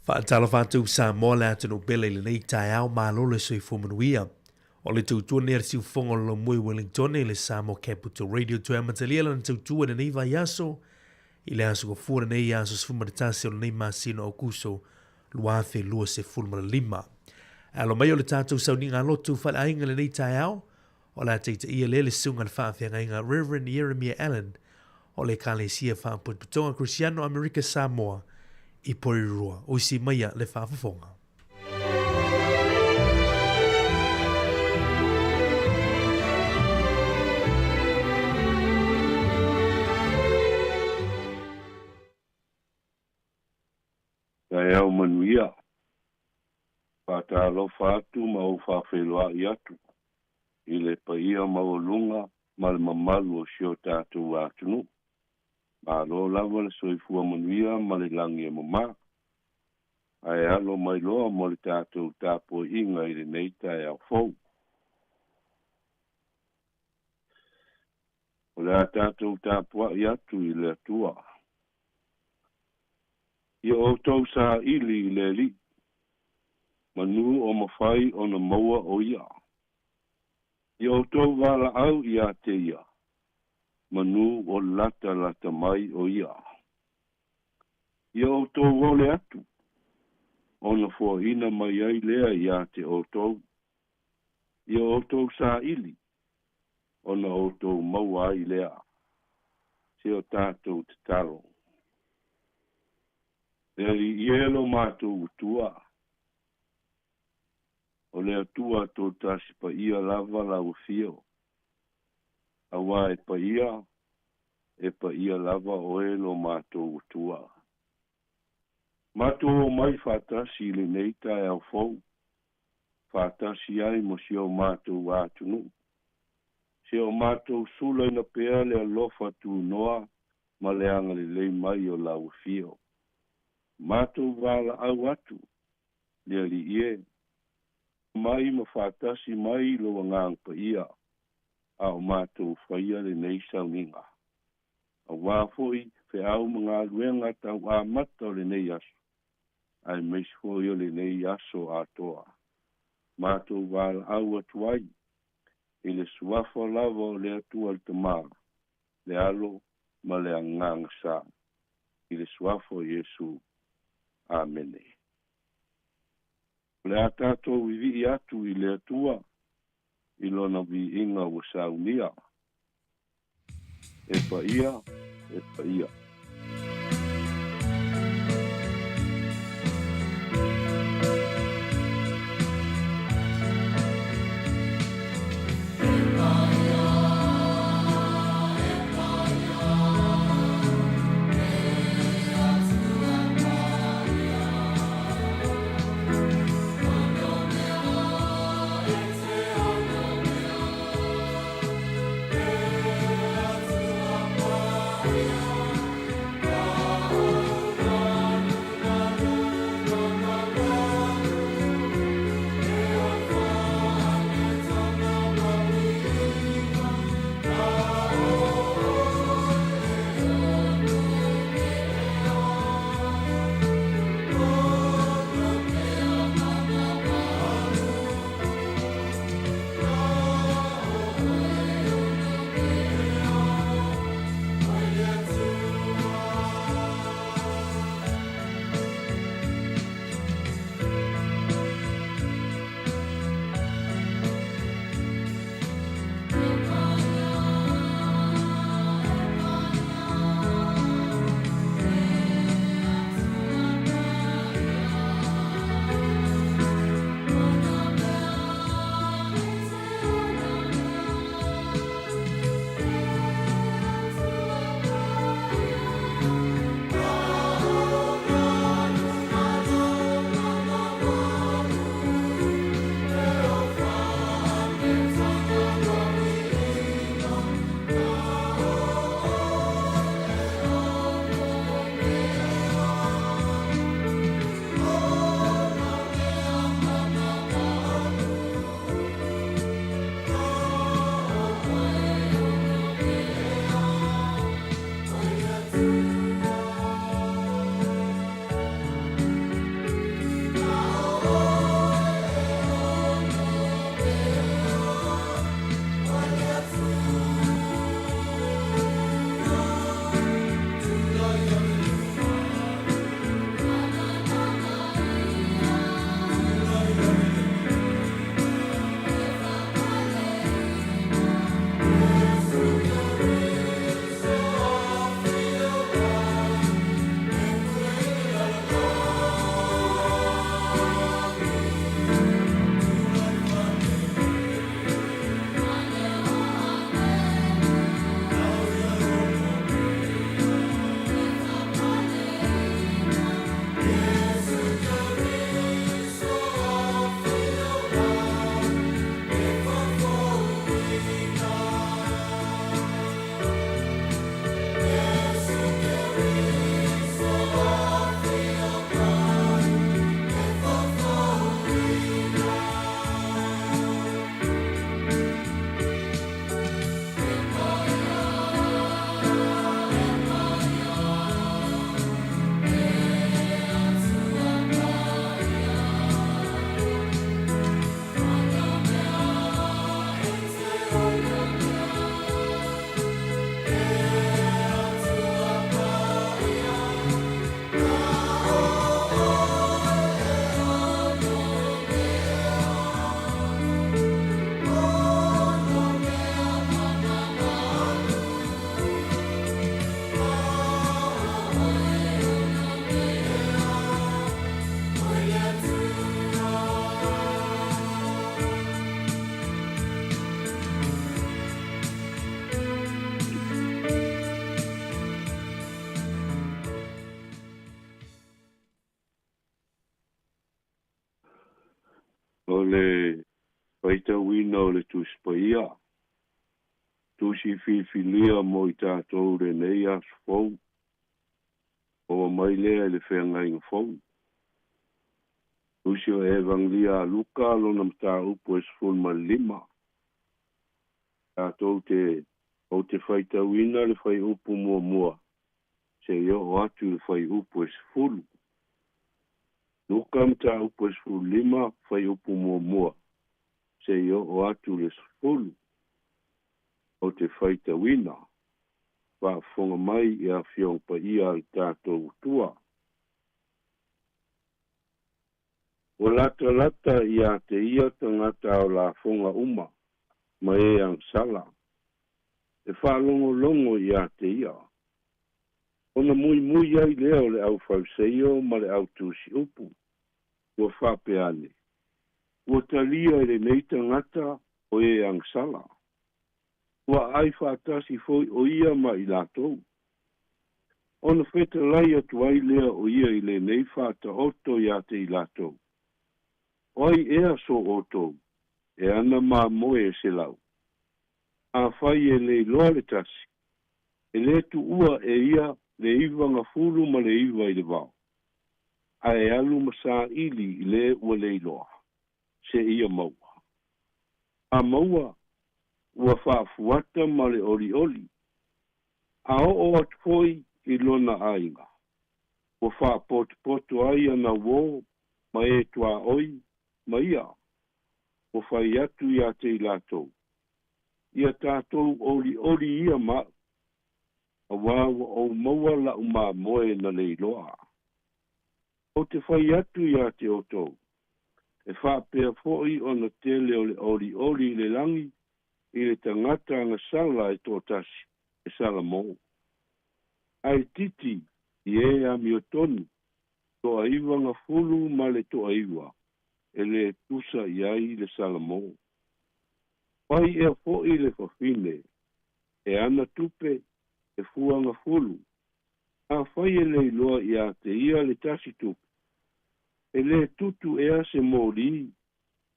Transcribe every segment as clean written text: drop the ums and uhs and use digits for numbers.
Faatalofa atu Samoa le atunuu pele i lenei taeao, malo le soifua manuia. O le tautua nei a le siufofoga o le Lomoi Wellingtone i le Samoa Capital Radio toe amatalia lana tautua i lenei vaiaso i le aso Gafua lenei aso 11 o lenei masina o Aokuso 2025. Alo mai o le tatou sauniga lotu faleaiga i lenei taeao, o le a taitaia lea le susuga i le faafeagaiga Reverend Ieremia Allen o le Ekalesia Faapotopotoga Kerisiano Amerika Samoa i Porirua. Usi maia le faafofoga. Taeao manuia. Faatalofa atu ma ou faafeiloai atu i le paia maualuga ma le mamalu o si o tatou atunuu. Malo lava le soifua manuia ma le lagi e mama. Ae alo mai loa mo le tatou tapuaiga i lenei taeao fou. O le a tatou tapuai atu i le Atua. Ia outou saili i le Alii, manu o mafai ona maua o Ia. Ia outou valaau ia te Ia, manu o latalata mai o Ia. Ia outou ole atu, ona foaina mai ai lea ia te outou. Ia outou saili, ona outou maua ai lea. Se o tatou tatalo. Le Alii e lo matou Atua, o le Atua toatasi paia lava lau afio, auā e paia, e paia lava oe lo matou Atua. Matou omai faatasi i lenei taeao fou, faatasi ai ma si o matou atunuu. Se o matou sulaina pea le alofa tunoa ma le agalelei mai o lau afio. Matou valaau atu, le Alii e, mai ma faatasi mai lou Agaga Paia, a o matou faia lenei sauniga. Aua foi feau ma galuega tau amata o lenei aso, aemaise foi o lenei aso atoa. Matou valaau atu ai i le Suafa lava o le Atua le Tama, le Alo ma le Agaga Sa, i le Suafa o Iesu. Amene. O le a tatou vivii atu i le Atua i Lona viiga ua saunia. E paia, e paia. O le faitauina o le Tusi Paia, tusi filifilia mo i tatou lenei aso fou, maua mai lea i le feagaiga fou. Tusi o Evagelia a Luka lona mataupu e 15. Tatou te ou te faitauina le fuaiupu muamua seia oo atu i le fuaiupu e 10. Luka mataupu e 15 fuaiupu muamua seia oo atu i le 10. Ou te faitauina, faafofoga mai i Afioga Paia a le tatou Atua. Ua latalata ia te ia tagata ao lafoga uma ma e agasala, e faalogologo ia te ia. Ona muimui ai lea o le au Fariseio ma le au tusiupu, ua faapea ane, Ua talia e lenei tagata o e agasala. Ua aai faatasi foi o ia ma i latou. Ona fetalai atu ai lea o ia i lenei faataoto ia te i latou, O ai ea so outou e ana mamoe e 100? Afai e le iloa le tasi, e lē tuua e ia le 99 i le vao, ae alu ma saili i le ua le iloa, seia maua. A maua, ua faafuata ma le olioli. A oo atu foi i lona aiga, ua faapotopoto ai ana uō ma e tuaoi ma ia, ua fai atu ia te i latou, Ia tatou olioli ia ma au, auā ua ou maua la'u mamoe na le iloa. Ou te fai atu ia te outou, e faapea foi ona tele o le olioli i le lagi i le tagata agasala e toatasi e salamō. Ae titi i e amiotonu 99 e lē tusa i ai le salamō. Pai ea foi le fafine e ana tupe e fuagafulu, afai e le iloa ia te ia le tasi tupe, e lē tutu ea se moli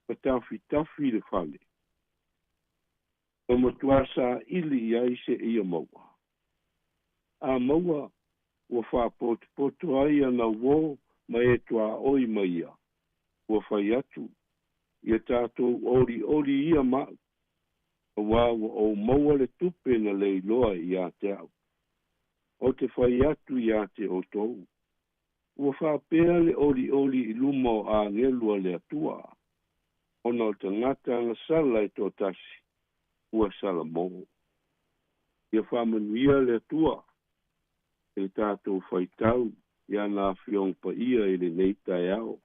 ma tafitafi le fale, ma matuā saili i ai seia maua. A maua, ua faapotopoto ai ana uō ma e tuaoi ma ia, ua fai atu, Ia tatou olioli ia ma au, auā ua ou maua le tupe na le iloa ia te au. Ou te fai atu ia te outou, ua faapea le olioli i luma o agelu a le Atua, ona o tagata agasala e toatasi, ua salamō. Ia faamanuia le Atua i le tatou faitau i ana Afioga Paia i lenei taeao.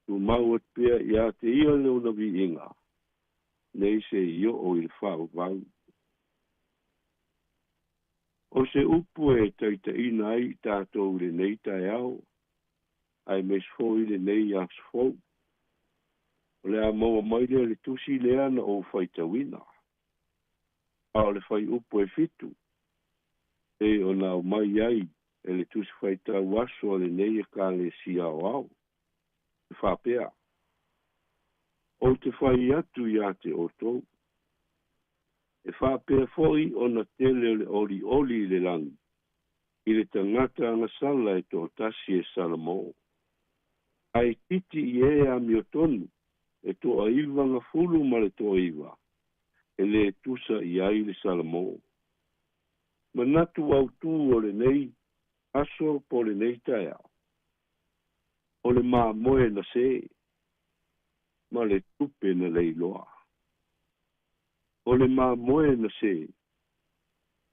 Tumau atu pea ia te ia le ona viiga, nei se i oo i le faavavau. O se upu e taitaiina ai i tatou i lenei taeao, aemaise foi lenei aso fou. O le a maua mai lea i le tusi lea na ou faitauina, a o le fuaiupu e 7, pei ona aumai ai e le tusi faitau aso a lenei Ekalesia Aoao, e faapea, Ou te fai atu ia te outou, e faapea foi ona tele o le olioli i le lagi i le tagata agasala e toatasi e salamō. Ae itiiti i e amiotonu e 99, e lē tusa i ai le salamō. Manatu autū o lenei aso po o lenei taeao, o le mamoe na sē ma le tupe na le iloa. O le mamoe na sē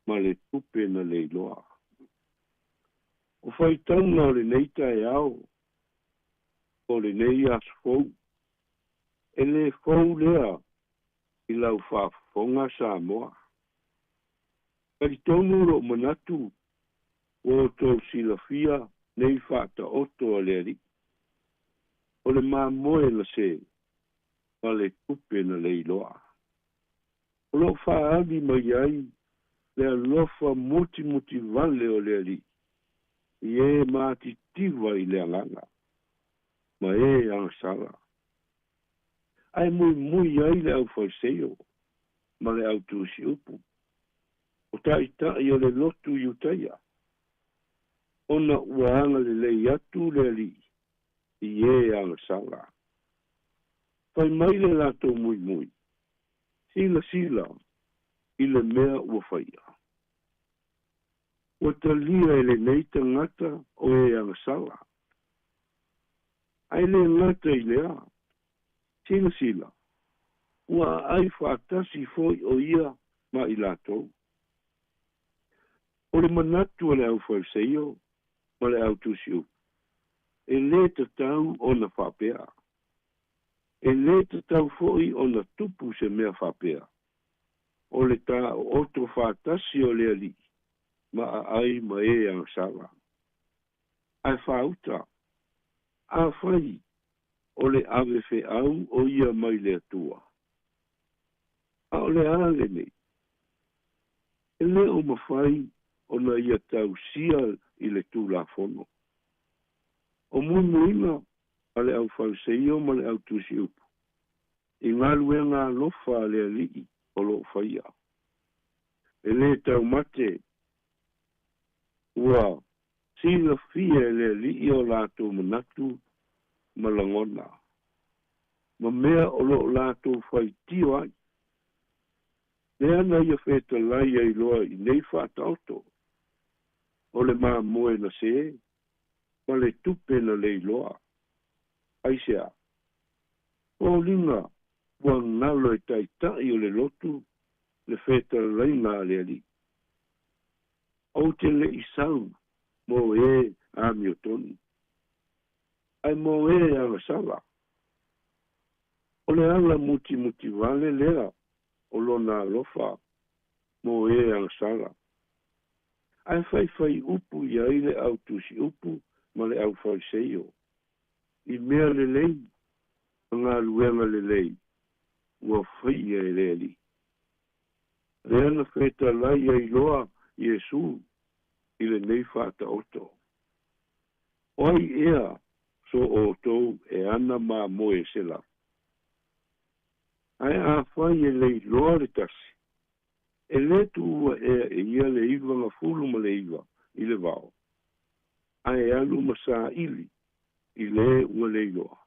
ma le tupe na le iloa. O faitauga o lenei taeao, po o lenei aso fou, e lē fou lea i lau faafofoga Samoa. Talitonu lou manatu ua outou silafia nei faataoto a le Alii, o le mamoe na sē ma le tupe na le iloa. O lo o faaali mai ai le alofa mutimutivale o le Alii i e matitiva i le agaga ma e agasala. Ae muimui ai le aufaiseio ma le autusiupu o ta'ita'i o le lotu Iutaia, ona ua agalelei atu le Alii i e agasala. Fai mai le latou muimui, silasila i le mea ua faia. Ua talia e lenei tagata o e agasala. Ae le gata i lea, silasila, ua aai faatasi foi o ia ma i latou. O le manatu o le aufaiseio ma le autusiupu, e lē tatau ona faapea. E lē tatau foi ona tupu se mea faapea. O le taooto faatasi o le Alii ma aai ma e agasala. Ae faauta, afai o le ave feau o ia mai le Atua. A o le a lenei? E lē o mafai ona ia tausia i le Tulafono. O muimuiga a le aufaiseio ma le autusiupu i galuega alofa a le Alii o loo faia. E lē taumate ua silafia e le Alii o latou manatu ma lagona, ma mea o loo latou faitio ai. Lea na ia fetalai ai loa i nei faataoto, o le mamoe na sē ma le tupe na leiloa. Aisea? Foliga ua galo e ta'ita'i o le lotu le fetalaiga a le Alii. Ou te le'i sau mo e amiotonu, ae mo e agasala. O le ala mutimutivale lea o lona alofa mo e agasala. Ae faifai upu i ai le autusiupu ma le aufaiseio. I mea lelei ma galuega lelei ua faia e le Alii. Lea na fetalai ai loa Iesu i lenei faataoto. O ai ea so outou e ana mamoe se lau? Ae afai e leiloa le tasi, e lē tuua ea e ia le 99 i le vao, ae alu ma saili i lē ua leiloa,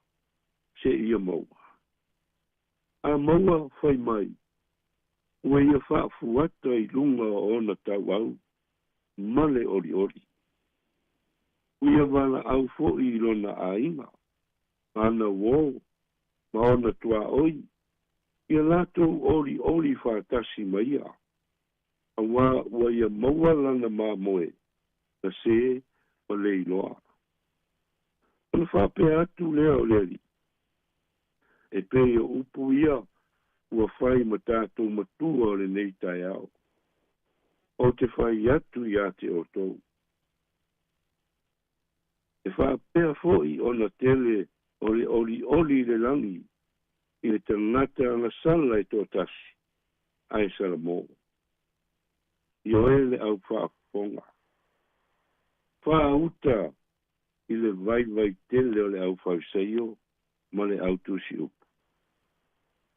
seia maua. A maua fai mai, ua ia faafuata i luga o ona tauau ma le olioli. Ua ia valaau foi i lona aiga, ma ana uō, ma ona tuaoi, ia latou olioli faatasi ma ia, auā ua ia maua lana mamoe na sē ma leiloa. Ona faapea atu lea o le Alii, e pei o upu ia ua fai ma tatou matua o lenei taeao. Ou te fai atu iā te outou. E faapea foi ona tele o le olioli i le lagi i le tagata agasala e toatasi, ae salamo. Ioe le au faafofoga. Faauta i le vaivai tele o le aufaiseio ma le autusiupu.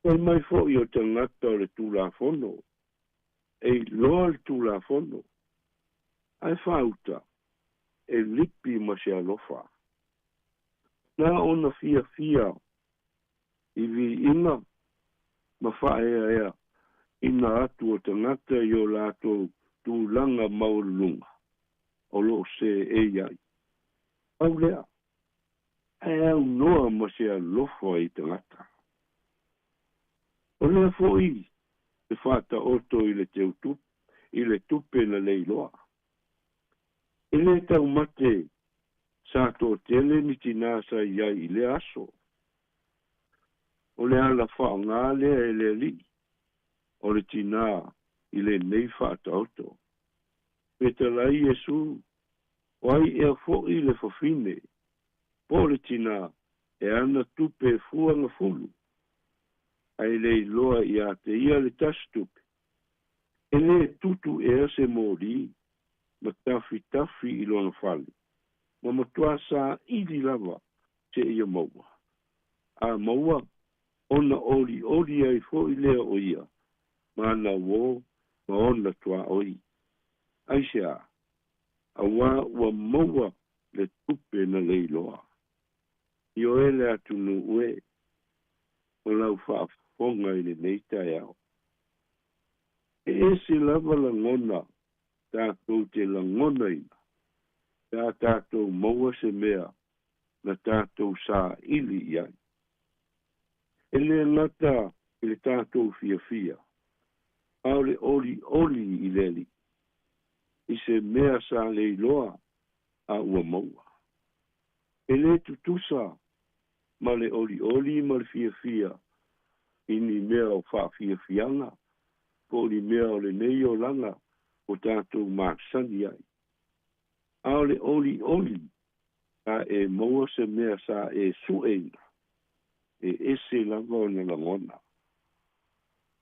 Fai mai foi o tagata o le Tulafono, e iloa le Tulafono, ae faauta e lipi ma se alofa. Na ona fiafia i viiga ma faaeaea ina atu o tagata i o latou tulaga maualuluga o loo seei ai. Pau lea, ae aunoa ma se alofa i tagata. O lea foi le faataoto i le teutupe, i le tupe na leiloa. E lē taumate sa toatele ni tinā sa i ai i lea aso. O le ala faaaogā lea e le Alii o le tinā i lenei faataoto. Fetalai Iesu, o ai ea foi le fafine po o le tinā e ana tupe e fuagafulu, ae leiloa iā te ia le tasi tupe, e lē tutu ea se moli ma tafitafi i lona fale, ma matuā saili lava seia maua. A maua, Ona olioli ai foʻi lea o ia ma ana uō ma ona tuaʻoi. Aisea? Auā ua maua le tupe na leiloa. Ioe le atunuu e, o lau faafofoga i lenei taeao. E ese lava lagona tatou te lagonaina pe a tatou maua se mea na tatou saili i ai. E lē gata i le tatou fiafia, a o le olioli i le Alii i se mea sa leiloa a ua maua. E lē tutusa ma le olioli ma le fiafia i ni mea o faafiafiaga po o ni mea o lenei olaga ua tatou masani ai. A o le olioli a e maua se mea sa e sueina, e ese lava ona lagona.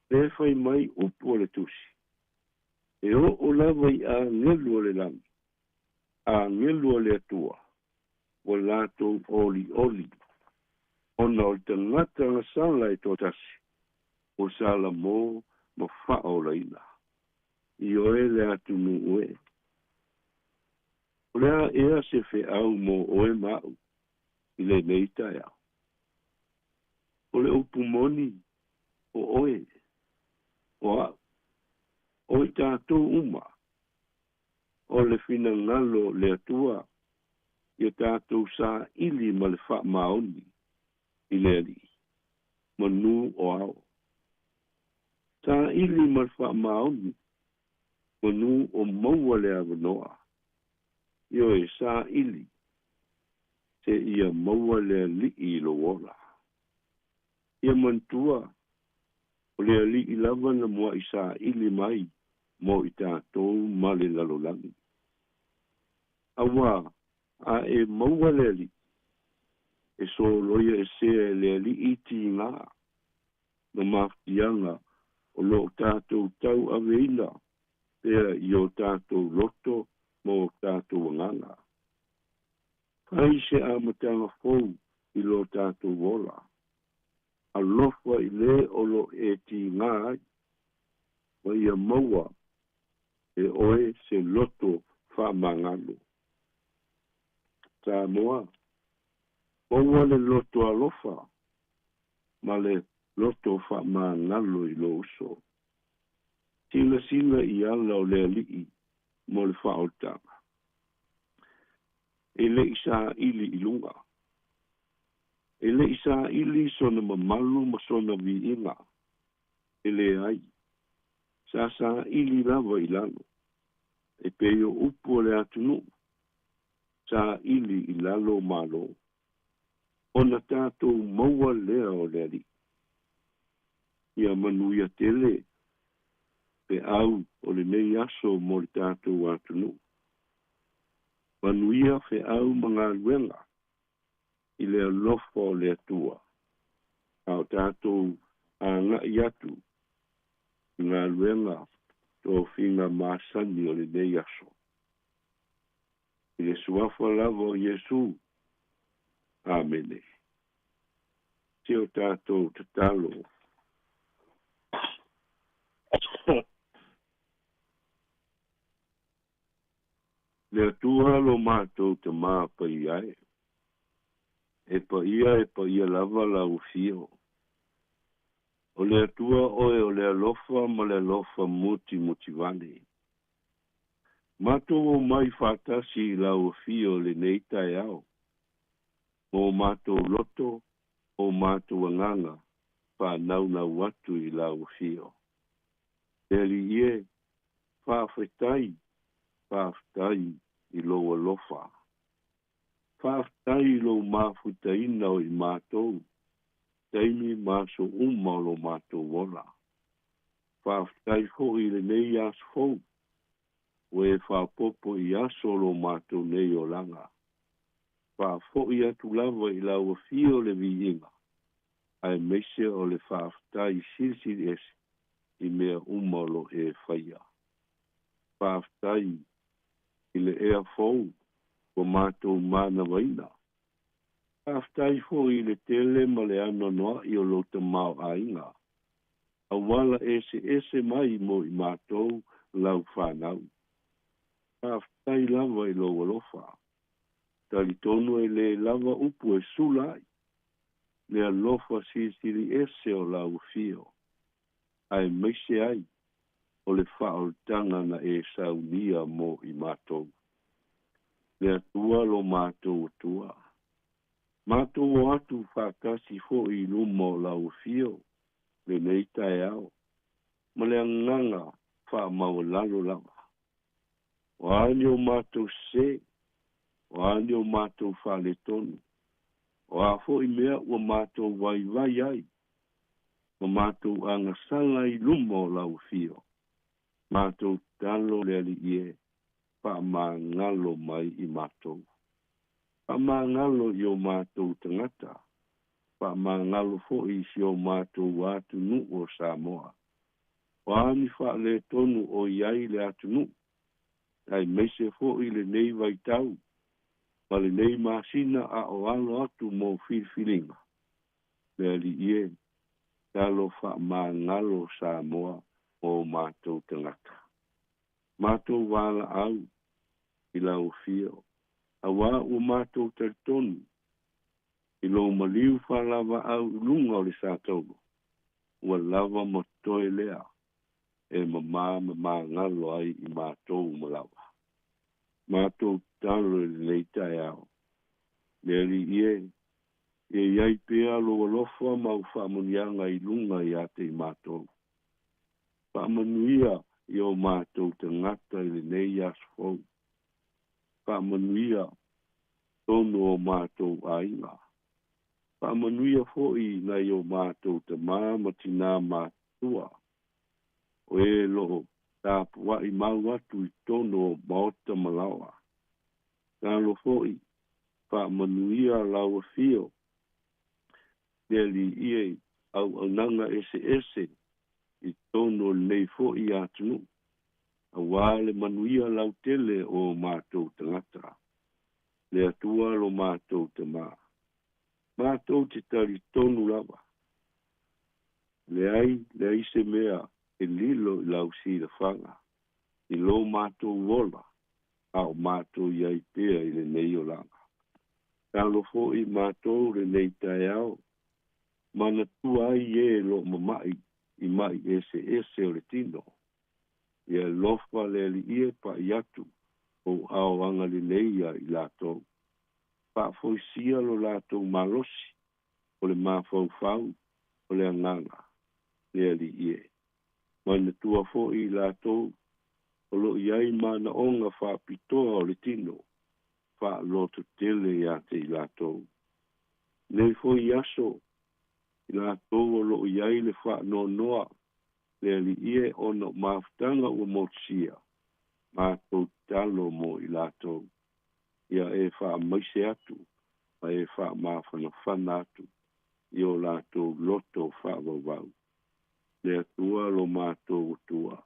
Lea e fai mai upu o le Tusi, E oo lava i agelu o le lagi, agelu o le Atua, ua latou olioli, ona o le tagata gasala e toatasi, ua salamo ma faaolaina. Ioe le atunuu e. O le a ea se feau mo oe ma aʻu i lenei taeao? O le upu moni, o oe, o aʻu, o i tatou uma, o le finagalo o le Atua ia tatou saili ma le faamaoni i le Alii, manū o ao. Saili ma le faamaoni, manū o maua le avanoa. Ioe, saili, seia maua le Alii i lou ola. Ia manatua, o le Alii lava na muaʻi saili mai mo i tatou ma le lalolagi. Auā, a e maua le Alii, e soloia esea e le Alii tigā ma mafatiaga o lo o tatou tauaveina pea i o tatou loto ma o tatou agaga. Fai se amataga fou i lo tatou ola. Alofa i lē o lo o e tigā ai, ma ia maua e oe se loto faamagalo. Samoa, maua le loto alofa ma le loto faamagalo i lou uso. Silasila i ala o le Alii mo le faaolataga. E le i saili i luga. E le i saili sona mamalu ma sona viiga. E leai. Sa saili lava i lalo. E pei o upu a le atunuu, saili i lalo malo, ona tatou maua lea o le Alii. Ia manuia tele feau o lenei aso mo le tatou atunuu. Manuia feau ma galuega i le alofa o le Atua, a o tatou agai atu i galuega tofiga masani o lenei aso. I le Suafa lava o Iesu. Amene. Se o tatou tatalo. Le Atua lo matou Tamā paia e. E paia e paia lava lau afio. O le Atua oe o le alofa ma le alofa mutimutivale. Matou omai faatasi i lau afio i lenei taeao, ma o matou loto, o matou agaga faanaunau atu i lau afio. Le Alii e, faafetai, faafetai i lou alofa. Faafetai i lou mafutaina o i matou, taimi ma aso uma o lo matou ola. Faafetai foi i lenei aso fou, ua e faaopoopo i aso o lo matou nei olaga. Faafoi atu lava i lau afio le viiga, aemaise o le faafetai silisili ese i mea uma o lo e faia. Faafetai i le ea fou ua matou manavaina. Faafetai foʻi i le tele ma le anoanoaʻi o lou tamaoaiga auala eseese mai mo i matou lau fanau. Faafetai lava i lou alofa. Talitonu e lē lava upu e sula ai le alofa silisili ese o lau afio, aemaise ai o le faaolataga na e saunia mo i matou. Le Atua lo matou Atua. Matou o atu faatasi foʻi i luma o lau afio lenei taeao ma le agaga faamaualalo lava. O a ni o matou sesē, o a ni o matou faaletonu, o a foʻi mea ua matou vaivai ai ma matou agasala i luma o lau afio, matou tatalo le Alii e, faamagalo mai i matou. Faamagalo i o matou tagata, faamagalo foʻi i si o matou atunuu o Samoa. O a ni faaletonu o i ai le atunuu, aemaise foʻi lenei vaitau ma lenei masina a o alo atu mo filifiliga, le Alii e, talo faamagalo Samoa mo matou tagata. Matou valaau i lau afio, auā ua matou talitonu i lou maliu faalavaau i luga o le satauro, ua lava ma totoe lea e mamā ma magalo ai i matou uma lava. Matou tatalo i lenei taeao, le Alii e, ia i ai pea lou alofa ma au faamanuiaga i luga iā te i matou. Faamanuia i o matou tagata i lenei aso fou. Faamanuia tonu o matou aiga. Faamanuia foʻi nai o matou tamā ma tinā matutua, o e loo tapuaʻi mau atu i totonu o maota ma laoa. Talo foʻi faamanuia lau afio le Alii e i auaunaga eseese i totonu o lenei foʻi atunuu, auā le manuia lautele o matou tagata. Le Atua lo matou Tamā. Matou te talitonu lava, leai leai se mea e lilo i lau silafaga i lo matou ola a o matou i ai pea i lenei olaga. Talo foʻi matou lenei taeao, manatua ai e loo mamaʻi i maʻi eseese o le tino. Ia alofa le Alii e paʻi atu ou ao agalelei ia i latou. Faafoisia lo latou malosi o le mafaufau o le agaga, le Alii e. Manatua foʻi i latou o loo i ai manaoga faapitoa o le tino, faalototele iā te i latou. Nei foi aso, i latou o loo i ai le faanoanoa, le Alii e, ona o mafutaga ua motusia, matou tatalo mo i latou, ia e faamaise atu ma e faamafanafana atu i o latou loto faavauvau. Le Atua lo matou Atua.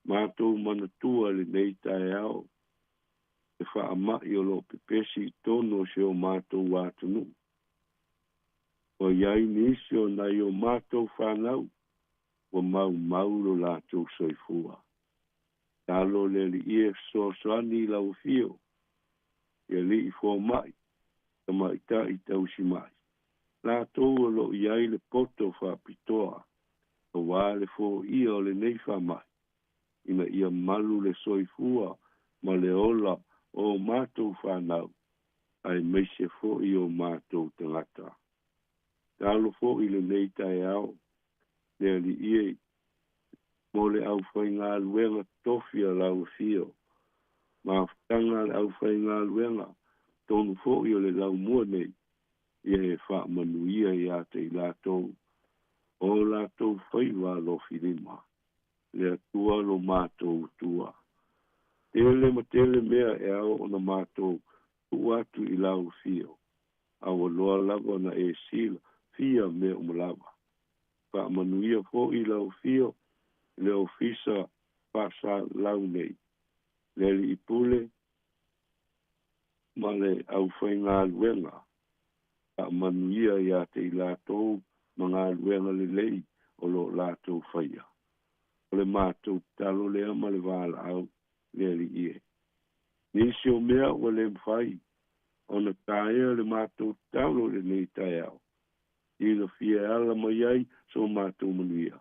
Matou manatua lenei taeao le faamaʻi o loo pepesi i totonu o si o matou atunuu. Ua i ai nisi o nai o matou fanau ua maumau lo latou soifua. Talo le Alii e fesoasoani i lau afio, i alii fomaʻi, tamaitaʻi tausimaʻi, latou o loo i ai le poto faapitoa auā le foia o lenei faamaʻi, ina ia malu le soifua ma le ola o matou fanau, aemaise foʻi o matou tagata. Talo foʻi lenei taeao, le Alii e, mo le aufaigaluega totofi a lau afio, mafutaga a le aufaigaluega tonu foʻi o le laumua nei, ia e faamanuia iā te i latou o latou faiva alofilima. Le Atua lo matou Atua. Tele ma tele mea e ao ona matou tuu atu i lau afio, a ua loa lava ona e silafia mea uma lava. Faamanuia foʻi lau afio i le ofisa faasalau nei, le alii pule ma le aufaigaluega. Faamanuia iā te i latou ma galuega lelei o lo o latou faia. O le matou tatalo lea ma le valaau le Alii e. Nisi o mea ua le mafai ona taea le matou tatalo i lenei taeao, silafia e ala mai ai so matou manuia,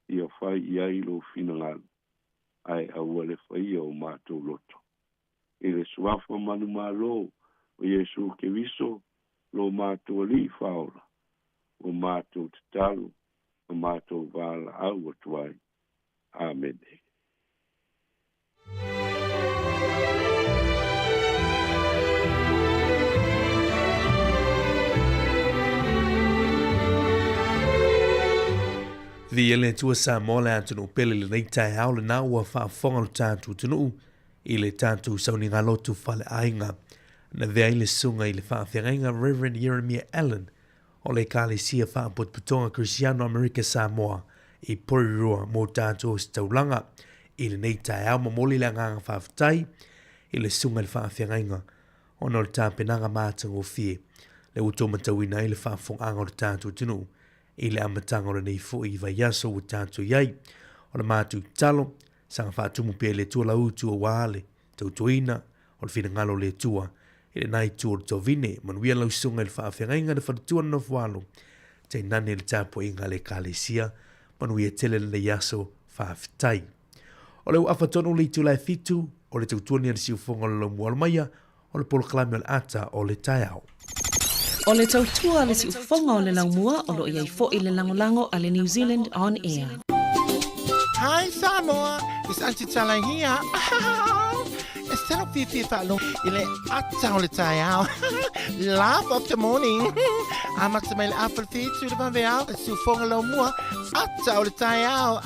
ia fai i ai lou finagalo, ae aua le faia o matou loto. I le Suafa manumalo o Iesu Keriso, lo matou Alii Faaola, ua matou tatalo ma matou valaau atu ai. Amene. Viia le Atua Samoa le atunuu pele i lenei taeao lena ua faafofoga lo tatou atunuu i le tatou sauniga lotu faleaiga na avea ai le susuga i le faafeagaiga Reverend Yeremia Allen o le Ekalesia Faapotopotoga Kerisiano Amerika Samoa i Porirua mō tātou ositaulaga i lenei taeao. Momoli le agaga faafetai i le susuga i le faafeagaiga ona o le tapenaga matagofie lea ua outou matauina ai le faafofogaaga o le tatou atunuu i le amataga o lenei foi vaiaso ua tatou i ai. O le matou tatalo, saga faatumu pea i le Atua lau utu aua le tautuaina o le finagalo o le Atua i lena itu o le tovine. Manuia lau susuga i le faafeagaiga le faletua le nofoalo, tainane le tapuaiga a le Ekalesia. Manuia tele lenei aso, faafetai. O le ua afa tonu le itula e fitu, o le tautua ni a le siufoga o le laumua alomaia, o le polokalame o le ata o le taeao. O le tautua a le siufofoga o le laumua o lo o i ai foi le lagolago a le New Zealand On Air. Hi Samoa, it's Auntie Tala here. E selo fiafia faalogo i le ata o le taeao. Laugh of the morning. Amata mai le afa le fitu le vaveao, le siufoga laumua, ata o le taeao.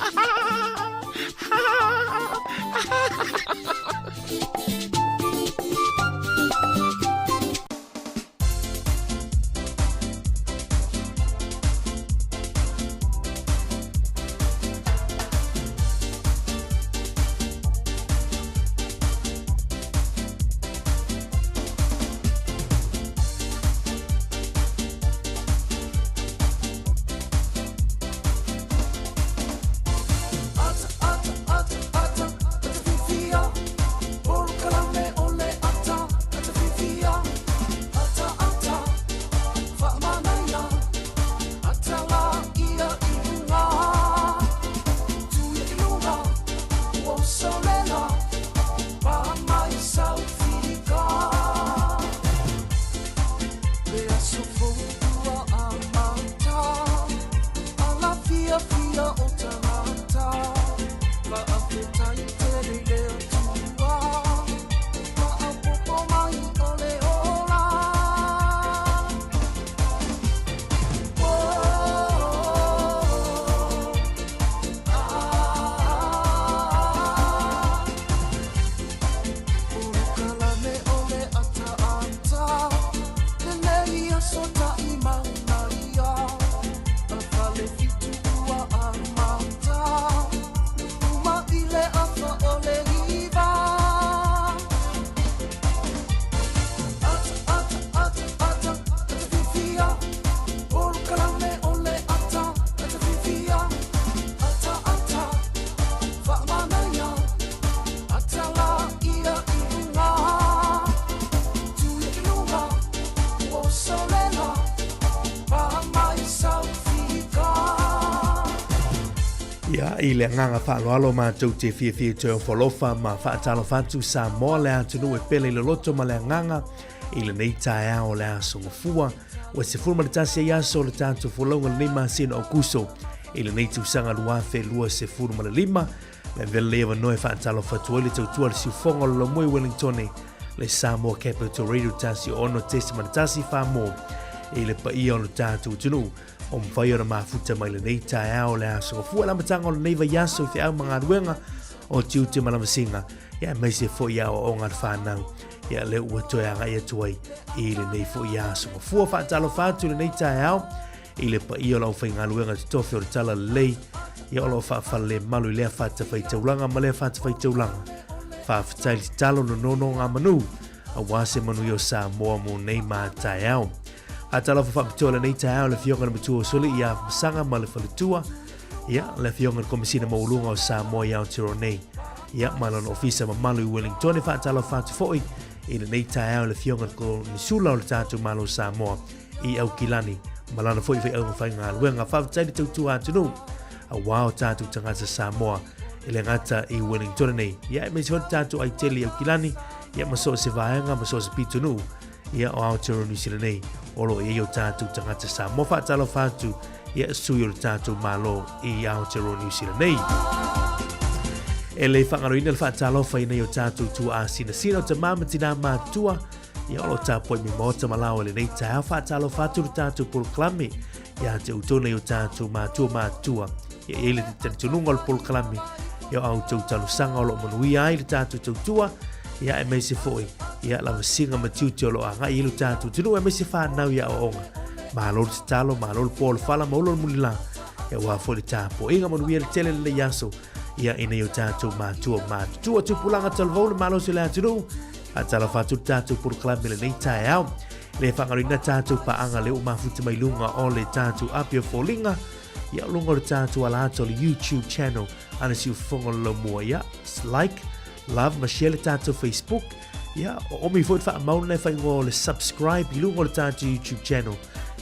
Ia, i le agaga faaaloalo matou te fiafia toe ofo ma faatalofa atu Samoa le atunuu e pele i loloto ma le agaga i lenei taeao o le aso Gafua ua 11 ai aso o le tatou folauga lenei masina o Kuso i lenei tausaga 2025. Le avea lenei avanoa e faatalofa atu ai le tautua a le siufoga o le Laumua i Wellingtone, le Samoa Capital Radio 106.1 Whamō i le paia o le tatou atunuu o mafai ona mafuta mai lenei taeao o le aso Gafua le amataga o lenei vaiaso i feau ma galuega o tiute ma lavasiga ia aemaise foi aoaoga a le whānau ia lea ua toe agai atu ai i lenei foi aso Gafua. Faatalofa atu i lenei taeao i le paia o le aufaigaluega totofi o le Tala Lelei, ia o lo o faafalelemalu i lea fatafaitaulaga ma lea fatafaitaulaga. Faafetai le tatalo nonono ngā manu, aua se manuia o Samoa mo nei ma taeao. Faatalofa faapitoa lenei taeao i le Afioga i le Matua o Soli ia Masaga ma le Faletua, ia, le Afioga i le Komesina Maualuga o Samoa i Aotearoa nei, ia, ma lona ofisa mamalu i Wellington. E faatalofa atu foi i lenei taeao i le Afioga i le Konisula o le tatou Malo o Samoa i Aukilani ma lana foi faiauga faigaluega. Faafetai le tautua atunuu aua o tatou tagata Samoa e le gata i Wellington nei, ia, aemaise foi le tatou aitele i Aukilani, ia, ma so o se vaega ma so o se pitonuu, ia, o Aotearoa New Zealand nei o lo o i ai o tatou tagata Samoa. Faatalofa atu, ia, sui o le tatou Malo i Aotearoa New Zealand nei. E le faagaloina le faatalofa i nei o tatou tuaa sinasina o tamā ma tinā mātua, ia, o lo o tapuai mai maota ma lao i lenei taeao. Faatalofa atu le tatou polokalame ia te outou nei o tatou matua mātua. Ia, e i ai le talitonuga o le polokalame, ia, o a outou talosaga o lo o manuia ai le tatou tautua, ia, aemaise foi, ia, lavasiga ma tiute o lo o agai i lo tatou atunuu, aemaise whanau i aoaoga. Malo le tatalo, malo le po o le fala, maulo le mulila, ia, ua foi le tapuaiga manuia le tele lenei aso, ia, i nei o tatou matua matutua tupulaga talavou le malosi o le atunuu. Faatalofa atu le tatou polokalame lenei taeao. Le faagaloina tatou paaga lea ua mafuta mai luga o le tatou api o foliga, ia, o luga o le tatou ala atu o le YouTube channel a le Siufofoga o le Laumua. Ia, like, love ma share le tatou Facebook. Ia, o omi foi le faamau lena e faaigoa o le subscribe i luga o le tatou YouTube channel.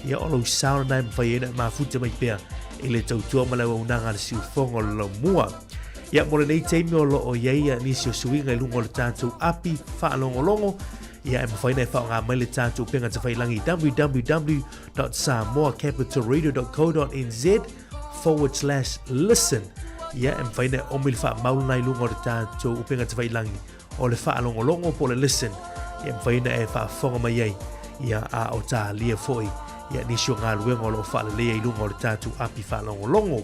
Ia, o lou sao lena e mafai ai ona e mafuta mai pea i le tautua ma le auaunaga a le Siufofoga o le Laumua. Ia, mo lenei taimi o lo o i ai nisi o suiga i luga o le tatou api faalogologo, ia, e mafai ona e faaaoga mai le tatou upega tafailangi www.samoacapitalradio.co.nz forward slash listen. Ia, e mafai ona e omi le faamau lena i luga o le tatou upega tafailangi o le faalogologo po o le listen, ia, e mafai ona e faafofoga mai ai, ia, a o talia foi, ia, nisi o galuega o lo o faaleleia i luga o le tatou api faalogologo.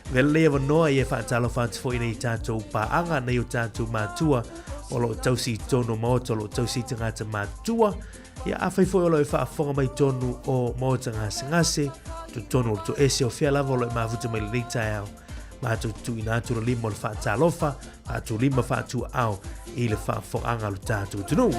Avea lenei avanoa ia e faatalofa atu foi nei tatou paaga, nei o tatou matua o lo o tausi i totonu o maota, o lo o tausi i tagata matua. Ia, afai foi o lo o e faafofoga mai tonu o maota gasegase, totonu o le toese o fea lava o lo o e mafuta mai lenei taeao, matou te tuuina atu le lima o le faatalofa, faatulima faatuaao i le faafofogaaga a lo tatou atunuu.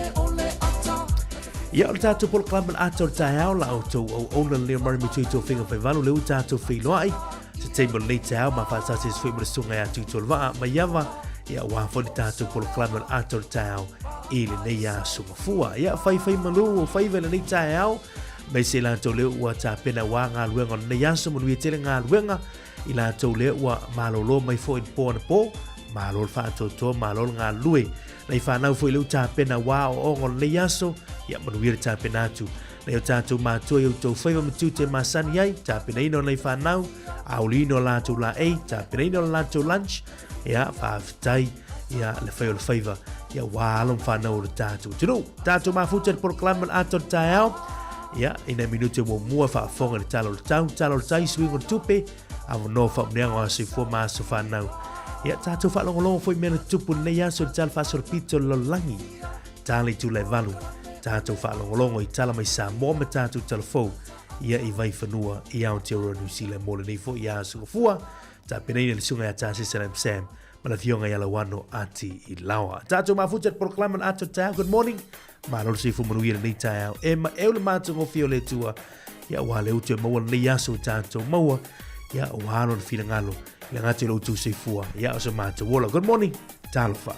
Ia, o le tatou polokalame le ata o le taeao la outou auauna le Leo Murray me Tui Tofiga Faivalu le ua tatou feiloai se taimi o lenei taeao ma faatasi atu foi ma le susuga ia Tui Tolevaa Maiava, ia, aua foi le tatou polokalame o le ata o le taeao i lenei aso mafua. Ia, faifai malu o faiva i lenei taeao, aemaise i latou lea ua tapena aua galuega o lenei aso, manuia tele galuega i latou lea ua malolo mai foi i le po anapo, malo le faatoatoa, malo le galulue. Nai whanau foi lea ua tapena aua aoaoga o lenei aso, ia, manuia le tapena atu. Nai o tatou matua i outou faiva ma tiute masani ai, tapenaina o nai whanau, auliina o latou laei, tapenaina o le latou lunch, ia, faafetai, ia, le fai o le faiva, ia, ua alo ma whanau o le tatou atunuu. Tatou mafuta le polokalame o le ata o le taeao, ia, i nai minute muamua faafofoga i le tala o le tau, tala o le tai, suiga o le tupe, avanoa faamanuiaga o aso soifua ma aso fanau. Ia, tatou faalogologo foi mea na tutupu i lenei aso i le tala faasolopito o le lalolagi. Tala i tula e valu, tatou faalogologo i tala mai Samoa ma tatou talafou, ia, i Vaifanua i Aotearoa New Zealand mo lenei foi aso gafua, tapenaina le susuga ia Tasesa Lam Sam ma le afioga ia Lauano Ati i Laoa. Tatou mafuta le polokalame o le ata o le taeao. Good morning. Malo le soifua manuia lenei taeao. E maeu le matagofie o le Atua. Ia, ua le utu e maua lenei aso i tatou maua. Ia, ua alo le finagalo i le gata i lo outou soifua. Ia, o se matou ola. Good morning. Talofa.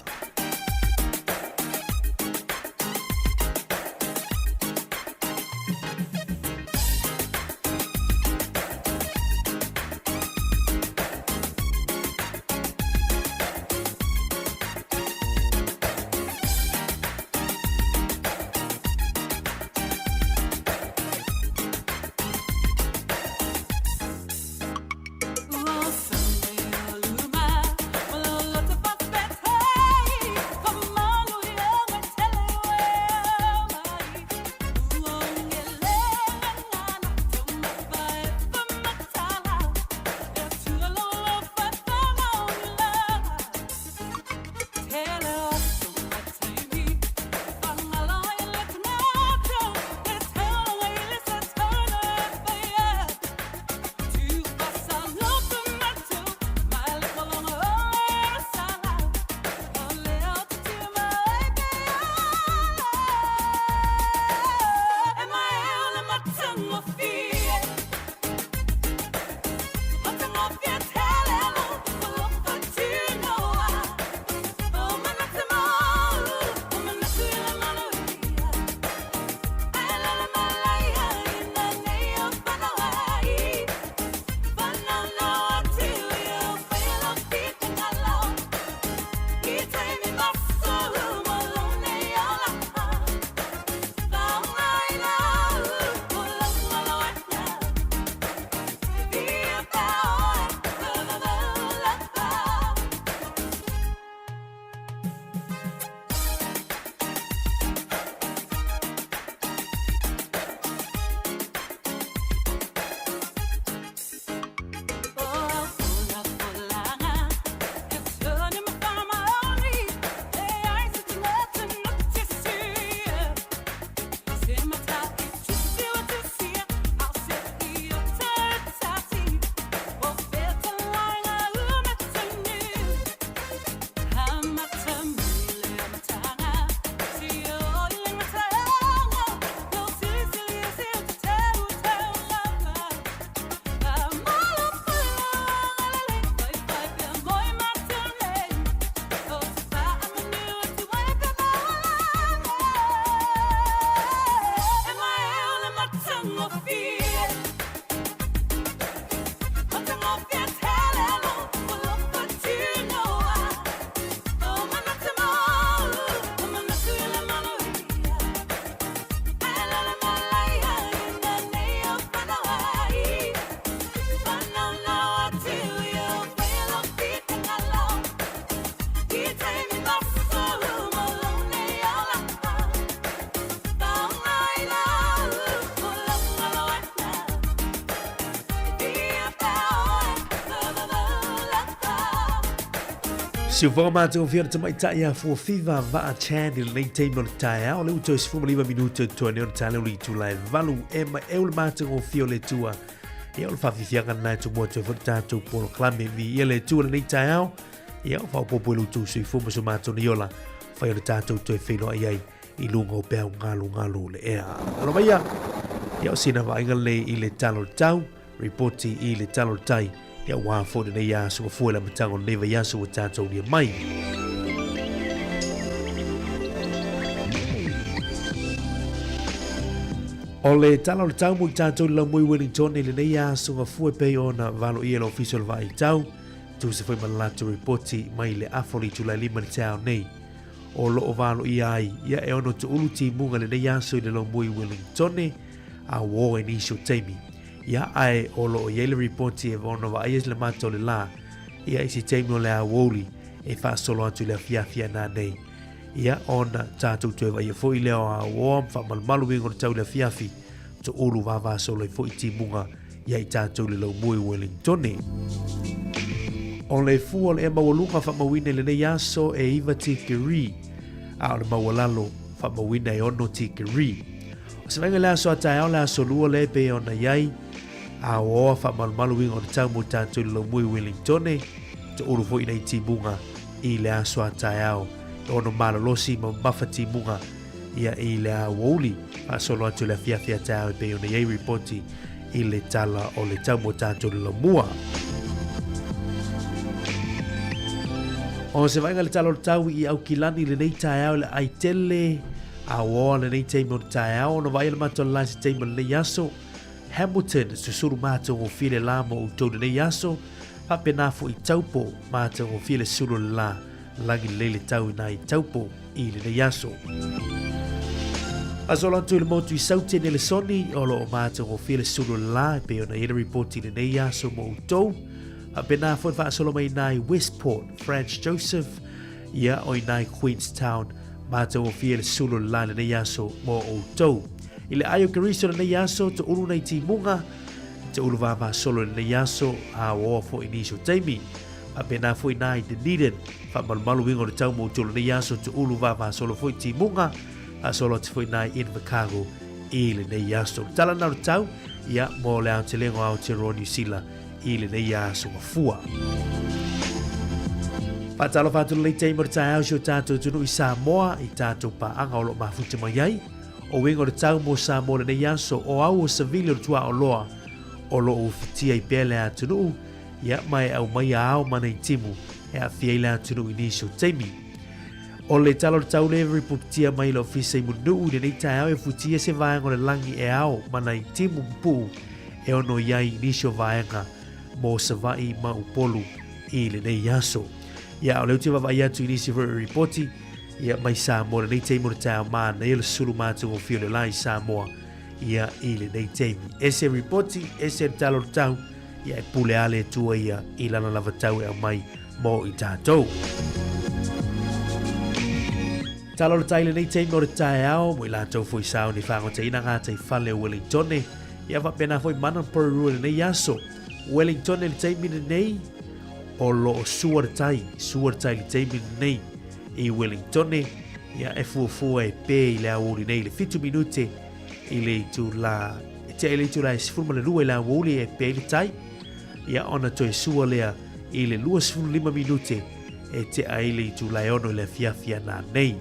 Siufoga matagofie o le tamaitai ia Fuafiva Vaa Chan i lenei taimi o le taeao. Lea ua toe 15 minute totoe nei o le taeao le itula e 8 e maeu le matagofie o le Atua. Ia o le faafiafiaga lena e tumua atu ai foi le tatou polokalame. Viia le Atua i lenei taeao. Ia o faaopoopo i lo outou soifua ma so matou nei ola, fai o le tatou toe feiloai ai i luga o peau galugalu o le ea. Alo maia, ia o sina vaaiga lenei i le tala o le tau, ripoti i le tala o le tai, ia aua foi lenei aso gafua i le amataga o lenei vaiaso ua tatou ulia mai. O le tala o le tau mo i tatou i le laumoi Wellington i lenei aso gafua e pei ona valoia e le Ofisa o le Vaai Tau, tusa foi ma le latou ripoti mai le afa o le itula e 5 i le taeao nei. O lo o valoia ai ia e ono toulu timuga i lenei aso i le laumoi Wellington, a ua oo i nisi o taimi. Ia, ae o lo o i ai le ripoti e ono vaaia le mata o le lā, ia i se taimi o le aoauli e faasolo atu i le afiafi ana nei. Ia, ona tatou toe vaaia foi lea o aoaoa ma faamalumalu uiga o le tau i le afiafi, toulu vavasolo ai foi timuga ia i tatou i le laumua i Wellingtone. O le fua o le ea maualuga faamauina i lenei aso e 9 tikeri, a o le maualalo faamauina e 6 tikeri. O se vaaiga i le aso a taeao le aso lua lea e pei ona i ai, a oaoa faamalumalu uiga o le tau mo tatou i le laumua i Wellingtone, toulu foi nei timuga i le aso a taeao e ono malolosi ma mamafa timuga ia i le aoauli faasolo atu i le afiafi a taeao e pei ona i ai ripoti i le tala o le tau mo tatou i le laumua. O se vaaiga i le tala o le tau i Aukilani i lenei taeao i le ai tele, a oa lenei taimi o le taeao, ona vaaia le matou le la i se taimi o lenei aso. Hamilton, susulu matagofie le la mo outou i lenei aso, faapena foi i Taupo, matagofie le sulu o le la, lagi lelei le tau i nai Taupo i lenei aso. Faasolo atu i le motu i Saute Nelesoni, o lo o matagofie le sulu o le la, e pei ona i ai le ripoti i lenei aso mo outou. Faapena foi le faasolo mai i Westport, Franz Joseph, ia o i nai Queenstown, matagofie le sulu o le la i lenei aso mo outou. I le ai o Keriso i lenei aso, toulu nai timuga, toulu vavasolo i lenei aso, a oa foi i nisi o taimi. Faapena foi nai Dunedin, faamalumalu uiga o le tau mo outou i lenei aso, toulu vavasolo foi timuga, faasolo atu foi nai Invercargill i lenei aso. Le tala na o le tau, ia, mo le aotelega o Aotearoa Niu Sila i lenei aso mafua. Faatalofa atu lenei taimi o le taeao i si o tatou atunuu i Samoa, i tatou paaga o lo o mafuta mai ai. O uiga o le tau mo Samoa i lenei aso, o au o Savili o le tuaoloa o lo o ufitia ai pea le atunuu, ia ma e aumaia ao ma nei timu e aafia ai le atunuu i nisi o taimi. O le tala o le tau lea e ripotitia mai i le Ofisa i Mulinuu i lenei taeao e futia se vaega o le lagi e ao ma nai timu pupuu e ono i ai i nisi o vaega mo Savaii ma Upolu i lenei aso. Ia, o lea ou te vaavaai atu i nisi foi o ripoti, ia, mai Samoa lenei taimi o le taeao manaia le sulu matagofie o le la i Samoa, ia, i lenei taimi. Ese ripoti, ese le tala o le tau, ia, e pule lava le Atua ia i lana lava tau e aumai mo i tatou. Tala o le tai lenei taimi o le taeao, mo i latou foi sa ni faagotaina gatai fale o Wellingtone, ia faapena foi mana Porirua i lenei aso. Wellingtone i le taimi lenei, o lo o sua le tai, sua le tai i le taimi lenei i Wellingtone, ia e fuafua e pē i le aoauli nei i le 7 minute i le itula, e tea i le itula e 12 i le aoauli e pē i le tai, ia ona toe sua lea i le 25 minute e tea ai le itula e 6 i le afiafi ana nei.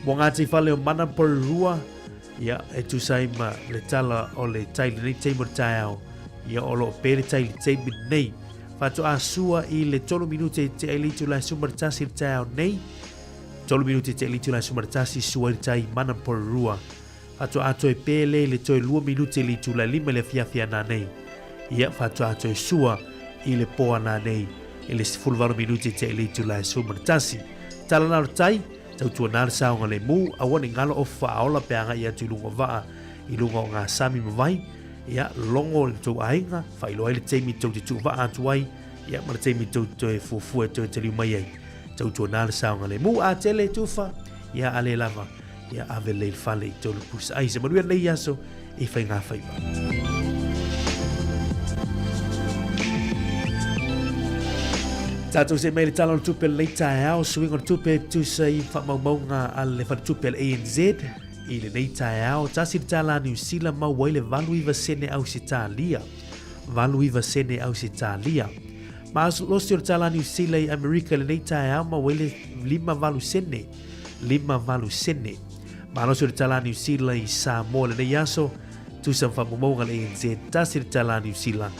Mo Ngāti Whale o Mana Porirua, ia, e tusa ai ma le tala o le tai lenei taimi o le taeao, ia o lo o pē le tai i le taimi lenei. Faatoa sua i le 3 minute e tea i le itula e 11 i le taeao nei, 3 minute e tea i le itula e 11 sua i le tai Mana Porirua. Faatoa toe pē lea i le toe 2 minute i le itula e 5 i le afiafi ana nei. Ia, faatoa toe sua i le pō ana nei i le 18 minute e tea i le itula e 11. Tala na o le tai, tautuana le saogalemu, aua ne i ngalo ofu faaola pe agai atu i luga o vaa, i luga o ngā sami ma vai, ia, logo i le tou aiga, faailoa ai le taimi tou te tuuvaa atu ai, ia, ma le taimi tou te toe fuafua e toe taliu mai ai. Tautuana le saogalemu, a tele tufa, ia, a le lava, ia ave lelei i le fale i tolu pusa ai. Se manuia lenei aso i faigāfaiva. Tatou see mai le Tala o le Tupe o lenei taeao, suiga o le tupe e tusa i faamaumauga a le Faletupe a le ANZ i lenei taeao. $1 Niu Sila maua ai le 89 sene Ausetalia. 89 sene Ausetalia. Malosi o le tala Niu Sila i Amerika i lenei taeao maua ai le 58 sene. 58 sene. Malosi o le tala Niu Sila i Samoa i lenei aso, tusa ma faamaumauga a le ANZ, $1 Niu Sila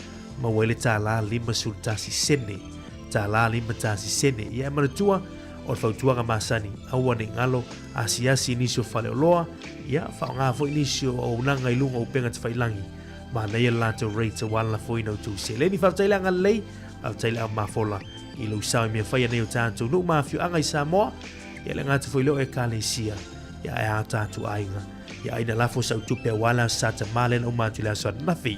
maua ai le tala 51 sene. Tala 51 sene. Ia e manatua, o le fautuaga masani, aua ne i galo, asiasi i nisi o faleoloa, ia, faaaoga foi nisi o auaunaga i luga o upega tafailangi. Manaia le latou rate aua le lafoina o tou seleni. Faafetai le agalelei, faafetai le aumafola i lou sao i mea faia nei o tatou nuu ma afioaga i Samoa, ia le gata foi lea o Ekalesia, ia ae a tatou aiga. Ia aina lafo sau tupe aua le Aso Satama lea na uma atu i le aso ananafi.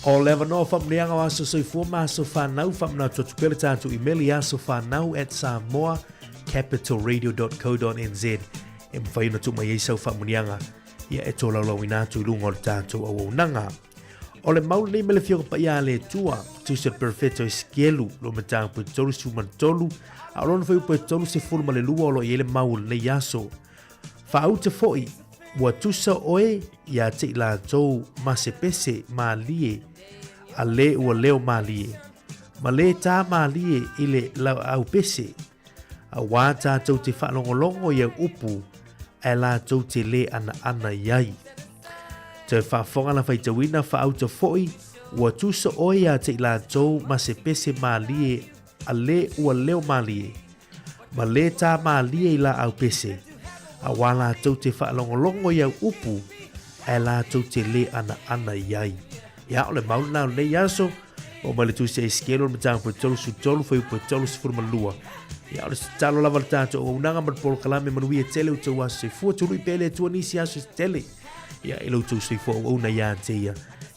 O le avanoa faamanuiaga o aso soifua ma aso fanau faamanatu atu pea le tatou email i asofanau@samoacapitalradio.co.nz e mafai ona tuu mai ai sau faamanuiaga ia e tolaulauina atu i luga o le tatou auaunaga. O le mau lenei ma le Afioga Paia a le Atua, tusa le Perfeto Esekielu, lo mataupu e 33, a o lona fuaiupu e 32 o lo o i ai le mau o lenei aso. Faauta foi, ua tusa oe ia te i latou ma se pese mālie, a le ua leo mālie, ma le tā mālie i le laau pese, Auā tātou te whaalongolongo i au upu, ae lātou te lē anaana i ai. Toe faafofoga la faitauina faauta foi, ua tusa oe ia te i latou ma se pese mālie a lē ua leo mālie, ma lē tā mālie i laau pese, auā lātou te whaalongolongo i au upu, ae lātou te lē anaana i ai. Ia, o le mau lena o lenei aso, oo mai le tusi a Esekiele o le mataupu e 33, fuaiupu e 32. Ia, o le tatalo lava le tatou auaunaga ma le polokalame manuia tele outou aso soifua, tului pea le Atua nisi aso se tele. Ia, i lo outou soifua auauna ia te ia.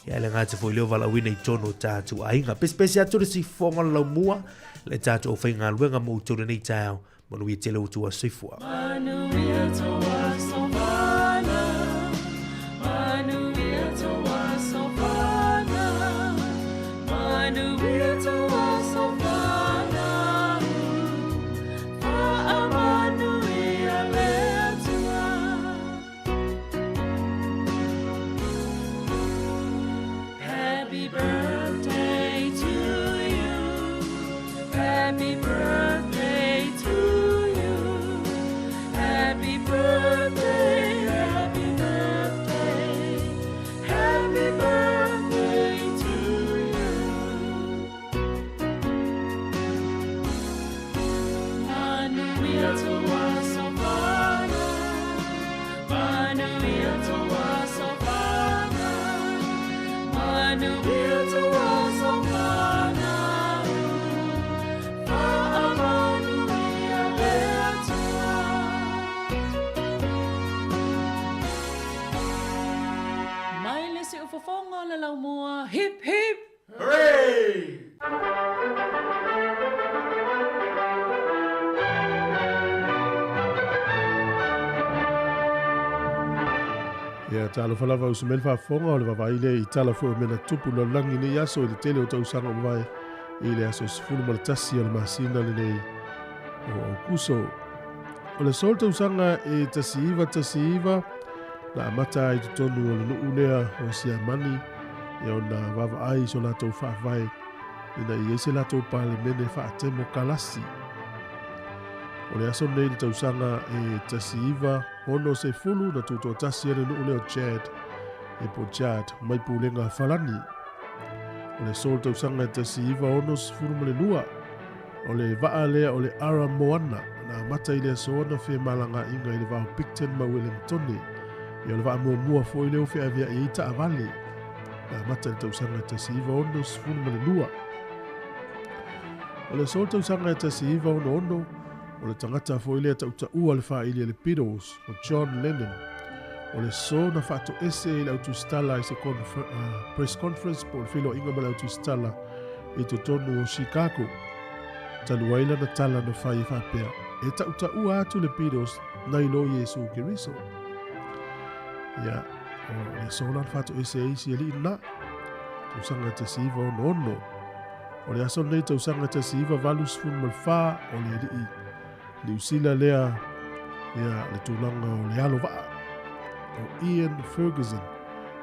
Ia, e le gata foi lea o valaauina i totonu o tatou aiga. Pesepese atu le sifofoga o le laumua, le tatou aufaigaluega mo outou lenei taeao. Manuia tele outou aso soifua. Manuia tou aso fanau, manuia tou aso fanau, manuia tou aso fanau, faamanuia le Atua. Happy birthday to you. Happy birthday to you. Happy birthday, happy birthday, happy birthday to you. Manuia tou aso fanau, manuia tou aso fanau, manuia tou aso fanau, faamanuia le Atua. Mai le siufofoga o le laumua, hip hip! Ia, talofa lava uso mai le faafofoga o le vaavaai lea i tala foi o mea na tupu i le lalolagi i lenei aso i le tele o tausaga ua mavae i le aso 11 o le masina lenei o Aukuso. O le aso o le tausaga e 1919 na amata ai i totonu o le nuu lea o Siamani ia ona vaavaai i so latou faavae ina ia i ai se latou palemene faatemokalasi. O le aso lenei i le tausaga e 1960 na tutoatasi ai le nuu lea o Chad e po Chad mai pulega Falani. O le aso o le tausaga e 1962 o le vaa lea o le Ara Moana na amata i le aso ona femalagaaiga i le va o Picton ma Wellingtone. Ia o le vaa muamua foi lea ua feaveai ai taavale. Na amata i le tausaga e 1962. O le aso o le tausaga e 1966, o le tagata foi lea tautaua le faaili a le Beatles, o John Lennon. O le aso na faatoese ai le au tusitala i se press conference po o le feiloaiga ma le au tusitala i totonu o Chicago. Talu ai lana tala na fai e faapea, E tautaua atu le Beatles nai lo Iesu Keriso. Ia, o le aso la na faatoese ai si alii lena, tausaga 1966. O le aso lenei tausaga 1984, o le alii Niu Sila lea, ia, le tulaga o le alo vaa, o Ian Ferguson,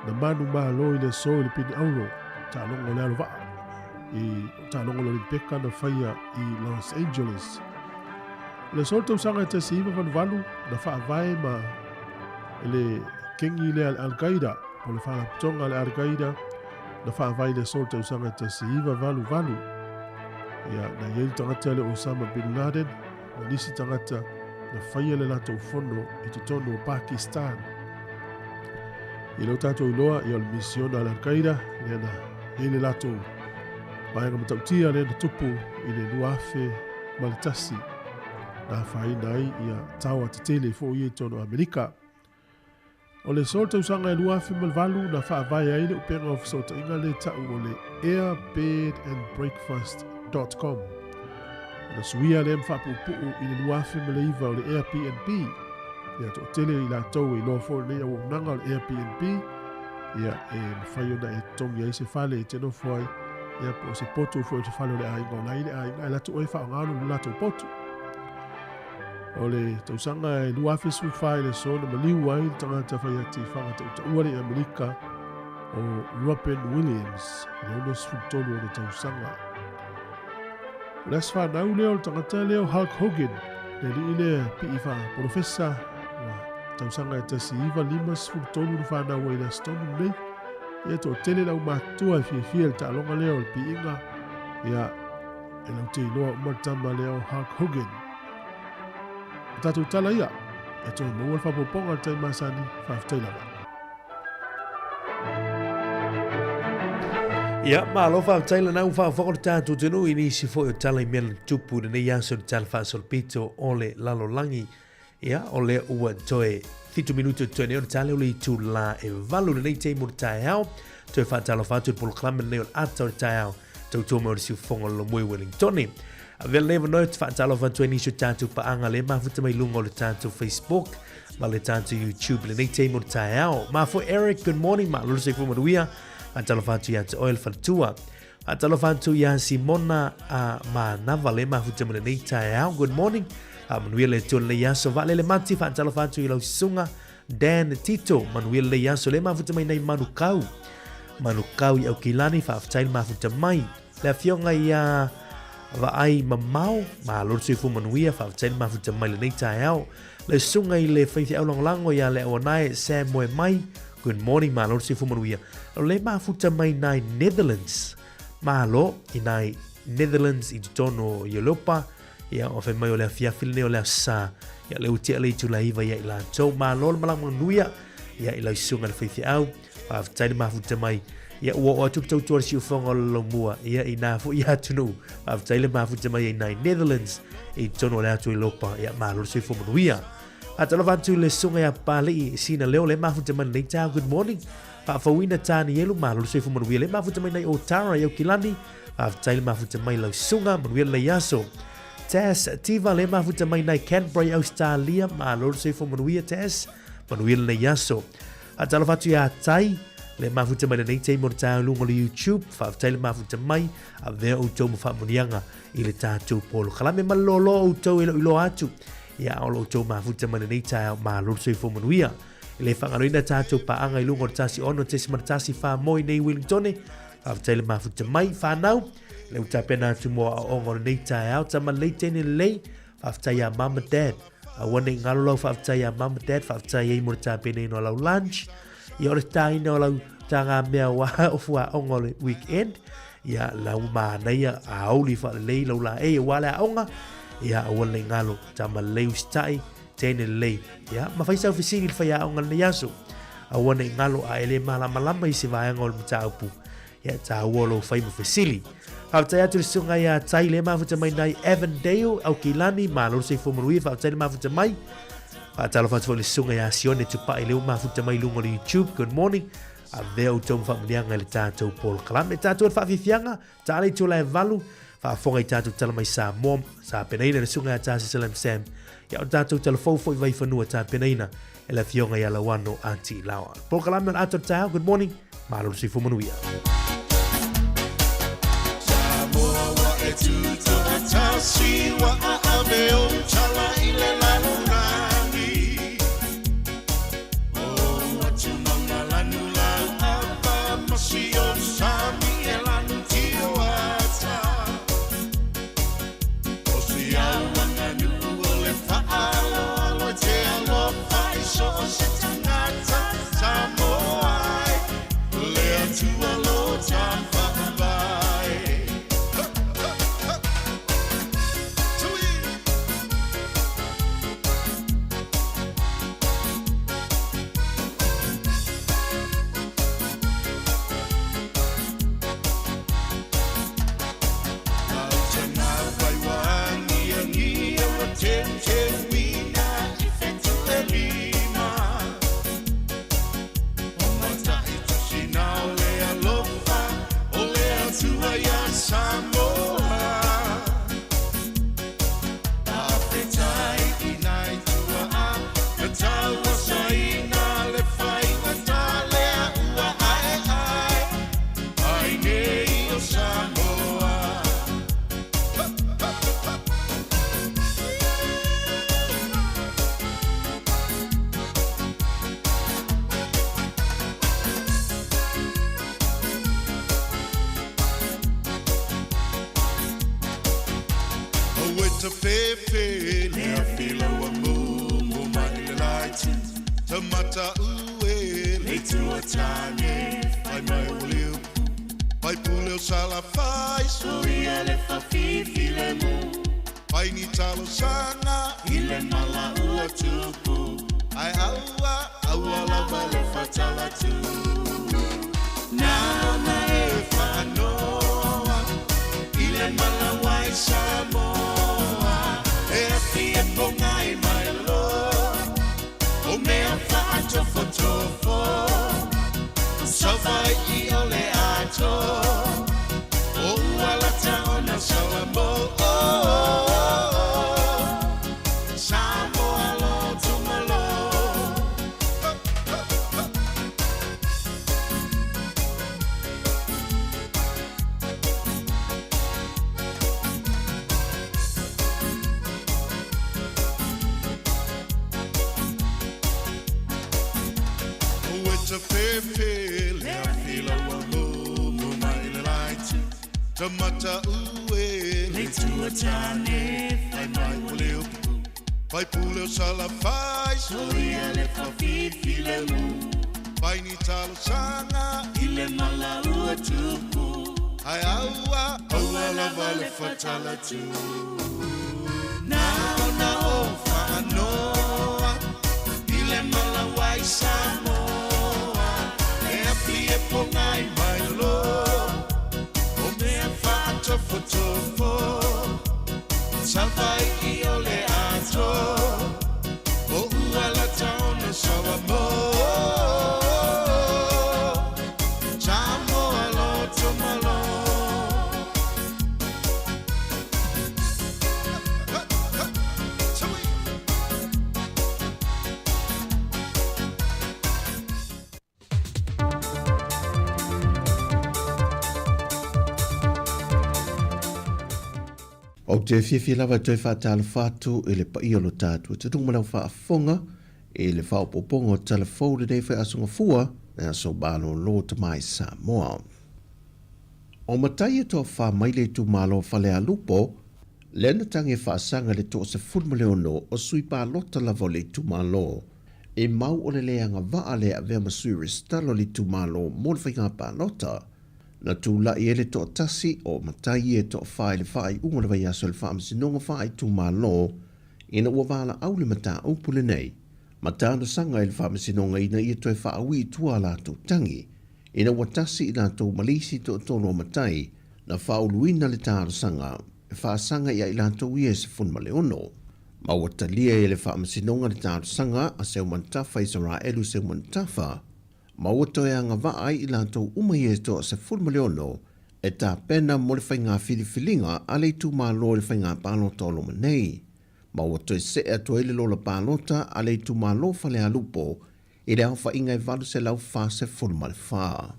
na manumalo i le aso i le pine auro, taaloga o le alo vaa, i taaloga o le Olimpeka na faia i Los Angeles. O le aso o le tausaga e 1988, na faavae ma le kengi lea le Al-Qaeda, po o le faalapotopotoga a le Al-Qaeda, na faavae i le aso o le tausaga e 1988. Ia, na i ai le tagata lea o Osama Bin Laden, ma nisi tagata na faia le latou fono i totonu o Pakistan. I lou tatou iloa, ia o le misiona a le Al-Qaeda, lea na i ai le latou vaega matautia lea na tupu i le 2001, na afaina ai ia taoa tetele foi ia i totonu o Amerika. O le aso o le tausaga e 2008 na faavae ai le upega o fesootaiga lea ta'u o le airbedandbreakfast.com. Ona suia lea ma faapuupuu i le 2009 o le Airbnb. Ia to'atele i latou e iloa foi lenei auaunaga o le Airbnb, ia e mafai ona e totogi ai se fale e te nofo ai, ia po o se potu foi o se fale o le aiga o la e i ai le aiga, ae latou e faaaoga lo latou potu. O le tausaga e 2014 i le aso na maliu ai le tagata faiati faagatautaua le i Amerika o Robin Williams i le 63 ona tausaga. O le aso fanau lea o le tagata lea o Hulk Hogan, le alii lea pii faapolofesa, ua tausaga e 1953 na fanau ai i le aso tonu lenei. Ia toatele le aumatutua e fiafia i le taaloga lea o le piiga, ia e lau te iloa uma le tama lea o Hulk Hogan. O tatou tala ia, e toe maua le faaopoopoga o le tai masani, faafetai lava. Ia, malo faafetai lena ua faafofoga le tatou atunuu i nisi foi o tala i mea na tupu i lenei aso i le tala faasolopito o le lalolagi. Ia, o lea ua toe 7 minuti o totoe nei o le tala o le itulā e 8 lenei taimi o le taeao. Toe faatalofa atu i le polokalame lenei o le ata o le taeao. Tautua mai o le siufofoga o le Lomoi Wellingtone. Avea lenei avanoa ou te faatalofa atu ai nisi o tatou paaga lea mafuta mai luga o le tatou Facebook ma le tatou YouTube i lenei taimi o le taeao. Mafua Eric, good morning, malo le soifua manuia. Faatalofa atu ia te oe le faletua. Faatalofa atu ia Simona a Manava le mafuta mai lenei taeao. Good morning. Faamanuia le Atua lenei aso. Vaalele Mati, faatalofa atu i lau susuga Dan Tito, manuia lenei aso le mafuta mai nei Manukau. Manukau i Aukilani, faafetai le mafuta mai. Le afioga ia Vaai Mamao, malo le soifua manuia, faafetai le mafuta mai lenei taeao. Le susuga i le faifeau lagolago ia Le Auanae Sam Moe Mai, good morning, malo le soifua manuia. O le mafuta mai nai Netherlands, malo i nai Netherlands i totonu o Europa, Ia, o fai mai o le afiafi lenei o le aso Sa. Ia, le utia le itula iva ia i latou. Malo le malaga manuia. Ia, i lau susuga le faifeau. Faafetai le mafuta mai. Ia, ua oo atu le tautua le siufoga o le Laumua. Ia, i nā foi atunuu. Faafetai le mafuta mai ai nai Netherlands i totonu o le atu Europa. Ia, malo le soifua manuia. Faatalofa atu i le susuga ia Papalii Sina Leo le mafuta mai lenei taeao. Good morning. Faafouina Tanielu, malo le soifua manuia le mafuta mai nai Otara i Aukilani. Faafetai le mafuta mai lau susuga, manuia lenei aso. Tess Tiva le mafuta mai nai Canberra i Australia, malo le soifua manuia Tess, manuia lenei aso. Faatalofa atu ia Tai, le mafuta mai lenei taimi o le taeao i luga o le YouTube, faafetai le mafuta mai, avea outou ma faamuniaga i le tatou polokalame ma le loaloa outou e le o iloa atu. Ia o lo outou mafuta mai lenei taeao, malo le soifua manuia. E le faagaloina tatou paaga i luga o le 16.1 whāmoi nei Wellingtone. Faafetai le mafuta mai whānau. Le utapena atu mo aoaoga o lenei taeao. Tama lelei teine lelei. Faafetai iā mum and dad. Aua ne i ngalo lau faafetai iā mum and dad. Faafetai ai mo le tapenaina o lau lunch. Ia o le tāina o lau tāngā mea wā o fuaoga o le weekend. Ia lau mānaia auli whaalelei lau la e wā le aoga. Ia aua ne i ngalo. Tama lelei usitai. Teine lelei. Ia, ma fai sau fesili i le faiaoga lenei aso. Aua ne i ngalo a e le malamalama i se vaega o le mataupu. Ia, tāua o lou fai ma fesili. Faafetai atu i le susuga ia Tai le mafuta mai nai Avondale, Aukilani, malo le soifua manuia, faafetai le mafuta mai. Faatalofa atu foi i le susuga ia Sione Tupai lea ua mafuta mai i luga o le YouTube. Good morning. Avea outou ma faamanuiaga i le tatou polokalame. Tatou le faafiafiaga, ta le itula e 8, faafofoga i tatou tala mai Samoa, sa penaina le susuga ia Tasi Salam Sam. Ia o tatou tala fou foi Vaifanua tapenaina e le afioga ia Lauano Ati Laoa. Polokalame o le ata o le taeao. Good morning. Malo le soifua manuia. Samoa ua e tutoatasi ua aave ou tala i le lalolagi. O atu maunga lanu lau apa ma si ou sami e lanu tio ata. O si au aganuu o le faaaloalo e te alofa i so o se tagata Samoa ai, le Atua lo ta faavae. Tui! Ai nei o Samoa. Aue ta fefe le afila ua mumu mai le laiti ta mata ue le tua tane fai mai o le upu fai pule o salafai soia le fafifi le mu fai ni talosaga i le mala ua tupu ai aua aua lava le fatalatu nana e faanoa i le mala wai Samoa e afi e pongai mai lo o mea faatofotofo Savaii o le ato o ua lata ona Salamo Samoa lo tumalo. Ua ta fefe le afila ua mumu mai le laiti ta mata ue le tua tane fai mai o le upu fai pule o salafai soia le fafifi le mu fai ni talosaga i le mala ua tupu ai aua aua lava le fatalatu na ona o faanoa i le mala wai Samoa e afi e pongai mai lo o mea faatofotofo Savaii o le ato o ua lata ona Salamo Samoa loto malo. Ou te fiafia lava e toe faatalofa atu i le paia o lo tatou atunuu ma lau faafofoga i le faaopoopoga o tala fou lenei faiaso gafua le aso malolo tamai Samoa. O matai e toafa mai le itumalo o Falealupo, lea na tagi e faasaga i le 16 o sui palota lava o le itumalo, e mau o le le agavaa le avea ma sui resitala o le itumalo mo le faiga palota. Na tulai ai le toatasi o matai e toafa i le faaiuga o le vaiaso i le Faamasinoga Faaitumalo ina ua valaau le mataupu lenei ma talosaga i le Faamasinoga ina ia toe faaui i tua a latou tagi ina ua tasi i latou ma le isi toatolu o matai na faauluina le talosaga e faasaga ia i latou ia e 16. Ma ua talia e le Faamasinoga le talosaga a Seumanutafa Isaraelu Seumanutafa, ma ua toe agavaa ai i latou uma ia e 16 e tapena mo le faiga filifiliga a le itumalo i le faiga palota o loma nei, ma ua toe see atu ai le lola palota a le itumalo Falealupo i le aofaiga e 844.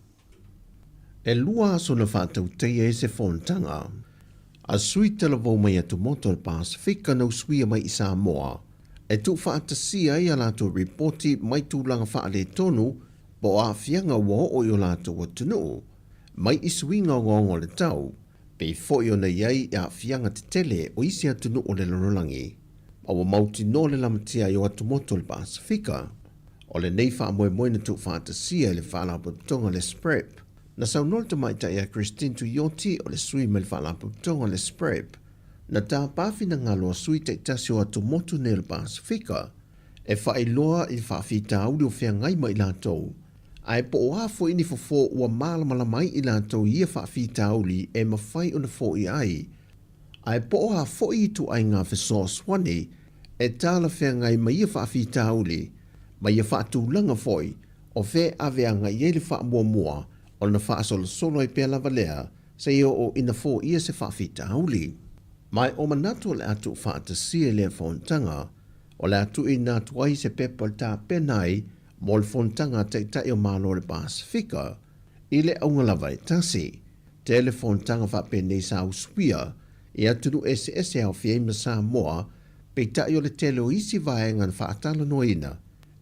E lua aso na faatautaia ai se fonotaga a sui talavou mai atumotu o le Pasefika na usuia mai i Samoa e tuufaatasia ai a latou ripoti mai tulaga faaletonu po o aafiaga ua oo i o latou atunuu mai i suiga ogaoga o le tau, pei foi ona i ai i aafiaga tetele o isi atunuu o le lalolagi, ma ua mautinoa le lamatia ai o atumotu o le Pasefika. O lenei faamoemoe na tuufaatasia e le Faalapotopotoga o le SPREP. Na saunoa le tamaitai a Christine Tuioti o le sui mai le Faalapotopotoga o le SPREP, na tapa finagalo a sui taitasi o atumotu nei o le Pasefika e faailoa i le faafitauli o feagai ma i latou, ae po o a foi ni fofo ua malamalama ai i latou i ia faafitauli e mafai ona foia ai, ae po o a foi ituaiga fesoasoani e talafeagai ma ia faafitauli, ma ia faatulaga foi o fea e ave agai i ai le faamuamua ona faasolosolo ai pea lava lea seia oo ina foia se faafitauli. Ma e o manatu o le a tuufaatasia i lea fonotaga, o le a tuuina atu ai se pepa e tapena ai mo le fonotaga a Taitai o Malo o le Pasefika i le auga lava e tasi. Tele fonotaga faapenei sa usuia i atunuu eseese e aofia ai ma Samoa, peitai o le tele o isi vaega na faatalanoaina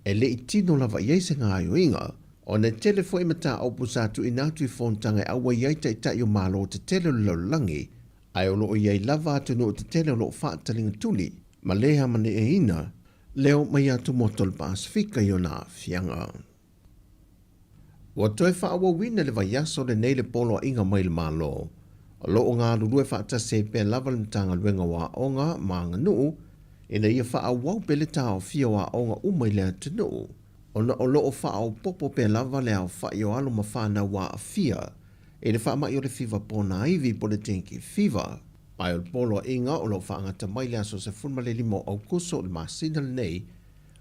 e le i tino lava i ai se gaoioiga, ona e tele foi mataupu sa tuuina atu i fonotaga e auai ai Taitai o Malo tetele o le lalolagi, ae o lo o i ai lava atunuu tetele o lo o faataligatuli ma le amaneeina leo mai atumotu o le Pasefika i ona aafiaga. Ua toe faaauauina i le vaiaso lenei le poloaiga mai le Malo, o lo o galulue faatasi ai pea lava le Matagaluega o Aoga ma Aganuu ina ia faaauau pea le taofia o aoga uma i le atunuu, ona o lo o faaopoopo pea lava le aofai o alo ma fanau aafia i le faamai o le fiva ponaivi po o le dengue fever. Ae o le poloaiga o lo o faagata mai le aso 15 o Aokuso o le masina lenei,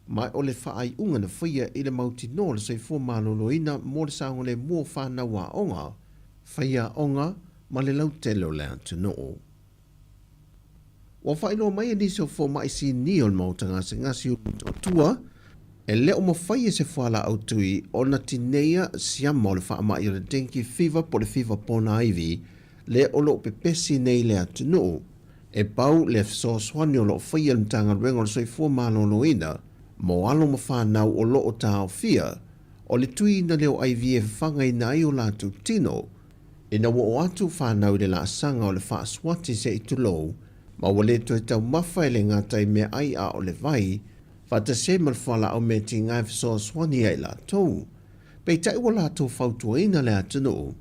ma o le faaiuga na faia i le mautinoa o le soifua maloloina mo le saogalemu o fanau aoga, faiaoga ma le lautele o le atunuu. Ua faailoa mai e nisi o fomai sinia o le Maota Gasegase o Motootua, e le o mafai e se fualaau tui ona tineia siama o le faamai o le dengue fever po o le fiva ponaivi lea o lo o pepesi nei i le atunuu. E pau le fesoasoani o lo o faia e le Matagaluega o le Soifua Maloloina mo alo ma fanau o lo o taofia, o le tuiina lea o IV e fafagaina ai o latou tino ina ua oo atu fanau i le laasaga o le faasuati se i tulou, ma ua le toe taumafa e le gata i meaai a o le vai, faatasi ai ma le fualaau mea tiga e fesoasoani ia i latou. Peitai ua latou fautuaina le atunuu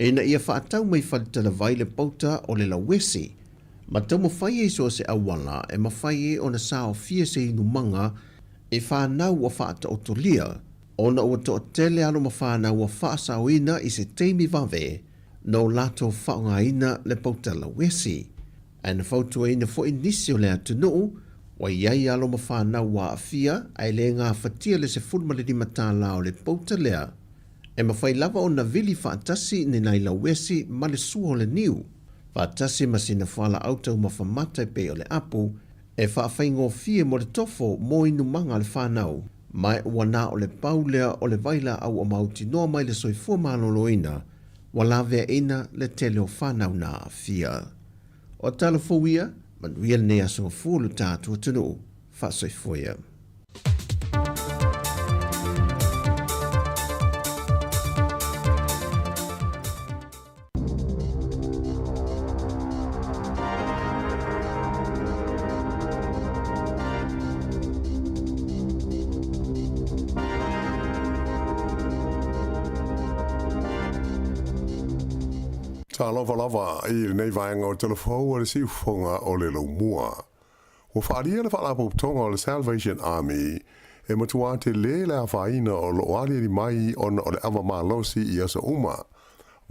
ina ia faatau mai faletalavai le pauta o le lauesi, ma taumafai ai so o se auala e mafai ai ona saofia se inumaga i fanau ua faataotolia, ona ua toatele alo ma fanau ua faasaoina i se taimi vave no latou faaaogaina le pauta lauesi. Ae na fautuaina foi nisi o le atunuu ua i ai alo ma fanau ua aafia ae le gafatia le 15 tālā o le pauta lea, e mafai lava ona vili faatasi ni nai lauesi ma le sua o le niu, faatasi ma sina fualaau taumafa mata e pei o le apu, e faafaigofie mo le tofo mo inumaga a le fanau, ma ua na o le pau lea o le vailaau ua mautinoa mai le soifua maloloina ua laveaina le tele o fanau na aafia. O tala fou ia, manuia lenei aso gafua lo tatou atunuu. Faasoifua ia. Talofa lava i lenei vaega o Tala Fou a le Siufofoga o le Laumua. Ua faaalia le Faalapotopotoga o le Salvation Army e matuā telē le afaina o lo o aliali mai ona o le ava malosi i aso uma.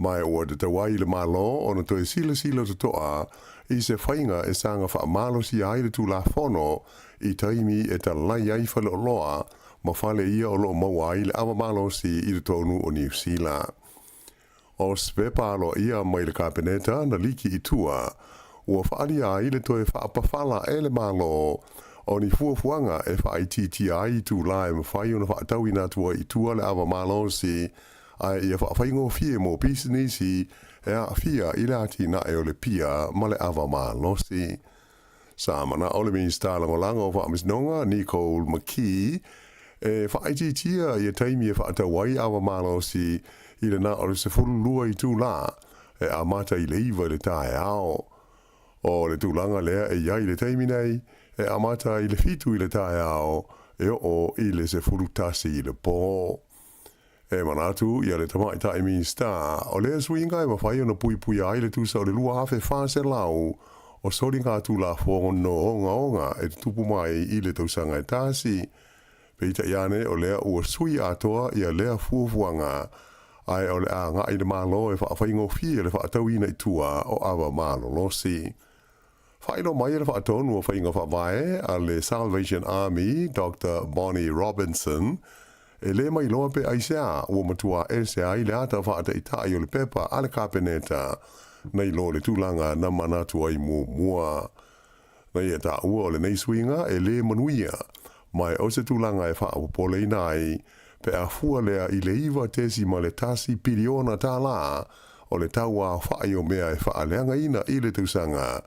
Ma ua tatau ai i le Malo ona toe silasila totoa i se faiga e saga faamalosia ai le Tulafono i taimi e talai ai faleoloa ma fale ia o lo o maua ai le ava malosi i totonu o Niu Sila. O se pepa aloaia mai le Kapeneta na liki i tua, ua faaalia ai le toe faapafala e le Malo o ni fuafuaga e faaitiitia ai itulā e mafai ona faatauina atu ai i tua le ava malosi ae ia faafaigofie mo pisinisi e aafia i le atinae o le pia ma le ava malosi. Sa manao le Minisita Lagolago o Faamasinoga, Nicole McKee, e faaitiitia ia taimi e faatau ai ava malosi i le na o le 12 itulā e amata i le 9 i le taeao. O le tulaga lea e i ai i le taimi nei, e amata i le 7 i le taeao e oo i le 11 i le pō. E manatu ia le Tamaitai Minisita, o lea suiga e mafai ona puipuia ai le tusa o le 2,400 o soligatulafono ogaoga e tutupu mai i le tausaga e tasi. Peitai ane o lea ua sui atoa ia lea fuafuaga, ae o le a agai le Malo e faafaigofie le faatauina i tua o ava malolosi. Faailoa mai e le Faatonu o Faiga Faavae a le Salvation Army, Doctor Bonnie Robinson, e le mailoa pe aisea ua matua ese ai le ata faataitai o le pepa a le Kapeneta nei lo le tulaga na manatu ai muamua. Na ia taua o lenei suiga e le manuia, ma o se tulaga e faapopoleina ai pe a fua lea i le $9.1 piliona tālā o le tau aofai o mea e faaleagaina i le tausaga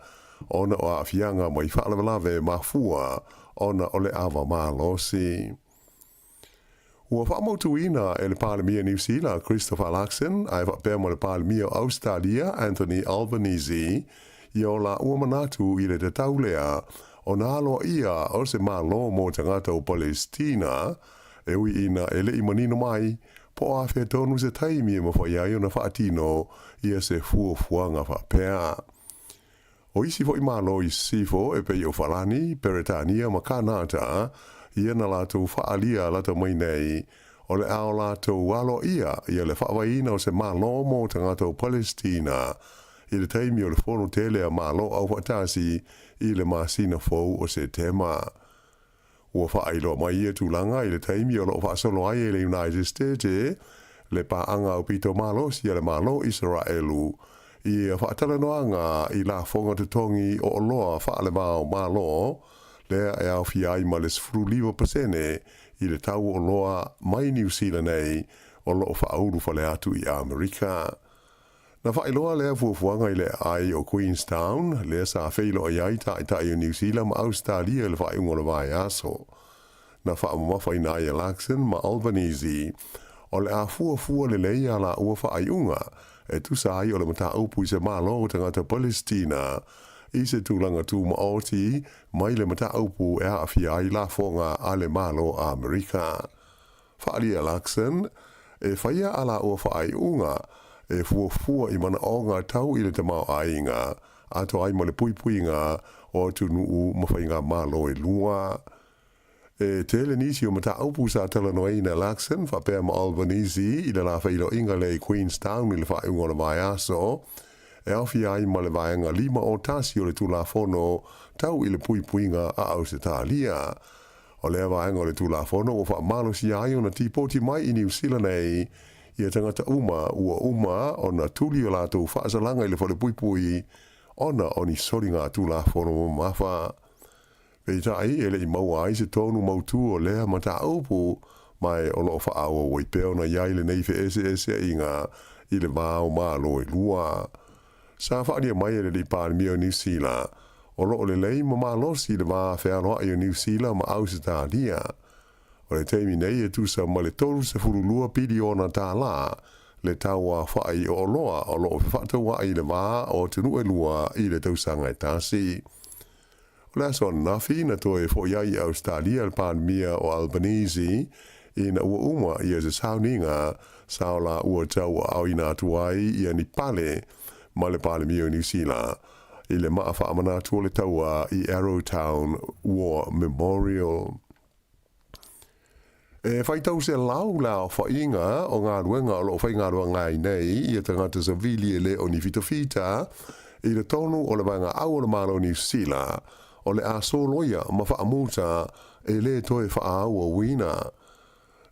ona o aafiaga mai faalavelave mafua ona o le ava malosi. Ua faamautuina e le Palemia Niu Sila, Christopher Luxon, ae faapea ma le Palemia o Ausetalia, Anthony Albanese, ia o laua manatu i le tatau lea ona aloaia o se Malo mo tagata o Palesitina, e ui ina e le i manino mai po o afea tonu se taimi e mafai ai ona faatino ia se fuafuaga faapea. O isi foi Malo i sisifo e pei o Falani, Peretania ma Kanata, ia na latou faaalia lata mai nei, o le a o latou aloaia ia le faavaeina o se Malo mo tagata o Palesitina i le taimi o le Fono tele a Malo Aufaatasi i le masina fou o Setema. Ua faailoa mai ia tulaga i le taimi o lo o faasolo ai e le United States le paaga aupito malosi a le Malo o Isaraelu i faatalanoaga i lafoga totogi o oloa faalevao Malo, lea e aofia ai ma le 15% i le tau o oloa mai Niu Sila nei o lo o faaulu fale atu i Amerika. Na faailoa lea fuafuaga i le aai o Queenstown, lea sa feiloai ai taitai o Niu Sila ma Ausetalia i le faaiuga o le vaiaso. Na faamamafaina ai e Luxon ma Albanese, o le a fuafua lelei a laua faaiuga e tusa ai o le mataupu i se Malo o tagata Palesitina i se tulaga tumaoti mai le mataupu e aafia ai lafoga a le Malo Amerika. Faaalia Luxon, e faia a laua faaiuga e fuafua i manaoga tau i le tamaoaiga, atoa ai ma le puipuiga o atunuu ma faigamalo e lua. E tele nisi o mataupu sa talanoaina Luxon faapea ma Albanese i le la feiloaiga lea i Queenstown i le faaiuga o le vaiaso, e aofia ai ma le Vaega 51 o le Tulafono tau i le Puipuiga a Ausetalia. O lea vaega o le Tulafono ua faamalosia ai ona tipoti mai i Niu Sila nei ia tagata uma ua uma ona tuli o latou faasalaga i le falepuipui ona o ni soliga Tulafono mamafa. Peitai, e le i maua ai se tonu mautū o lea mataupu, ma o lo o faaauau ai pea ona i ai lenei feeseeseaiga i le va o Malo e lua. Sa faaalia mai e le alii Palemia o Niu Sila, o lo o lelei ma malosi le va fealoai o Niu Sila ma Ausetalia. O le taimi nei e tusa ma le $32 piliona tālā le tau aofai o oloa o lo o fefaatauai i le va o atunuu e lua i le tausaga e tasi. O le aso ananafi na toe fo'i ai i Ausetalia le Palemia o Albanese ina ua uma ia se sauniga sa o laua tauaaoina atu ai ia ni pale ma le Palemia o Niu Sila i le maa faamanatu o le taua i Arrowtown War Memorial. E faitau selau le aofaiga o galuega o lo o faigaluega ai nei ia tagata savili e le o ni fitafita i totonu o le Vaega Au o le Malo o Niu Sila, o le a soloia ma faamuta e le toe faaauauina.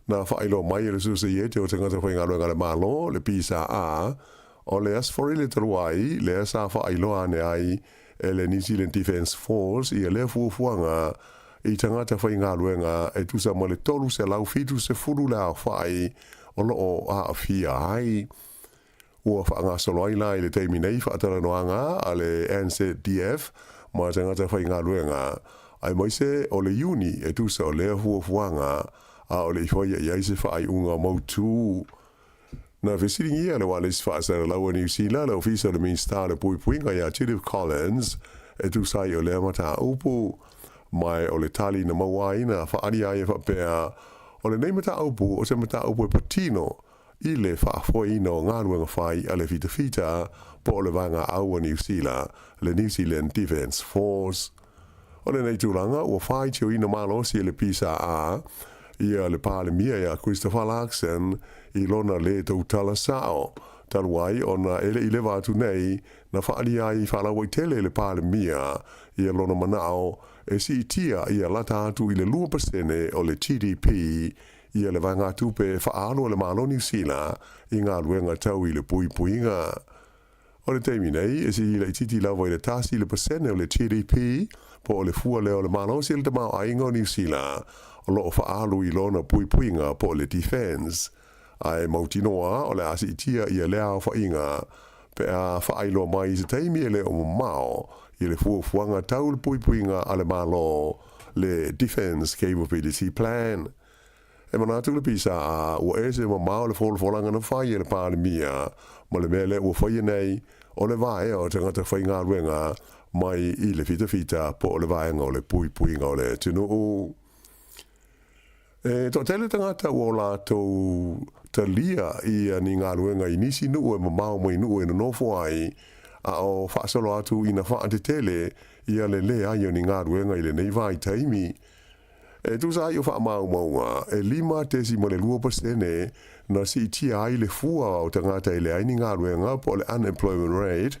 Na faailoa mai e le Sosaiete o Tagata Faigaluega a le Malo, le PSA, o le Aso Faraile talu ai lea sa faailoa ane ai e le New Zealand Defence Force ia lea fuafuaga i tagata faigaluega e tusa ma le 370 le aofai o lo o aafia ai. Ua faagasolo ai la i le taimi nei faatalanoaga a le NZDF ma tagata faigaluega, aemaise o le Iuni e tusa o lea fuafuaga a o le i faia i ai se faaiuga mautu. Na fesiligia le ualesi faasalalau a Niu Sila le Ofisa o le Minisita o le Puipuiga ia Judith Collins e tusa ai o lea mataupu. Ma o le tali na maua ai na faaalia ai e faapea, o lenei mataupu o se mataupu e patino i le faafoeina o galuega fai a le fitafita po o le Vaega Au a Niu Sila, le New Zealand Defence Force. O lenei tulaga ua faitioina malosi e le PSA ia le Palemia ia Christopher Luxon i lona lē tautala sa'o, talu ai ona e le i leva atu nei na faaalia ai faalauaitele e le Palemia ia lona mana'o e siitia ia lata atu i le 2% o le GDP ia le vaegatupe e faaalu a le Malo o Niu Sila i galuega tau i le puipuiga. O le taimi nei, e sili laitiiti lava i le 1% o le GDP, po o le fua lea o le malosi o le tamaoaiga o Niu Sila o lo o faaalu i lona puipuiga po o le defence. Ae mautinoa o le a siitia ia lea aofaiga pe a faailoa mai i se taimi e le o mamao i le fuafuaga tau le puipuiga a le Malo, le Defence Capability Plan. E manatu le pisa a ua ese mamao le folafolaga na fai e le Palemia ma le mea lea ua faia nei o le vaea o tagata faigaluega mai i le fitafita po o le vaega o le puipuiga o le atunuu. E toatele tagata ua o latou talia ia ni galuega i nisi nuu e mamao mai nuu e nonofo ai, a o faasolo atu ina faatetele ia le leai o ni galuega i lenei vaitaimi. E tusa ai o faamaumauga, e 5.2% na siitia ai le fua o tagata e leai ni galuega po o le unemployment rate,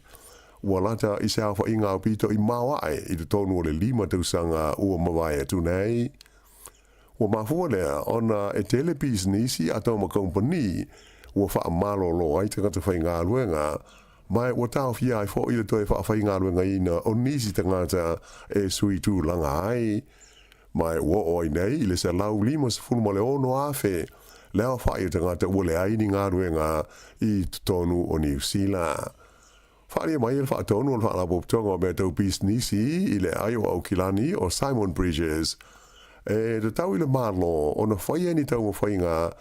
ua lata i se aofaiga aupito i maoae i totonu o le 5 tausaga ua mavae atu nei. Ua mafua lea ona e tele pisinisi atau ma kamupani ua faamalolo ai tagata faigaluega, ma ua taofia ai foʻi le toe faafaigaluegaina o nisi tagata e sui tulaga ai. Ma ua oo ai nei i le 156,000 le aofai o tagata ua leai ni galuega i totonu o Niu Sila. Faaalia mai e le faatonu o le Faalapotopotoga o Mea Tau Pisinisi i le Aai o Aukilani o Simon Bridges, e tatau i le Malo ona faia ni taumafaiga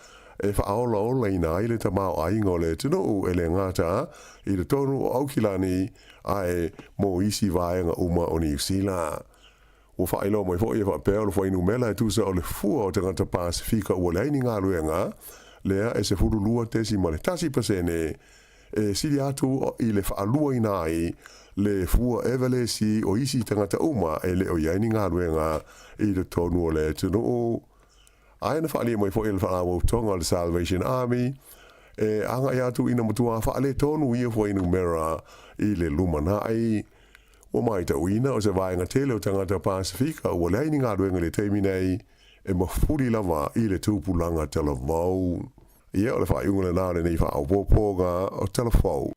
e faaolaolaina ai le tamaoaiga o le atunuu e le gata i totonu o Aukilani ae mo isi vaega uma o Niu Sila. Ua faailoa mai foi e faapea o le fuainumera e tusa o le fua o tagata Pasefika ua leai ni galuega, lea e 12.1% e sili atu i le faaluaina ai le fua evalesi o isi tagata uma e le o i ai ni galuega i totonu o le atunuu. Ae na faaalia mai foi e le Faalapotopotoga o le Salvation Army e agai atu ina matua faaletonu ia fuainumera i le lumanai. Ua matauina o se vaega tele o tagata Pasefika ua leai ni galuega i le taimi nei e mafuli lava i le tupulaga talavou. Ia, o le faaiuga lena o lenei faaopoopoga o Tala Fou.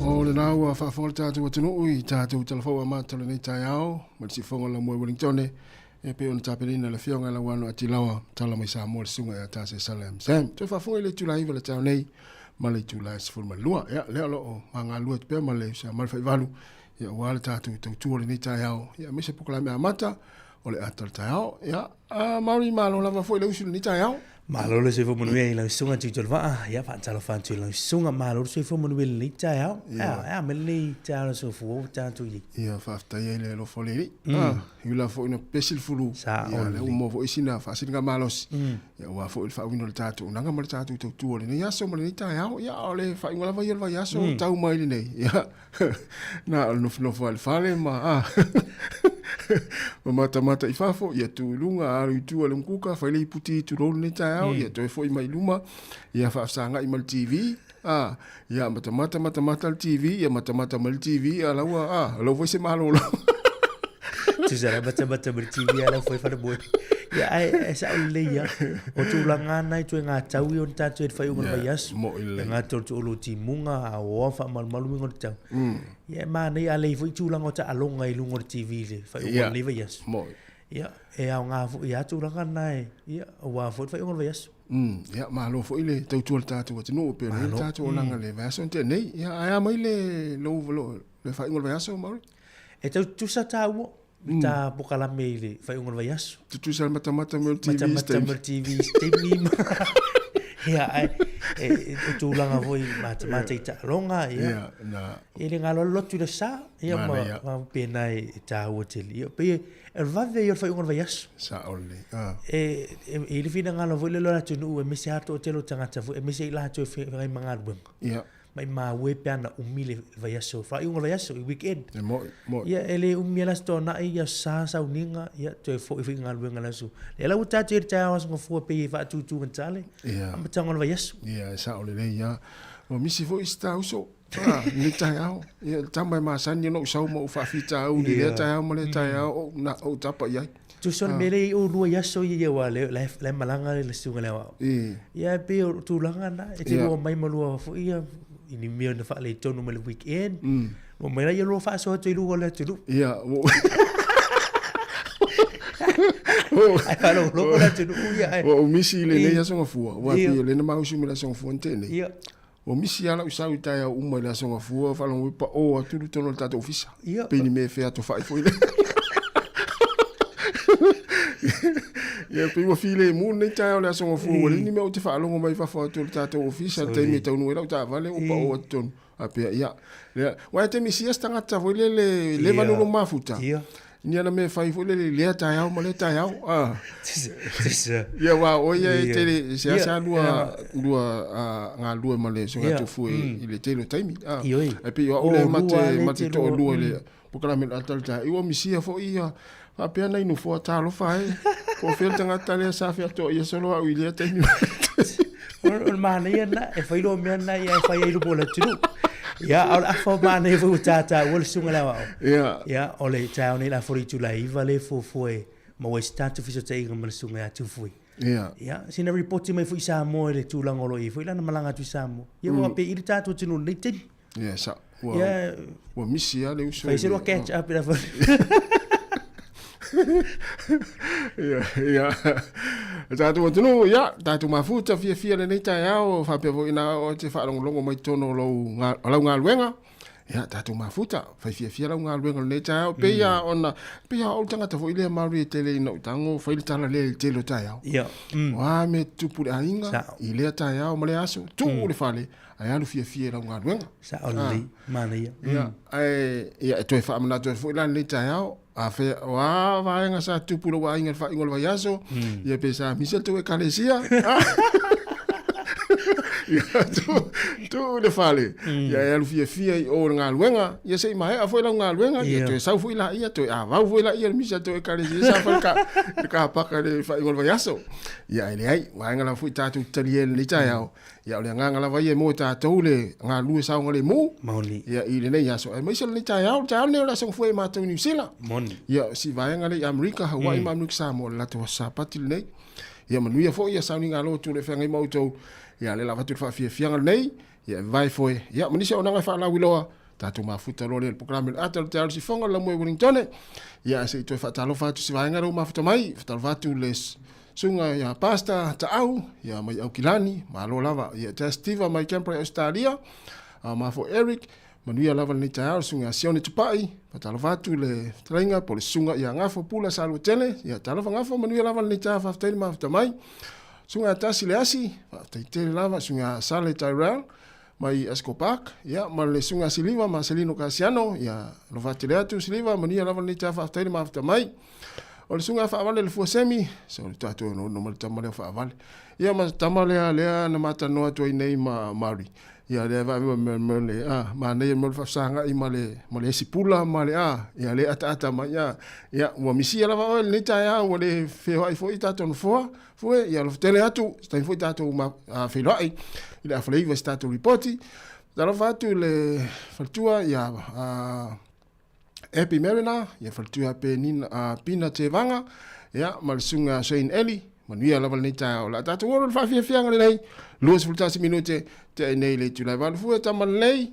O lena ua faafofoga le tatou atunuu i tatou Tala Fou amata o lenei taeao ma le siufofoga o le Laumua i Wellingtone e pei ona tapenaina e le Afioga i Lauano Atilawa, tala mai Samoa le susuga ia Tase Salem Sam. Toe faafofoga i le itula e 9 le taeao nei ma le itula e 12. Ia, lea o lo o magalue atu pea ma le usa ma le faivalu, ia, aua le tatou tautua o lenei taeao, ia, aemaise polokalame amata o le ata o le taeao. Ia, a Maori, malo lava foi le usu i lenei taeao. Malo le soifua manuia i lau susuga Tutu o le Vaa. Ia, faatalofa atu i lau susuga. Malo le soifua manuia i lenei taeao. Ia, ea mea lenei taeao le soifua ua tatou i ai. Ia, faafetai ai le alofa o le Alii. Ah, e ui lava foi ina pepesi le fulu, ia, lea ua maua foi sina faasiligamalosi, ia, aua foi le faauiina o le tatou auaunaga ma le tatou tautua i lenei aso ma lenei taeao. Ia, a o le faaiuga lava ia o le vaiaso ua tau mai lenei. Ia, na o le nofonofo lava i le fale ma, ah, ma matamata i fafo, ia tu i luga, alu i tua i le umukuka, fai le iputi tulou lenei taeao, ia toe foi mai i luma, ia faafesagai ma le TV, ah, ia matamata matamata le TV, ia matamata mai le TV, a la ua, ah, lau foi se malolo. Tusa la matamata ma le TV a lau foi fale moe. Ia, ae, e sao lelei ia. O tulaga na i toe ngā tau i o ni tātou e te whai o ngā vaiaso. Mo i lelei. E ngā tau tu olo timunga, a oa whaamalumalu ingo te tau. Ia, e mānei a lei foi tulaga o taaloga i luga o le TV le whai o ngā vaiaso. Mo. Ia, e ao ngā foi ia tulaga na e, ia, o wā foi te whai o ngā vaiaso. Ia, malo foi le tautua le tātou atunuu, pe nei le tātou olaga le vaiaso na tea nei. Ia, ae a mai le lou, le faaiuga o le vaiaso, Mauri? E tau tutusa tāua i tā pokalame i le faaiuga o le vaiaso. Tutusa le matamata mai o le TV Matamata mai o le TV i se taimi ma... Ia, ae, e, e, o tulaga foi matamata i taaloga, ia. Ia, na. E le galo lotu i le sa, ia, ma, ma pēnā e, e tāua tele. Ia, pei e, e vave ia o le faaiuga o le vaiaso. Sao lelei. Ah. E, e, e i le finagalo foi le lo atunuu aemaise lava toatele o tagata foi, aemaise i latou e feagai ma galuega. Ia. Maimau e pe ana umi le vaiaso, faaiuga o le vaiaso, i weekend. E mo'i, mo'i. Ia, e le umi ala se toana'i, ia sa sauniga, ia, toe fo'i foi i galuega i le aso. Lea la ua tatou i ai i le taeao aso gafua pei e faatūtū gatale, Ia. amataga o le vaiaso. Ia, e sao lelei lava. Ua misi foi si ta uso, a, i lenei taeao. Ia, le tama e masani ona ou sau ma ou faafitauli i lea taeao ma lea taeao, ou, na, ou tapa i ai. Tusa o le mea lea i ou lua i aso ia, aua lea, la e, la e malaga le susuga i le aoao. Ia, e pei o tulaga na, e te lua mai ma lua foi ia, i ni mea na faaletonu mai le weekend. Lua mai la ia lua faasoa atu i luga o le atunuu. Ia, ua Ai faalogologo le atunuu ia, ai. Ua ou misi i lenei aso Gafua, aua pei o lea na mausu mai le aso Gafua na tea nei. Ia. Ua misi lava lau sau i taeao uma i le aso Gafua, faalogo mai pao atu i totonu o le tatou ofisa. Ia. Pei ni mea e featofai foi lea. Ia, pei ua filemu lenei taeao i le aso Gafua, ua leai ni mea ou te faalogo mai fafo atu o le tatou ofisa i le taimi e taunuu ai lau taavale ua pao atu totonu. Faapea, ia, lea, aua e te misia se tagata foi lele, leva ona lou mafuta. Ia. Ni ana mea e fai foi lele i lea taeao ma lea taeao. Ah. Tusa. Ia, aua o ia e tele, seasea lua, lua galulue ma le susuga Tufue i le tele o taimi. Ah. Ioe. Ae pei o au lea ma te, ma te toalua i le polokalame o le ata o le taeao. Ua misia foi ia, faapea nai nofoa talofa e. Po o fea le tagata lea sa featoaia solo au i lea taimi. O le manaia lena, e fai loa mea lena ia e fai ai i luma o le atunuu. Ia, a o le afa o manaia foi ua taua le susuga i le aoao. Ia. Ia, o le taeao nei o le a folo i itula e 9 lea e fuafua e maua ai se tatou fesootaiga ma le susuga ia Tufui. Ia. Ia, sina ripoti mai foi i Samoa i le tulaga o lo o i ai foi lana malaga atu i Samoa. Ia, ua faapea i le tatou atunuu i lenei taimi. Ia, sa, ua, Ia, ua misi lava le uso. Fai se lua catch up i la foi. Ia, ia. Tatou atunuu, ia, tatou mafuta fiafia lenei taeao, faapea foi na o te faalogologo mai totonu o lou, o lau galuega. Ia, tatou mafuta, fai fiafia lau galuega o lenei taeao. Pei lava ona, pei lava o le tagata foi lea Maori e tele ina ou tago, fai le tala lea i le tele o taeao. Ia. O a mea e tutupu i le aiga, i lea taeao ma lea aso, tuu le fale, ae alu fiafia i lau galuega. Sao lelei, manaia. Ia, ae, ia, e toe faamanatu atu foi la lenei taeao, a fea, o a vaega sa tupu i lou aiga i le faaiuga o le vaiaso, ia pe sa misi le tou ekalesia. Ia, tuu, tuu i le fale, ia e alu fiafia i o i le galuega, ia se i maea foi lau galuega, ia toe sau foi laia, toe avau foi laia i le misi a le tou ekalesia, sa fai le ka, le kapaka i le faaiuga o le vaiaso. Ia, ae leai, vaega lava foi tatou te talia i lenei taeao, Ia o le agaga lava ia e maua e tatou le galulue saogalemu. Moni. Ia i lenei aso aemaise lenei taeao, le taeao lenei o le aso gafua i matou i Niu Sila. Moni. Ia si vaega lea i Amerika, Hawaii ma Amerika Samoa le latou aso Sapati lenei. Ia manuia foi ia sauniga alo atu le feagai ma outou. Ia lea la avatu le faafiafiaga lenei. Ia e vavae foe. Ia ma nisi auaunaga e faalauiloa tatou mafuta loa lea i le polokalame o le ata o le taeao i le sifoga o le laumua i Wellingtone. Ia se i toe faatalofa atu si vaega lea ua mafuta mai. Faatalofa atu le Susuga ia Pastor Taau, ia mai Aukilani, malo lava. Ia Jas Tiva mai Canberra i Ausetalia, a ma foi Eric, manuia lava lenei taeao le susuga ia Sione Tupai, faatalofa atu le fetalaiga po o le susuga ia Gafo Pula Saluatele, ia talofa Gafo, manuia lava lenei taeao, faafetai le mafuta mai. Susuga Tasi Leasi, faafetai tele lava, Susuga Sale Tyrell mai Asco Park, ia, ma le Susuga Siliva Marcelino Kasiano, ia, alofa tele atu Siliva, manuia lava lenei taeao, faafetai le mafuta mai. O le Susuga Faavale le Fua Semi, so le tatou no ma le tama lea faavale. Ia ma tama lea lea na matanoa atu ai nei ma Mari. Ia lea va ma ma le a ma nei mo le faafesagai ma le ma le esi pula ma le a ia le ataata mai ia ia ua misia lava oe lenei taeao ua le feoai foi tatou nofoa fue ia alofa tele atu se taimi foi tatou ma feiloai i le afaleiva se tatou ripoti talofa atu le faletua ia a Happy Marina, ia faletua Penina, Pina Tevaga, ia, ma le susuga Shane Eli, manuia lava lenei taeao. O le a tatou olo le faafiafiaga lenei, 21 minute, tea i nei le itula e 8 fua, tama lelei.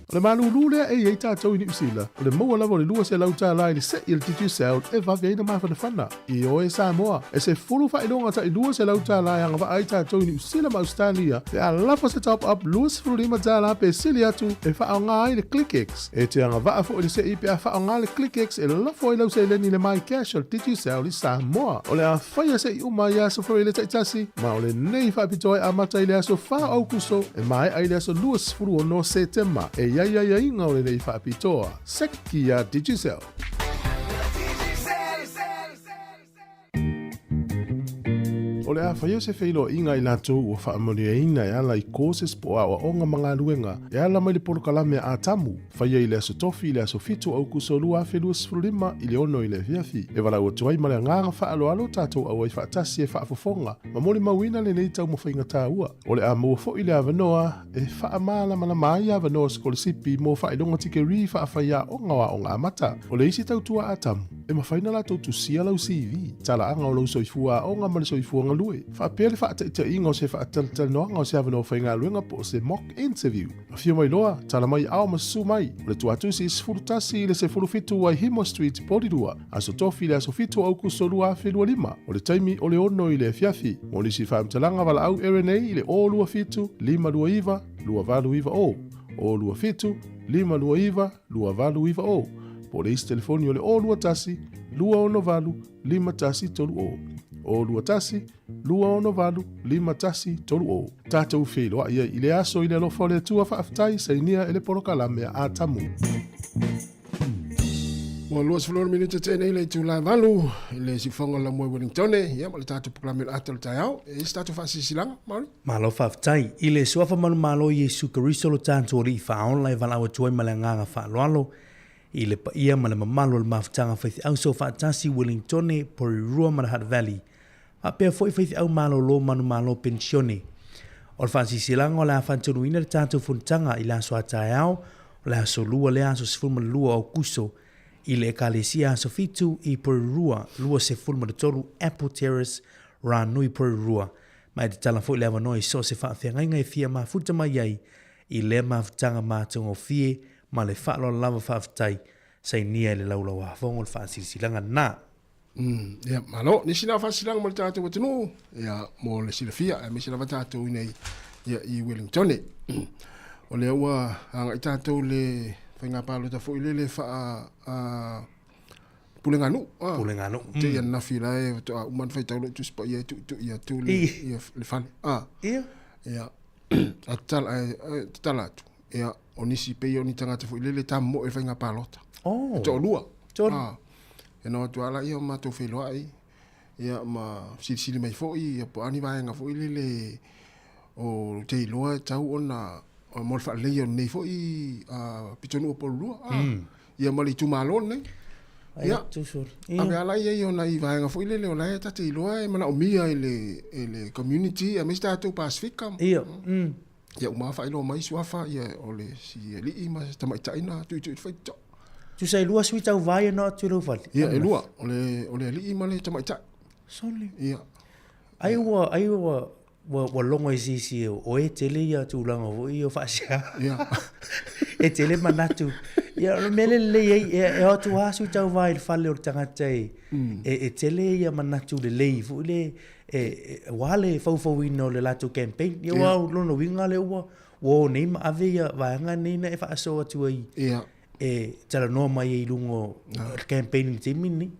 O le malūlū lea e i ai tatou i Niu Sila, o le maua lava o le $200 i le se'i a le Digicel e vave ai na mafanafana. Ioe Samoa, e 10 faailoga tai $200 e agavaa ai tatou i Niu Sila ma Ausetalia pe a lafo se top up $25 pe sili atu e faaaoga ai le ClickX. E te agavaa foi le se'i pe a faaaoga le ClickX e lafo ai lau seleni i le MyCash o le Digicel i Samoa. O le a faia se'i uma i aso Fevaile taitasi, ma o lenei faapitoa e amata i le aso 4 o Aukuso e maea i le aso 26 Setema. E i ai aiaiga o lenei faapitoa. Seki a Digicel. O le a faia se feiloaiga a i latou ua faamanuiaina e ala i courses po o aoaoga ma galuega e ala mai le polokalame a Atamu, faia i le Aso Tofi i le aso 7 o Aukuso 2025 i le 6 i le afiafi. E valaau atu ai ma le agaga faaaloalo tatou auai faatasi e faafofoga ma molimauina lenei taumafaiga taua. O le a maua foi le avanoa e faamalamalama ai avanoa sikolasipi mo faailoga tikerii faafaiaoga o aoga amata. O le isi tautua Atamu, e mafai ona latou tusia lau CV, talaaga o lou soifua aoga ma le soifua galue, faapea le faataitaiga o se faatalatalanoaga o se avanoa faigaluega po o se mock interview. Afio mai loa, tala mai ao ma susu mai. O le tuatusi 11 i le 17 Waihimo Street, Porirua, Aso Tofi i le aso 7 o Aukuso 2025. O le taimi o le 6 i le afiafi. Mo nisi faamatalaga valaau RNA i le 027 529 2890, 027 529 2890, po o le isi telefoni o le 021 268 5130, 021 268 5130. Tatou feiloai ai i le aso i le alofa o le Atua faafetai sainia e le polokalame a Atamu. Ua 26 minute te nei le itula e 8 i le siufoga o le Laumua i Wellingtone, ia ma le tatou polokalame o le ata o le taeao. E i ai se tatou faasilasilaga, Maori? Malo faafetai. I le Suafa manumalo o Iesu Keriso lo tatou Alii Faaola e valaau atu ai ma le agaga faaaloalo i le paia ma le mamalu o le mafutaga faifeau soofaatasi Wellingtone, Porirua ma le Hutt Valley, faapea foi faifeau malolo manumalo penisione. O le faasilasilaga o le a faatonuina le tatou fonotaga i le aso a taeao o le aso Lua lea aso 12 o Aukuso i le Ekalesia Aso Fitu i Porirua 23 Apple Terrace, Ranui, Porirua. Ma e tatala foi le avanoa i so o se faafeagaiga e fia mafuta mai ai i lea mafutaga matagofie ma le faaaloalo lava faafetai sainia i le laulauafogo le faasilasilaga na. Ia, malo. Nisi na faasilasilaga mo le tatou atunuu, ia, mo le silafia, aemaise lava tatou i nei, ia, i Wellingtone. O lea ua agai tatou i le faiga palota foi lele faa, a, puleganuu. Ah, Puleganuu. Te ia nafi la e faatoa uma ona faitau lou Tusi Paia e tuitui atu le, ia, le fale. Ah. Ia. Ia. A tatala, e tatala atu. Ia, o nisi pei o ni tagata foi lele tamomoe i le faiga palota. Oh. E toalua. Tolu. Ah. Ia na o atu lava laia o matou feiloai, ia ma silisili mai foi, ia po o a ni vaega foi lele o te iloa e tatau ona mo le faaleleia o lenei foi pitonuu o Porirua, ia ma le itumalo lenei. Ia, ave lava la i ai o nai vaega foi lele o la e ta te iloa e manaomia e le community aemaise tatou Pasefika. Ia. Ia uma faailoa mai suafa ia o le si alii ma se tamaitai na tuitui i le faitotoa. Tusa e lua sui tauva ia na atu i lou fale? Ia e lua, o le alii ma le tamaitai. Sole. Ia. Ai ua, ai ua, ua, ua logo e se isi o e tele ia tulaga foi ia o faasea. Ia. E tele manatu. Ia o le mea lea e lelei ai, e o atu lava sui tauva i le fale o le tagata e, e tele ia manatu lelei foi lea e, aua le faufauina o le latou campaign. Ia aua o lona uiga lea ua ua o nei ma ave ia vaega nei na e faasoa atu ai Ia. e talanoa mai ai i luga o le campaign i le taimi lenei.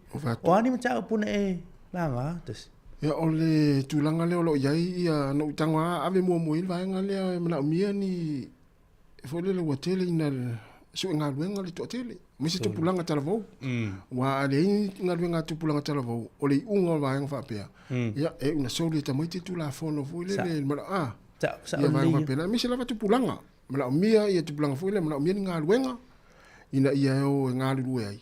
O a ni mataupu na e laga tasi? Ia, o le tulaga lea o lo o i ai, ia, na ou tago lava ave muamua i ai le vaega lea e manaomia ni, foi lele ua tele ina sue galuega le toatele, aemaise tupulaga talavou. Aua a leai ni galuega a tupulaga talavou, o le iuga o le vaega faapea, ia, e iu ina soli e tamaiti le Tulafono foi lele, a, ia vaega faapena, aemaise lava tupulaga. Manaomia ia tupulaga foi lea, manaomia ni galuega ina ia e o e galulue ai.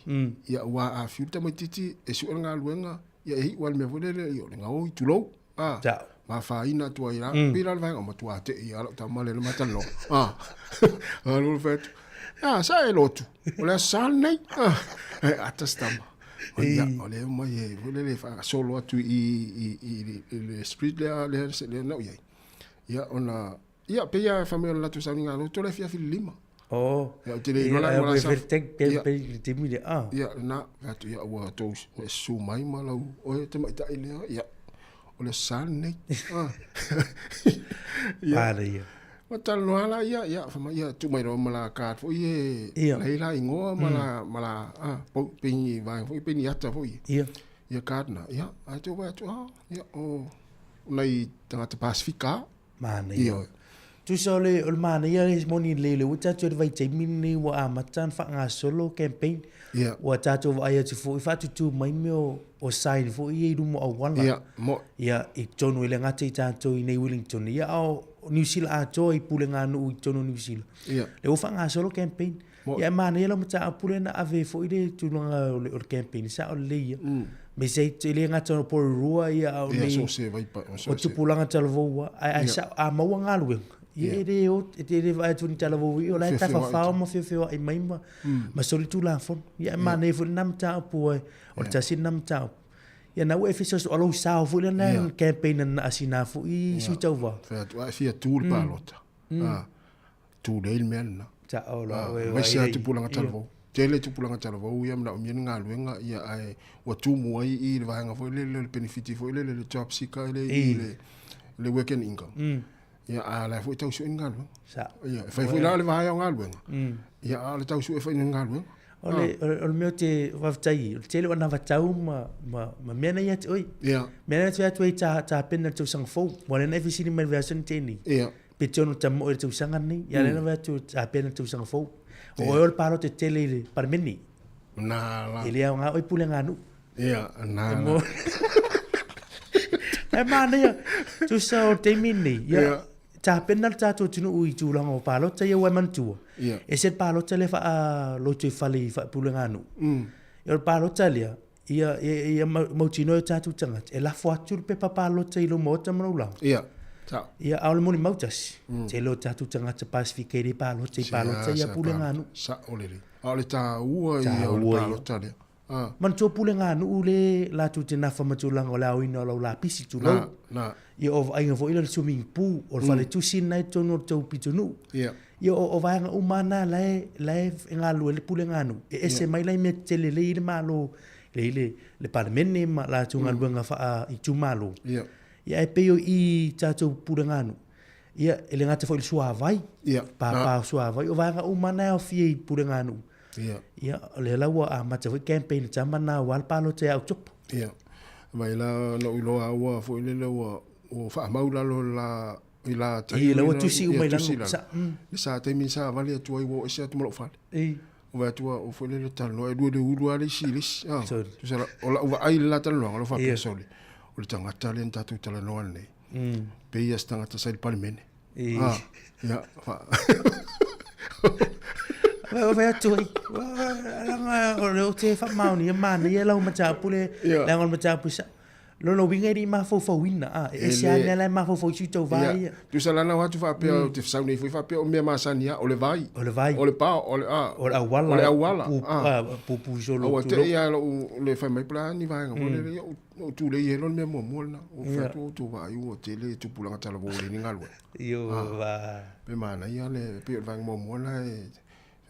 Ia, aua a fiu le tamaitiiti e sue le galuega, ia e iu lava i le mea foi lele, ia o le gaoi, tulou. A, ma afaina atu ai la, pei la o le vaega, o matua tei lava lau tama lea na ma talanoa. A, alu le fai atu, a, sa e lotu, o le aso Sa lenei. A, e ata se tama. O ia, o lea mai e, foi lele e faagasolo atu i le street lea, lea, lea na ou i ai. Ia, ona, ia, pei lava e fai mai o le latou sauniga loto le afiafi i le 5. Oh. Ia, ou te le iloa la, ua lasa. Ia, pe le, ah. Ia, lena, fai atu, ia, ua tou susu mai ma lau, oe tamaitai lea, ia, o le sa lenei. Ah. Ia. Manaia. Ma talanoa la, ia, ia, fai mai, ia, tuu mai loa ma la card foi e, Ia. la i la igoa ma la, ma la, ah, pau, pei ni vaega foi, pei ni ata foi. Ia. Ia card na, ia, ae te vaai atu, ah, ia, o, nai tagata Pasefika. Manaia. Ia. Tusa o le o le manaia le moni lelei lea ua tatou i le vaitaimi lenei ua amata ona faagasolo campaign. Ia. Ua tatou vaai atu foi faatutu mai mea o, o sign foi ia i luma o auala. Ia, mo. Ia, i totonu e le gata i tatou i nei Wellington, ia a o Niu Sila atoa i puleganuu i totonu o Niu Sila. Ia. Lea ua faagasolo campaign. Mo. Ia e manaia lau mataupu lea na ave ai foi le tulaga o le, o le campaign, e sao lelei ia. Me se e le gata o Porirua ia a o Ia, nei so se vai pa, so o se. tupulaga talavou a, ae, ae Ia. sao, a maua galuega, ia e le o, e te le vaai atu ni talavou i o la e Feofeoai tafafao ma feofeoai mai ma, ma soli tulafono. Ia e manaia foi lena mataupu ai, o le tasi lena mataupu. Ia na ua e fesoasoani, o lou sao foi lena Ia. campaign na asina foi i sui tauva. Fai atu, a e fia tu le palota. Ah, tu lei le mea lena. Sao la Ah, oe mai se ai. tupulaga talavou. Tele tupulaga talavou ia manaomia ni galuega ia ae ua tumu ai i le vaega foi lele o le penefiti foi lele le job seeker le i le le work and income. Ia a la foi tau sue ni galuega. Sao. Ia e fai foi la le vaea o galuega. Ia a o le tau sue foi ni galuega. O le, o le, o le mea o te faafetai, o le tele o anavatau ma, ma, ma mea na ia te oe. Ia. Mea na te atu ai ta, tapena le tausaga fou. Ua lena e fesili mai le vaiaso ni tēnei. Ia. Pe te ono tamoe i le tausaga lenei. Ia lena vai atu tapena le tausaga fou. O oe o le palota tele i le palemene. Na la. E le aoga oe puleganuu. Ia, na la. E manaia, tusa o le taimi lenei. Ia, Ia. tapena le tatou atunuu i tulaga o palota ia ua e manatua. Ia. E se le palota lea faalotoifale i puleganuu. Ia o le palota lea, ia, ia, ia mautinoa e o tatou tagata, e lafo atu le pepa palota i lou maota ma lou laoa. Ia. Sao. Ia, a o le molimau tasi, tele o tatou tagata Pasifika e le palota i palota ia puleganuu. Sao lelei. A o le taua ia o le Taua ia. palota lea. Ah. Manatua puleganuu le latou te nafa ma tulaga o le aoina o lau lapisi tulou. Na, na. Ia o vaaiga foi lea o le swimming pool, o le faletusi lena i totonu o le tou pitonuu. Ia. Ia o, o vaega uma na la e, la e galulue le puleganuu. E ese mai la i mea tetele lea i le Malo, lea i le, le Palemene ma latou galuega faaitumalo. Ia. Ia ae pei o i tatou puleganuu. Ia, e le gata foi i le suavai, Ia. pāpā o suavai, o vaega uma na e aofia i puleganuu. Ia. Ia, o lea la ua amata foi campaign tama na aua le palota ia Oketopa. Ia. Mai la na iloa ua foi lele ua ua faamau lalo la i la taimi Ia, la ua na- tusi ia, uma i lalo. tusi lalo. Sa-. Le sa taimi sa vale atu ai ua oo ese atu ma lou fale. Ei. O vaai atu o foi lele talanoa e lua le ulu lava le isi i le isi. Ah. Sorry. Tusa la o lau vaai i le la talanoaga o lau faapea Ia. sole. O le tagata lea na tatou talanoa lenei. Pei ia se tagata sa i le Palemene. Ei. Ah, ia, fa- Vai vai atu ai. Langa o le o te whamaoni, e manaia lau mataupu le, Ia. leaga o le mataupu sa. Lona uiga e le i mafaufauina, a, e ese E lava le- mea la e mafaufau i sui tauva Ia, ia. tusa la na o atu faapea ou te fesau nei foi faapea o mea masani lava, o le vai. O le vai. O le pao, o le a. O le auala. O le auala. Pu, ah. ah, pupu solo Aua tulou. te ia lou le fai mai po o le a ni vaega foi lele, ia ou tulei ai loa le mea muamua lena. Ou fai atu ou vaai ua tele tupulaga talavou e leai ni galuega. Io va. Pe manaia le pei o le vaega muamua lena e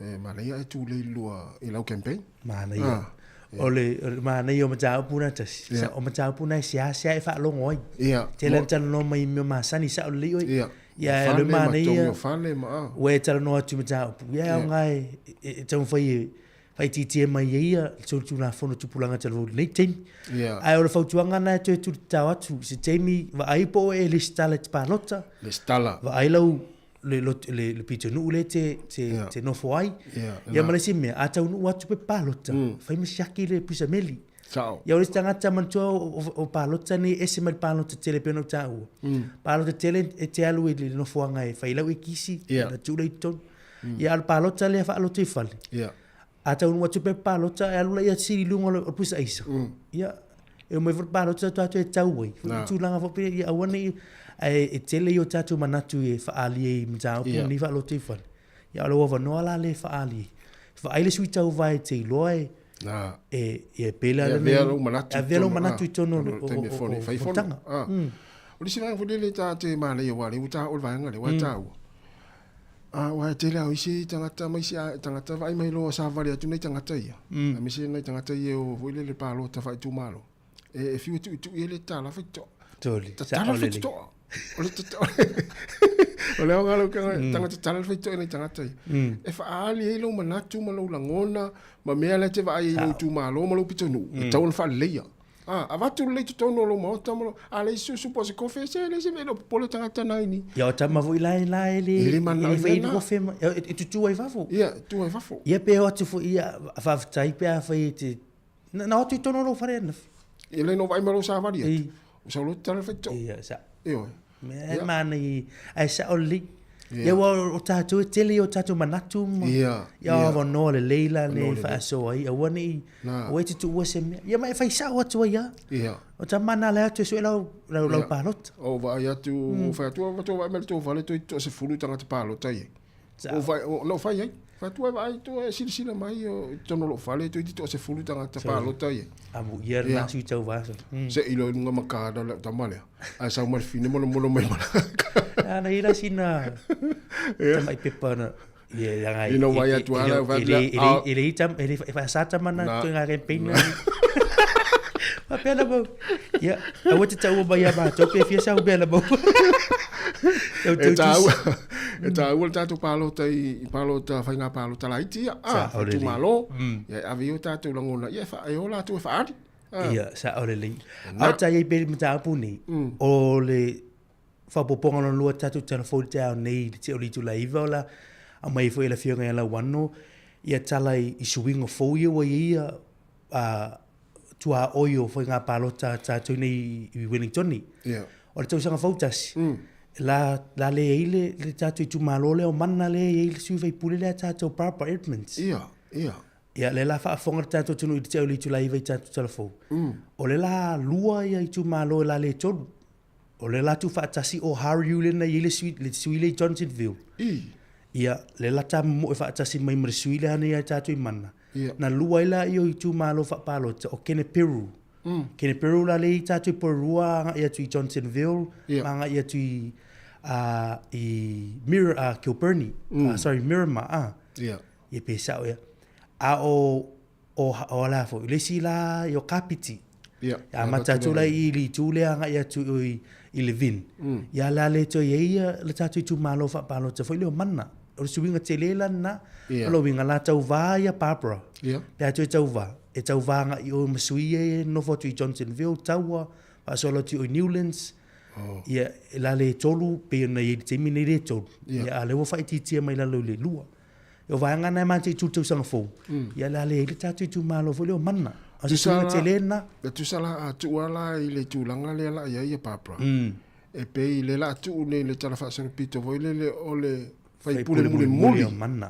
e manaia e tulei lua i lau campaign. Manaia. Ah. O le, o le manaia o mataupu na tasi. Ia. O mataupu na e seasea e faalogo ai. Ia. Tele na talanoa mai i mea masani sao lelei oe. Ia. Ia, Fale o le ma manaia. togi o fale ma a. Ua e talanoa atu i mataupu. Ia, Ia. aoga e, e, e taumafai e faaitiitia mai ai ia le solitulafono tupulaga talavou i lenei taimi. Ia. Ae o le fautuaga na e toe tulitao atu i se taimi vaai po o e lesitala i te palota. Lesitala. Vaai lau le, le, le, le pitonuu lea te, te, Ia. te nofo ai. Ia, Ia ma le isi mea, a taunuu atu pe palota, fai ma siaki le pusameli. Sao. Ia o le isi tagata manatua o, o, o palota nei ese mai le palota tele pei ona ou taua. Palota tele e te alu i le nofoaga e fai lau e kisi, Ia. ona tuu lea i totonu. Ia a o le palota lea faaloto i fale. Ia. A taunuu atu pe palota e alu laia sili i luga o le o le pusa aisa. Ia, e omai foi le palota tatou e tau ai. Foi Na. tulaga faapea ia aua nei ae e tele ia o tatou manatu e faaali ai i mataupu Ia. nei faaloto i fale. Ia o lou avanoa la lea e faaali ai. Vaai le sui tauva e te iloa e Na. e e pele E ala avea lou manatu e i avea lou totonu, manatu ah, i totonu o o le taimi e fono, e fai fono. fonotaga. Ah. O le isi vaega foi lele ta te manaia aua o lea ua taua le vaega lea, ua e taua. Ah, aua e tele lava o isi tagata ma isi tagata vaai mai loa savali atu nai tagata ia. Aemaise nai tagata ia e o foi lele palota faaitumalo. E e fiu e tuitui ai le tatala faitotoa. Toli, Tatala sao lelei. faitotoa. O le tatala. O le aoga lau tagata tatala faitotoa i nai tagata ia. E faaali ai lou manatu ma lou lagona ma mea la e te vaai ai i lou itumalo ma lou pitonuu, e tatau ona faaleleia. Ah, avatu lelei totonu o lou maota ma lou, a leai se susu po o se kofe, se leai se mea e le o popole tagata na ini. Ia o tama foi la e la e le E le manao e le i fai mea ni na. kofe ma e, e tutu ai fafo. Ia, e tu ai fafo. Ia pe o atu foi ia faafetai pe afai e te na, na o atu i tonu o lou fale ananafi. Ia le no vaai ma lou savali atu. Ei. O sau loa tala le faitotoa. Ia sa. Ioe. Mea Ia. mana i ae sao lelei. Ia. Ia ua o tatou e tele i o tatou manatu ma Ia, ia ia. avanoa lelei la Avanoa le lelei. faasoa ai aua ne i Na. aua e te tuua se mea. Ia ma e fai sao atu ai lava. Ia. O tama na ala atu e sue lau lau lau Ia. palota. Ou vaai atu, mm. fai atu, atu vaai mai le tou fale, toi toasefulu tagata palota i ai. Sao. Ou fai, na ou fai ai. Fai atu ai vaai, tu e silasila mai o i totonu o lou fale, toeitiiti toasefulu tagata palota i ai. Amu ia Ia. lena sui tauva so. Mm. Se i loa i luga ma kada lau tama lea. Ae sau ma le fine molomolo mai ma Ana ia la sina tamai pepa na ia leaga Ina vaai atu lava lau fai atu lea, ah. e le tam e le faasa tama na Na. toe ngā campaign na. Faapea la mau. Ia, aua te taua mai ia mātou pe fia sau mea la mau. Tau E tau tāua, tusi. e tāua le tātou palota i, i palota, whainga palota laiti ia, ah, Sa, o lelei. whaitumālo, ia, e ave i o tātou langona, ia, e wha, e o lātou e whaari. Ah. Ia, sao lelei. A o tā iai pe le mataupu nei, o le faaopoopoga lona lua tatou tala fou i le taeao nei i le tea o le itula e iva o la aumai ai foi e le Afioga ia Lauano ia tala i suiga fou ia ua i ai ia tuaoi o faiga palota a tatou nei i Wellingtoni. Ia. O le tausaga fou tasi, la, la le ai le, le tatou itumalo lea o Mana lea e i ai le sui faipule lea tatou Barbara Edmonds. Ia, ia. Ia, lea la faafofoga le tatou atunuu i le tea o le itula iva i tatou tala fou. O le la lua ia itumalo e la le tolu. O le la tuufaatasi o Hariu lea na i ai le sui, le sui lea i Johnsonville. I. Ia, le la tamomoe faatasi mai ma le sui lea na i ai tatou i Mana. Ia. Na lua ai la i o itumalo faapalota o Keneperu. Keneperu la lea i tatou i Porirua agai atu i Johnsonville, Ia. ma agai atu i, i Mir, Kilbirnie, sorry, Miramar, ah. Ia. Ia pe sao ia. A o, o, o la foi, le isi la i o Kapiti. Ia. Amata atu la i le itu lea agai atu i, i Levin. Ia la le toe i ai ia le tatou itumalo faapalota foi lea o Mana. O le suiga tele la lena. Ia. O lona uiga la tauva ia Barbara. Ia. Pe a toe tauva, e tauva agai i o ma sui ia e nofo atu i Johnsonville, Taua, faasolo atu i o i Newlands. Oh. Ia, la le tolu, pei ona i ai i le taimi nei le tolu. Ia. Ia, a lea ua faaitiitia mai lalo i le lua. O vaega na e matou i tausaga fou, ia le a leai le tatou itumalo foi lea o Mana. O se suiga tele lena. E tusa la a tuu lava la i le tulaga lea la i ai ia Barbara. E pei le la tuu nei le tala faasolopito foi lele o le faipule mulimuli. o Mana.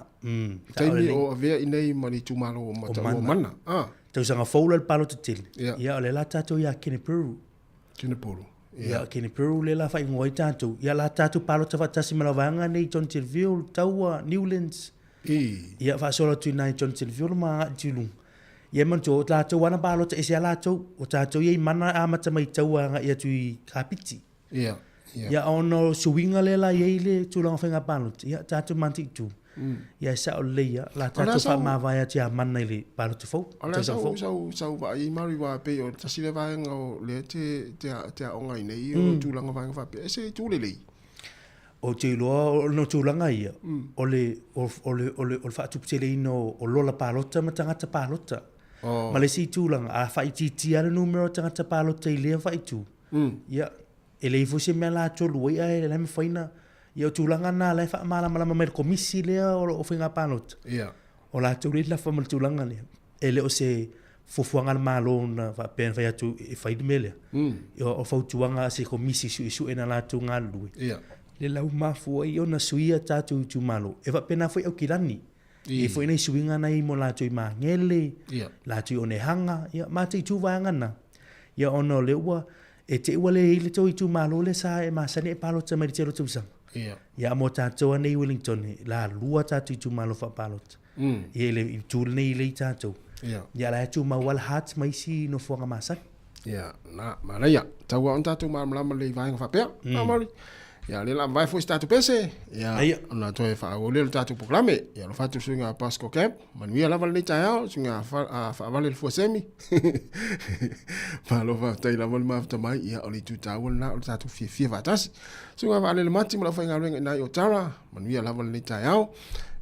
Taimi o avea i nei ma le itumalo o Mataua o Mana. Ah. Tausaga fou la le palota tele. Ia. Ia o lea la tatou ia Kenepuru. Kenepuru. Ia, o Kenepuru lea la faaigoa ai tatou. Ia la tatou palota faatasi ma la vaega nei Johnsonville, Taua, Newlands. I. Ia faasolo atu i nai Johnsonville ma agai atu i luga. Ia manatua, o tatou lava na palota ese a latou. O tatou ia i Mana e amata mai Taua agai atu i Kapiti. Ia, ia. Ia ona o suiga lea la i ai le tulaga faiga palota, ia tatou mataitu. Ia e sao lelei ia, la tatou faamavae atu ia Mana i le palota fou, O le a tausaga sau, fou. sau, sau vaai Mary aua pei o le tasi lea vaega o lea te, te, te aoga ai nei o tulaga vaega faapea, e se itu lelei. Ou te iloa o le tulaga ia, o le, o, o le, o le, o le faatuputeleina o, o lola palota ma tagata palota. Oh. Ma le isi tulaga, a faaitiitia le numera o tagata palota i lea faaitu, ia, e leai foi se mea la tolu ai ae la e mafai na, ia o tulaga na la e faamalamalama mai le komisi lea o, o faiga palota. Ia. O latou lea e lafa ma le tulaga lea. E le o se fuafuaga a le Malo na faapea na fai atu e fai le mea lea. Ia, o fautuaga a se komisi suesue na latou galulue. Ia. Le lau mafua ai ona suia tatou itumalo. E faapena foi Aukilani. E i ai foi nai suiga na i mo latou i Magele, Ia. latou i Onehanga, ia, mataitu vaega na. Ia ona o lea ua, e te i ua le i ai le tou itumalo lea sa e masani e palota mai i le tele o tausaga. Ia. Ia mo tatou anei i Wellington, la lua tatou itumalo faapalota. Ia i le itu lenei i lea i tatou. Ia. Ia la e tumau lava le Hearts ma isi nofoaga masani. Ia, na, manaia. Tau lava ona tatou malamalama lelei i vaega faapea. Mm. Maori. Ia, lea la mavae foi se tatou pese. Ia, Aia. ona toe faaauau lea o le tatou polokalame. Ia, alofa atu le suiga a Pascal Camp. Manuia lava lenei taeao, le suiga a faavale le fuasemi. Malo faafetai lava le mafuta mai. Ia, o le itu taua lena o le tatou fiafia faatasi. Suiga Vaalele Mati ma le aufaigaluega i ina i Otara. Manuia lava lenei taeao.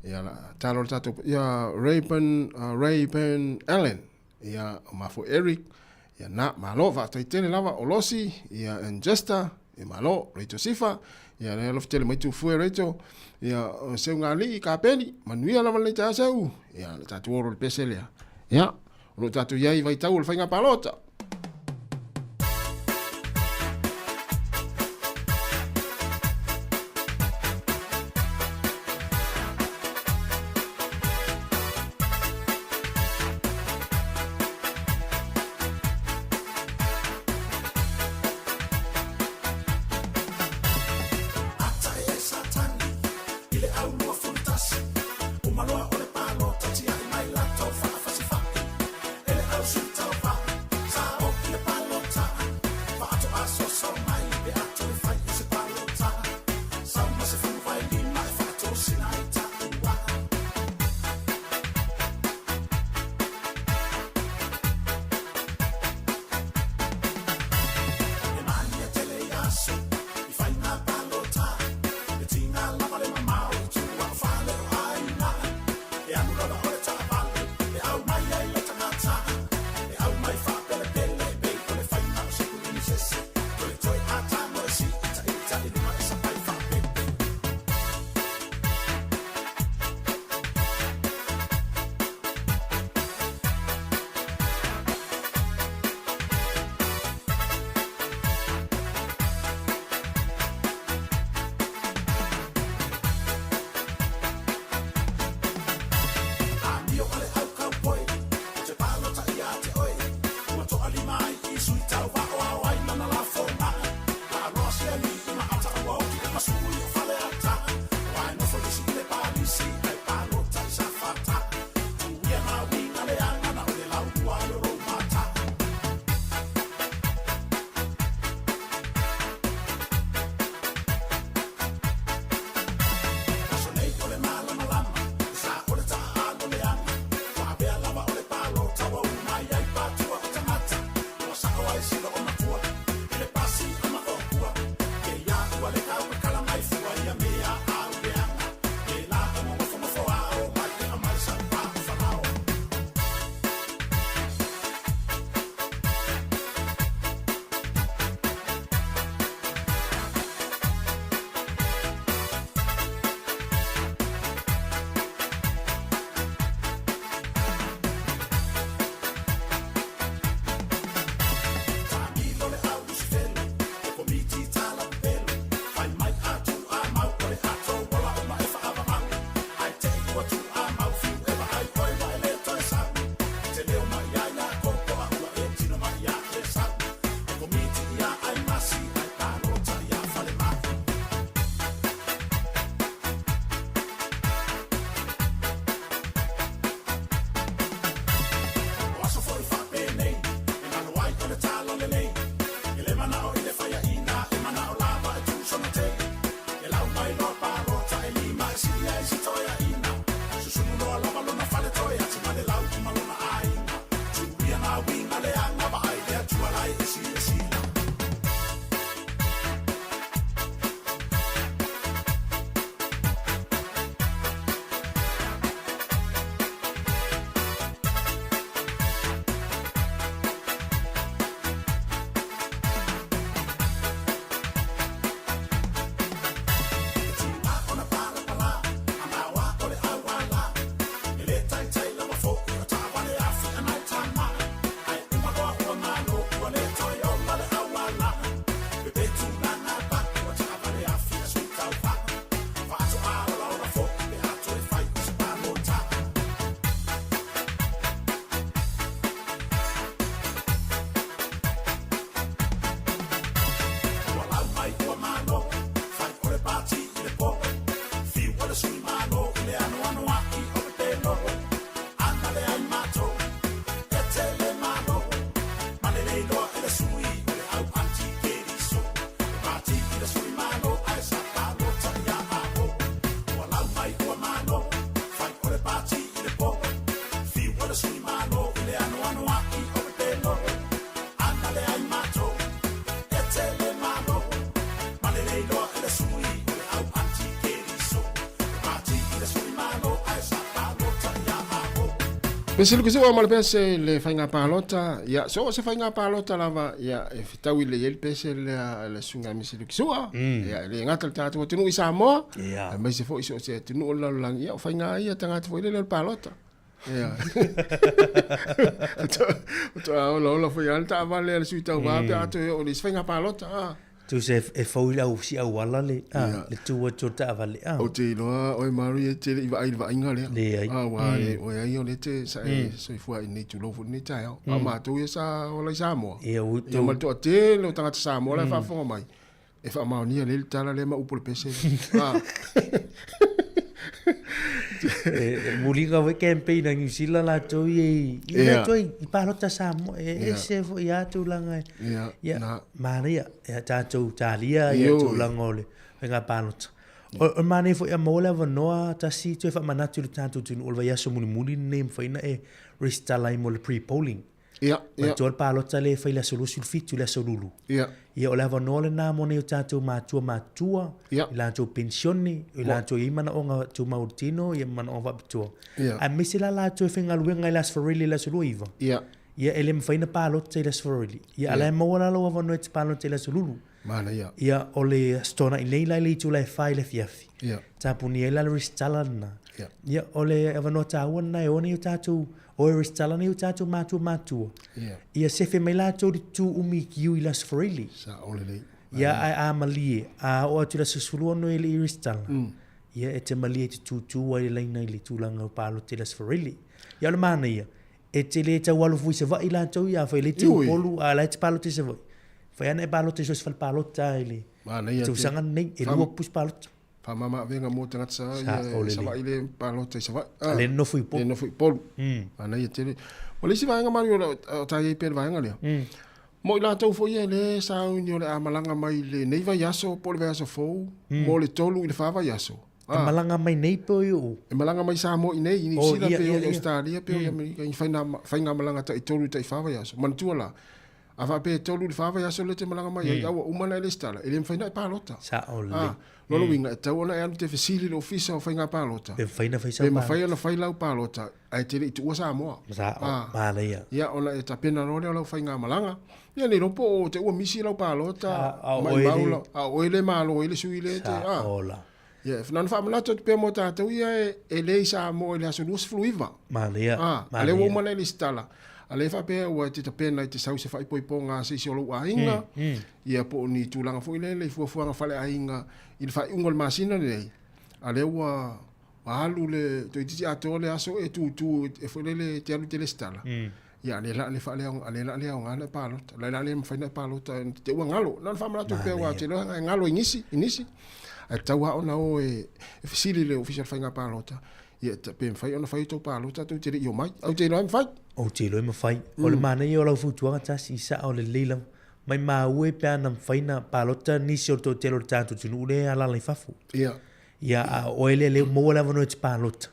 Ia, la, talo le tatou, ia, Rayburn, Rayburn Allen. Ia, o mafua Eric. Ia na, malo, faafetai tele lava o Losi, ia and Jester, ia malo, Rachel Sifa, ia le alofa tele mai Tufue Rachel, ia o Seugalii Kapeli, manuia lava lenei taeao Seu, ia le tatou olo le pese lea. Ia, o lo o tatou i ai i vaitau o le faiga palota. Pese luku sua ma le pese le faiga palota, ia, so o se faiga palota lava, ia, e fetaui lelei ai le pese lea a le susuga ia Misi Luki Sua, ia, e le gata i le tatou atunuu i Samoa, aemaise foi so o se atunuu o le lalolagi, ia, o faiga lava ia a tagata foi lele o le palota. Ia. Faatoa olaola foi lava le taavale a le sui tauva pe a toe oo i le isi faiga palota. A. Tusa e fou i lau si auala le, a, le tu atu o le taavale, a. Ou te iloa oe Mary e te le i vaai i le vaaiga lea. Leai. A, aua oe ai o lea te sa e soifua i nei tulou foi lenei taeao. A o matou ia sa ola i Samoa. Ia, ua Ia ma le toatele o tagata Samoa la e faafofoga mai. E faamaonia lelei le tala lea ma upu o le pese. A. E muliga foi campaign a New Zealand latou ia i i latou i palota Samoa e ese foi a tulaga e ia na manaia ia tatou talia ia tulaga o le faiga palota. O le manaia foi a maua le avanoa tasi toe faamanatu i le tatou atunuu o le vaiaso mulimuli lenei e mafai ona e resitala ai mo le pre-polling. Ia, ia. Manatua le palota lea e fai i le aso 27 i le aso Lulu. Ia. Ia, o le avanoa lena mo nai o tatou matua matutua, Ia. i latou penisione, i latou e i ai manaoga tumau o le tino, ia ma manaoga faapitoa. Ia. Aemaise la latou e faigaluega i le Aso Faraile i le aso 29. Ia. Ia, e le mafai ona palota i le Aso Faraile. Ia, a o la e maua la lou avanoa e te palota i le aso Lulu. Manaia. Ia, o le Aso Toonai nei la i le itula e 4 i le afiafi. Ia. Tapunia ai la le resitala lena. Ia. Ia, o le avanoa taua lena e o nei o tatou, o e resitala nei o tatou matua matua. Ia. Ia sefe mai latou i le tu umi i kiu i le Aso Faraile. Sao lelei. Ia, ae a malie, a oo atu i le aso 16 e le i resitala. Ia, e te malie e te tūtū ai le laina i le tulaga o palota i le Aso Faraile. Ia, o le manaia, E te le tau alo fua i Savaii latou ia, afai le te Upolu, a la e te palota i Savaii. Fai ana e palota i so o se fale palota i le tausaga lenei, e lua pusi palota. Faamama avega mo tagata sa ia Savaii le palota i Savaii. A le nofo i Upolu. Le nofo i Upolu. Manaia tele. O le isi vaega Mario o ta i ai pea le vaega lea. Mo i latou foi ia le sauni o le a malaga mai lenei vaiaso po o le vaiaso fou mo le 3 i le 4 vaiaso. E malaga mai nei pe o i o? E malaga mai Samoa i nei, i Niu Sila pe o i Ausetalia pe o i Amerika, i faigamalaga tai 3 i tai 4 vaiaso. Manatua la, a faapea e 3 i le 4 vaiaso lea e te malaga mai ai, a ua uma ona e resitala, e le mafai ona e palota. Sao lelei. Lona uiga, e tatau ona e alu e te fesili i le Ofisa o Faiga Palota, Pe mafai ona fai sau pe mafai ona fai lau palota ae te le i tuua Samoa. Sao, manaia. Ia, ona e tapena loa lea o lau faigamalaga. Ia, le iloa po o te ua misi lau palota, maimau lau, a o oe le malo ai le sui lea e te, Sao la. Ia, na ona faamanatu atu pea mo tatou ia e le i Samoa i le aso 29. Manaia, A, a lea ua uma ona e resitala, a lea e faapea ua e te tapena i te sau i se faaipoipoga a se isi o lou aiga, ia po o ni tulaga foi lele i fuafuaga faleaiga i le faaiuga o le masina lenei, a lea ua alu le toeitiiti atoa le aso e tutu e foi lele e te alu i te resitala, ia a lea la le faaleaoga, a lea la le aoga ona e palota, la le mafai ona e palota te ua galo. Na ona faamanatu atu pea aua ou te iloa e galo i nisi, i nisi, ae tatau lava ona o e fesili i le Ofisa o le Faiga Palota, ia pe mafai ona fai tou palota tou te le i omai. Ou te iloa e mafai. Ou te iloa e mafai. O le manaia o lau fautuaga tasi, sao lelei lava. Maimau e pe ana mafai na palota nisi o le toatele o le tatou atunuu lea e alaala i fafo. Ia. Ia, a o oe lea lea ua maua le avanoa e te palota.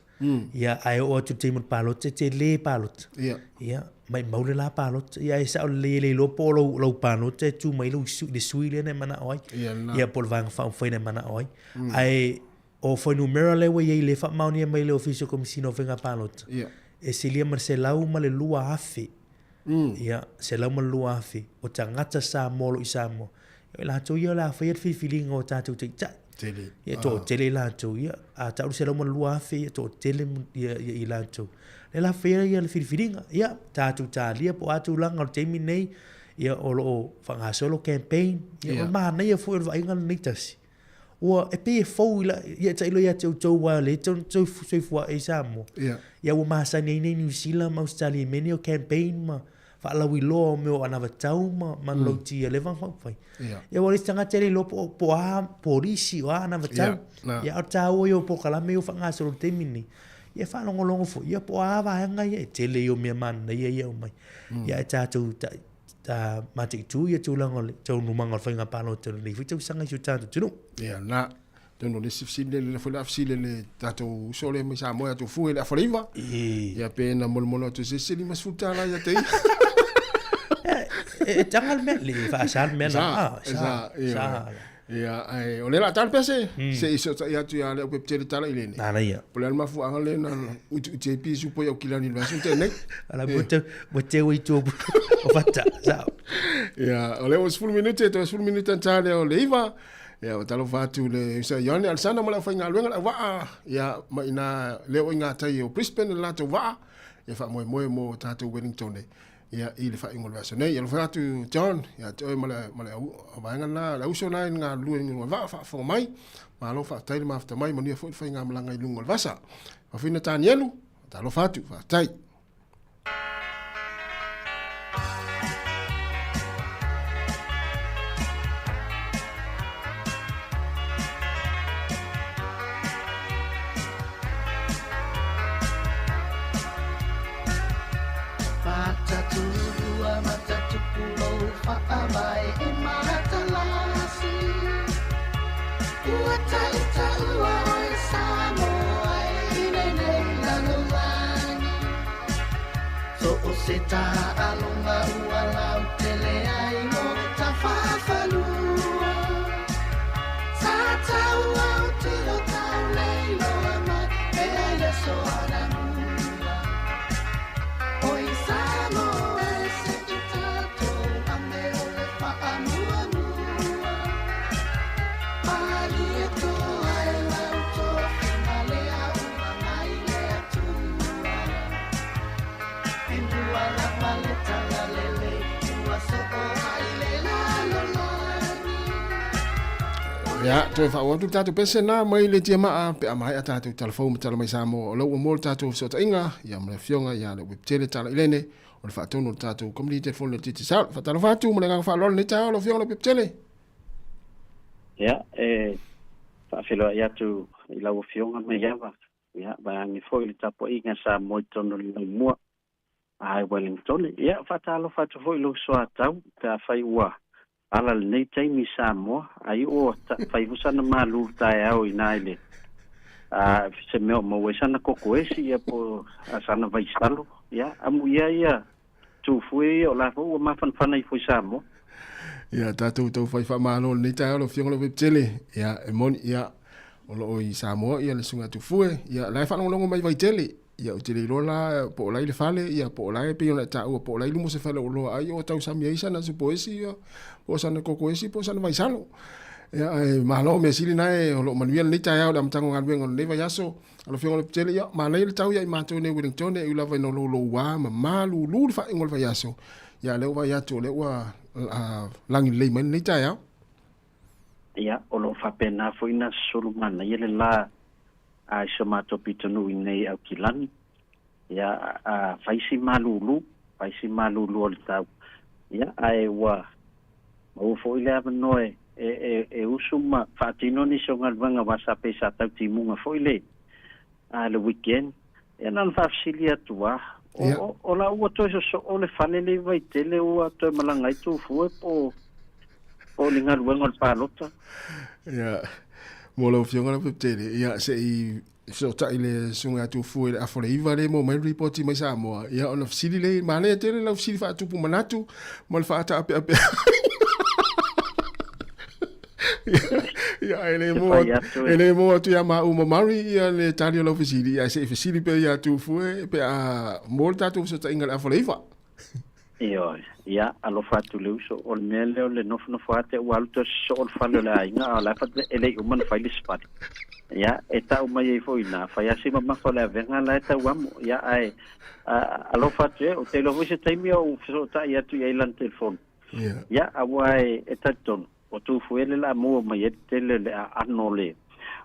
Ia, ae oo atu i le taimi o le palota, e te le palota. Ia. Ia, maimau le la palota. Ia, e sao lelei e le iloa po o lou, lau palota e tu mai lou sui, le sui lea na e manao ai. Ia, lena. Ia, po o le Vaega Faaupufai na e manao ai. Ae o fuainumera lea ua i ai lea e faamaonia mai e le Ofisa o Komesina o Faiga Palota, Ia. e silia ma le 102,000 Ia, 102,000 o tagata Samoa o lo o i Samoa. Ia, o i latou ia o le a faia le filifiliga o tatou taitai. Tele. Ia, toatele i latou ia. A tau le 102,000, ia, toatele ia, ia i latou. Lea la faia ia le filifiliga. Ia, tatou talia po o a tulaga o le taimi lenei, ia, o lo o faagasolo campaign. Ia, o le manaia foi o le vaaiga lenei tasi. Ua, e pei e fou i la, ia tailo ia te outou aua o lea e tou soifua i Samoa. Ia. Ia ua masani ai nei Niu Sila ma Ausetalia i mea nei o campaign ma faalauiloa o mea o anavatau ma manulauti a le Vaega Faaupufai. Ia. Ia ua leai se tagata e le iloa po o a polisi, o a anavatau. Ia, Ia a o le taua ia o polokalame ia ua faagasolo i le taimi lenei, ia e faalogologo foi, ia po o a vaega ia, e tele ia o mea manaia ia e aumai. Ia ae tatou ta mataitu ia tulaga o le taunumaga o le faiga palota o lenei foi tausaga i si o tatou atunuu. Ia, na, atonu o le isi fesili lea, lea foi o le a fesili e le tatou uso lea mai Samoa ia Tofue i le afa 9. Ia, pe na molimoli atu e se isi $50 ia te ia. E taga le mea, le faasa le mea na. Sa, sa, sa. Ia, ai, o le la tala pese, se i sotaʻi atu ia le au pepetele tala i lene. Nana ia. Po le ale mafuaaga lea na utiuti ai pisupo i Aukilani i le vaiaso na tea nei. Ala mo te mo te ui tu o fata sa. Ia, o lea ua 10 minute, toe 10 minute ana ta lea o le 9. Ia, ua talofa atu le usa Ioane Alesana ma le aufaigaluega le auvaa, ia, ma ina lea ua i gatai o Brisbane le latou vaa, ia faamoemoe mo tatou Wellington ia, i le faaiuga o le vaiaso nei. Ia alofa atu John, ia te oe ma le, ma le au, vaega lena, le auso lena i le galulue i luga o le vaa, faafofoga mai, malo faafetai le mafuta mai, manuia foi le faigamalaga i luga o le vasa. Fafina Tanielu, talofa atu, faafetai. Ia, toe faaauau atu le tatou pese na mai le tiamaa pe a maea tatou tala fou ma tala mai Samoa. O lau ua mua le tatou fesootaiga ia ma le afioga ia le Webtele Tala Ilene o le faatonu o le tatou Community Telephone le Digicel. Faatalofa atu ma le agaga faaaloalo lenei taeao lau afioga le Webtele. Ia, e faafeiloai atu i lau afioga Maiava, ia, vaeane foi le tapuaiga sa moe tonu i le laumua a Wellington. Ia, faatalofa atu foi i lou soatau pe afai ua ala lenei taimi i Samoa, ai ua fai foi sana malu taeao i ina i le a se mea o maua ai sana koko esi ia po o sana vaisalo. Ia, amuia ia tufue ia o la foi ua mafanafana ifo i Samoa. Ia, tatou tau fai faamalo lenei taeao lau Afioga Lopepetele. Ia, e moni, ia, o lo o i Samoa ia le Susuga Tufue. Ia, la e faalogologo mai Vaitele. Ia, ou te le iloa la po o la i le fale, ia, po o la e pei ona e taua, po o la i luma o se fale oloa ai o tausami ai sana supo esi, ia, po o sana koko esi, po o sana vaisalo. Ia, ae malo, mea sili na e o lo o manuia lenei taeao i le amataga o galuega o lenei vaiaso. Lau Afioga Lopetele, ia, manaia le tau ia i matou nei Wellington, e ui lava ina louloua ma malulu le faaiuga o le vaiaso, ia, lea ua vaai atu o lea ua lagi lelei mai lenei taeao. Ia, o lo o faapena foi ona sosolo manaia le la a i so matou pitonuu i nei Aukilani. Ia, a fai si malulu, fai si malulu o le tau. Ia, ae ua maua foi le avanoa e, e, e, e usu ma faatino nisi o galuega aua sa pei sa tau timuga foi le, a, le weekend. Ia na ona faafesili atu lava, o, Ia. o, o la ua toe sosoo le fale le i Vaitele ua toe malaga ai Tufue po o ni galuega o le palota? Ia, mo lau Afioga Lopepetele, ia se i fesootai le Susuga ia Tufue i le afa o le 9 lea e maua mai le ripoti mai Samoa, ia ona fesili lea, manaia tele lau fesili faatupu manatu ma le faataapeapea. Ia, e le E mo fai atu, atu e e. le mo atu ia maua ma Murray ia le tali o lau fesili, ia se i fesili pea ia Tufue pe a mo le tatou fesootaiga i le afa o le 9. Ioe, ia, alofa atu le uso, o le mea lea o le nofonofo ate ua alu toe sosoo le fale o le aiga, a o la e faatoa e le i uma ona fai le isi fale. Ia, e tau mai ai foi i ina, fai lava si mamafa o le avega la e tau amo. Ia, ae, a, alofa atu e, ou te iloa foi se taimi o ou fesootai atu i ai i lana telefoni. Ia. Ia, aua e, e talitonu, o Tufuele le a maua mai ai le tele o le aano o le,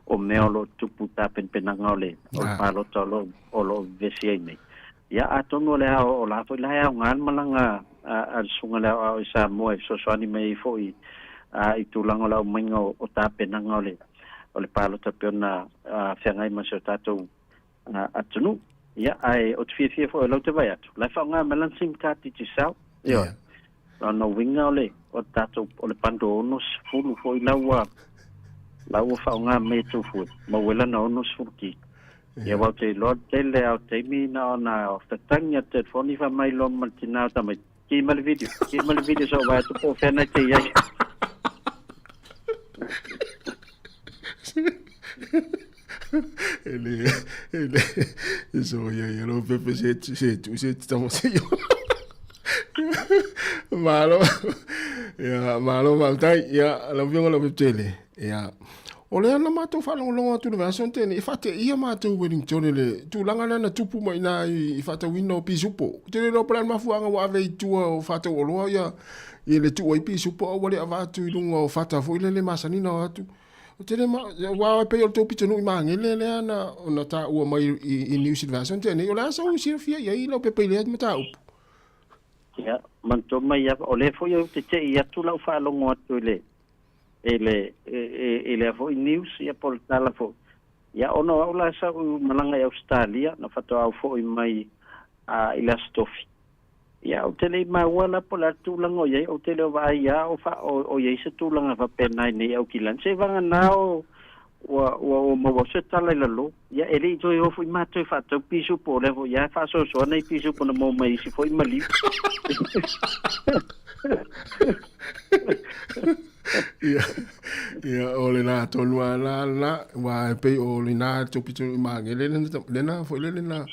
o mea o lo o tupu tapenapenaga o le, o le palota o lo, o lo o vevesi ai nei. Ia, atonu o le ao, o la foi la e aoga le malaga a le Susuga i le Aoao i Samoa e fesoasoani mai ai foi i tulaga o le aumaiga o tapenaga o le, o le palota pei ona feagai ma si o tatou atunuu. Ia, ae ou te fiafia foi o lea ou te vaai atu, o la e faaaoga mai lana sim card Digicel. Ioe. Lona uiga o le, o le tatou, o le bundle 60 foi la ua, la ua faaaoga mai e Tufue, maua ai lana 60 gig. Ia, aua ou te iloa le tele lava o taimi na ona tatagi atu telefoni fai mai loa ma le tina o tamaiti, ki mai le video, ki mai le video se i ou vaai atu po o fea na e te i ai. E le e le e so ia ia lo pepe se se tu se tamo se yo. Malo. Ia malo faafetai. Ia lau Afioga Leaupepe Ia o lea na matou faalogologo atu i le vaiaso na tea nei, e faateia matou Wellington i le tulaga lea na tupu mai i ina i faatauina o pisupo. Ou te le iloa po o le a le mafuaaga ua ave ai i tua o faatau oloa ia i le tuu ai pisupo a ua le avatu i luga o fata foi lele masani na o atu. Ou te le ma, aua e pei o le tou pitonuu i Magele lea na ona taua mai i news i le vaiaso na tea nei. O le a sou silafia i ai Leaupepe i lea mataupu? Ia, manatua mai lava, o lea foi ou te tei atu lau faalogo atu i le i le i lea foi news ia po o le tala foi. Ia ona o au la sa ou malaga i Ausetalia na faatoa foi mai i le Aso Tofi. Ia ou te le i maua la po o le a le tulaga o i ai, ou te le o vaai lava o fa o i ai se tulaga faapena i nei Aukilani. Seiavagana o ua ua ou maua se tala i lalo. Ia e le i toe o foi matou e faatau pisupo, o lea foi lava e faasoasoa nai pisupo na maua mai isi foi maliu. Ia, ia o le la tonu a la la, ua e pei o lena tou pito i Magele lena foi le lena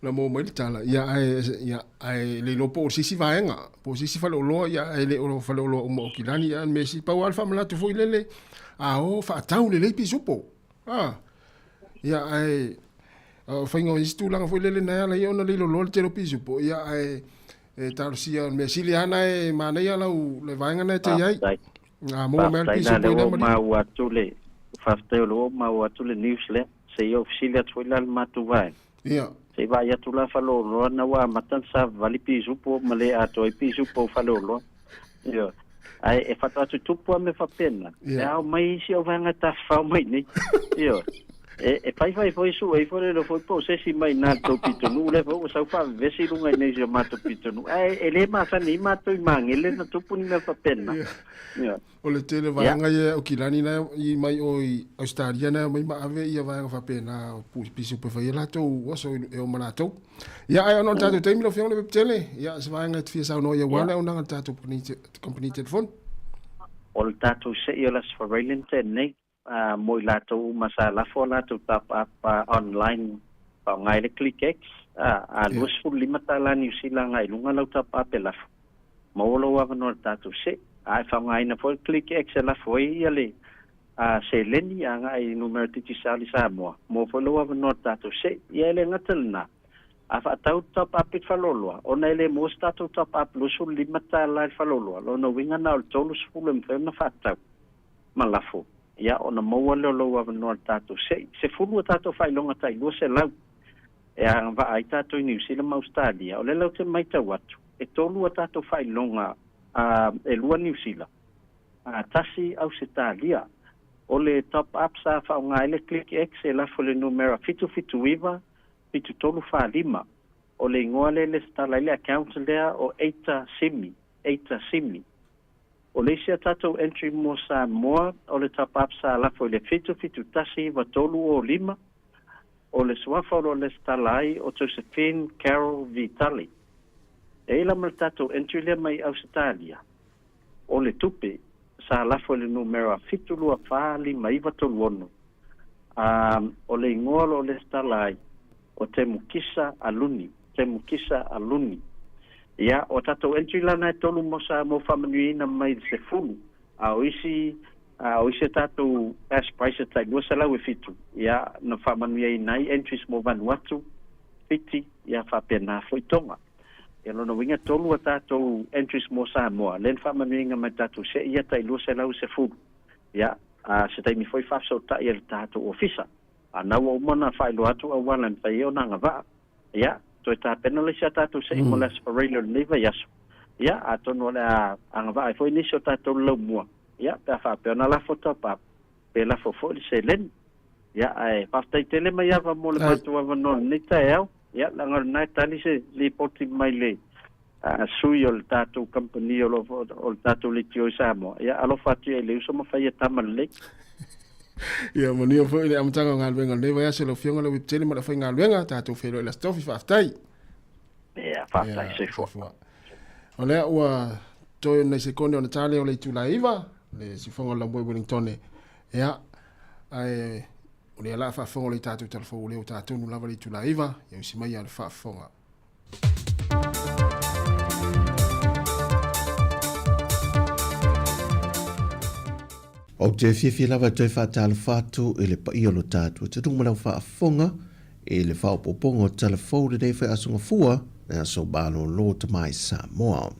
na maua mai le tala. Ia ae ia ae le iloa po o se isi vaega, po o se isi faleoloa, ia ae le o faleoloa uma o Kilani, ia me si pau lava le faamanatu foi lele, a o faatau lelei pisupo. Ah, ia ae o faiga o isi tulaga foi lele na e ala ai ona le loloa le tele o pisupo, ia ae e talosia mea sili lava na e manaia lau le vaega na e te i ai. Faafetai. A maua mai le Faafetai la pisupo lea i lea ua maliu. maua atu le faafetai o lea ua maua atu le news lea. Se i ou fesili atu foi la i le matou vaega. Ia. Se i vaai atu la faleoloa na ua amata ona savavali pisupo ma le atoa ai pisupo o faleoloa. Ioe. Ae e faatoa tutupu lava mea faapena, pe a omai isi au vaega e tafafao mai nei. Ioe. E, e faifai foi sue ifo le iloa foi po o se isi mai ina i le tou pitonuu lea foi ua sau faavevesi i luga i nei i si o matou pitonuu. Ae e le masani ai matou i Magele na tupu ni mea faapena. Ioe. O le tele vaega ia Aukilani na i mai o i Ausetalia na omai ma ave ia vaega faapena o pisupo e fai ai latou oso e o ma latou. Ia ae ona o le tatou taimi lau Afioga i le Pepetele, ia se vaega e te fia saunoa ai aua le auaunaga a le tatou company telefoni. O le tatou sei o le Aso Faraile lenei, mo i latou uma sa lafo a latou top up online faaaoga ai le ClickX, a $25 Niu Sila agai i luga lau top up e lafo. Maua lou avanoa i le tatou sei. A e faaaogaina foi le ClickX e lafo ai ia le seleni agai i numera Digicel i Samoa, maua foi lou avanoa i le tatou sei. Ia e le gata i lena, a faatau le top up i le faleoloa, ona e le maua se tatou top up $25 i le faleoloa, lona uiga na o le 30 e mafai ona faatau. ma lafo, ia, ona maua lea o lou avanoa i le tatou se'i. 10 a tatou faailoga tai 200 e agavaa ai tatou i Niu Sila ma Ausetalia. O lea la ou te matau atu, e tolu a tatou faailoga, a, e lua Niu Sila, a, tasi Ausetalia. O le top up sa faaaoga ai le ClickX e lafo i le numera 779 7345. O le igoa lea e lesitala ai le account lea o Eita Simi, Eita Simi. O le isi a tatou entry mo Samoa, o le top up sa lafo i le 771935, o le suafa o lo o lesitala ai o Josephine Carol Vitale. E i ai la ma le tatou entry lea mai Ausetalia, o le tupe sa lafo i le numera 7245936, a o le igoa o lo o lesitala ai o Temukisa Aluni. Temukisa Aluni. Ia, o tatou entry la na e tolu mo sa mo faamanuiaina mai le 10, a o isi, a o isi a tatou cash prize e tai 207, ia, na faamanuiaina ai entries mo Vanuatu, Fiti, ia faapena foi Tonga. Ia lona uiga tolu a tatou entries mo Samoa, lea na faamanuiaina mai tatou se'i ia tai 210, ia, a se taimi foi faafesootai e le tatou ofisa. A na ua uma ona faailoa atu auala e mafai ai ona agavaa. Ia, toe tapena le isi a tatou se'i mo le Aso Faraile o lenei vaiaso. Ia, atonu o le a agavaa ai foi nisi o tatou i le laumua, ia, pe a faapea ona lafo top up, pe lafo foi le seleni. Ia, ae faafetai tele Maiava mo le matou avanoa i lenei taeao. Ia, leaga o lena e tali se lipoti mai le sui o le tatou kamupani o lo o le tatou leitio i Samoa. Ia, alofa atu i ai i le uso ma fai ia tama lelei. Ia manuia foi le amataga o galuega o lenei vaiaso i lau Afioga Lauipu-tele ma le aufaigaluega. Tatou feiloai i le Aso Tofi. Faafetai. Ia, faafetai. Soifua. O lea ua toe nai sekone ona ta lea o le itula e 9, le siufoga o le Laumua i Wellington. Ia, ae o lea la a faafofoga le tatou talafou lea ua tatonu lava le itula 9, ia usi mai a le faafofoga. Ou te fiafia lava e toe faatalofa atu i le paia o lo tatou atunuu ma lau faafofoga i le faaopoopoga o tala fou lenei faiaso gafua le aso malolo tamai Samoa.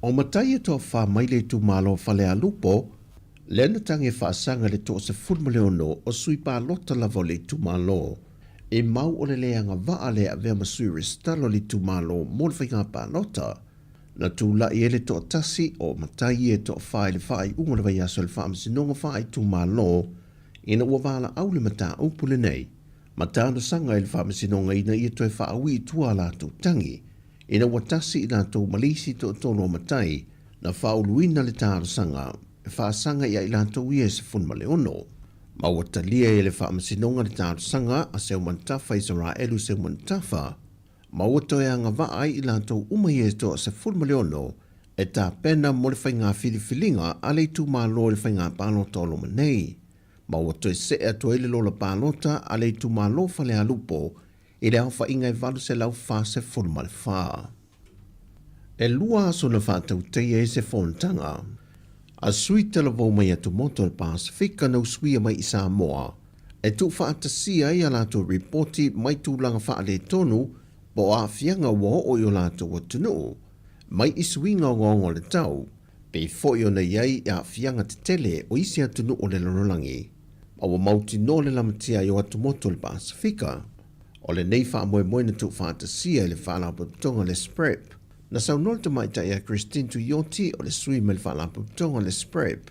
O matai e toafa mai le itumalo o Falealupo, lea na tagi e faasaga i le 16 o sui palota lava o le itumalo, e mau o le le agavaa le avea ma sui resitala o le itumalo mo le faiga palota. Na tulai ai le toatasi o matai e toafa i le faaiuga o le vaiaso i le Faamasinoga Faaitumalo ina ua valaau le mataupu lenei ma talosaga i le Faamasinoga ina ia toe faaui i tua a latou tagi ina ua tasi i latou ma le isi toatolu o matai na faauluina le talosaga e faasaga ia i latou ia e 16. Ma ua talia e le Faamasinoga le talosaga a Seumanutafa Isaraelu Seumanutafa ma ua toe agavaa ai i latou uma ia e toa 16 e tapena mo le faiga filifiliga a le itumalo i le faiga palota o loma nei. Ma ua toe see atu ai le lola palota a le itumalo Falealupo i le aofaiga e 844. E lua aso na faatautaia ai se fonotaga a sui talavou mai atumotu o le Pasefika na usuia mai i Samoa e tuufaatasia ai a latou ripoti mai tulaga faaletonu po o aafiaga ua oo i o latou atunuu mai i suiga ogaoga o le tau, pei foi ona i ai aafiaga tetele o isi atunuu o le lalolagi. Ma ua mautinoa le lamatia ai o atumotu o le Pasefika. O lenei faamoemoe na tuufaatasia i le Faalapotopotoga o le SPREP. Na saunoa le tamaitai a Christine Tuioti o le sui mai le Faalapotopotoga o le SPREP,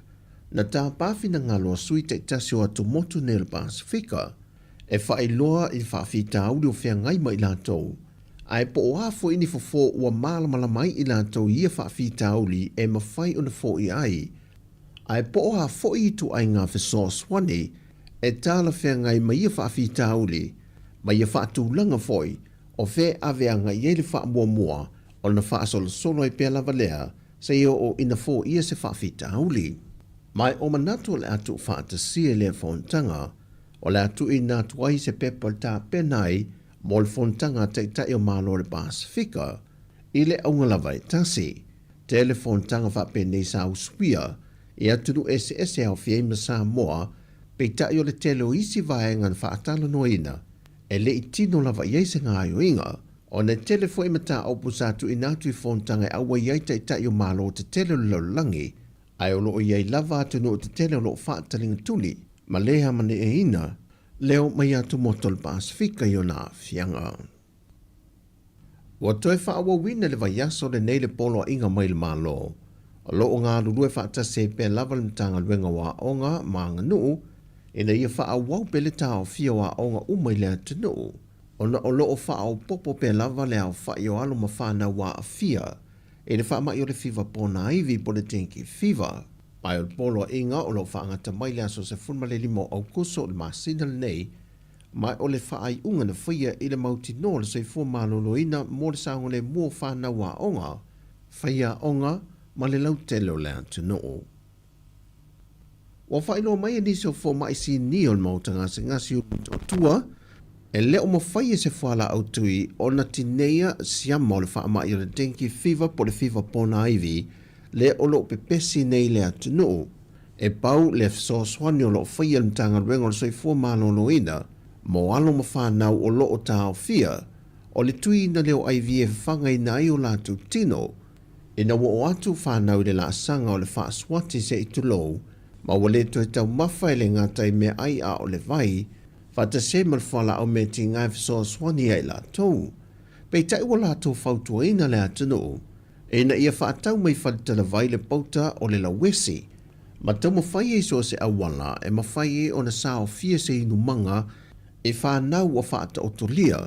na tapa finagalo a sui taitasi o atumotu nei o le Pasefika e faailoa i le faafitauli o feagai ma i latou, ae po o a foi ni fofo ua malamalama ai i latou i ia faafitauli e mafai ona foia ai, ae po o a foi ituaiga fesoasoani e talafeagai ma ia faafitauli, ma ia faatulaga foi o fea e ave agai ai le faamuamua ona faasolosolo ai pea lava lea seia oo ina foia se faafitauli. Ma e o manatu o le a tuufaatasia i lea fonotaga, o le a tuuina atu ai se pepa e tapena ai mo le fonotaga a Taitai o Malo o le Pasefika i le auga lava e tasi. Tele fonotaga faapenei sa usuia i atunuu eseese e aofia ai ma Samoa, peitai o le tele o isi vaega na faatalanoaina e le i tino lava i ai se gaoioiga, ona e tele foi mataupu sa tuuina atu i fonotaga e auai ai Taitai o Malo tetele o le lalolagi, ae o lo o i ai lava atunuu tetele o lo o faataligatuli ma le amaneeina leo mai atumotu o le Pasefika i ona aafiaga. Ua toe faaauauina i le vaiaso lenei le poloaiga mai le Malo, o lo o galulue faatasi ai pea lava le Matagaluega o Aoga ma Aganuu ina ia faaauau pea le taofia o aoga uma i le atunuu, ona o lo o faaopoopo pea lava le aofai o alo ma fanau aafia i le faamai o le fiva ponaivi po o le dengue fever. Ae o le poloaiga o lo o faagata mai le aso 15 o Aokuso o le masina lenei, ma o le faaiuga na faia i le mautinoa o le soifua maloloina mo le saogalemu o fanau aoga, faiaoga ma le lautele o le atunuu. Ua faailoa mai e nisi o fomai sinia o le Maota Gasegase o Motootua, e le o mafai e se fualaau tui ona tineia siama o le faamai o le dengue fever po o le fiva ponaivi lea o lo o pepesi nei i le atunuu. E pau le fesoasoani o lo o faia e le Matagaluega o le Soifua Maloloina mo alo ma fanau o lo o taofia, o le tuiina lea o IV e fafagaina ai o latou tino ina ua oo atu fanau i le laasaga o le faasuati se i tulou, ma ua le toe taumafa e le gata i meaai a o le vai, faatasi ai ma le fualaau mea tiga e fesoasoani ia i latou. Peitai ua latou fautuaina le atunuu ina ia faatau mai faletalavai le pauta o le lauesi, ma taumafai ai so o se auala e mafai ai ona saofia se inumaga i fanau ua faataotolia,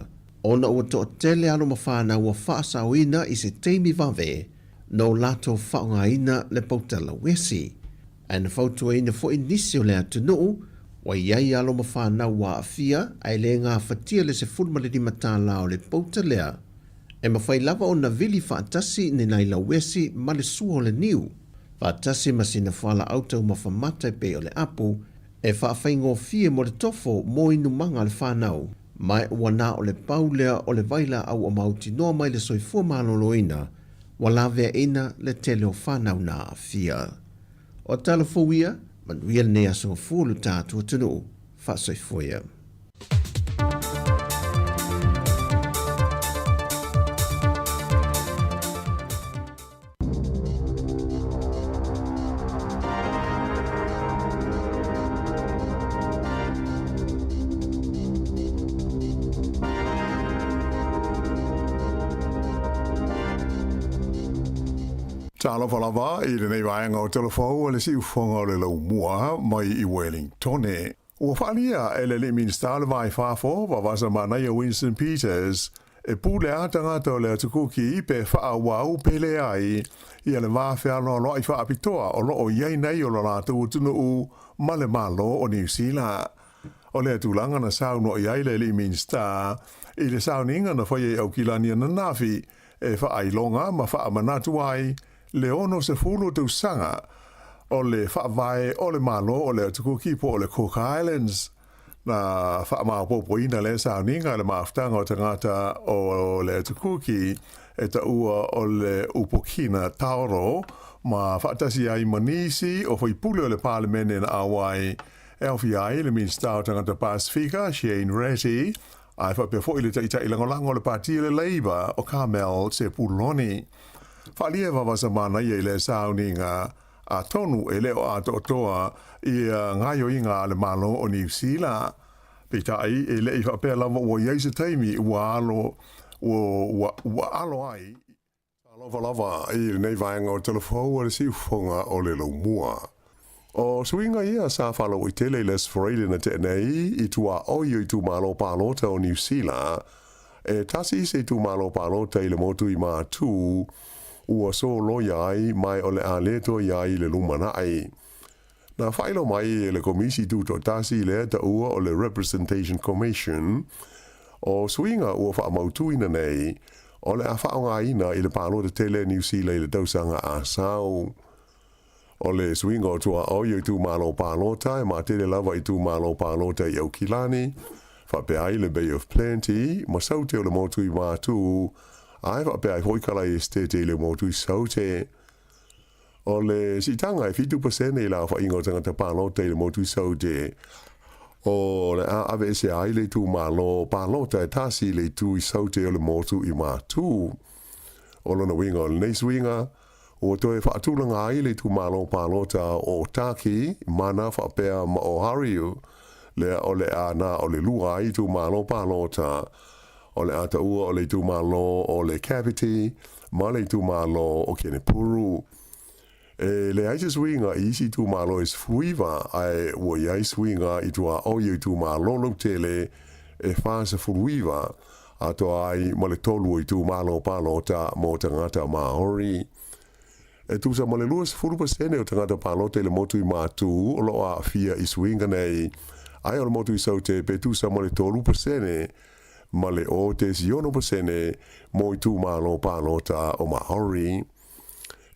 ona ua toatele alo ma fanau ua faasaoina i se taimi vave no latou faaaogaina le pauta lauesi. Ae na fautuaina foi nisi o le atunuu ua i ai alo ma fanau ua aafia ae le gafatia le $15 o le pauta lea, e mafai lava ona vili faatasi ni nai lauesi ma le sua o le niu. faatasi ma sina fualaau taumafa mata e pei o le apu, e faafaigofie mo le tofo mo inumaga a le fanau, ma ua na o le pau lea o le vailaau ua mautinoa mai le soifua maloloina ua laveaina le tele o fanau na aafia. O tala fou ia, manuia lenei aso gafua o lo tatou atunuu. Faasoifua ia. Talofa lava i lenei vaega o Talafou a le Siufofoga o le Laumua mai i Wellingtone. Ua faaalia e le alii Minisita o le Va i Fafo, Vavasa Manaia Winston Peters, e pule a tagata o le Atu Kuki pe faaauau pe leai ia le va fealoaloai faapitoa o lo o i ai nei o lo latou atunuu ma le Malo o Niu Sila. O lea tulaga na saunoa i ai le alii Minisita i le sauniga na faia i Aukilani ananafi e faailoga ma faamanatu ai le 60 tausaga o le faavae o le Malo o le Atu Kuki po o le Cook Islands. Na faamaopoopoina lea sauniga e le mafutaga o tagata o le Atu Kuki e taua o le Upokina Taoro ma faatasi ai ma nisi o faipule o le Palemene na auai e aofia ai le Minisita o Tagata Pasifika Shane Reti ae faapea foi le Taitai Lagolago o le Pati o le Labour o Carmel Sepuloni. Faaalia e vavasa manaia i lea sauniga, atonu e le o atoatoa ia gaoioiga a le Malo o Niu Sila. Peitai, e le i faapea lava ua i ai se taimi ua alo ua ua alo ai i. Talofa lava i lenei vaega o Talafou a le Siufofoga o le Laumua. O suiga ia sa faalauaitele i le Aso Faraile na tea nei i tuaoi o itumalo palota o Niu Sila, e tasi se itumalo palota i le motu i Matū ua soloia ai mae o le a le toe i ai i le lumanai. Na faailoa mai e le Komisi Tutoatasi lea taua o le Representation Commission, o suiga ua faamautuina nei o le a faaaogaina i le palota tele a Niu Sila i le tausaga a sau. O le suiga o tuaoi o itumalo palota e matele lava itumalo palota i Aukilani, faapea ai le Bay of Plenty ma Saute o le motu i Matū, ae faapea ai foi Kalai Esitete i le motu i Saute. O le siitaga e 7% i le aofaiga o tagata palota i le motu i Saute, o le a aveesea ai le itumalo palota e tasi i le itu i Saute o le motu i Matū. O lona uiga o lenei suiga, ua toe faatulaga ai le itumalo palota o Otaki, Mana faapea ma Ohariu, lea o le a na o le lua ai itumalo palota. O le a taua o le itumalo o le Kapiti ma le itumalo o Kenepuru. E leai se suiga i isi itumalo e 19, ae ua i ai suiga i tuaoi o itumalo lautele e 49, atoa ai ma le tolu o itumalo palota mo tagata Māori. E tusa ma le 20% o tagata palota i le motu i Matū o lo o aafia i suiga nei, ae o le motu i Saute pe tusa ma le 3% ma le 0.6% mo itumalo palota o Māori.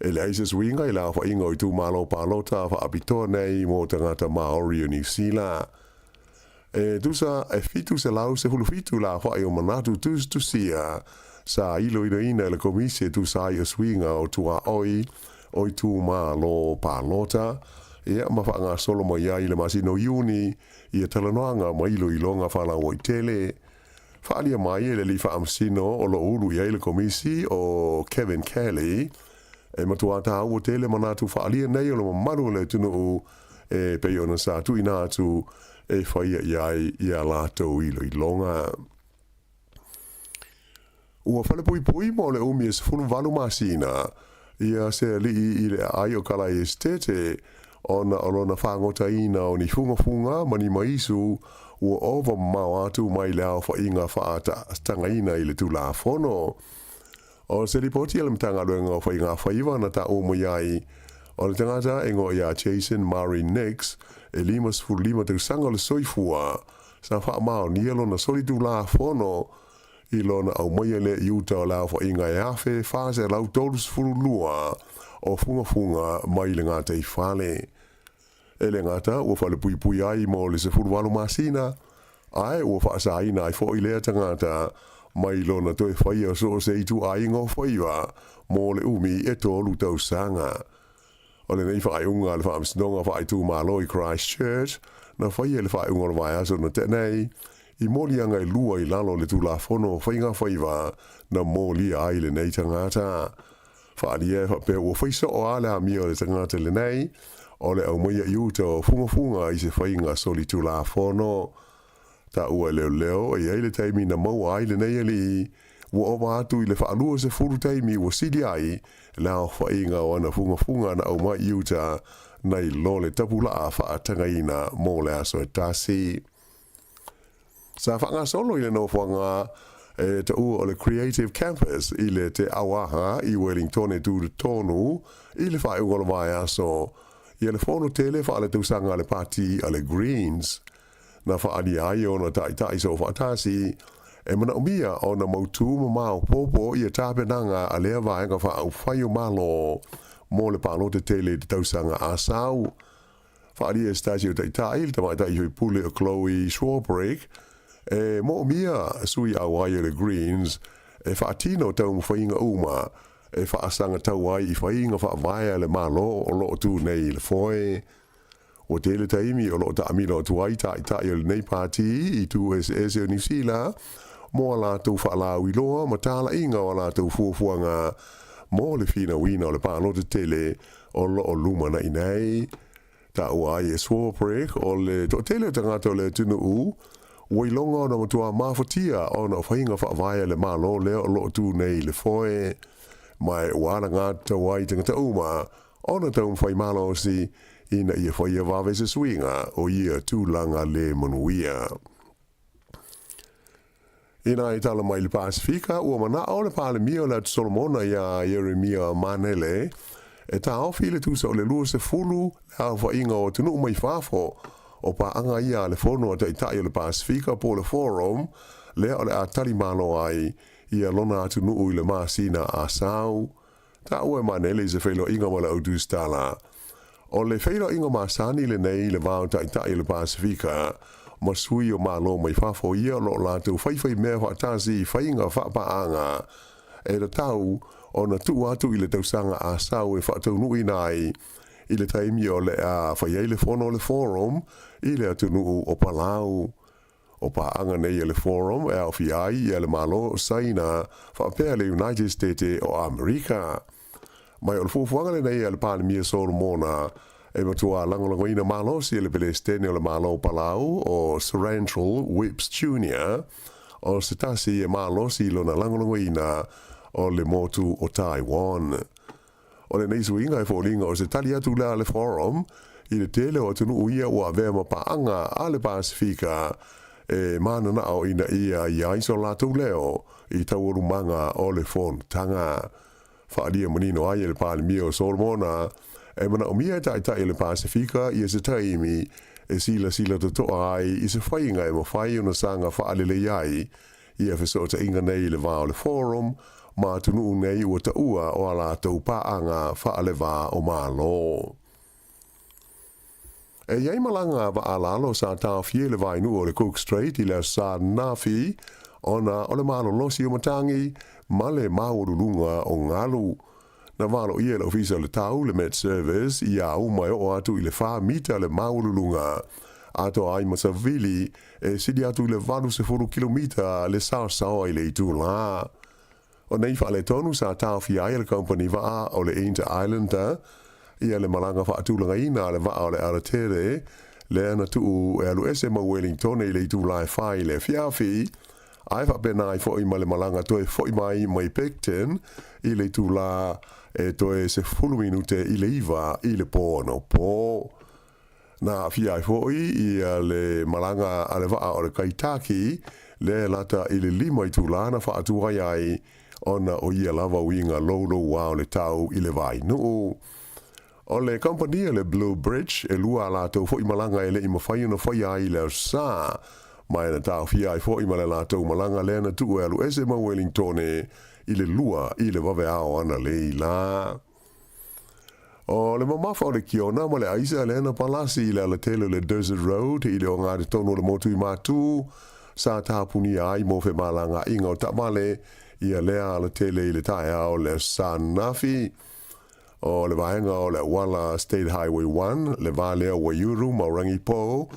E leai se suiga i le aofaiga o itumalo palota faapitoa nei mo tagata Māori o Niu Sila. E tusa e 717 le aofai o manatu tusitusia sa iloiloina e le Komisi e tusa ai o suiga o tuaoi o itumalo palota, ia ma faagasolo mai ai i le masina o Iuni ia talanoaga ma iloiloga faalauaitele. Faaalia mai e le Alii Faamasino o lo o ulu i ai le Komisi o Kevin Kelly, e matua tāua tele manatu faaalia nei o le mamalu o le atunuu e pei ona sa tuuina atu e faia i ai ia latou iloiloga. Ua falepuipui mo le umi e 18 masina ia se alii i le aai o Kalai Esitete ona o lona fagotaina o ni fugafuga ma ni maisu ua ova mamao atu mai le aofaiga faatatagaina i le Tulafono. O se lipoti a le Matagaluega o Faigafaiva na taua mai ai, o le tagata e igoa ia Jason Murray Nix, e 55 tausaga o le soifua, sa faamaonia lona solitulafono i lona aumaia lea i uta o le aofaiga e 1,432 o fugafuga mai le gataifale. E le gata ua falepuipui ai mo le 18 masina, ae ua faasaina ai foʻi lea tagata mai lona toe faia so o se ituaiga o faiva mo le umi e tolu tausaga. O lenei faaiuga a le Faamasinoga Faaitumalo i Christchurch na faia i le faaiuga o le vaiaso na tea nei, i moliaga e lua i lalo o le Tulafono o Faiga Faiva na molia ai lenei tagata. Faaalia e faapea ua fai soo lava le amio a le tagata lenei o le aumaia i uta o fugafuga i se faiga solitulafono. Taua e leoleo e i ai le taimi na maua ai lenei alii, ua ova atu i le 20 taimi ua sili ai le aofaiga o ana fugafuga na aumai i uta nai lo le tapulaa faatagaina mo le aso e tasi. Sa faagasolo i le nofoaga e taua o le Creative Campus i le Te Auaha i Wellingtone tutotonu i le faaiuga o le vaiaso ia le fono tele faaletausaga a le Pati a le Greens. Na faaalia ai ona taitai soofaatasi e manaomia ona mautū ma maopoopo ia tapenaga a lea vaega faaupufai o Malo mo le palota tele i le tausaga a sau. Faaalia e se tasi o taitai, le tamaitai faipule o Chloe Swarbrick, e moomia sui auai o le Greens e faatino taumafaiga uma e faasagatau ai i faiga faavae a le Malo o loo tu nei i le foe. Ua tele taimi o loo taamilo atu ai taitai o lenei pati i itu eseese o Niu Sila mo a latou faalauiloa ma talaiga o a latou fuafuaga mo le finauina o le palota tele o loo lumanai nei. Taua ai e Swarbrick o le toatele o tagata o le atunuu ua iloga ona matua mafatia ona o faiga faavae a le Malo lea o loo tu nei i le foe. Ma e ua alagatatau ai tagata uma ona taumafai malosi ina ia faia vave se suiga o ia tulaga le manuia. Ina e tala mai le Pasefika, ua manao le Palemia o le Atu Solomona iā Ieremia Manele e taofi le tusa o le 20 le aofaiga o atunuu mai fafo o paaga ia a le Fono a Taitai o le Pasefika po o le Forum lea o le a tali malo ai ia lona atunuu i le masina a sau. Taua e Manele i se feiloaiga ma le au tusitala. O le feiloaiga masani lenei i le va o Taitai o le Pasefika ma sui o Malo mai fafo ia o lo o latou faifai mea faatasi i faiga faapaaga e tatau ona tuu atu i le tausaga a sau e faataunuuina ai i le taimi o le a fai ai le fono o le Forum i le atunuu o Palau. O paaga nei a le Forum e aofia ai ia le Malo o Saina faapea le United State o Amerika. Mai o le fuafuaga lenei a le Palemia Solomona e matua lagolagoina malosi e le Pelesitene o le Malo o Palau o Surangel Whipps Jr. o se tasi e malosi i lona lagolagoina o le motu o Taiwan. O lenei suiga e foliga o se tali atu lea a le Forum i le tele o atunuu ia ua avea ma paaga a le Pasefika e mananao ina ia i ai so latou leo i taualumaga o le fonotaga. Faaalia manino ai e le Palemia o Solomona e manaomia e taitai o le Pasefika ia se taimi e silasila totoa ai i se faiga e mafai ona saga faalelei ai ia fesootaiga nei i le va o le Forum ma atunuu nei ua taua o a latou paaga faalevā o Malo. E i ai malaga vaalalo sa taofia i le vaenuu o le Cook Strait i le Aso Sa ananafi ona o le malolosi o matagi ma le maualuluga o galu. Na valoia e le Ofisa o le Tau, le Met Service, ia uma e oo atu i le fa mita le maualuluga, atoa ai ma savili e sili atu i le 80 kilomita le saosaoa i le itulā. O nei faaletonu sa taofia ai e le kamupani vaa o le Inter Islander ia le malaga faatulagaina a le vaa o le Aratere lea na tuu e alu ese ma Wellingtone i le itulā e fa i le afiafi, ae faapena ai foi ma le malaga toe foi mai mai Picton i le itulā e toe 10 minute i le 9 i le pō anaupō. Na aafia ai foi ia le malaga a le vaa o le Kaitaki lea e lata i le 5 itulā na faatuai ai ona o ia lava uiga loulouā o le tau i le vainuu. O le kamupani le Blue Bridge e lua a latou foi malaga e le i mafai ona faia ai i le Aso Sa, ma e na taofia ai foi ma le latou malaga lea na tuu e alu ese ma Wellingtone i le 2 i le vaveao analeila. O le mamafa o le kiona ma le aisa lea na palasi i le alatele o le Desert Road i le ogatotonu o le motu i Matu, sa tapunia ai mo femalagaaiga o taavale ia lea alatele i le taeao o le Aso Sa ananafi. O le vaega o le auala State Highway 1, le va lea o Waiuru ma Rangipo,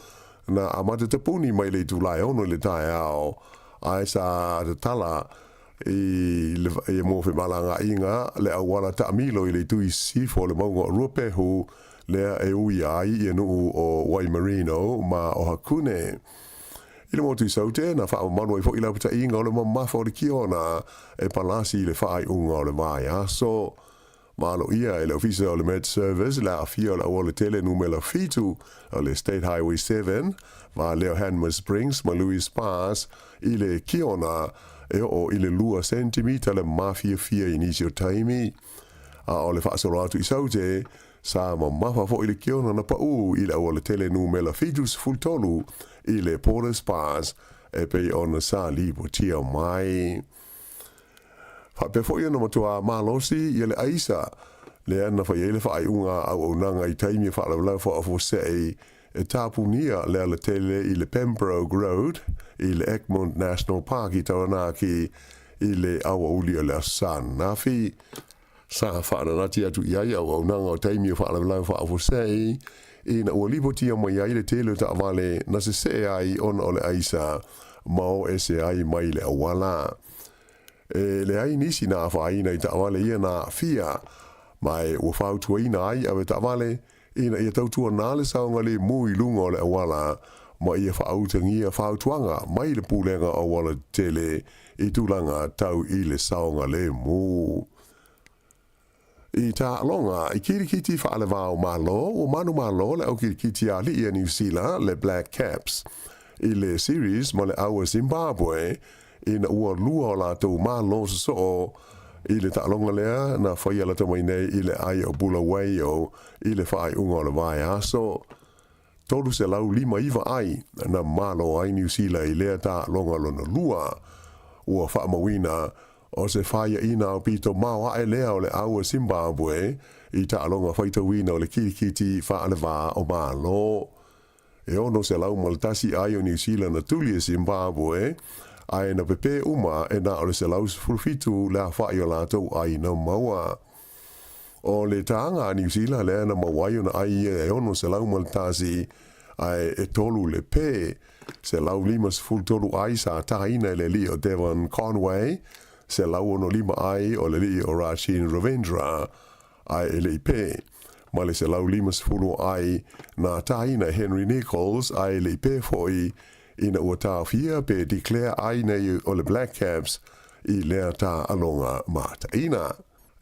na amata tapuni mai le itula e 6 i le taeao, ae sa tatala i le ia mo femalagaaiga le auala taamilo i le itu i sisifo o le mauga o Ruapehu, lea e uia ai ia nuu o Waimarino ma Ohakune. I le motu i Saute, na faamamalu ai foi le apataiga o le mamafa o le kiona e palasi i le faaiuga o le vaiaso. Maloia e le Ofisa o le Met Service le aafia o le auala tele numela 7 o le State Highway 7, va lea o Hanmer Springs ma Louis Pass i le kiona e oo i le 2 sentimita le mafiafia i nisi o taimi. A o le faasolo atu i Saute, sa mamafa foi le kiona na paū i le auala tele numela 73 i le Porters Pass e pei ona sa lipotia mai. Faapea foi ona matuā malosi ia le aisa lea na fai ai le faaiuga a auaunaga i taimi o faalavelave faafuasei e tapunia le alatele i le Pembroke Road i le Egmont National Park i Taranaki i le aoauli o le Aso Sa ananafi. Sa faananati atu i ai auaunaga o taimi o faalavelave faafuasei ina ua lipotia mai ai le tele o taavale na sesee ai ona o le aisa ma o ese ai mai le auala. E leai nisi na afaina i taavale ia na aafia, ma e ua fautuaina ai ave taavale ina ia tautuana le saogalemu i luga o le auala ma ia faautagia fautuaga mai le Pulega o Auala Tetele i tulaga tau i le saogalemu. I taaloga i kirikiti faalevao Malo, ua manumalo le au kirikiti a alii a Niu Sila, le Black Caps, i le series ma le au a Zimbabwe ina ua lua o latou malo sosoo i le taaloga lea na faia lata mai nei i le ai o Bulawayo i le faaiuga o le vaiaso. 359 ai na malo ai Niu Sila i lea taaloga lona lua. Ua faamauina o se faiaina aupito maoae lea o le au a Zimbabwe i taaloga faitauina o le kirikiti faalevā o Malo. E 601 ai o Niu Sila na tuli e Zimbabwe, ae na pepē uma e na o le 117 le afa'i o latou ai na maua. O le tāga a Niu Sila lea na maua ai ona ai ia e 601 ae e tolu le pē. 153 ai sa tāina e le alii o Devon Conway, 165 ai o le alii o Rachin Ravindra ae e le i pē. Ma le 150 ai na tāina e Henry Nicholls ae e le i pē fo'i ina ua taofia pe declare ai nei o le Black Caps i lea tāaloga mataina.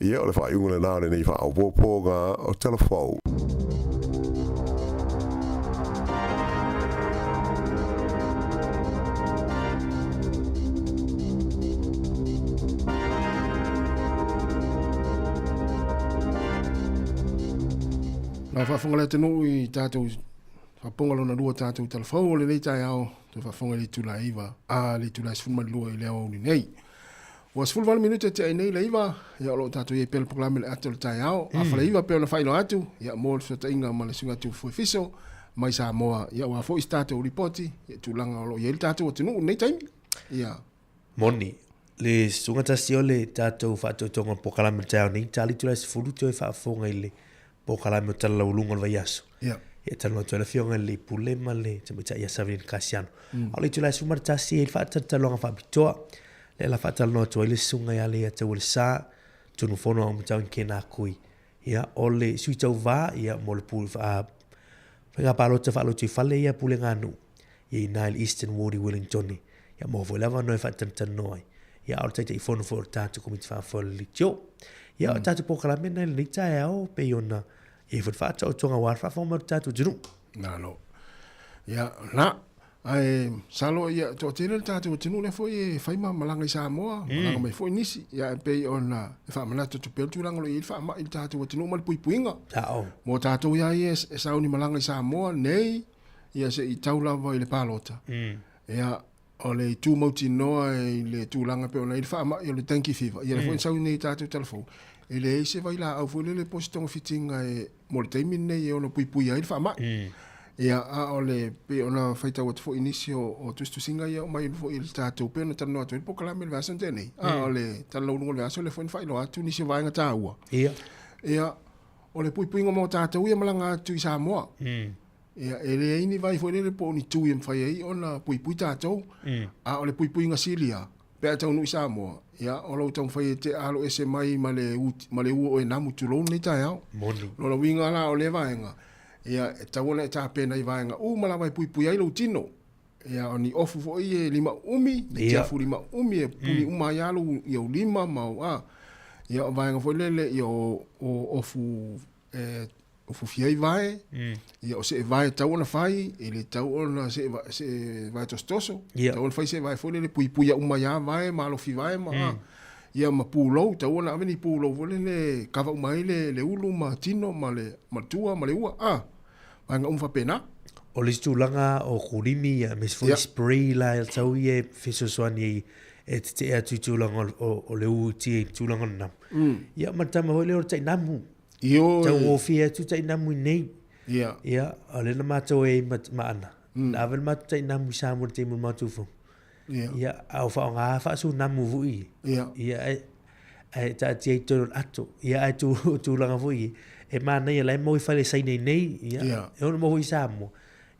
Ia, o le faaiuga lenā o lenei faaopoopoga o Tala Fou. Lau faafofoga le atunuu i tatou faapopoga lona lua tatou tala fou o lenei taeao, toe faafofoga i le itula e 9 a le itula e 12 i le aoauli nei. Ua 18 minute e tea nei le 9, ia o lo o tatou i ai pea le polokalame le ata o le taeao. Mm. Afa le 9 pea ona faailoa atu, ia mo le fesootaiga ma le suiga atu Fuefiso mai Samoa, ia ua foi se tatou ripoti, ia tulaga o lo o i ai le tatou atunuu nei taimi. Ia. Moni, le susuga tasi o le tatou faatoatoga o le polokalame o le taeao nei, tali tula e 10 toe faafofoga i le polokalame o Tala Laualuga o le vaiaso. Ia. Ia talanoa atu ai le afioga i le Pule ma le tamaitai ia Savelina Kasiano. A o le itula e 11 e i ai le faatalatalanoaga faapitoa. Lea la faatalanoa atu ai le susuga ia Leiataua Lesa, Tunu Fono a Umatau Kena Kui. Ia, o le sui tauva, ia, mo le pu, faiga palota faalotoifale ia Pulega nuu. Ia i ina i le Eastern Ward i Wellingtone. Ia maua foi le avanoa e faatanotanua ai. Ia, a o le Taitaifono foi o le tatou Komiti Faafoe o le Leitio. Ia, o le tatou polokalame lena i lenei taeao, pei ona i ai foi le faataotoga aua le faafofoga mai o le tatou atunuu. Malo. Ia, la, ae masalo ia toatele le tatou atunuu lea foi e fai ma malaga i Samoa, malaga mai foi nisi. Ia, e pei ona e faamanatu atu pea le tulaga o lo o i ai le faamai i le tatou atunuu ma le puipuiga. Sao. Mo tatou ia ia e sauni malaga i Samoa nei, ia se i tau lava i le palota. Ia, o le itu mautinoa i le tulaga pei ona i ai le faamai o le dengue fever, ia lea foi na sau nei i tatou tala fou. E leai se vailaau foi lele po o se togafitiga e mo le taimi lenei e ono puipuia ai le faamai. Ia, a o le pei ona faitau atu foi i nisi o, o tusitusiga ia aumai foi i le tatou pei ona talanoa atu ai le polokalame i le vaiaso na tea nei. A o le talaunuga o le vaiaso lea foi na faailoa atu nisi o vaega taua. Ia. Ia, o le puipuiga mo tatou ia malaga atu i Samoa. Ia, e leai ni vai foi lele po o ni tui e mafai ai ona puipui tatou. A o le puipuiga sili lava, pe a taunuu i Samoa, ia, o lou taumafai e te aloese mai ma le u, ma le ua o e namu, tulou lenei taeao. Moni. Lona uiga la o lea vaega, ia, e tatau ona e tapena i vaega uma lava e puipui ai lou tino. Ia, o ni ofu foi e lima uumi, ni tiafu lima uumi e puni uma ai lava lou, i ou lima ma ou, a. Ia, o vaega foi lele, ia, o, o ofu e fufia ai vae, ia o see vae tau ona fai, e le tau ona see, see vae tosotoso, Ia. tau ona fai see vae foi lele puipui uma ia vae, malofi vae ma, ia ma pulou, tau ona ave ni pulou foi lele kava uma ai le, le ulu ma tino ma le, ma le tua ma le ua, a, vaega uma faapena. O le isi tulaga o kulimi ia, aemaise foi Ia. spray la e tau ia e fesoasoani ai e tetee atu i tulaga o, o, o le u i tia i tulaga o le namu. Ia ma le tama foi lea o le tainamu. Ioe. Taugofie atu tainamu i nei. Ia. Ia, o lea na matou ai ma, ma Ana. Na ave le matou tainamu i Samoa i le taimi o le matou fono. Ia. Ia, a o faaaoga faasunamu foi. Ia. Ia, ae, ae taatia i totonu o le ato. Ia, ae tu, tulaga foi, e manaia la e maua i fale Saina i nei. Ia, Ia. e ono maua foi i Samoa.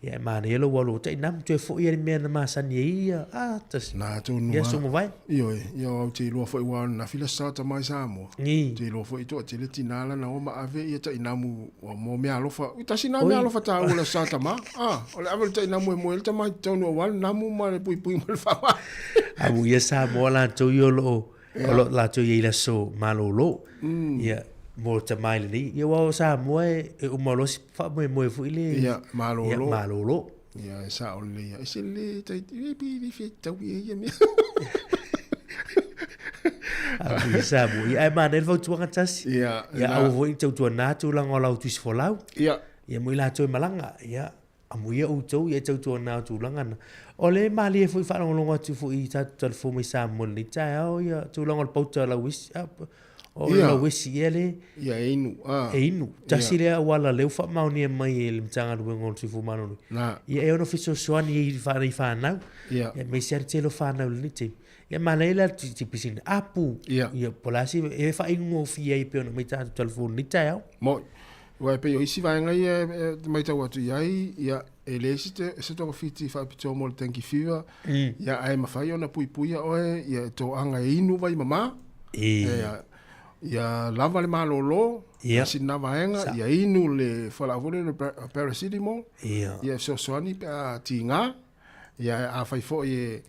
Ia, e manaia lou alu o tainamu, toe foi ai le mea na masani ai ia, a, tasi. Na tonu Ia, lava. aso mavae. Ioe, ia au te iloa foi ua na fila sa tama i Samoa. Ni. Te iloa foi toa tele tina la na o ma ave ia tainamu ua mo mea alofa. Ui, tasi na Oi. mea alofa tāua le sa tama. Ah, o le ave le tainamu e moe le tama i totonu aua le namu ma le puipui ma le faamai. Amu ia Samoa latou ia o lo o o lo o latou i ai i le aso malolo. Ia, mo le tama i lenei. Ia, aua o Samoa e, e uma loa si faamoemoe foi le... Ia, malolo. Ia, malolo. Ia, e sao lelei ia. E se le tai, e pi li fia tau ia ia mea. Amu ia Samoa. Ia, ae manaia le fautuaga tasi. Ia, Ia, na- aua foi ne i tautuana tulaga o lau tusi folau. Ia. Ia, mo i latou e malaga. Ia, Amuia outou ia e tautuana o tulaga na. O le malie foi faalogologo atu foi i tatou talafou mai Samoa i lenei taeao ia tulaga o le pauta lauesi a o le Ia. lauesi ia le Ia e inu a. e inu. Tasi Ia. lea auala lea ua faamaonia mai e le Matagaluega o le Soifua Maloloina. Na. Ia e ono fesoasoani ai i fanau. Ia. Ia aemaise lava le tele o fanau i lenei taimi. Ia manaia la le tipisini apu. Ia. Ia po o le a se e faaigugofie ai pei ona aumai tatou talafou i lenei taeao. Moi. Aua e pei o isi vaega ia e matau atu i ai, ia, e leai se, se togafiti faapitoa mo le dengue fever, ia, ae mafai ona puipuia oe, ia, e toaga e inu vai mama, E. ia, ia lava le malolo, Ia. tasi lena vaega, Sa. ia inu le fualaau foi lea o le paracetamol, Ia. ia e fesoasoani pe a tiga, ia, afai foi e,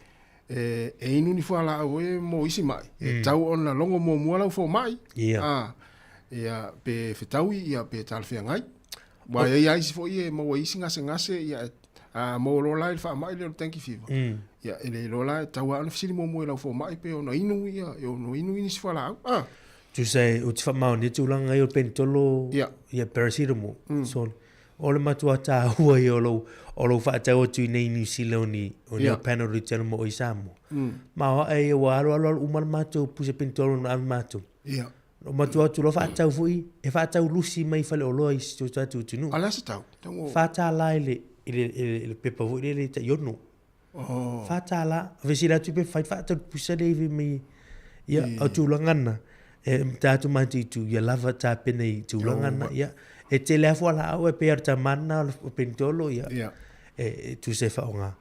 e, e inu ni fualaau e mo isi mai. E tau ona logo muamua lau fomai. Ia. A, ia, pe fetaui, ia, pe talafeagai. Ua e ia isi foi e maua isi gasegase, ia, a maua loa la i le faamai lea o le dengue fever. Ia, e le iloa la e tau lava ona fesili muamua i lau fomai pe ono inu, ia, e ono inu i nisi fualaau. A. Tusa e, ou te faamaonia tulaga ia o le penitolo, Ia. ia paracetamol. So, o le matua taua ia o lou, o lou faatau atu i nei New Zealand o ni, o ni Ia. au Panadol i tele mo i Samoa. Ma o ae ia ua alo alo alo uma le matou pusa penitolo na ave matou. Ia. O matua atu loa faatau foi, e faatau lusi mai faleoloa i si o tatou atunuu. A o le a se tau? Tau o- $4 i le, i le, i le, i le pepa foi lele tai ono. Oh. $4. Fesili atu pe fai faatau pusa le iwi mai. Ia, o tulaga na. E tatou mataitu, ia lava tapena i tulaga na. Ia, e tele lava fualaau e pei o le tamana o le penitolo, ia. Ia. E, e tusa e faaaoga.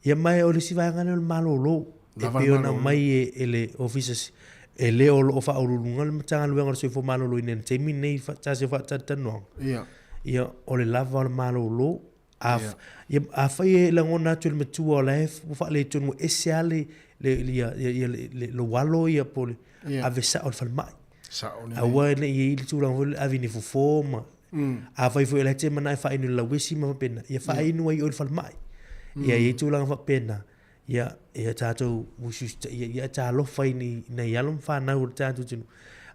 Ia mai o le isi vaega lea o le malolo. E Lava pei le ona malolo. mai e, e le Ofisa e le o loo faauluuluga le Matagaluega o le Soifua Maloloina i le taimi lenei tasi o faatalatalanoaga. Ia. Ia, o le lava o le malolo. A, ia, afai e lagona atu i le matua o la e ua faaletonu ua ese lava le, le, le, ia, ia, ia, le, le, lou alo ia po o le Ia. ave sao i le falemai. Sao lelei. Aua ne i i ai le tulaga foi lele ave i ni fofo ma afai foi o la e te manao e faainu i le lauesi ma faapena, ia faainu ai i o i le falemai. Ia i ai tulaga faapena, ia, ia tatou usiusitaia, ia talofa i ni, nai alo ma fanau o le tatou atunuu.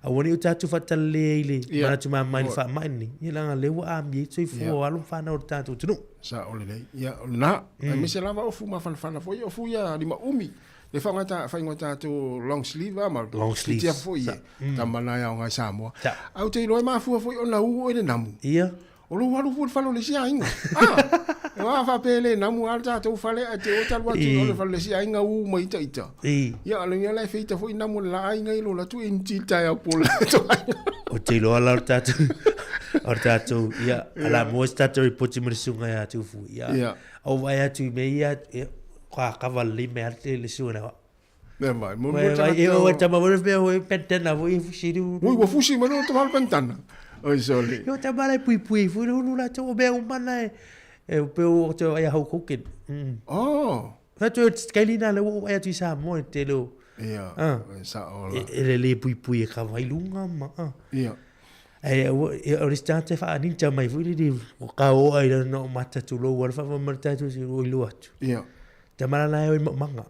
Aua ne i o tatou faatalale ai i le manatu mama i le faamai lenei, ia leaga o lea ua amia ai soifua o alo ma fanau o le tatou atunuu. Sao lelei. Ia, o lena. Aemaise lava ofu mafanafana foi, ofu ia lima umi. Le faigata faigata tatou long sleeve a ma long sleeves. Foi e. Tama na e aoga i Samoa. Ae ou te iloa e mafua foi ona u oe le namu. Ia. O lou alu foi i le fale o le isi aiga. Ah! E a faapea e le namu lava le tatou fale ae te o talu atu i le fale o le isi aiga u mai ita ita. Ia o le mea la e feita foi namu o le la aiga i lo atu e initi le taeao po le latou aiga. Ou te iloa la o le tatou o le tatou ia ala mua se tatou ripoti ma le susuga ia Tufu. Ia. Ia. Ou vaai atu i mea ia, ia ka kava lelei mai lava le susuga lea. Mea mai, mo mo tagata. E o tama mo mea ho pentana mo i fusi ru. Ui ua fusi mai lo tama pentana. Oi sole. Yo tama lai pui pui fu ru la to mea umana e e pe o te ai hau koken. Oh. Fa tu kailina le o ai tu sa mo te lo. Ia. Sa ola. E le le pui pui e ka vai lunga ma. Ia. E o le starte fa ni ta mai fu le o ka o ai no mata tu lo wa fa ma ta tu si o ilu atu. Ia. Tama la e o manga.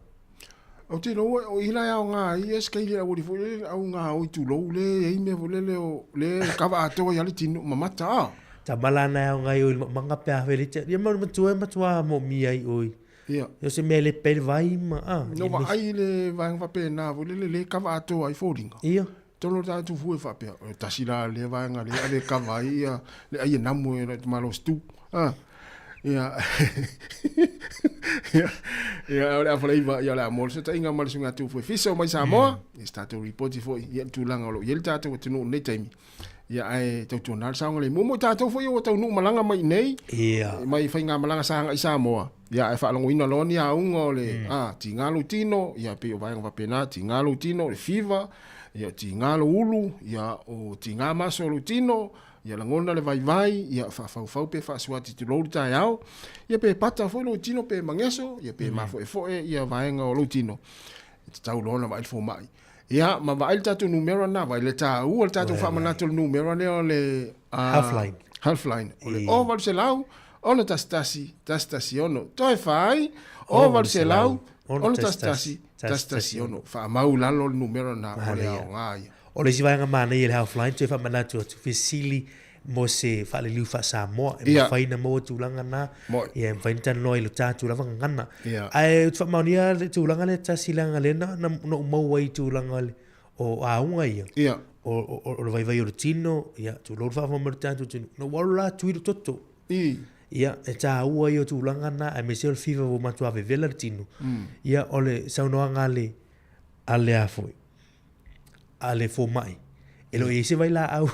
Ou te iloa o i la aoga ai ia skeile au ali foi lele au ngā oi tulou le ei mea foi lele o le kava atoa ia le tino mamata a. Tama la na aoga ai oi manga pe a fele te ia ma matua matua mo mi ai oi. Ia. Yo se mea le pe vai ma a. No va ai le vaega faapena foi lele le kava atoa ai foliga. Ia. Tolo tatou fua e faapea, o tasi la lea vaega lea ave e kava ai ia le ai e namu e le malo stu. Ah. Ia. Ia, ia o le afaleiva, ia o le a mo le fesootaiga ma le suiga atu foi fiso mai Samoa, mm. I se tatou ripoti foi, ia le tulaga o lo o i ai le tatou atunuu i lenei taimi. Ia ae tautuana le saoga le mumu i tatou foi ua taunuu malaga mai i nei. Ia. Mai faigamalaga sa agai i Samoa. Ia ae faalogoina loa ni auga o le mm. a tiga lou tino, ia pei o vaega faapena, tiga lou tino, le fever, ia tiga lou ulu, ia o tiga maso lou tino, ia lagona le vaivai, ia faafaufau pe faasuati tulou le taeao, ia pe pata foi lou tino pe mageso, ia pe mm. mafoefoe ia vaega o lou tino. E tatau loa ona vaai le fomai. Ia, ma vaai le tatou numera lena, vaai le taua le tatou faamanatu o le numera lea o le Healthline. Healthline. O le 0800 611 116. Toe fai, 0800 611 116. Faamau i lalo le numera lena o le aoga ia. O le isi vaega manaia i le Healthline, toe faamanatu atu, fesili mo se faaliliu faa-Samoa e mafai ona maua tulaga na, ia e mafai ona talanoa i lo tatou lava gagana. Ae ou te faamaonia le tulaga lea tasi leaga lea na, na, na ou maua ai i tulaga o auga ia, o, le vaivai o le tino, ia, tulou le faafofoga mai o le tatou atunuu, na ou alu la tui le toto. Ia, e taua ia o tulaga na, aemaise o le fever ua matua vevela le tino. Ia, o le saunoaga a le, a le a foi, a le fomai, e le o i ai se vailaau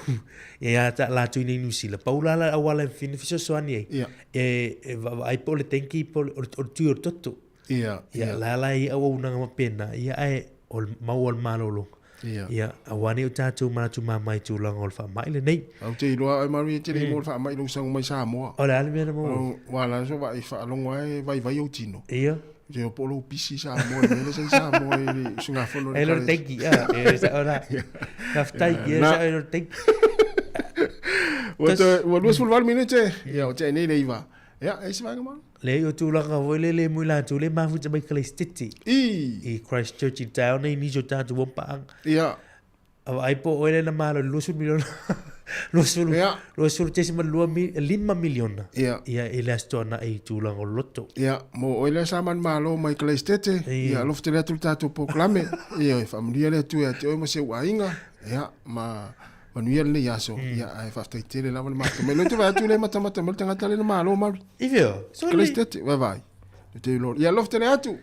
ia latou i inei i Niu Sila. Pau la le auala e mafai ona fesoasoani ai, e, e vaavaai po o le dengue po o le, o le tui o le toto. Ia, ia. La la e i ai auaunaga faapena, ia ae o le mau o le malologa. Ia. Ia, aua ne i o tatou manatu mama i tulaga o le faamai lenei. Ou te iloa oe Marie e te le i maua le faamai i lou sau mai Samoa. O le a le mea na maua ai? Aua la so vaai faalogo lava e vaivai ou tino. Ia. Te iloa po o lou pisi i Samoa i le mea lea sa i Samoa i le usugafono a le E le dengue, a, e sao la. Faafetai, ia sao e le dengue. Ua toe, ua 28 minute, ia o tea nei le iva. Ia, e se vaega ma? Leai, o tulaga foi lele mo i latou le mafuta mai Kalaisititi. I. I Christchurch i le taeao nei nisi o tatou paaaga. Ia. A vaai po o oe lea na malo i le 20 miliona. 20, Ia. 20.25 miliona. Ia. Ia, i le Aso Toonai i tulaga o le loto. Ia, mo oe lea sa manumalo mai Kalaisitete, ia alofa tele atu le tatou polokalame. Ia, e faamanuia le Atua ia te oe ma si ou aiga. Ia, ma manuia lenei aso. Ia, ae faafetai tele lava le matou mai. Lea ou te vaai atu lea e matamata mai le tagata lea na malo Marie. I fea? Sorry. Kalaisitete, vaai. Te iloa. Ia, alofa tele atu.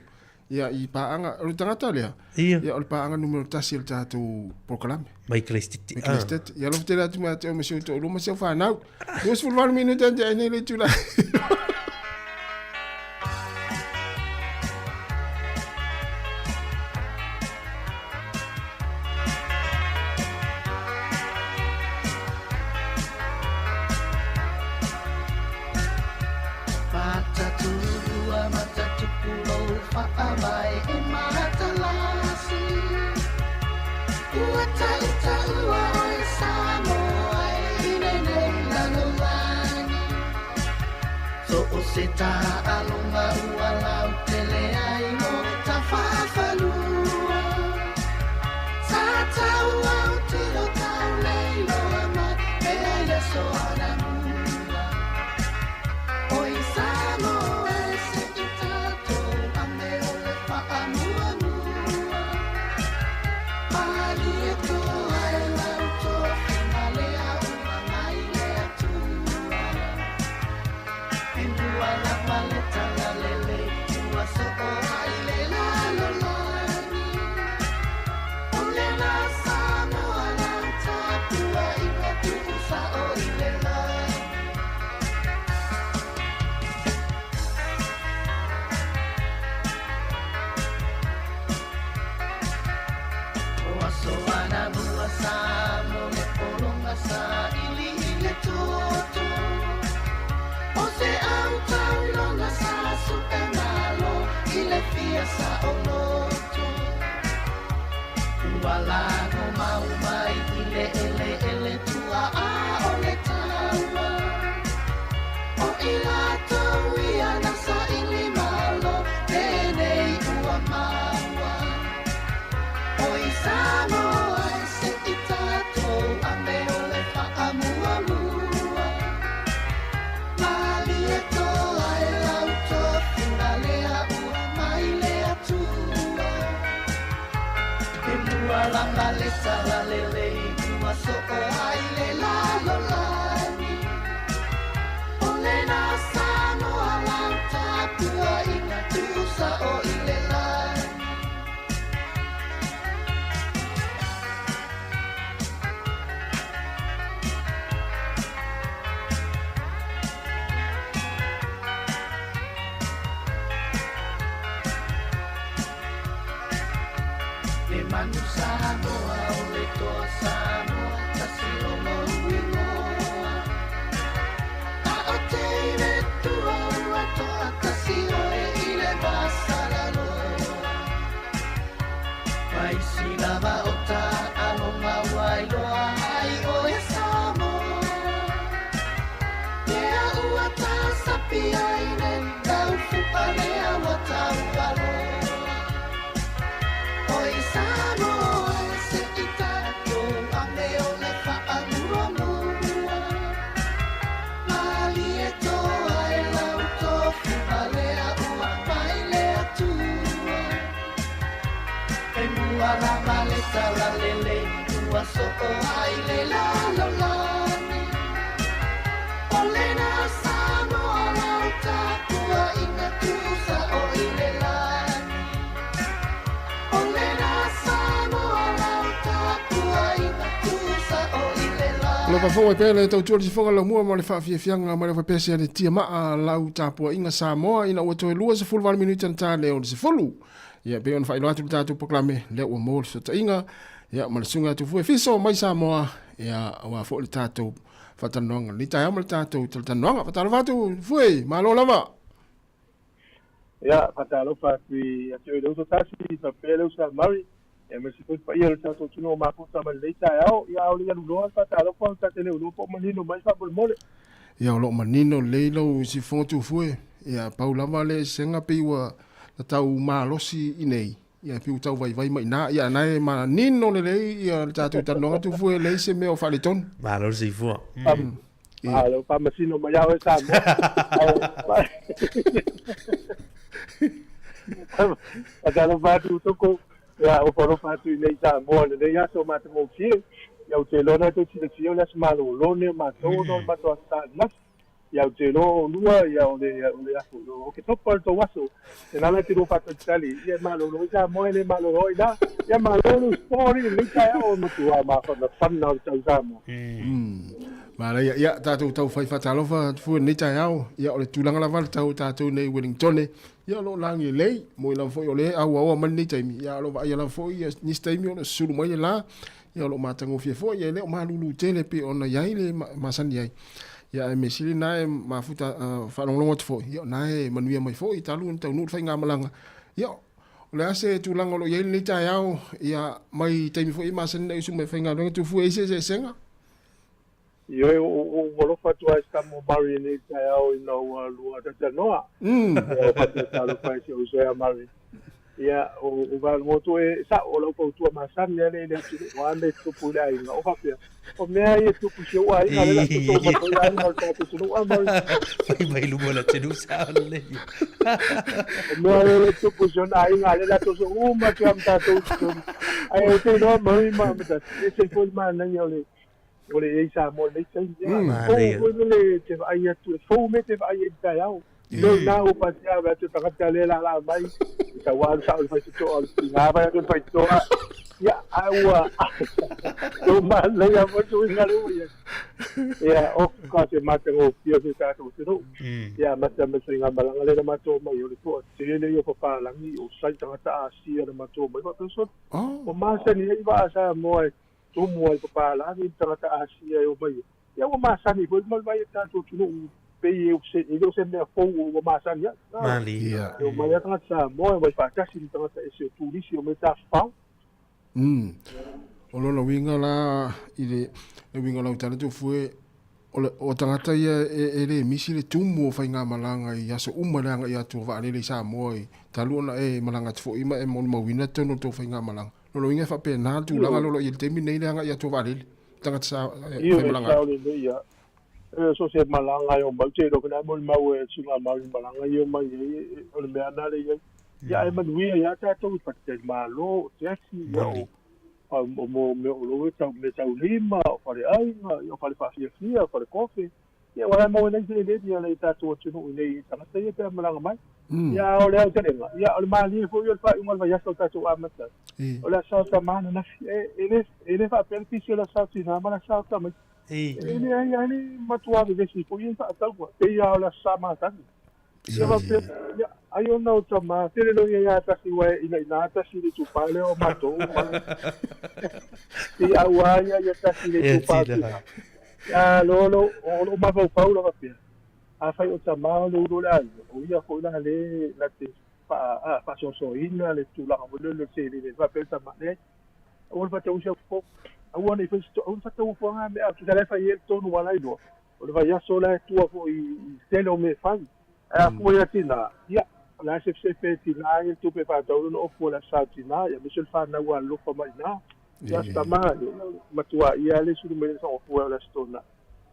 Ia, i paaga, o le tagata lea, Ia. ia, o le paaga numera tasi o le tatou polokalame. Mai Kalaisitete. Mai Kalaisitete. Ia, alofa tele atu mai te o ma si ou toalua ma si au fanau. 28 minute ante ai nei le itula. fa'amuamua. Malie toa e lau tofiga lea ua mai le Atua. E mua lava le talalelei ua soo ai le lalolagi. O lena Samoa lau tapuaiga tuusa'o i le lagi. O aso anamua sa mo le pologa sa ili i le toto. O se au tauloga sa su'e malo i le fia sa'oloto. Ua lago mau mai i le eleele tua'a o le taua. O i latou ia na saili malo lenei ua maua. O i Samoa e se'i tatou ame o le fa'amuamua. Malie toa e lau tofiga lea ua mai le Atua. E mua lava le talalelei ua soo ai le lalolagi. O lena Samoa lau tapuaiga tuusa'o i le lagi. Le manu Samoa o le toa Samoa tasi lona uigoa. A o teine tua ua to'atasi oe i le vasalaloa. Vaisi lava o ta'aloga ua iloa ai oe Samoa. Lea ua tasapi ai le taufu'a lea ua taualoa. O i Samoa e se'i tatou ame o le fa'amuamua. Malie toa e lau tofiga lea ua mai le Atua. E mua lava le talalelei ua soo ai le lalolagi. O lena Samoa lau tapuaiga tuusa'o i le lagi. O lena Samoa lau tapuaiga tuusa'o i le lagi. O lo faafofoga mai pea le tautua le sifoga laumua ma le faafiafiaga mai le faapea le tiamaa lau tapuaiga Samoa ina ua toe 28 minute na ta le o le 10. Ia pei ona faailoa atu le tatou polokalame lea ua maua le fesootaiga ia ma le susuga ia Tufue Fiso mai Samoa ia aua foi le tatou faatalanoaga lenei taeao ma le tatou talatalanoaga. Faatalofa atu Tufue, malo lava. Ia, faatalofa atu ia te oe le uso Tasi, faapea le uso ia Murray, aemaise foi le paia o le tatou atunuu o mafuta mai lenei taeao. Ia, a o le i alu loa le faatalofa, ta te le o iloa po o manino mai faamolemole. Ia, o lo o manino lelei lau siufofoga Tufue. Ia, pau lava le eseesega pei ua tatau malosi i nei, ia pei ua tau vaivai mai i ina. Ia, na e manino lelei ia le tatou talanoaga Tufue, leai se mea o faaletonu. Malo le soifua. Malo, faamasino mai ia oe Samoa. Faatalofa atu Toko, ia ofo atu i nei Samoa lenei aso matagofie. Ia ou te iloa na tou silafia o le aso malolo lenei o matou ona o le matou aso Sa ananafi. Ia ou te iloa o lua ia o le o le aso o Oketopa o le tou aso. Lena la e te lua faatalitali, ia e malolo ai Samoa e le malolo ai la. Ia malo le usufono alii i lenei taeao e matua mafanafana o le tau Samoa. Manaia. Ia, tatou taufai faatalofa atu foi i lenei taeao. Ia, o le tulaga lava le tau o tatou nei i Wellingtone. Ia, o lo o lagi lelei. Moi lava foi o lea e auaoa mai lenei taimi. Ia, o lo o vaaia lava foi ia nisi taimi ona susulu mai le la. Ia, o lo o matagofie foi. Ia, e le o malulu tele pei ona i ai le masani ai. Ia, ae mea sili na e mafuta faalogologo atu foi. Ia, o na e manuia mai foi talu ona taunuu le faigamalaga. Ia, o le a se tulaga o lo o i ai lenei taeao? Ia, mai taimi foi e masani ona e usu mai e faigaluega Tufue, e i ai se eseesega? Ioe, ua ou alofa atu lava i si tama o Murray i lenei taeao ina ua lua talatalanoa. Ia, ua faapea talofa i si ou uso ia Murray. Ia, o o faalogo e sa'o o lau fautua masani a le i le atunuu a me tupu i le aiga o faapea o mea ia e tupu i si ou aiga lea o le a toto mai foi aiga o le tatou atunuu a ma Fai mai luma o le atunuu sa'o lelei. O mea ia o lo o tupu i si ona aiga lea o le a toso uma atu lava ma tatou i totonu. Ae ou te iloa mai ma e ese foi le manaia o le o le i ai i Samoa i lenei taimi. Ia, e fou foi lele e te vaai atu, e fou mea e te vaai ai i le taeao. Leo ina ua pasia ave atu tagata lea laalaa mai, i tau alu sao i le faitotoa o le tiga vai atu i le faitotoa. Ia, ae ua ua manaia foi le suiga lea ua i ai. Ia, oka se matagofie o si o tatou atunuu. Ia, amata mai le faigamalaga lea na matou omai ai, o le toatele ia o papalagi, o sai tagata Asia na matou omai faapea solo. Ua masani ai vaa Samoa e tumu ai papalagi le tagata Asia e omai ai. Ia ua masani foi ma le vaai i le tatou atunuu pei e se e le o se mea fou ua masani ai. Malie. E omai lava tagata Samoa e omai faatasi ma tagata ese o turisi e omai tafafao. O lona uiga la i le uiga o lau tala Tofue, o le o tagata ia e le misi le tumu o faigamalaga i aso uma le agai atu o vaalele i Samoa i talu ona e malaga atu foi ma e molimauina totonu o le tou faigamalaga. Lona uiga e faapena le tulaga lea o lo o i ai i le taimi lenei le agai atu o vaalele, tagata sa Ioe, faimalaga atu. sao lelei ia. E so o se malaga e omai, ou te iloa foi la e molimau e suiga mau i malaga ia e omai ai, o le mea lena lea e i ai. Ia ae manuia ia tatou i faletalimalo, o taxi, ia o o mo mea o lo e tau mea taulima, o faleaiga, ia o fale faafiafia, o fale kofe. Ia ua la e maua ai seleni a le tatou atunuu i nei tagata ia pe a malaga mai. Ia a o le aotelega, ia o le malie foi o le faaiuga o le vaiaso o le tatou amata ai. O le Aso Tama ananafi, e le e le faapea le pisi o le Aso Tina ma le Aso Tamaiti. E leai lava le matua vevesi foi ia i faatauga, pei lava o le Aso Sa masani. Ia faapea, ia, ai ona o tama, tele loa ia ia tasi ua e ina ina tasi le itupa lea o matou ma i aua ia ia tasi le itupa o tina. Ia lo lo o lo mafaufau lava pea. Afai o tama o le ulu o le aiga, o ia foi la le na te fa a faasoasoaina le tulaga foi lea o le seleni faapea le tama leai. Aua le faatausia fofo. Aua ne i fai se aua le faatau fuaga mea tusa la e fai ai le tonu ua la iloa. O le vaiaso la e tua foi i tele o mea e fai. Ae a fua ia tina, ia, o le a sefesefe e tina ai le tupe e faatau lona ofu o le Aso Sa o Tina, ia aemaise o le fanau ua alofa mai i ina. Ia Aso Tama, ia, matua ia le sulu mai le fua o le Aso Toonai.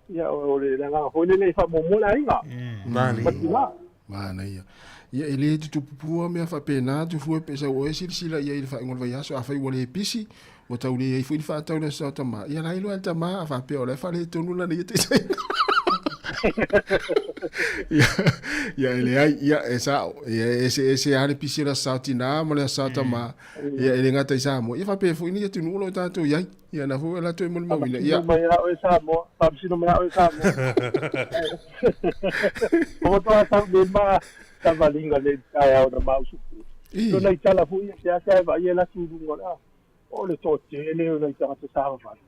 Ia, o le agaga foi lele e faamuamua le aiga. Ma tina. Manaia. Ia, e le tutupu pua mea faapena atu fua pe sau oe silasila i ai i le faaiuga o le vaiaso. Afai ua le pisi, ua tau leai foi ni faatau i le aso tama. Ia la iloa e le tama a faapea o la e faaletonu lana ia taitaiga. Ia, ia e leai, ia e sao. Ia e eseese lava le pisi o le aso sao tina ma le aso sao tama. Ia e le gata i Samoa. Ia faapea foi ni atunuu o lo o tatou i ai. Ia na foi o latou e molimauina. Ia. Faamasino mai a oe Samoa. Faamasino mai a oe Samoa. O toa tau le ma savaliga le taeao na mausuku. Lona i tala foi ia seasea e vaai e latu i luga o le a. O le toatele o nai tagata savavali.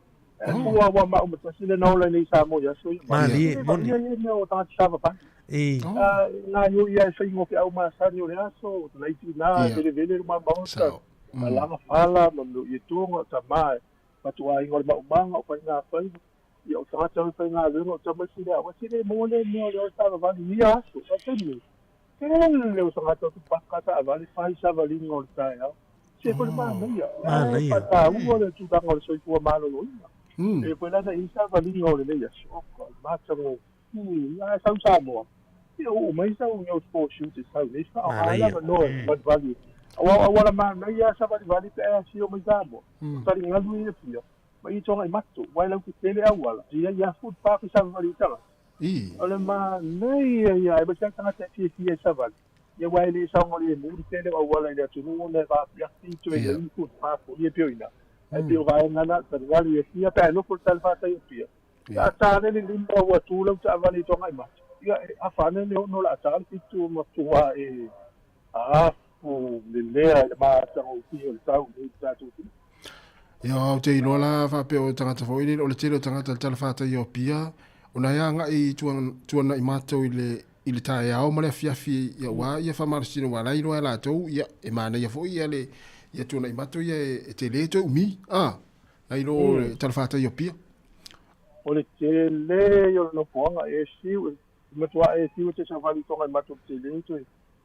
E fua ua mau ma tasi le naola nei Samoa i aso ia. Malie, moni. Ia ia mea o tagata savavali. Nā iu ia e whaingo whiau masani o le aso, o te laiti nā, vele vele ruma maota, ma langa whala, ma meo i e tōnga, o ta mā, matua inga o le maumanga, o whainga whaiva, ia o tagata o whainga luenga, o tamaiti lea, wa sile mo le mea o le o savavali ia aso, a temi. Tele o tagata o te paka taavale fai savaliga o le taeao. Se foi le manaia. Manaia. Faataua le tulaga o le soifua maloloina. E foi la na i savaliga o lenei aso. O ka matagofie. Ia sau Samoa. Ia oo mai sau i sport shoot e sau nei faaaoga lava no e valivali. Aua auala manaia savalivali pe a asio mai Samoa. O taligalu ia pia. Ma i tonga i matu. Wai lau te tele auala. Ia ia food park i savalivali i tagata. O le manaia ia e maise tagata e fiafia i savali. Ia aua e le saogalemu le tele o auala i le atunuu ona e vaapiapi toe i ai footpath foi ia pei o i ina. Ae pei o vaega na taligalu i Apia pe a e nofo i le talafatai o Apia. Ia a ta ane le lima ua tu lau taavale i Toagaimate, ia e afa ane le ono o le a ta le fitu matua e afu lelea i le matagofie o le tau nei i le tatou atunuu. Ia, ou te iloa la faapea o tagata foi lele, o le tele o tagata i le talafatai o Apia, ona e agai i tuanai matou i le i le taeao ma le afiafi ia aua ia faamalositino aua la e iloa e latou ia e manaia foi ia le ia tuanai matou ia e tele toe umi a nai lo le talafatai o Apia. O le tele ia o le nofoaga e siu, e matua e siu e te savali i Togaimate o le tele toe.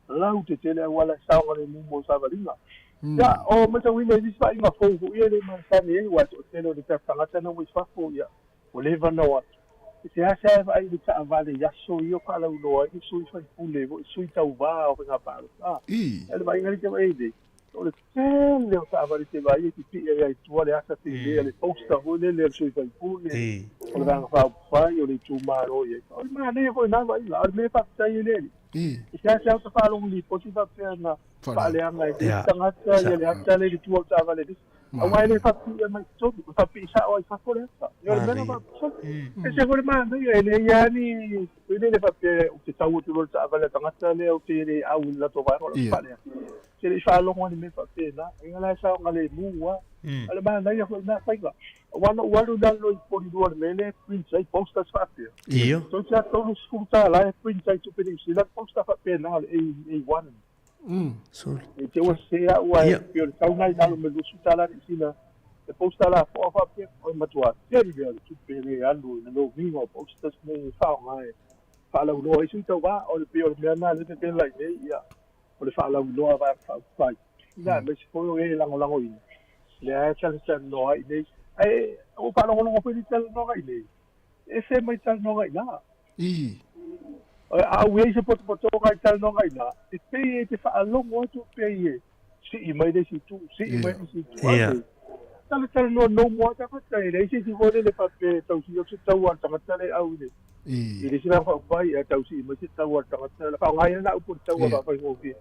Lau tetele auala e saogalemu mo savaliga. Ia, o matauina i nisi faaiuga fou foi ia e le masani ai, aua e toatele o le tagata na ua i fafo, ia, ua leva ona o atu. E seasea e vaai i le taavale i aso ia o faalauiloa ai le sui faipule foi, sui tauva o faiga palota. A o le vaaiga lea e te vaai ai nei, o le tele o taavale e te vaai e pipii ai lava i tua le ata tele a le poster foi lele a le sui faipule, o le Vaega Faaupufai, o le itumalo i ai. O le manaia foi lena vaaiga, a o le mea e faafetai ai le Alii, E seasea o ta faalogo lipoti faapea na faaleaga e le tagata ia le ata lea i le tua o le taavale lisi. Aua e le faapiia mai totonu, e faapii sao ai fafo le ata. Ia o le mea na faapea. E ese foi le manaia, e leai lava ni foi lele faapea ou te tau atu loa i le taavale a le tagata lea ou te le au i le latou vaega o lau faaleaga. Ou te le i faalogo lava i ni mea faapena. Ia la e saogalemu lava. O le manaia foi lena faiga. Aua na ou alu i lalo i Polilua i le mea lea e print ai posters faapea. Io. Toeitiiti lava $30 e print ai tupe Niu Sila poster faapena o le A1. Sorry. E te ua sese au ae pei o le tau na i lalo ma le $20 Niu Sila le poster lapoa faapea. O le matua tele lea o le tupe le alu i le lomiga o posters nei e faaaoga e faalauiloa ai sui tauva. O le pei o le mea lena lea e pepela ai nei ia o le faalauiloa a Vaega Faaupufai, ia aemaise foi o e lagolagoina, lea e talatalanoa ai i inei. Ae ua ou faalogologo foi i talanoaga i inei, e ese mai talanoaga i ina. A ua i ai se potopotoga i talanoaga i ina, e pei e te faalogo atu pei e sii mai le isi itu, sii mai le isi itu. A nei, talatalanoa nomo lava tagata, e leai se isi foi lele faapea e tau sii atu se taua a le tagata lea e au i le I le isi vaega faaupufai, ae tau sii mai se taua a le tagata, faaaoga ai lana upu o le taua faafaigofie.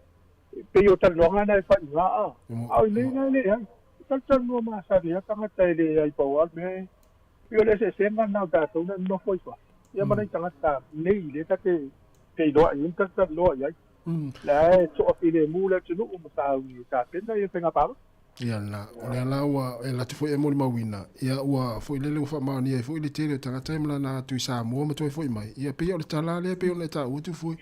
E pei o talanoaga na e fai i ina, a o i nei na e leai. E talatalanoa masani lava tagata e leai pau lava le mea e pei o le eseesega lena o tatou na nonofo ai fafo ia ma nai tagata nei lea ta te feiloai ai ma talatalanoa i ai. La e toafilemu le atunuu ma sauni e tapena ia faiga palota. Ia la, o lea la ua e alu atu foi e molimauina, ia ua foi lele ua faamaonia ai foi le tele o tagata e malana atu i Samoa ma toe foi mai. Ia pei o le tala lea pei ona e taua atu foi,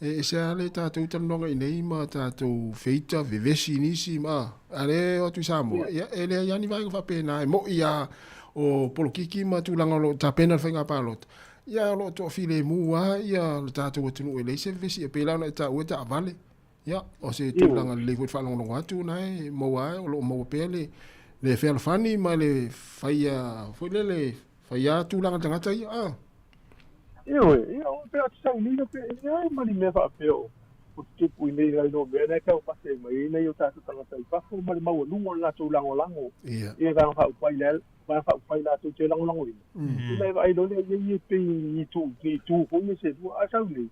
e ese lava le tatou talanoaga i inei ma tatou feita, vevesi i nisi ma, a lea e o atu i Samoa, ia e leai lava ni vaega faapena e mo'i lava o polokiki ma tulaga o lo o tapena le faiga palota. Ia o lo o toafilemu lava ia le tatou atunuu e leai se vevesi e pei la ona e taua e taavale. Ia, o se tulaga lelei foi le faalogologo atu na e maua ai, o lo o maua pea le le fealofani ma le faia foi lele, faia tulaga tagata ia. Ah. Ioe, ia o pe atu sauniga pe e leai ma ni mea faapea o o tutupu i nei lai no mea na e taumate mai ai nai o tatou tagata i fafo ma le maualuga o le latou lagolago i le vaega faaupufai le vaega faaupufai latou te lagolagoina. Ina e vaai loa lea i ai e pei ni itu ni itu foi ia se lua, ae sau nei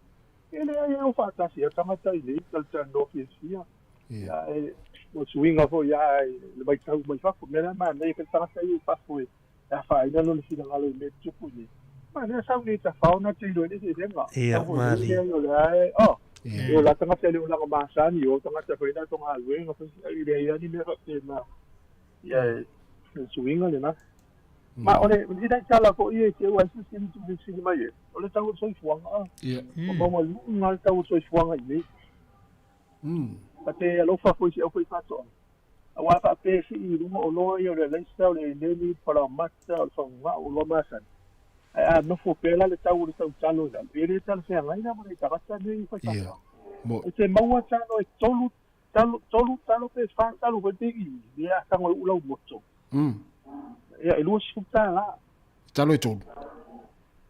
E leai e o faatasi a tagata i nei talatalanoa fiafia. Ia e o suiga foi ia le vaitau mai fafo. Mea la manaia ke tagata ia i fafo e afaina lona finagalo i mea e tutupu i nei. Manaia sau nei tafao na te iloa i le eseesega. Ia, Sau foi mali. nei o lea e, oh, e o la tagata e le o laga masani, o tagata foi na tonga galuega, foi e leai lava ni mea faapena. Ia e suiga lena. Ma o le ina tala foi e te ua se sili tu sili mai e. O le tau o le soifuaga a. O maualuga le tau o le soifuaga i nei. Ta te alofa foi i si aufaifaatoaga. Aua a faapea e sii i luga oloa ia o le alaisa, o le eleni, palamata, o le fagugao, oloa masani. Ae a nofo pea la le tau o le tautalo i lalo, e le talafeagai la ma nai tagata nei faifaatoaga. E te maua talo e tolu talo, tolu talo pe fa talo foi pe iwi, le a tago e ula u moto. Ia, e $20. Talo e tolu.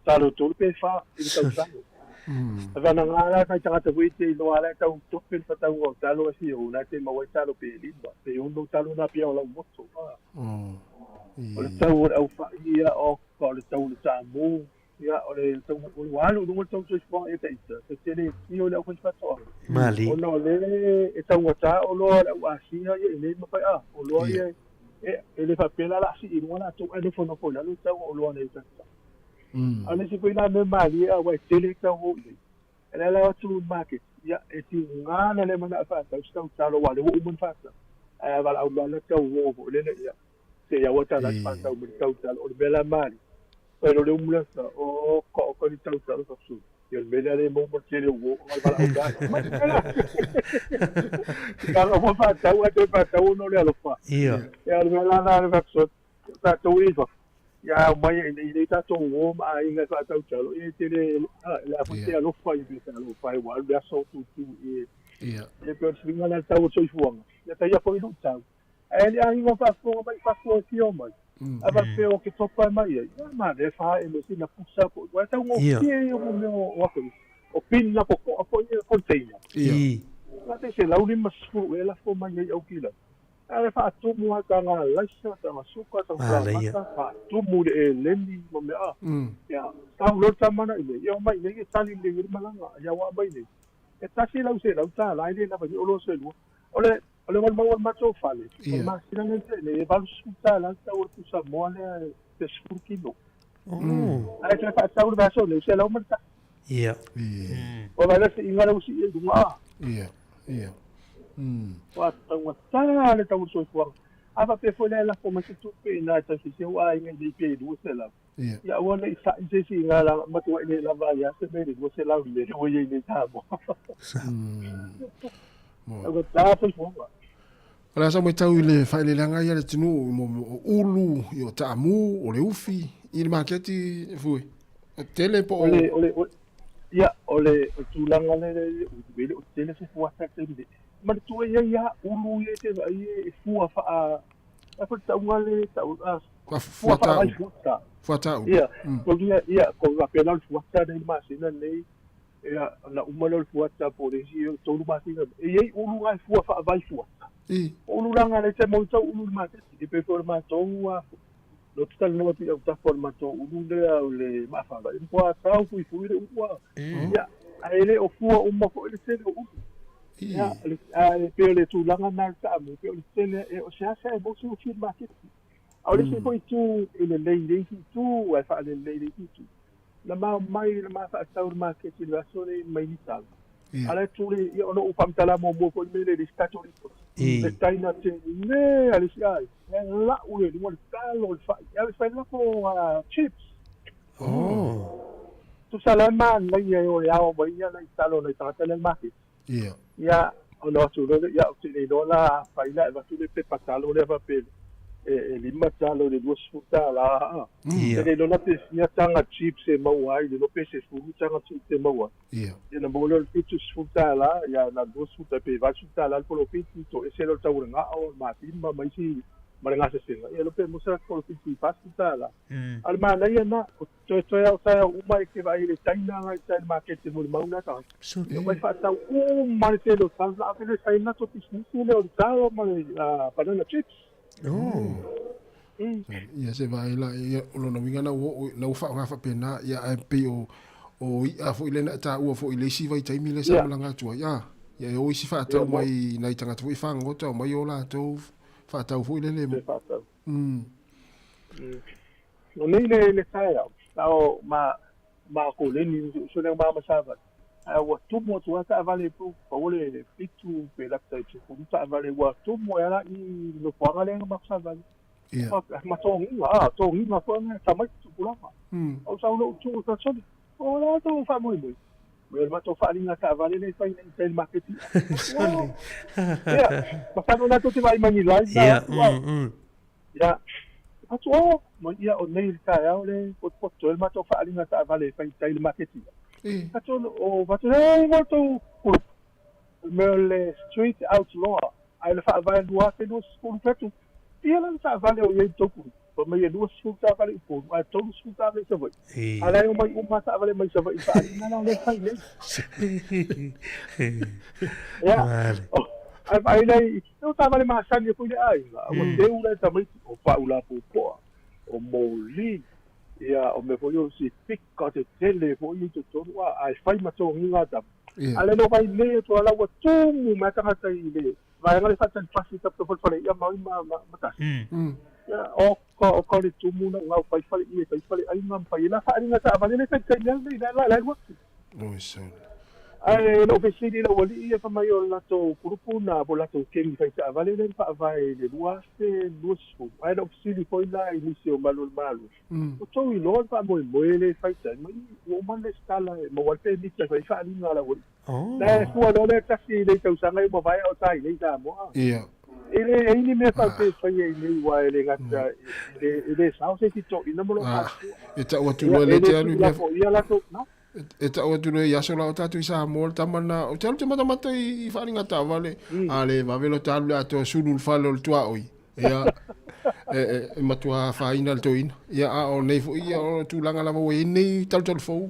Talo e tolu pe fa i le tausaga. A vana ngā la kai tagata foi te iloa la tau tope le whatauga o talo e whio, nā te mau ai talo pe lima, pe ono talo nā pia o lau moto. O le tau o le au whai ia o, o le tau o le tāmū, Ia, o le tau, o le alu i luga o le tau soifuaga ia ita, ta te le tio i le aufaifaatoaga. Mali. Ona o le e taugata oloa o le au Asia ia i nei ma fai a, oloa ia e, e le faapea la o le a sii i luga latou ae nofonofo i lalo le tau o oloa nei tagata. A o le isi foi la mea malie aua e tele tau o i nei, e la la o atu i market, ia e tiga na le manao e faatau se tautalo aua o lea ua uma ona faatau. Ae a valaau loa la tau o foi lele ia, se i aua tala atu faatau mai le tautalo. O le mea la malie, Oi lo le umulasa o ka o ka ni tau talo ka su. Ia le mea le mo mo tele o o ngā wala o gai. Ka ngā mo whātau a te whātau no le alofa. Ia. Ia le mea la na le whakso tātou i fa. Ia au mai i nei tātou o ma a inga whātau talo. Ia te le le a te alofa i me te alofa e wa le aso tu tu i. Ia. E pei o le suiga lea o le tau o le soifuaga, ia taia foi luitau. Ae le aiga o faafofoga mai fafo e fia omai, a faapea o ke topa e mai ai, ia manaia e faaae mai sina pusa po o, aua e taugofie ia mo mea o aso ia, o bin na popoa foi ia container. Ia. Na te 150 ea lafo mai ai au kila. Ae faatumu lava taga laisa, taga suka, taga falaoamata, faatumu i le eleni ma mea a. Ia, tau loa le tama na i inei, ia omai i inei e tali lelei ai le malaga. Ia ua aumai nei, e tasi lau $100 e le lava ai ni oloa se lua. O le o le maumau o le matou fale, o le masina nei tea nei, e $80 le tau o le pusa moa lea e 10 kilo. Ae toe faatau le vaiaso nei, $101. Ia. Ua vaai la siiga lea ua sii ai i luga a. Ia, ia. Ua taugata le tau o le soifuaga. A faapea foi la e lafo mai se tupe ina e tausisi au aiga i nei pe 200. Ia. Ia aua ne i sa'i se isi ina la matuai le lava ai lava se mea i le 200 i le mea ua i ai nei Samoa. Taugata soifuaga. O le a sa matau i le faaeleeleaga ia a le atunuu mo o ulu, i o taamu, o le ufi, i le maketi fue. O tele po o... O le, o le, ia, o le tulaga lea i le ulu, e le o tele se fuata i le taimi nei. Manatua e i ai lava ulu ia e te vaai e fua faa, a foi le tauga lea e tau, fua faa-vaifuata. Fuata ulu. Ia, ia, ia, ko faapena o le fuata nei i le masina lenei, Ia, ona uma lea o le fuata po o le isi 3 masina, e i ai ulu na e fua faavai fuata. O ulu la na lea e te tau ulu i le maketi, e pei foi o le matou a, no te talanoa atu i autafa o le matou ulu lea o le maafala, e matua tau fuifui le ulu a. Ia, ae le o fua uma foi le tele o ulu. Ia, ae pei o le tulaga na o le taamu, pei o le tele, e o seasea e maua se ufi i le maketi. A o le isi foi itu e lelei i le isi itu, ae faalelei i le isi itu, Na ma omai na ma faatau i le maketi i le vaiaso lenei mai ni talo. A la e tuli, ia ona ou faamatala muamua foi le mea lea i le isi tatou lipoti. Le taina tele a le isi aiga, e lau i luga le talo o le fai, e ave e fai le latou chips. Tusa la e manaia e o e ao mai ia nai talo nai tagata lea i le maketi. Ia, ona o atu loa lea, ia ou te le iloa la afai la e avatu le pepa talo lea faapea e 5 talo i le $20 a. Ou te le iloa la pe fia taga chips e maua ai, le iloa pe 10 taga chips e maua ai. Ia ona maua lea o le $70, ia na o le 20 pe $80 le polofiti, toese lea o le tau o le gao, le mapima ma isi ma le gasesega, ia iloa pe maua se polofiti i $40. A o le manaia lena, o Toetoe au taeao uma e te vaai i le taina la i tai i le maketi molimau lea tagata. E omai faatau uma le tele o talo la ave lea e fai ai le latou pisinisi lea o le talo ma le banana chips. Ia se vaai la ia o lona uiga na ua oo na ua faaaoga faapena ia ae pei o o i'a foi lea na e taua foi i le isi vaitaimi lea sa malaga atu ai a ia e o isi faatau mai nai tagata foi fagota omai o latou faatau foi lele. Faatau. O nei le le taeao, a o ma ma koleni uso lea ma masavali. A ua tumu atu lava taavale po pau le 7 pe lata i 10 taavale ua tumu ai ala i le nofoaga lea na matou savali. Ma togiga, a togiga foi na tamaiti tupulaga. Ou sau loa ou tu ta soli. O le a tou faamoemoe? O le matou faaaliga taavale lea e fai nei i tai i le maketi. Ia, masalo la tou te vaai mai ni live na atu a. Ia, atu o, ma ia o nei le taeao le potopoto ai le matou faaaliga taavale e fai i tai i le maketi. Atu o atu e ngo tou kulupu. O le mea o le Street Outlaw, ae na faavae 2027. Ia la le taavale o i ai i le tou kulupu. Fai mai e 20 taavale i Upolu, ae 30 taavale i Savaii. A la e omai uma taavale mai Savaii i le faaaliga la o lea e fai nei. Ia, ae vaai la i, o taavale masani ai foi le aiga, a ua teu la e tamaiti, o pau lapopoa, o moli, ia, o mea foi o sipika tetele foi ia i totonu, a, ae fai ma togiga tama. A le no vai nei atu a la ua tumu mai tagata i le vaega le faatali pasi taputapu o le fale i'a ma ma ma tasi. Ia, o ka o ka le tumu na ngau fai fale ie fai fale aiga ma fai la faaaliga taavale le fai taimi lava nei la la alu atu. Oi sole. Ae na ou fesili i lou alii ia fai mai o le latou kulupu na po o le latou kegi fai taavale lea na faavae i le 2020. Ae na ou fesili foi la i nisi o malu o le Malo, o tou iloa le faamoemoe lea e fai tai mai ua uma ona lesitala e maua ai le pemita e fai ai faaaliga a lau alii. Na e fua loa lea tasi i nei tausaga e uma vaea o tai nei Samoa. Ia. E le ai ni mea faapea e faia i nei aua e le gata e le sao se isi toeaina ma lou matutua. E tau atu loa e le te alu i mea. Ia latou na. E ta'u atu loa i aso la o tatou i Samoa le tama lena, ou te alu ou te matamata i faaaliga taavale, a le vave loa ta alu le atoa sulu i le fale o le tuaoi, ia, e matua afaina le toeaina. Ia, a o nei foi, ia, o tulaga lava ua i ai nei talutalufou,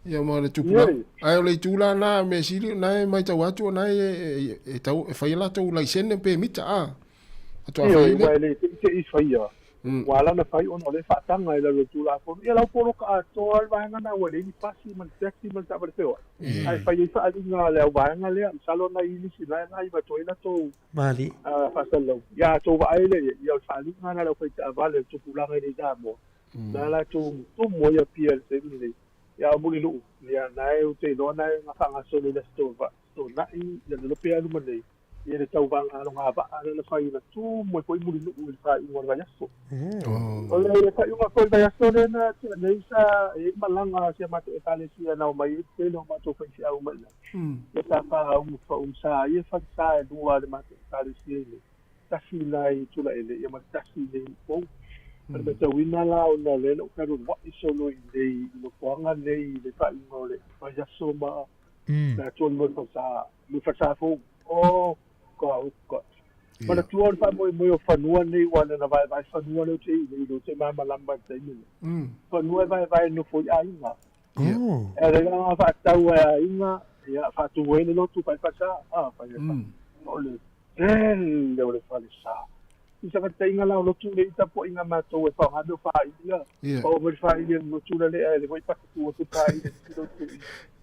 ia ma le tupulaga. Ae o le itu la lena, mea sili, o lena e matau atu o lena e tau e fai a latou laisene pemita, a. Faatoa fai ai lea. Ioe, aua e le te'i faia. Ua ala ona fai ona o lea e faataga i lalo o le Tulafono. Ia la ua poloka atoa lava le vaega lena ua leai ni pasi ma ni taxi ma le taavale feoai. Ae fai ai faaaliga a le au vaega lea. Masalo na i nisi na e avatu ai latou faasalalau. Ia a outou vaai lea i ai, ia o le faaaliga lena a le aufaitaavale o le tupulaga i nei Samoa. Na latou tumu ai Apia i le taimi lenei. Ia a o Mulinuu, ia na e ou te iloa na e faagasolo i le Aso Toonai, ia le lope alu ma nei. Ia le tauvaga alogavaa lea na fai na tumu ai foi Mulinuu i le faaiuga o le vaiaso. O le faaiuga foi o le vaiaso lea na tea nei sa i ai malaga a si a matou Ekalesia na omai ai le tele o matou faifeau mai ina. Ia sa faaumsa ai falesa e lua a le matou Ekalesia i nei. Tasi i ina i Tulaele ia ma le tasi i nei i Upolu. O le matauina la ona o lea na ou fealualuai solo i inei i nofoaga nei i le faaiuga o le vaiaso ma na atoa le falesa le falesa fou. Oh, God, oh God. Manatua o le faamoemoe o fanua nei ua na vaevae fanua lea ou te i nei lea ou te malamalama i le taimi lenei. Fanua e vaevae nofo i aiga. E ala la faatau e aiga, ia faatu ai le lotu fai falesa. Ah, fai o le tele o le falesa. I sa fataiga la o lotu nei tapuaiga matou e faaaoga mea o faailia. Pau mai le faailia le lotu la lea le foi patu atu faailia le lotu.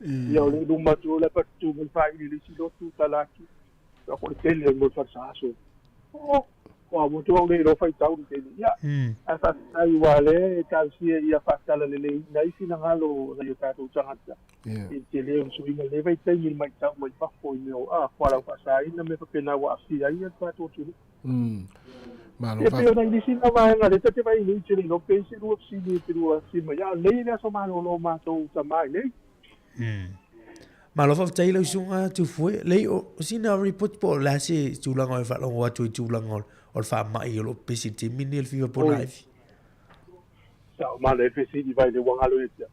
Ia o le luma atu la patu mai faailia le isi lotu tala atu. Ia ko le tele o le falesa aso. Oh, ua mo tu au le ro faitau le tele. Ia. Ae faafetai ua le e talosia ia faatalalelei ai finagalo o nai o tatou tagata. I le tele o le suiga le vaitaimi i le matau mai fafo i mea o a fualaau faasaina mea faapena ua aafia ai le tatou atunuu. Malo Ia pei ona i nisi na vaega lea ta te vaai nei te le iloa pe se lua fesili te lua fesili mai a o nei le aso malolo o matou tama i nei. Malo faafetai lau susuga Tufue. Lei o sina report po o le a se tulaga o e faalogo atu i tulaga o le faamai o lo o pepesi i le taimi lenei o le fiva po o naifi. Sa o male pe sili vai le ua galo ia te au.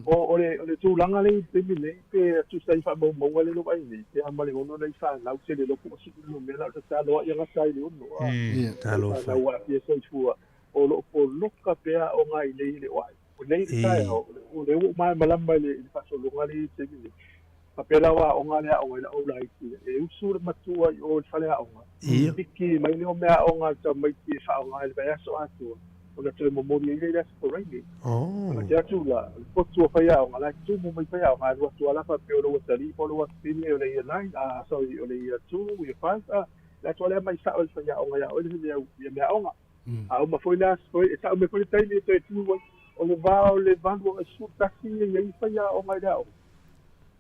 O le o le tulaga lea i le taimi nei pe tusa i faamaumauga lea o lo o vaai nei, pe a ma le 6 nai fanau se le iloa po o sii le numera o le tatalo ai ia gata ai le 6 a. Talofa. Fanau ua aafia soifua o lo o poloka pea aoga i nei i le oai. O nei le taeao, o lea ua ou malamalama i le faasologa lea i le taimi nei. Faapea la o aoga le aoga i lau laiti, e usu le matua i o i le faleaoga, piki mai lea o meaaoga a le tamaiti e faaaoga i le vaiaso atoa, ona toe momoli ai lea i le Aso Faraile. Ona te atu la, o le potu o faiaoga, la e tumu mai faiaoga, alu atu lava la faapea o lou atalii po o lou afafine o le year nine, sorry, o le year two, year five, le atu lava lea mai sao i le faiaoga ia oe le meaaoga. A uma foi le aso foi, e tau mai foi le taimi e toe tu ai, o le va o le 8 agai 11 e i ai faiaoga i le aoga.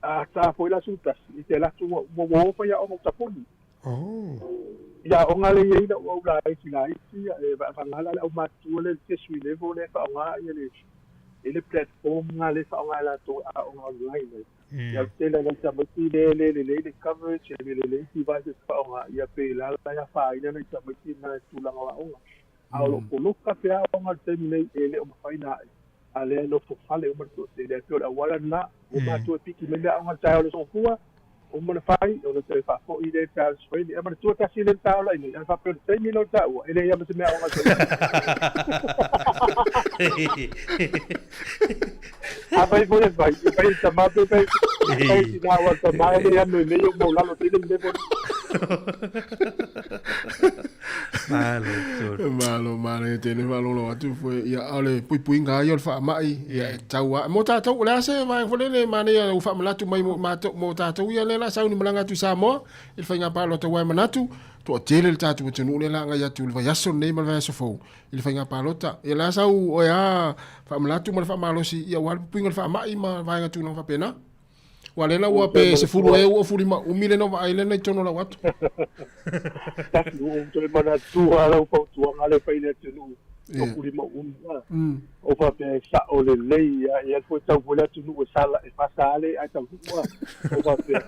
A ta foi la 11, i te alu atu ua ua o faiaoga ua tapuni. Ia aoga lea e i ai lau au laiti laiti, e vaavagala le aumatutua lea i le tertiary level lea e faaaoga ia le le platform lena lea e faaaoga e latou e aoga online ai. Ia o le tele o nai tamaiti lea e le lelei le coverage, e le lelei devices e faaaoga, ia pe la la e afaina nai tamaiti na i tulaga o aoga. A o lo o poloka pea aoga i le taimi nei, e le o mafai ona ae, a lea e nofo fale uma le toatele. Ae pei o le auala lena, ua matou e piki mai mea aoga i le taeao o le aso Gafua, uma ona fai, ona toe faafoi lea i le taeao o le aso Faraile. Ae manatua tasi lea na taola i inei, ae faapea o le taimi lea o le taua, e leai lava ma se mea aoga e fai ai. Afai foi e fai, e fai e le tama pe fai fai e tina aua o le tama e le ano i nei o maulalo tele le level. Malo tonu. Malo, malo e tele faalogologo atu foi. Ia, o le puipuiga lava ia o le faamai, ia e tatau lava. Mo tatou, o le a se vaega foi lele e manaia ua faamanatu mai mo matou, mo tatou ia lea o le a sauni malaga atu i Samoa i le faiga palota aua e manatu, toatele le tatou atunuu lea o le a agai atu i le vaiaso lenei ma le vaiaso fou i le faiga palota. Ia o le a sau oe a faamanatu ma le faamalosi ia aua le puipuiga o le faamai ma vaega tulaga faapena. Ua lea la ua pe 10 ea ua 15 umi lea na vaai lea na i totonu o lau ato. Tasi ua ou toe manatua lau fautuaga lea fai i le atunuu o 15 umi. O faapea e sao lelei a e alu foi tau foi le atunuu e sala e fasa ale ae taunuu a. O faapea.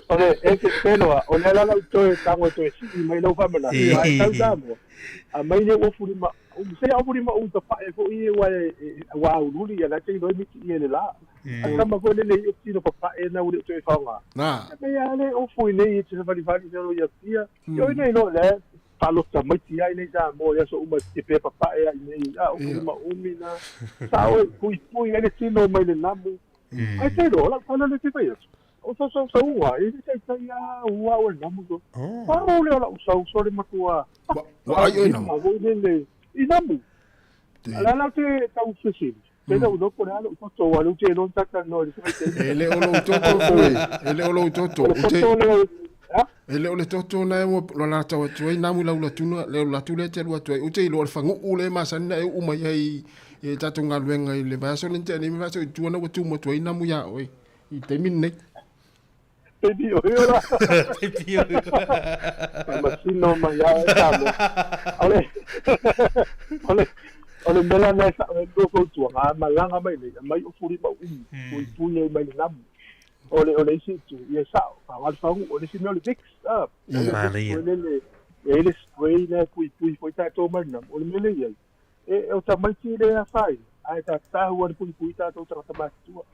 O le e te pelo o le ala lau toe tago e toe sii mai lau faamanatu. Ae tau Samoa. A mai le ua 15. Umi se au fuli ma umi papae foi e ua e ua aululi ia la te iloa miti i e le la. A tama foi le lei o tino papae na ua le o toe faoga. Na. E mea le ofu i nei e te savalivali se alo ia fia. Ia ina iloa le palota maiti ai nei Samoa i aso uma te pea papae ai nei. A ofu ma umi na. Sa oe pui pui ai le tino mai le namu. Ai te iloa lau tala le te fai atu. O sa sa sa ua e le taitai a ua o le namu to. Paro le o lau sau so le matua. Ua ai oi namu. Ua le le i namu. Ala la te tau fesili. Te lau loko le alo toto wa le te lon tata no le E le o lou toto foi. E le o lou toto. O le toto le E le o le toto na e ua lo la tau atu ai namu lau latuna le o latu le te alu atu ai. U te iloa le faguu le masani na e uu mai ai i tatou galuega i le vaiaso le tea nei ma vaiaso i tua na ua tumu atu ai namu iā oe i taimi lenei. Te pio hio la. Te pio hio. Masino mai a e Samoa. Ole, ole, ole mea la e sa e lua fautuaga, a malaga mai nei, aumai ofu lima umi, puipui ai mai le namu. O le, o le isi itu, ia e sao, faaaoga le fagu, o le isi mea o le Vicks, a, o le Vicks foi lele, e i ai le spray la e puipui foi tatou mai le namu. O le mea lea e i ai, E, o tamaiti le afaina, ae ta tahu a le puipui tatou tagata matutua.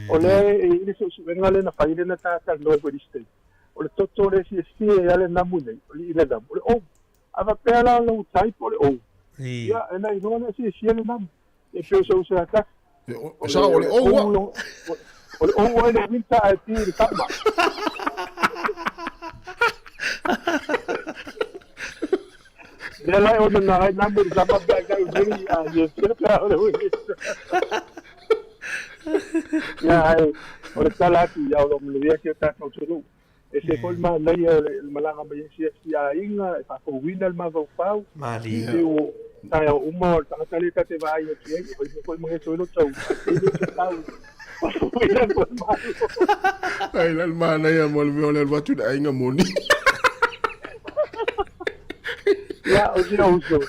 O lea e i le suesuega lea na fai lea na ta talanoa ai foi i le isi taimi, o le toto lea e fiafia ai lava le namu nei, o le i le namu, o le ou. A faapea la lou type o le ou, ia, e na iloa lea fiafia le namu. E pei o se uso ia tasi. O sao, o le ou a. O le ou ai le winter ae pi i le summer. Lea la e ona na ai namu le summer pe ai kai nei a ye fia pe o le winter. Ia ai o le tala atu ia o lo manuia si o tatou atunuu. E se foi le manaia o le malaga mai ai si aiga e faafouina le mafaufau. Malie. E o taeao uma o le tagata lea ta te vaai atu i ai, e fai foi ma geso ai lo tau. E le te tau. Faafouina le malo. Ai la le manaia mo le mea o le alu atu i le aiga moni. Ia, o si uso.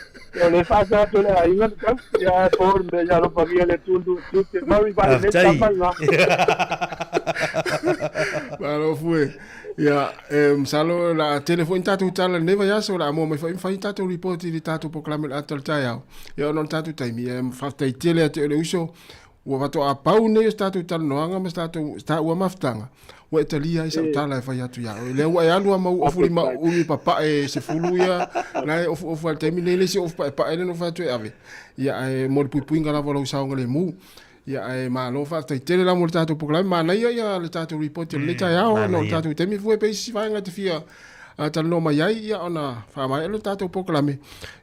O le whaasa atu le aiga le tau. Ia, po le mea ia alofagia le tundu tu te maui vai le Faafetai. tama nga. Malo fue. Ia, e, masalo la tele foi ni tatou tala lenei vaiaso, o le a moa mai foi ma fai ni tatou report i le tatou polokalame o le ata o le taeao. Ia, ona o le tatou taimi, ia, faafetai tele ia te oe le uso, ua faatoa pau nei o se tatou talanoaga ma se tatou taua mafutaga, ua e talia ai sau tala e fai atu iā oe. Lea ua e alu lava ma ou ofu lima umi papae 10 ia, la e ofuofu lava i le taimi lenei le isi ofu paepae lea na ou fai atu e ave. Ia, ae mo le puipuiga lava o lou saogalemu. Ia, ae malo faafetai tele la mo le tatou polokalame. Manaia ia le tatou report o lenei taeao ona o le tatou taimi fua pe isi vaega e te fia talanoa mai ai, ia ona faamaea lea o le tatou polokalame.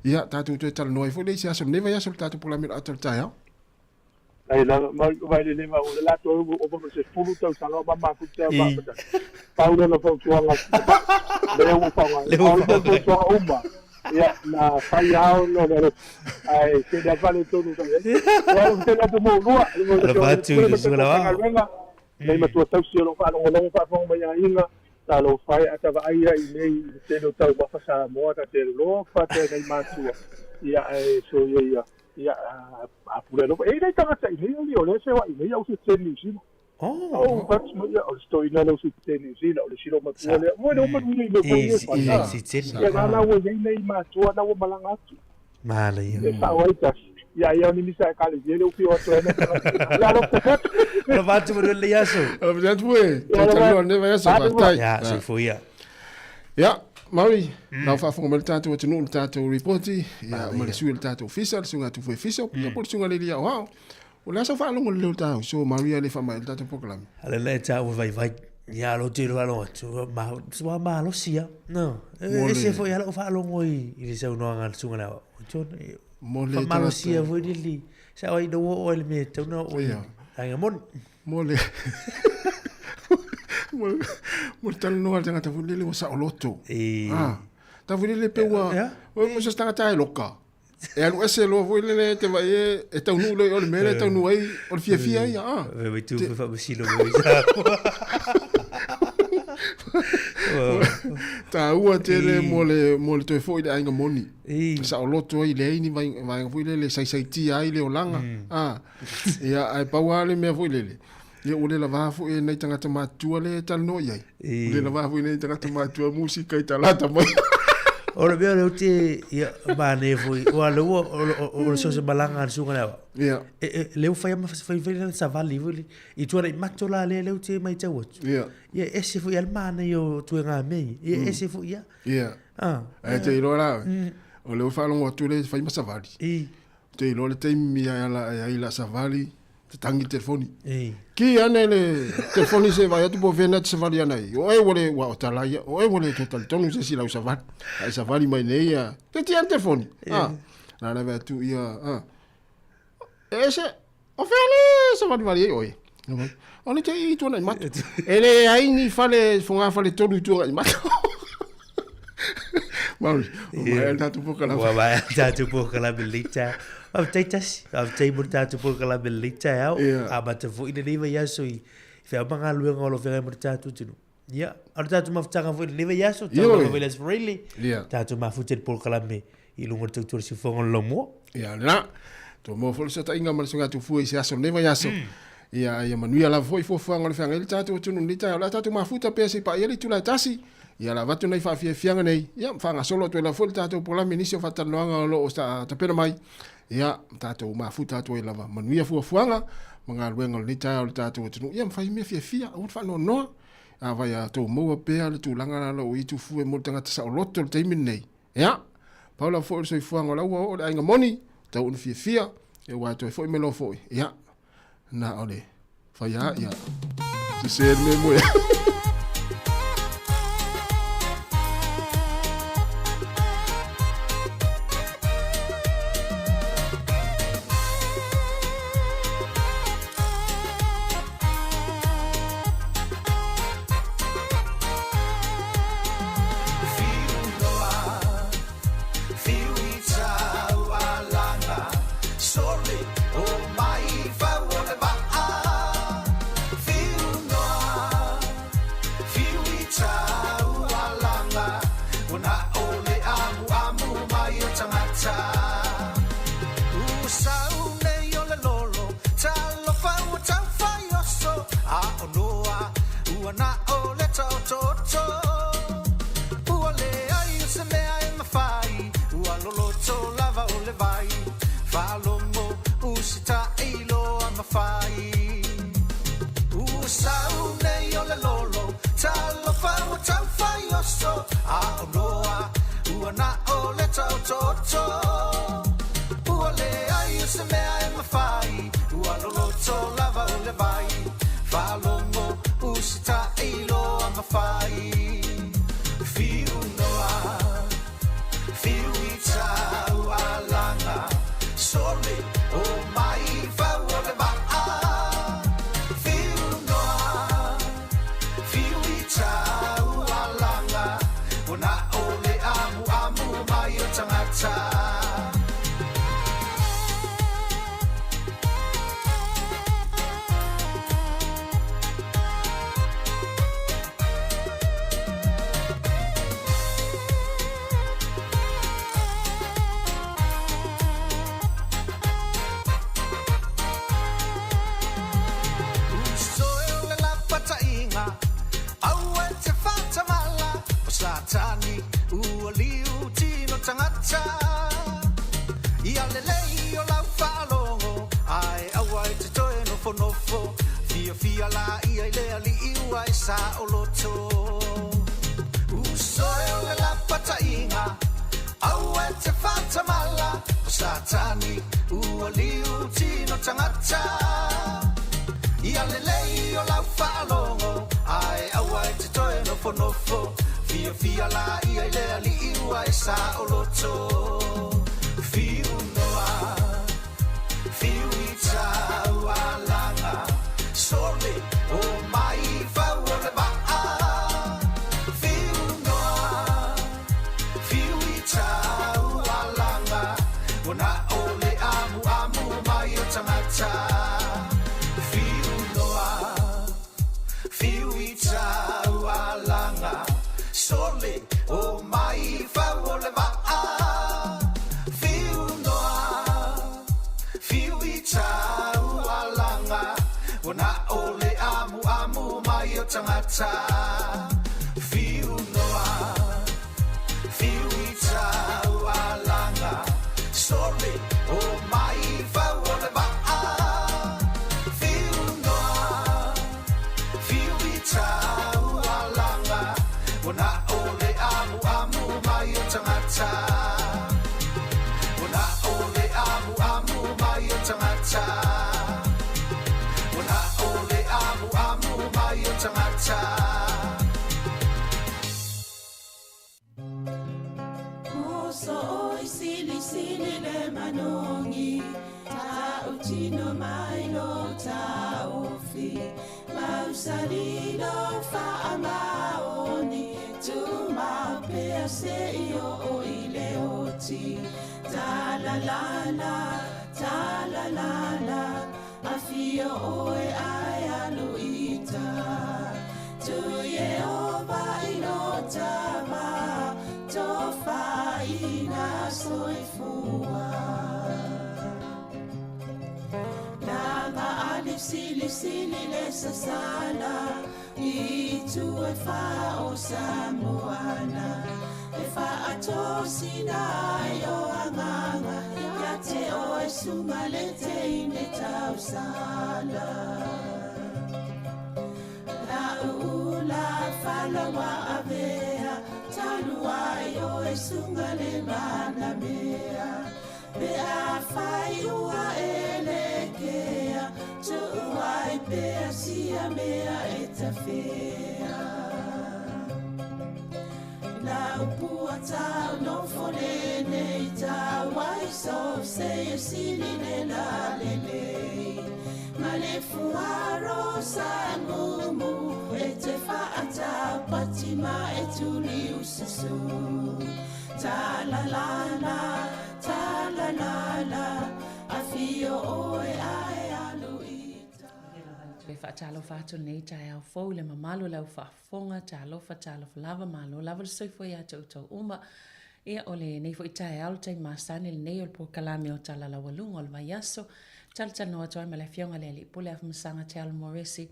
Ia, tatou toe talanoa ai foi le isi aso lenei vaiaso i le tatou polokalame o le ata o le taeao. Ai la ma vai le leva o le latou o ova ma se 10 tausaga o mama atu te ma ma pau lona fautuaga lea ua faaaoga Lea ua o le faaaoga. fautuaga uma ia na fai ao no le ai se le vale tonu ta ia o te atu mo lua Alofa atu i le susuga la wao. galuega nei matua tausi o lo faalogologo faafofoga mai aiga talofa e a ta vaai ai i nei i le tele o taumafa Samoa ta te lofa te nei matua ia ae so ia ia ia a pule alofa e nei tagata i nei ali o lea se wai nei au se te New Zealand. Oh. Oh, but mo ia o le stoina leo se te New Zealand o le silo matua lea. Mo le uma nui le foi e I si tele. Ia na la ua iai nei matua na ua malaga atu. Manaia. E sao ai tasi. Ia ia o ni misa e kale le ufi o atu ena. Ia lo te Alofa atu manuia lenei aso. Alofa atu e. Toe talanoa lenei vaiaso. Faafetai. Ia, soifua ia. Ia, Maui, lau faafofoga mai le tatou atunuu i le tatou ripoti, ia, ma le sui o le tatou ofisa, le susuga Tufue Fiso, ia po o le susuga Leli Aoao. O le a sau faalogo i le leo o le tatou uso Maria e le faamaea le tatou polokalame? A le lea tāua vaivai. Ia lo te faalogo atu, ma, ua malosi lava. No, e ese foi lava lau faalogo i le saunoaga a le susuga le Aoao. John, Mo le faamalosia foi le li. Sa ai ina ua oo ai le mea e tatau ona oo i aiga moni. Mo le mo le mo le talanoa a le tagata foi lele ua saoloto. Ah, tagata foi lele pe ua ua se tagata e loka. E alu ese loa foi lele te vaai e e taunuu loa i o le mea lea e taunuu ai o le fiafia ia. Ah. Ve vai tu foi faamasino mo i Samoa. Taua tele mo le mo le toe foi i le aiga moni. Saoloto ai leai ni vaega foi lele e saisaitia ai le olaga. Ah. Ia, ae pau lava le mea foi lele, ia ua le lava foi e nai tagata matutua lea e talanoa i ai. Ua le lava foi e nai tagata matutua musika i talata mai. O le mea o lea ou te, ia, manaia foi, aua o lea ua, o le so o se malaga a le susuga i le aoao, Ia. e, e, lea ua fai lava ma fai fai lana savali foi lea, i tuanai mato la lea, lea ou te matau atu. Ia. Ia, e ese foi lava le manaia o ituaiga mea ia. Ia, e ese foi lava. Ia. Ah. Ae te iloa la oe, o lea ua faalogo atu lea e fai ma savali. Ou te iloa le taimi e ala ai la savali, tatagi le telefoni. Ki ane le telefoni se vaai atu po o fea na te savali ana ai. O oe ua le, ua o tala ia, o oe ua le toe talitonu se isi lau savali. A e savali mai nei ia, te tia le telefoni. Ah, la la atu ia, ah. E se, o fea le savali vali ai oe. O le te i tuanai mato. E le ai ni fale, fogafale tolu i tuanai mato. Mauri, ua maea le tatou polokalame. Ua maea le tatou polokalame i lenei taeao. Faafetai Tasi, faafetai mo le tatou polokalame i lenei taeao. Amata foi lenei vaiaso i feau ma galuega o lo o feagai ma le tatou atunuu. Ia, o le tatou mafutaga foi i lenei vaiaso, tau lava foi i le Aso Faraile, tatou mafuta i le polokalame i luga o le tautua o le siufofoga o le laumua. Ia, lena. Tua maua foi le fesootaiga ma le suiga-tufua i se aso o lenei vaiaso. Ia, ia manuia lava foi fuafuaga o le feagai le tatou atunuu i lenei taeao. O le a tatou mafuta pea se i paia le itula e tasi. Ia, o le a avatu nai faafiafiaga nei. Ia, ma faagasolo atu ai lava foi le tatou polokalame i nisi o faatalanoaga o lo o tapena mai. Ia, ma tatou mafuta atu ai lava. Manuia fuafuaga ma galuega o lenei taeao i le tatou atunuu. Ia, ma fai mea fiafia, aua le faanoanoa. Afai a outou maua pea le tulaga la o lo o i tufue mo le tagata saoloto i le taimi lenei. Ia, pau lava foi o le soifuaga o la ua oo le aiga moni, tau ona fiafia, ia ua toe foi mai loa foi. Ia, na o le fai lava, ia, sese le mea moe. Tagata. Whiu noa, whiu i Ua na o le amuamu mai o tagata. Ua na o le amuamu mai o tagata. Ua na o le amuamu mai o tagata. Moso oi sili sili le manogi Ta'utino mai lo ta'ofi Mausali lo fa'amaoni Tumau pea se'i o'o i le oti Talalala, talalala Afio oe ae alu i uta Tu Ieova i lo tama Tofaina soifua Lama ali sili sili le sasala I tu e wha o Samoana E whaatosina ai o anganga Ia te oe sunga le teine tausala La ula falawa avea Talu ai oe sunga le manamea Pe a fai ua e le kea Tuu ai pea sia mea e tafea La upua tau nofo le nei tau ai so se e sili le la le lei Ma le fuaro sa mumu e te whaatau pati ma e tuli ususu Ta la la la, ta la la la Afio oe ae alu i Toe faatalofa atu lenei taeao fou i le mamalu o le au faafofoga, talofa, talofa lava, malo lava le soifua ia te outou uma. Ia, o lenei foi taeao, le taimi masani lenei o le polokalame o Tala Laualuga o le Vaiaso, talatalanoa atu ai ma le Afioga i le Alii Pule Afamasaga Tealo Moresi,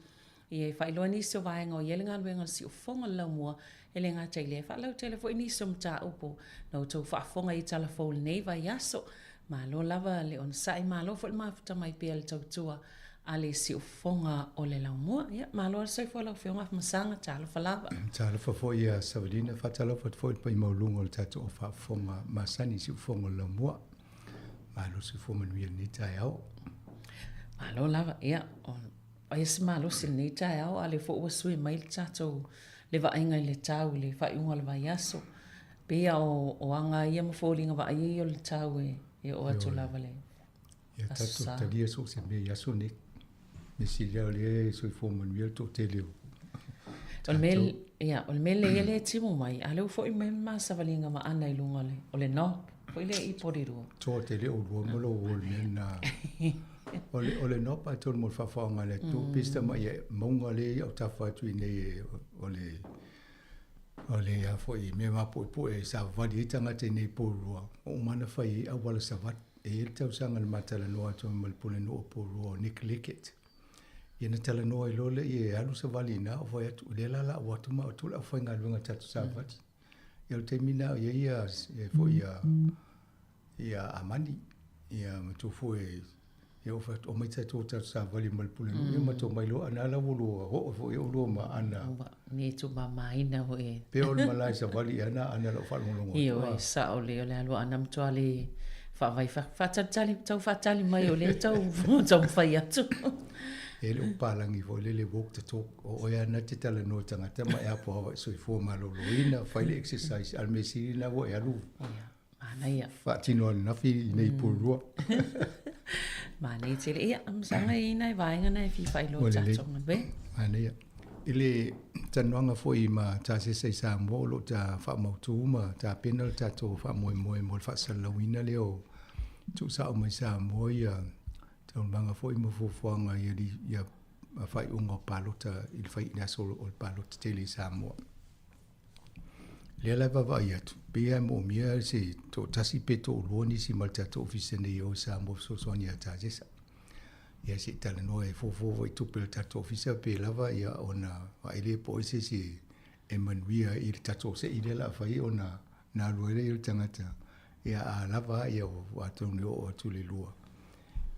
ia e faailoa nisi o vaega o i ai le galuega o le siufofoga o le laumua, e le gata i lea, e faalautele foi nisi o mataupu na outou faafofoga i tala fou i lenei vaiaso. Malo lava le onosai, malo foi le mafuta mai pea i le tautua a le siufofoga o le laumua. Ia, malo le soifua lau Afioga Afamasaga, talofa lava. Talofa foi ia Savalina, faatalofa atu foi i le paia maualuga o le tatou au faafofoga masani i siufofoga o le laumua. Malo le soifua manuia i lenei taeao. Malo lava, ia, aia se malosi i lenei taeao, a o lea foi ua sui mai le tatou, le vaaiga i le tau i le faaiuga o le vaiaso. Pei lava o aga ia ma foliga vaaia ia o le tau e oo atu lava le Ia Aso tatou Sa. talia so o se mea i aso nei. Mea sili lava o lea e soifua manuia le toatele o O le mea, tatou. ia, o le mea lelei lea e timu mai, a o lea ua foi mai le ma savaliga ma Ana i luga o le, o le knob, foi lea i Porirua. Toa te le o lua ma lou o le mea lena. O le, o le knob atonu mo le faafaoga a le atunuu, pei se tamai mauga lea i autafa atu i inei e, o le, o le a foi mea mapuepue e savavali ai tagata i inei i Porirua, ua uma ona fai ai auala savali. E i ai le tausaga na ma talanoa atu ai ma le Pulenuu o Porirua o Nick Lickett. Ia na talanoa ai loa lea e alu savali i ina, ou fai atu, o lea la o le a ou atu ma au atu le aufaigaluega tatou savali. Ia o le taimi lena o i ai ia, ia foi ia, ia Amani, ia matou foi ia ou fai atu, omai tatou o tatou savali ma le Pulenuu. Ia matou omai loa, a na la ua lua oo foi oulua ma Ana. Ua ne tumamaina foi. Pei o le malae savali ea na Ana lau faalogologo atu. Ioe, sao lelei o le alu a Ana matua le faavai faatalitali, tau faatali mai o lea e tau taumafai atu. E le o palagi foi lele walk the talk, o oe lava na te talanoa i tagata ma e apo soifua maloloina, fai le exercise, a o le mea sili lena ua e alu Manaia. Faatino ananafi i nei Porirua. Manaia tele. Ia, masaga e i ai nai vaega na e fia faailoa i tatou galuega. Manaia. I le talanoaga foi ma tasese i Samoa o lo o ta faamautu ma tapena le tatou faamoemoe mo le faasalalauina lea o tuusao mai Samoa ia taualumaga foi ma fuafuaga ia ia faaiuga o palota i le fai i le aso o le palota tele i Samoa. Lea la e vaavaai atu, pei lava e moomia se toatasi pe toalua nisi ma le tatou ofisa nei e o i Samoa fesoasoani ia Tasesa. Ia se i talanoa e fuafua foi i tupe a le tatou ofisa pe lava ia ona vaai lea po o ai se isi e manuia i le tatou sei lea o le a fai ona na alu ai lea o le tagata. Ia a lava ia ua atonu e oo atu i le lua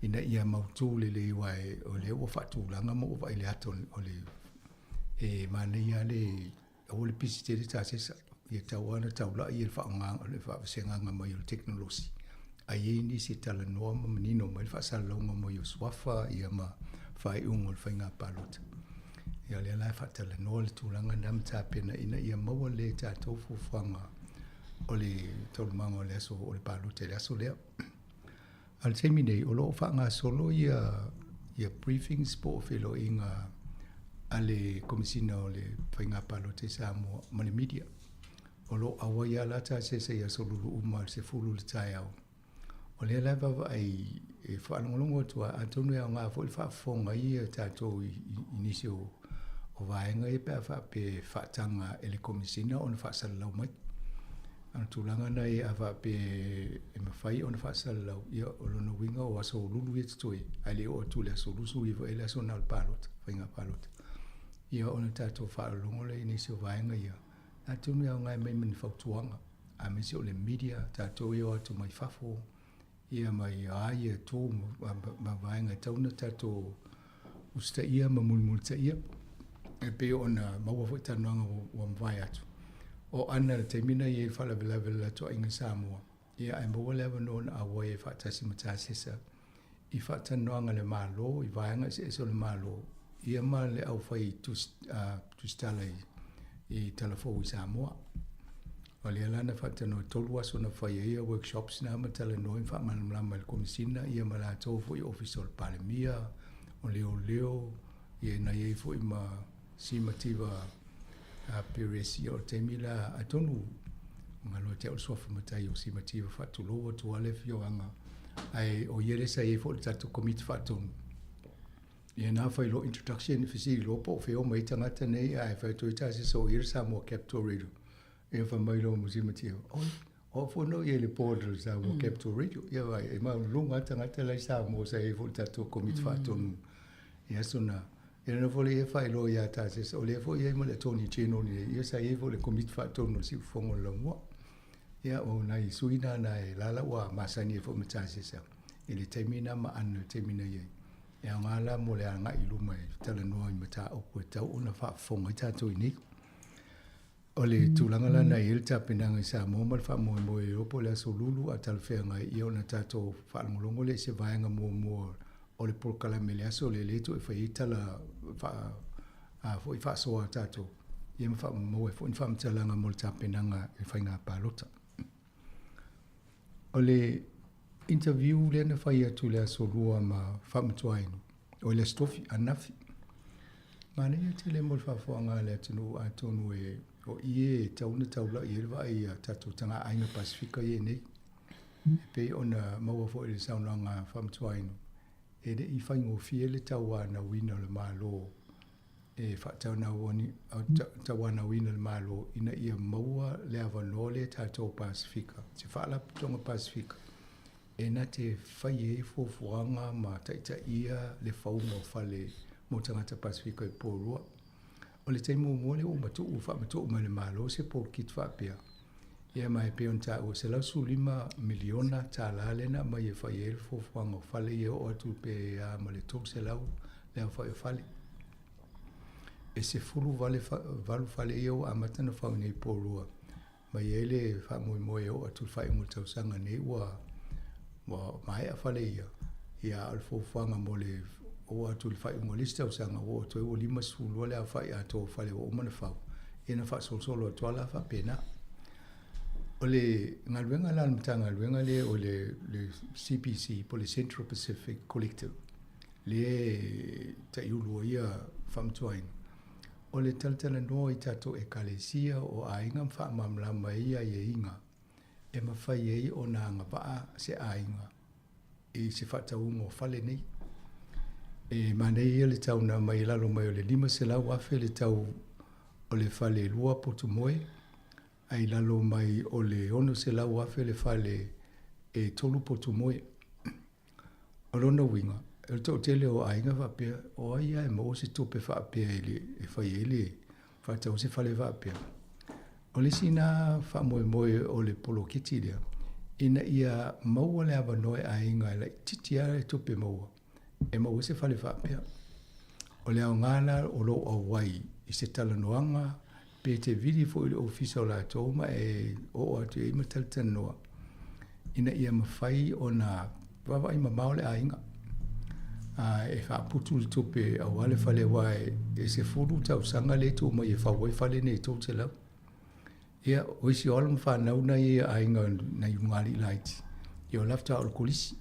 ina ia mautu lelei aua o lea ua faatulaga ma ua vaai i le ata o le e manaia lava le aua le le pisi tele tasesa ia tau lava ona taulai ia le faaaoga le faavasegaga mai o le tekonolosi ae i ai nisi e talanoa ma manino mai le faasalalauga mai o suafa ia ma faaiuga o le faiga palota. Ia o lea la e faatalanoa le tulaga lena ma tapena ina ia maua lelei e tatou fuafuaga o le taualumaga o le aso o le palota i le aso lea. A o le taimi nei, o lo o faagasolo ia ia briefings po o feiloaiga a le Komesina o le Faiga Palota i Samoa ma le media. O lo o auai lava la tasese i aso lulu uma i le 10 i le taeao. O lea la e vaavaai e faalogologo atu lava, atonu e aoga foi le faafofoga ia tatou i nisi o vaega ia pe a faapea e faataga e le Komesina ona faasalalau mai. A o le tulaga lena ia a faapea e mafai ona faasalalau, ia o lona uiga o aso lulu ia totoe, ae le i oo atu i le aso 29 ea le aso lena o le palota, faiga palota. Ia ona tatou faalogologo lea i nisi o vaega ia, atonu e aoga e aumai ma ni fautuaga, aemaise o le media, tatou ia e o atu mai fafo, ia mai a ia itu ma vaega e tatau ona tatou usitaia ma mulimulitaia e pei ona maua foi talanoaga ua mavae atu. O Ana i le taimi na i ai i le faalavelave o le latou aiga i Samoa, ia ae maua le avanoa na auai ai faatasi ma Tasesa i faatalanoaga a le Malo i vaega eseese o le Malo, ia ma le aufai tusitala i Talafou i Samoa. O lea la na faatalanoa e 3 aso na fai ai ia workshops na ma talanoa ma faamalamalama e le Komesina ia ma latou foi Ofisa o le Palemia, o Leoleo, ia na i ai foi ma Simativa Perez ia o le taimi la atonu galo ia te au le suafa matai o Simativa faatulou atu lava le afioaga ae o ia lea sa i ai foi i le tatou Komiti Faatonu. Ia na fai loa introduction fesili loa po o fea o omai ai tagata nei ae fai atu ai Tasesa o ia le Samoa Capital Radio. Ia fai mai loa ma Simativa, oi, o au foi na ou i ai i le board o le Samoa Capital Radio. Ia vaai, e maualuluga lava tagata la i Samoa sa i ai foi i le tatou Komiti Faatonu i aso na. Ia na foi lea faailoa ia Tasesa, o lea foi e i ai ma le Attorney General nei, ia sa i ai foi i le Komiti Faatonu o le Siufofoga o le Laumua. Ia o nai sui na na e lala ua masani ai foi ma Tasesa i le taimi na ma Ana i le taimi na i ai. E aoga la mo le agai i luma e talanoa i mataupu e tatau ona faafofoga ai tatou i nei. O le tulaga la na i ai le tapenaga i Samoa ma le faamoemoe e opo le aso lulu a talafeagai ia ona tatou faalogologo lea i se vaega muamua o le polokalame i le aso lea lea toe fai ai tala faa a foi faasoa a tatou ia ma faamamaua ai foi ni faamatalaga mo le tapenaga i le faiga palota. O le interview lea na fai atu i le aso Lua ma Faamatuainu, o le Aso Tofi, ananafi. Manaia tele mo le faafofoga a le atunuu atonu e o i e tatau ona taulai ai le vaai a tatou tagaaiga Pasefika ia nei. E pei ona maua foi i le saunoaga a Faamatuainu, e le i faigofie le tauanauina o le Malo e faatauanauina le Malo ina ia maua le avanoa lea tatou Pasefika, se Faalapotopotoga Pasefika e na te fai ai fuafuaga ma taitaia le fauga o fale mo tagata Pasefika i Porirua. O le taimi muamua lea ua matuu, faamatuu mai e le Malo se poloketi faapea, ia ma e pei ona taua, $115 miliona tala lea na aumai e fai ai le fuafuaga o fale ia e oo atu pe a ma le 300 le aofai o fale. E 18 fale ia ua amata ona fau i nei i Porirua, ma e i ai le faamoemoe e oo atu i le faaiuga o le tausaga nei ua ua maea fale ia, ia a o le fuafuaga mo le oo atu i le faaiuga o le isi tausaga ua oo atu ai ua 52 le aofai atoa o fale ua uma ona fau, ia na faasolosolo atu lava la faapena. O le galuega la a le Matagaluega lea o le, le CPC po o le Central Pacific Collective, lea e taiulu ai ia Faamatuaina, o le talatalanoa i tatou Ekalesia o aiga ma faamalamalama ai aiaiga e mafai ai ona agavaa se aiga i se faatauga o fale nei. E manaia ia le tau na aumai i lalo mai o le $500,000 le tau o le fale lua potu moe, ae i lalo mai o le $600,000 le fale e tolu potu moe. O lona uiga, o le toatele o aiga faapea, o ai lava e maua se tupe faapea i le, e fai ai le faatau se fale faapea. O le isi na faamoemoe o le poloketi lea, ina ia maua le avanoa e aiga e laitiiti lava le tupe maua e maua ai se fale faapea. O le aoga la o lou auai i se talanoaga Pe e te vili foi i le ofisa o latou ma e oo atu i ai ma talatalanoa ina ia mafai ona vaavaai mamao le aiga a e faaputu le tupe aua le fale aua e 10 tausaga lea e tuu mai e fau ai fale nei e 300. Ia, o isi o alo ma fanau nai ia aiga nai ulugalii laiti, ia o la faatoa oo i le kolisi.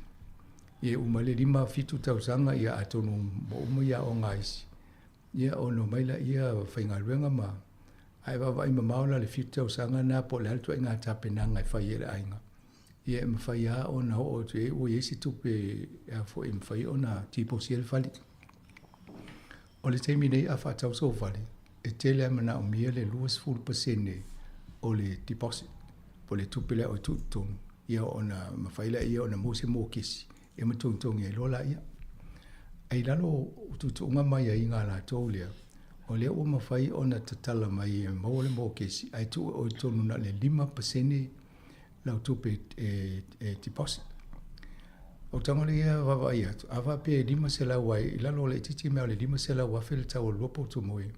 Ia e uma ai le 5, 7 tausaga, ia atonu ua uma ia aoga a isi, ia ona omai laia faigaluega ma ae vaavaai mamao la le 7 tausaga na po o le a le ituaiga tapenaga e fai e le aiga. Ia e mafai lava ona oo atu i ai ua i ai se tupe e a foi e mafai ona tiposi ai le fale. O le taimi nei a faatau sou fale, e tele lava manaomia le 20% o le deposit po o le tupe lea o e tuu i totonu, ia ona mafai lea ona maua se mokesi e ma togitogi ai loa laia. Ae i lalo o tuutuuga ma aiaiga a latou lea, o lea ua mafai ona tatala mai e maua le mokesi ae tuu e oe i totonu na o le 5% lau tupe e deposit. O tago lea e vaavaai atu, a faapea e 500 ai, i lalo o le itiiti mea o le 500,000 le tau o le lua potu moe.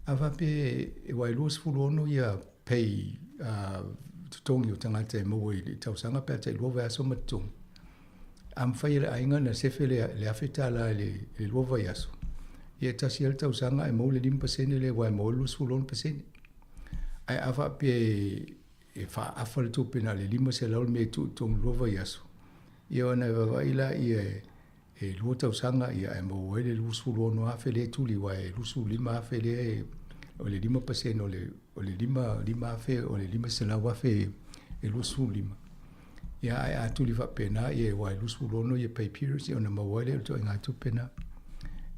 A faapea e aua e 26 ia pay totogi o tagata e maua i le tausaga pe a tai lua vaiaso ma totogi. A mafai e le aiga ona sefe le $1,000 i le lua vaiaso, ia e tasi lava le tausaga ae maua le 5% lea aua e maua ai le 26%. Ae a faapea e faaafa le tupe na o le 500 le mea e tuu i totonu lua vaiaso, ia ona e vaavaai laia e lua tausaga ia ae maua ai le 26,000 lea e tuli aua e 25,000 lea e o le 5% o le o le 5,000 o le 500,000 e 25. Ia ae a tuli faapena ia aua e 26 ia pay periods ia ona maua ai lea o le ituaiga tupe lena.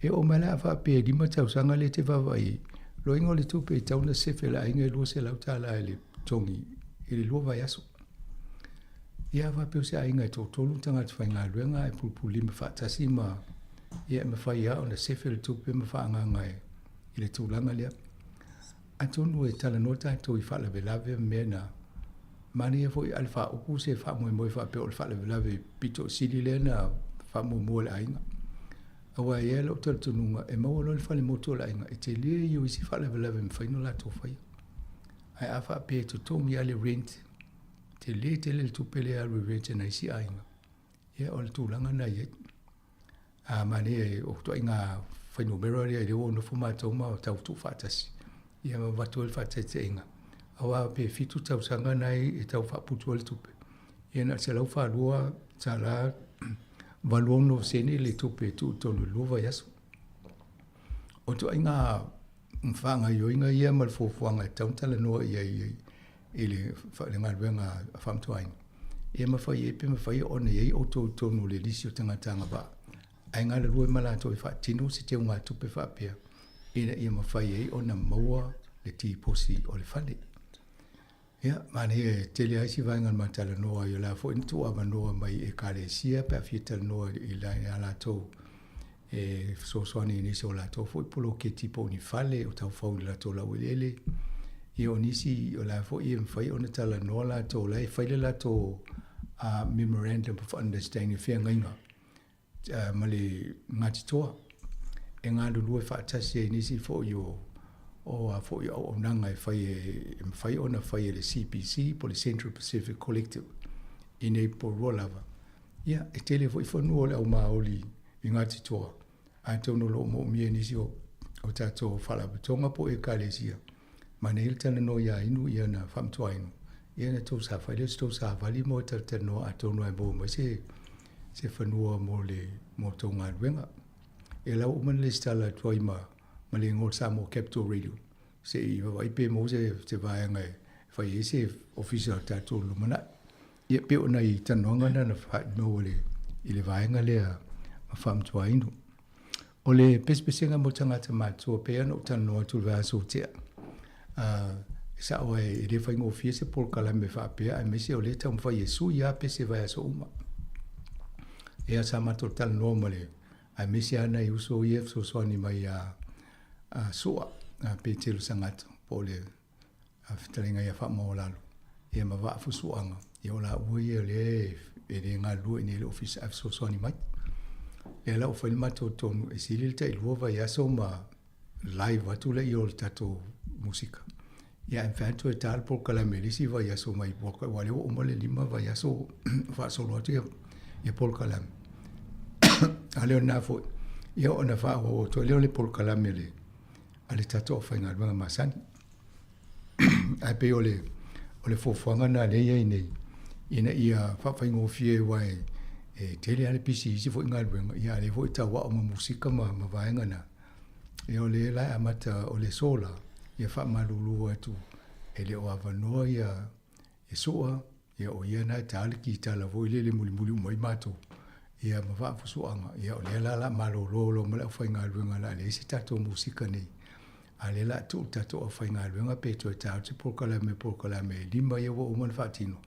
E oo mai la a faapea e 5 tausaga lea e te vaavaai ai, loiga o le tupe e tatau ona sefe e le aiga e $200 i le totogi i le lua vaiaso. Ia a faapea o se aiga e toatolu tagata faigaluega ae pulupululima faatasi ma ia e mafai lava ona sefe le tupe ma faaagaaga i le tulaga lea. Atonu e talanoa tatou i faalavelave ma mea na, manaia foi a le faaupu se faamoemoe faapea o le faalavelave pito sili lea na faamuamua e le aiga. Aua e i ai lou talitonuga e maua loa le fale motu o le aiga, e tele ia o isi faalavelave e mafai ona latou faia. Ae a faapea e totogi lava le rent, tele tele le tupe lea e alu i rent a nai isi aiga, ia o le tulaga lena e i ai. A manaia o ituaiga fuainumera lea lea ua nofo matou ma tau tuufaatasi ia ma avatu ai le faataitaiga aua pe 7 tausaga na e tau faaputu ai le tupe ia na o le $142 86 sene le tupe e tuu i totonu i le lua vaiaso. O ituaiga faagaoioiga ia ma le fuafuaga e tatau ona talanoa i ai i le galuega a Faamatauaina, ia mafai ai pe mafai ona i ai outou i totonu o le lisi o tagata agavaa ae galulue ma latou e faatino se teugatupe faapea ina ia mafai ai ona maua le tiposi o le fale. Ia, manaia e tele lava isi vaega na ma talanoa ai, o le a foi na tuuavanoa mai i Ekalesia pe a fia talanoa i a latou e fesoasoani i nisi o latou foi poloketi po o ni fale o taufau i le latou laueleele. Ia o nisi o la foi e mafai ona talanoa latou, o la e fai le latou memorandum of understanding, feagaiga ma le Ngāti Toa e galulue faatasi ai nisi foi o o a foi auaunaga e fai e mafai ona fai e le CPC po o le Central Pacific Collective i nei Porirua lava. Ia, e tele foi fanua o le aumāoli i Ngāti Toa, atonu o lo o moomia e nisi o, o tatou faalapotopotoga po o ekalesia. Manaia le talanoa iā Inu ia na Faamatuainu, ia na tou sa fai lea o se tou savali mo e talatalanoa atonu lava e maua mai se, se fanua mo le, mo tou galuega. Ia la ua uma ona lesitala atu ai ma, ma le igoa o le Samoa Capital Radio, se i vaavaai pe maua se, se vaega e fai ai se ofisa o le tatou lumanai. Ia pei o nai talanoaga na na faaimaua i le, i le vaega lea ma Faamatuainu. O le pesepesega mo tagata matutua, pei lava ona ou talanoa atu i le vaiaso ua tea, e sao lava e le faigofie se polokalame faapea, aemaise o lea e taumafai e sui lava pese vaiaso uma. Ia sa matou talanoa ma le, aemaise lava nai uso ia e fesoasoani mai ia Sua, Petelo Sagato, po o le fetalaiga ia Faamaualalo, ia ma Vaa Fusuaga, ia o laua ia lea e le galulue i inei i le ofisa ae fesoasoani mai. Lea la ua fai le matou tonu e sili le tailua vaiaso ma live atu lea o le tatou musika. Ia e mafai ona toe ta le polokalame i le isi vaiaso mai aua o lea ua uma le 5 vaiaso o faasolo atu ia polokalame. A o lena foi, ia ona faaauau atu ai lea o le polokalame a le tatou aufaigaluega masani. Ae pei o le o le fuafuaga lena lea e i ai nei, ina ia faafaigofie aua e tele lava le pisi i isi foi galuega, ia a o lea foi e tauao ma musika ma vaega na. Ia o lea la e amata o le aso la, ia faamalulu atu e le o avanoa ia Sua, ia o ia na e ta le kitala foi lele mulimuli uma ai matou, ia ma faafusuaga, ia o lea la o le a malolo loa ma le aufaigaluega o le a leai se tatou musika nei. A o lea o le a tuu le tatou aufaigaluega pe toe ta atu se polokalame, polokalame e 5 ia ua uma ona faatino,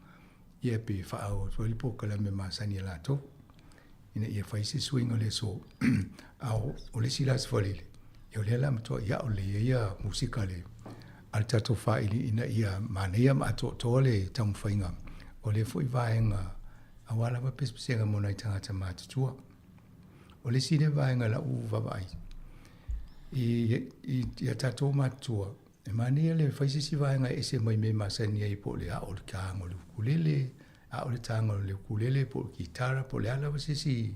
ia pe faaauau atu ai le polokalame masani a latou ina ia fai se suiga o le aso. A o le isi la sefalili, ia o lea o le a matuai a'o lelei ai ia musika a le a le tatou faili ina ia manaia ma atoatoa le taumafaiga o lea foi vaega aua lava pesepesega mo nai tagata matutua. O le isi lea vaega i la'u vaavaai i i a tatou matutua, e manaia le fai se isi vaega e ese mai mea e masani ai po o le a'o o le taga o le ukulele, a'o le taga o le ukulele po o le kitara po o le a lava se isi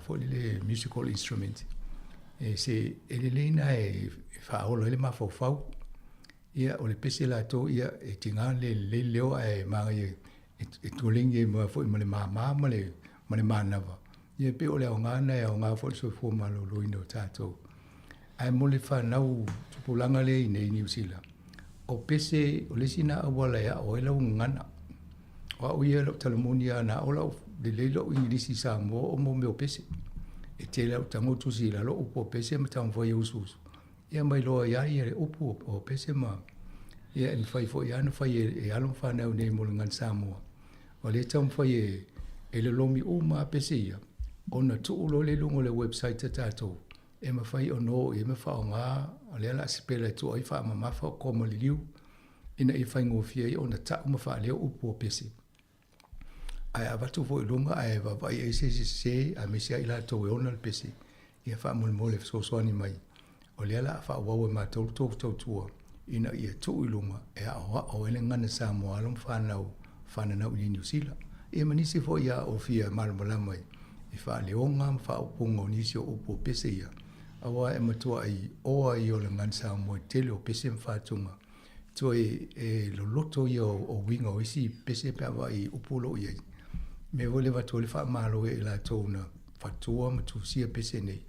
foi lele musical instrument e se e lelei na e faaola ai le mafaufau. Ia o le pese latou ia e tiga le lelei le leo ae manaia e tuliga ai ma foi ma le māmā ma le ma le manava. Ia pei o le aoga lena e aoga foi le soifua maloloina o tatou. Ae mo le fanau tupulaga lea i nei i Niu Sila, o pese o le isi lena auala e aʻo ai lau gagana. O au ia i lou tala moni lava na aʻo lau lelei lou Igilisi i Samoa o mo mea o pese. E tele lava ou tago tusi i lalo upu o pese ma taumafai e usuusu. Ia ma iloa ai lava le upu o pese ma ia e mafai foi lava ona fai e alo ma fanau nei mo le Gagana Samoa. O lea e taumafai e e lolomi uma lava pese ia ona tuu loa lea i luga o le website a tatou e mafai ona o i ai ma faaaoga o lea o le a sipela e tuu ai faamamafa o koma liliu ina ia faigofie ai ona tau ma faaleo upu o pese. Ae a avatu foi i luga ae vaavaai ai se isi sese aemaise lava i latou e ona le pese, ia faamolemole e fesoasoani mai. O lea o le a faaauau e matou le tou tautua ina ia tuu i luga e aoao ai le gagana Samoa alo ma fanau fananau i Niu Sila. Ia ma nisi foi a o fia malamalama i faaleoga ma faaupuga o nisi o upu o pese ia, aua e matuai oa ia o le gagana Samoa i le tele o pese ma fatuga. Toe e loloto ia o uiga o isi pese pe a vaai i upu o lo o i ai. Mea foi lea e avatu ai le faamalo ia i latou na fatua ma tusia pese nei,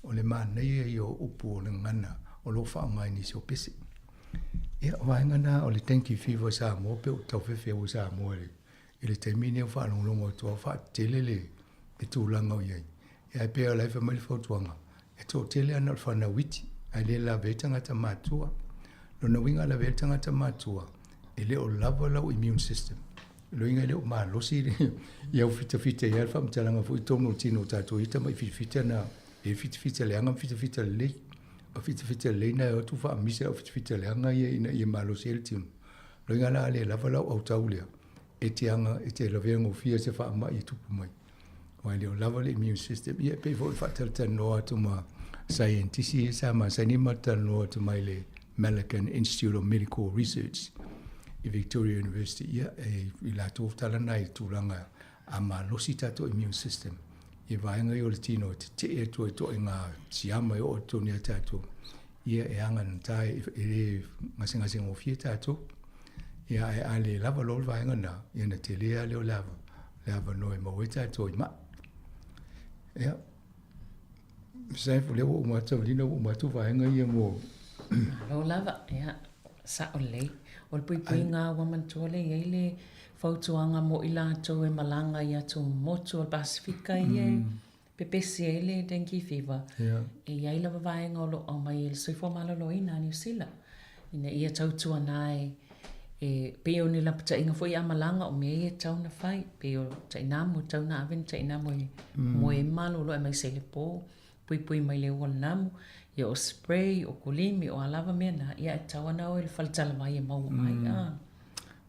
o le manaia ia o upu o le gagana o lo o faaaoga i nisi o pese. Ia, o vaega na o le Dengue Fever i Samoa pe ua tau fefeu i Samoa i le taimi lenei ua faalogologo atu lava ua faatetele le tulaga o i ai. Ia ae pei o la e fai mai le fautuaga, e toatele lava na o le fanau iti, ae le lavea ai tagata matutua. Lona uiga a lavea ai le tagata matua, e le o lava lau immune system. O lona uiga e le o malosi i au fitafita i ai le faamatalaga foi i totonu o le tino o tatou ia tamai fitafita na, e fitafita leaga ma fitafita lelei. O fitafita lelei na e o atu faamisa lau fitafita leaga ia ina ia malosi ai le tino. O lona uiga la a le lava lau autau lea, e te aga, e te lavea gofie se faamai e tupu mai. Aua e le o lava le immune system. Ia e pei foi faatalatalanoa atu ma saienitisi ia sa masani ma talanoa atu mai le Malaghan Institute of Medical Research i Victoria University. Ia, e, i latou tala na i tulaga a malosi tatou immune system i vaega ia o le tino e tetee atu ai toaiga siama e oo atu tonu ia tatou. Ia e aganata e le gasegase gofie tatou. Ia ae a le lava loa le vaega na, ia ona tele lava lea o le ava, le avanoa e maua ai tatou i mai. Ia, Masai, o lea ua uma atu Savalina, ua uma atu vaega ia mo... Malo lava, ia, sao lelei. O le puipuiga ua manatua lea e i ai le fautuaga mo i latou e malaga i atumotu o le Pasefika ia e pepesi ai le dengue fever, e i ai lava vaega o lo o aumai e le Soifua Maloloina a Niu Sila ina ia tautuana ai e pei o ni lapataiga foi a malaga o mea ia e tatau ona fai, pei o tainamu, e tatau ona ave ni tainamu e moe ai malolo aemaise i le po, puipui mai le ua o le namu, ia o spray, o kulimi, o a lava mea na, ia e tatau lava ona o i le faletalavai e maua ai.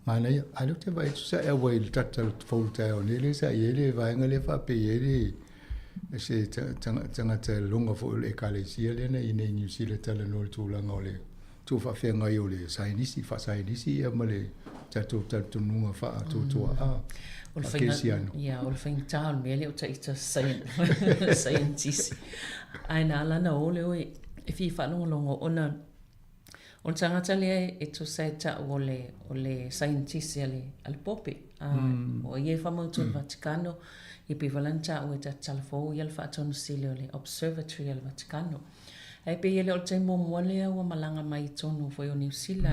Manaia, a o lea ou te vaai atu sa e auai i le tatou fou taeao nei lea sa i ai le vaega lea faapea e i ai le. se tagata loga foi o le Ekalesia lea na i inei i Niu Sila talanoa i le tulaga o le tuufaafeagai o le saienisi, faasaienisi ia ma le tatou talitonuga faatuatua a faakerisiano. Ia, o le faigata o le mea lea o taita saienitisi. Ae na ala ona o le oe e fia faalogologo ona O le tagata lea e tusa e ta'u o le, o le saienitisi a le, a le Pope, a o ia e faamautu i le Vatikano, ia pei foi la ona ta'ua e tatala fou ia le Faatonu Sili o le Observatory a le Vatikano. Ae pei e le o le taimi muamua lea ua malaga mai i totonu foi o Niu Sila,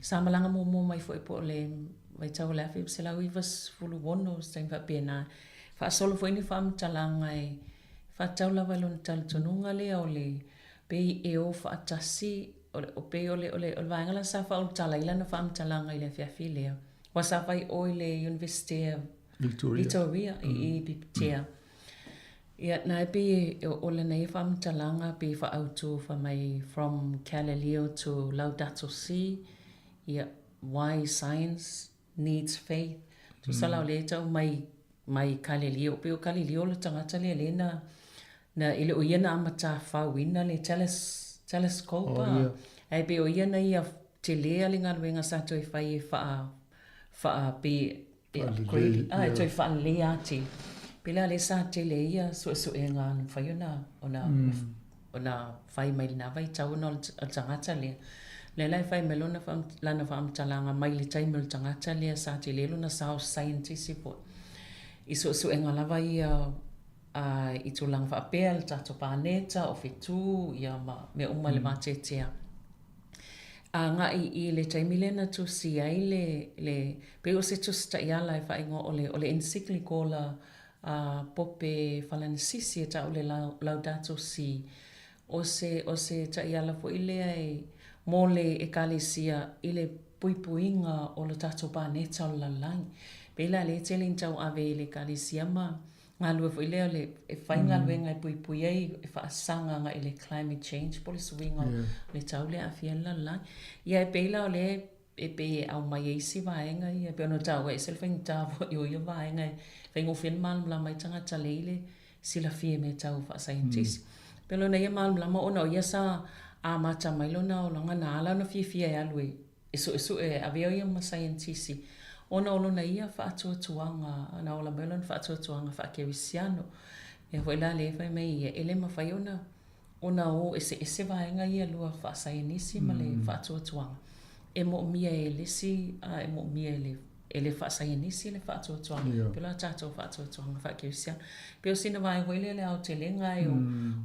sa malaga muamua mai foi po o le vaitau o le 1996 se taimi faapena, faasolo foi ni faamatalaga e faatatau lava i lona talitonuga lea o le Pei e o faatasi, o pei o le, o le, o le vaega la sa faaulutala ai lana faamatalaga i le afiafi lea, aua sa fai o i le Iunivesite o Victoria, Victoria i, i Pipitea. Ia, na e pei e, o lana ia faamatalaga pei e faaautu fai mai from Galileo to Laudato Si, ia, why science needs faith. Tusa la o lea e tau mai, mai Galileo, pei o Galileo le tagata lea lea na, Na, e le o ia na amatafauina le teles, telescope, oh, yeah. Ae pei o ia na ia telē a le galuega sa toe fai e faa, faa pe, e upgrade, ah, e toe faalelei atili. Pei la lea sa tele ai ia suesuega na mafai ona, ona, ona fai mai lena vaitau ona o le tagata lea. Lea la e fai mai lona, lana faamatalaga mai le taimi o le tagata lea sa tele lona sao saienitisi foi. I suesuega lava ia A i tulaga faapea le tatou paneta, o whetū, ia ma mea uma i le vateatea. Agai i le taimi lea na tusi ai le, le, pei o se tusi taiala e faaigoa o le, o le encyclical a, a Pope Falanisisi e tau le Laudato Si. O se, o se taiala foi lea e, mo le Ekalesia i le puipuiga o le tatou paneta o le lalolagi. Pei la lea e tele ina tauave e le Ekalesia ma galue foi lea le e fai galuega e puipui ai e faasaga agai i le climate change po o le suiga o le tau lea e aafia ai le lalolagi. Ia e pei la o lea e pei e aumai ai isi vaega ia e pei ona taua e ese le faigata foi o ia vaega e faigofie ona malamalama ai tagata lea i le silafia i mea tau faasaienitisi. Pei o lona ia malamalama ona o ia sa amata mai lona olaga na ala ona fiafia e alu e e suesue e avea ia ma saienitisi ona o lona ia faatuatuaga, na ola mai lona faatuatuaga faakerisiano. Mea foi la lea e fai mai ia, e le mafai ona ona o eseese vaega ia e lua faasaienisi ma le faatuatuaga. E moomia e le isi a e moomia e le e le faasaienisi le faatuatuaga. Yeah. Pei la tatou faatuatuaga faakerisiano. Pei o sina vaega foi lea le aotelega ai o,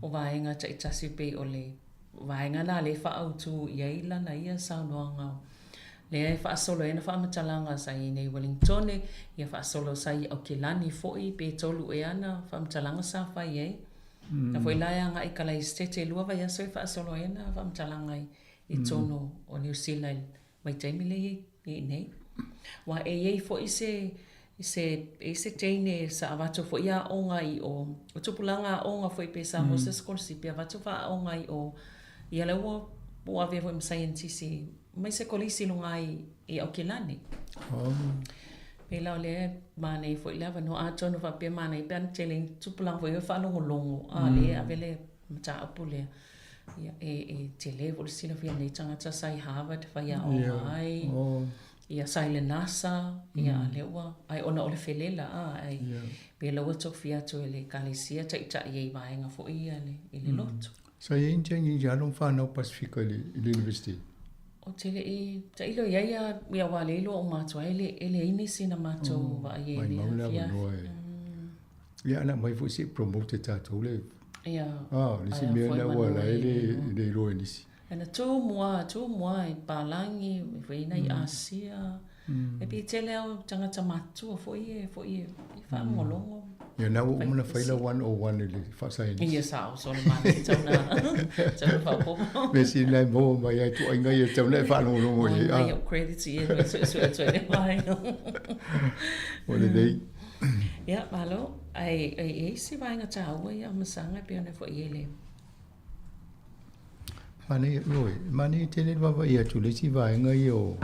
o vaega taitasi pei o le vaega la lea e faaautu i ai lana ia saunoaga lea e faasolo ai ana faamatalaga sa i ai nei i Wellingtone, ia faasolo sa i Aukilani foi pe tolu ea ana faamatalaga sa fai ai. Na foi la e agai i Kalaisitete e lua vaiaso e faasolo ai ana faamatalaga i totonu o Niu Sila i vaitaimi lea i ai nei. Aua e i ai foi se, se, e i ai se teine sa avatu foi aoga i o, o tupulaga aoga foi pe sa maua se sikolasipi avatu faaaoga i o, ia lea ua, ua avea foi ma saienitisi mai se kolisi i luga i, i Aukilani. Oh. Pēlā o lea e manaia foi le avanoa, atonu faapea manaia pe ana tele i tupulaga foi e faalogologo, a lea e ave le mataupu lea. Ia, e, e tele foi le silafia o lenei tagata sa i Harvard e faiaoga ai, ia, sa i le NASA, ia, a lea ua, ai ona o le felela, a, ai, pei la ua tofia atu e le Ekalesia taitai ai i vaega foi ia i le, i le lotu. Sa i ai ni taimi alo ma fanau Pasifika i le, i le University? Ou te le i tailo i ai, a, ia, aua o lea e iloa uma atu ai, e le, e leai nisi na matou vaai ai i lea afiafi. Ia ana aumai foi se i promote e tatou le Ia. Ah, le isi mea lea ua la e le le iloa e nisi. Ana tu mua, tu mua i Palangi, foi ina i Asia. E pei tele au tagata matutua foi e foi e faalogologo. Ia na ua uma na fai la 101 i le faasaienisi. Ia sao, so le mana i tau na tau na faaopoopo. Mea sili na e maua mai ai tuaiga ia tau na e faalogologo i ai. Mai au credits i e suesue atu ai le vaega. Ua lelei. Ia, malo. Ae e i ai se vaega taua ia Amasaga e pei ona foi ai le. Manaia, ioe, manaia tele le vaavaai atu i le isi vaega ia o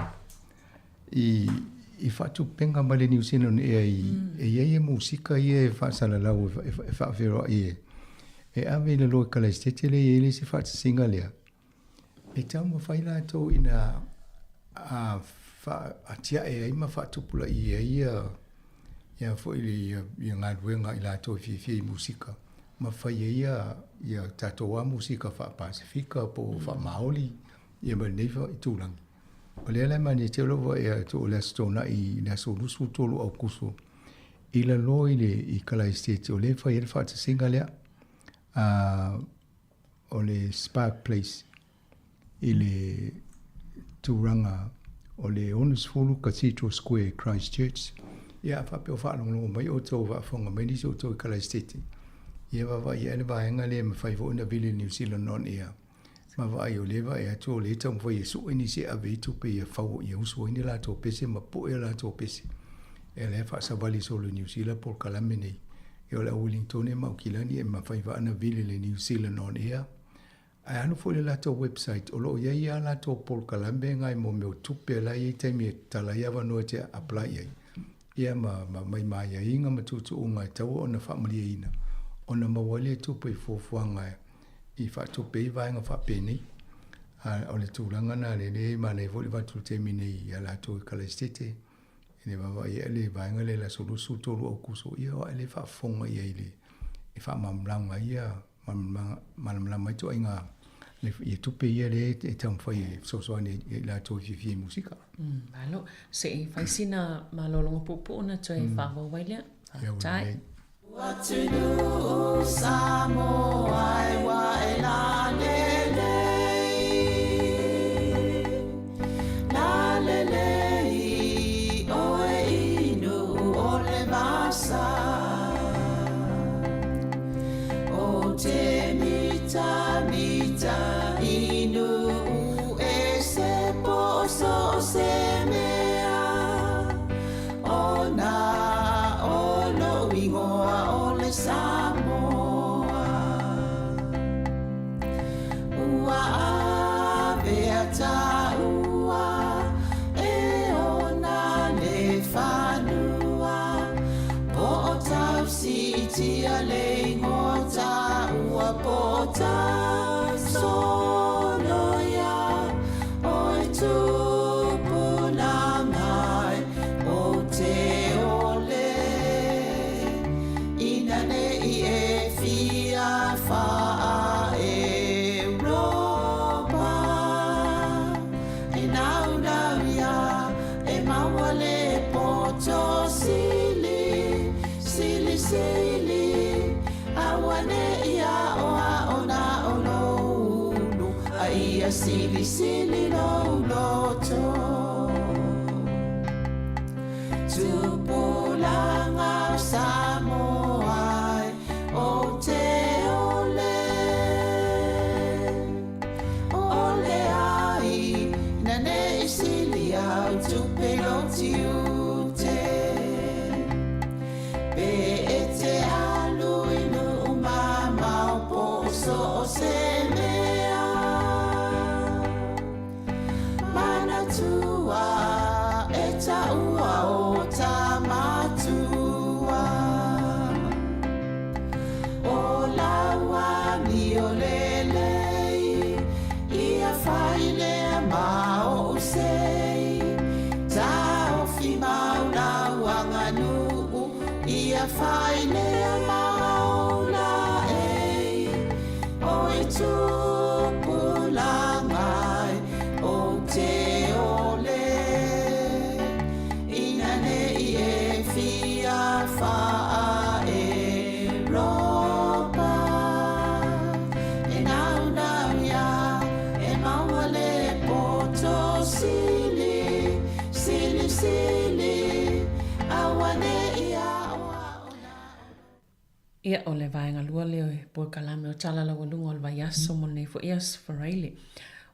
i i faatupega mai le New Zealand Air i e i ai musika ia e faasalalau e faafeiloai e e ave i lalo i Kalaisitete lea e i ai le isi faatasiga lea, e taumafai latou ina a faatiae ai ma faatupulaia ai ia ia foi le ia, ia galuega a i latou e fiafia i musika ma fai ai ia, ia tatou lava musika faa-Pasefika po o faa-Maoli ia ma lenei itulagi. O lea la e manaia tele lou vaai atu o le Aso Toonai i le aso 23 Aokuso i lalo i le i Kalaisitete o lea e fai ai le faatasiga lea a o le Spark Place i le tulaga o le 60 Cathedral Square, Christchurch. Ia a faapea o faalogologo mai outou o faafofoga mai nisi o outou i Kalaisitete, ia vaavaai ae le vaega lea e mafai foi ona vili i le New Zealand On Air. Ma vaai o lea e vaai atu o lea e taumafai e sue nisi e ave ai tupe ia fau ia usu ai ni latou pese ma pue a latou pese. Ia lea e faasavali solo i Niu Sila polokalame nei. Ia o le au Uelintone ma Aukilani e mafai vaa ona vili le New Zealand On Air. Ae alu foi i le latou website o lo o i ai a latou polokalame ngai mo mea o tupe la e i ai taimi e tatala ai avanoa e te apply i ai. Ia ma, ma mai ma aiaiga ma tuutuuga e tatau ona faamalieina ona maua ai lea tupe i fuafuaga i faatupe ai vaega faapenei. A o le tulaga lena lea e manaia foi le avatu i le taimi nei ia latou i Kalaisitete i le vaavaai ae le vaega lea i le aso 23 Aokuso, ia o ae lea e faafofoga i ai i le e faamalamalama ai ia malamalama ai ituaiga ia tupe ia lea e taumafai e fesoasoani ia i latou e fiafia i musika. Malo. Se i fai sina malologa puupuu ona toe faaauau ai lea. Faafetai. Atunuu Samoa e ua e lalelei, lalelei oe i nuu o le vasa. O te mitamita i nuu e se po so o se mea. Ona o lou igoa o le Samoa. Ua avea taua e ona le fanua. Po o tausiitia le igoa taua po o tausoloia oe tupulaga o te ole ina nei e fia faa-Europa e naunau ia e maua le poto sili, sili, sili auane'i aoao na o lou ulu a ia silisili lou loto. Tupulaga o Samoa e ou te ole. Ole ai ina nei sili au tupe lou tiute. Pe e te alu i nuu mamao po o so o se mea. Manatua e taua o Tamatua. O lau amio lelei, ia fai lea ma ou sei. Taofi mau lau aganuu, ia fai lea ma ou laei. Oi tupulaga e ou te ole, ina nei e fia faa-Europa. E naunau ia e maua le poto sili, sili, sili, auane'i aoao na o. Ia, o le vaega lua lea o polokalame o Tala Laualuga o le Vaiaso mo lenei foi Aso Faraile.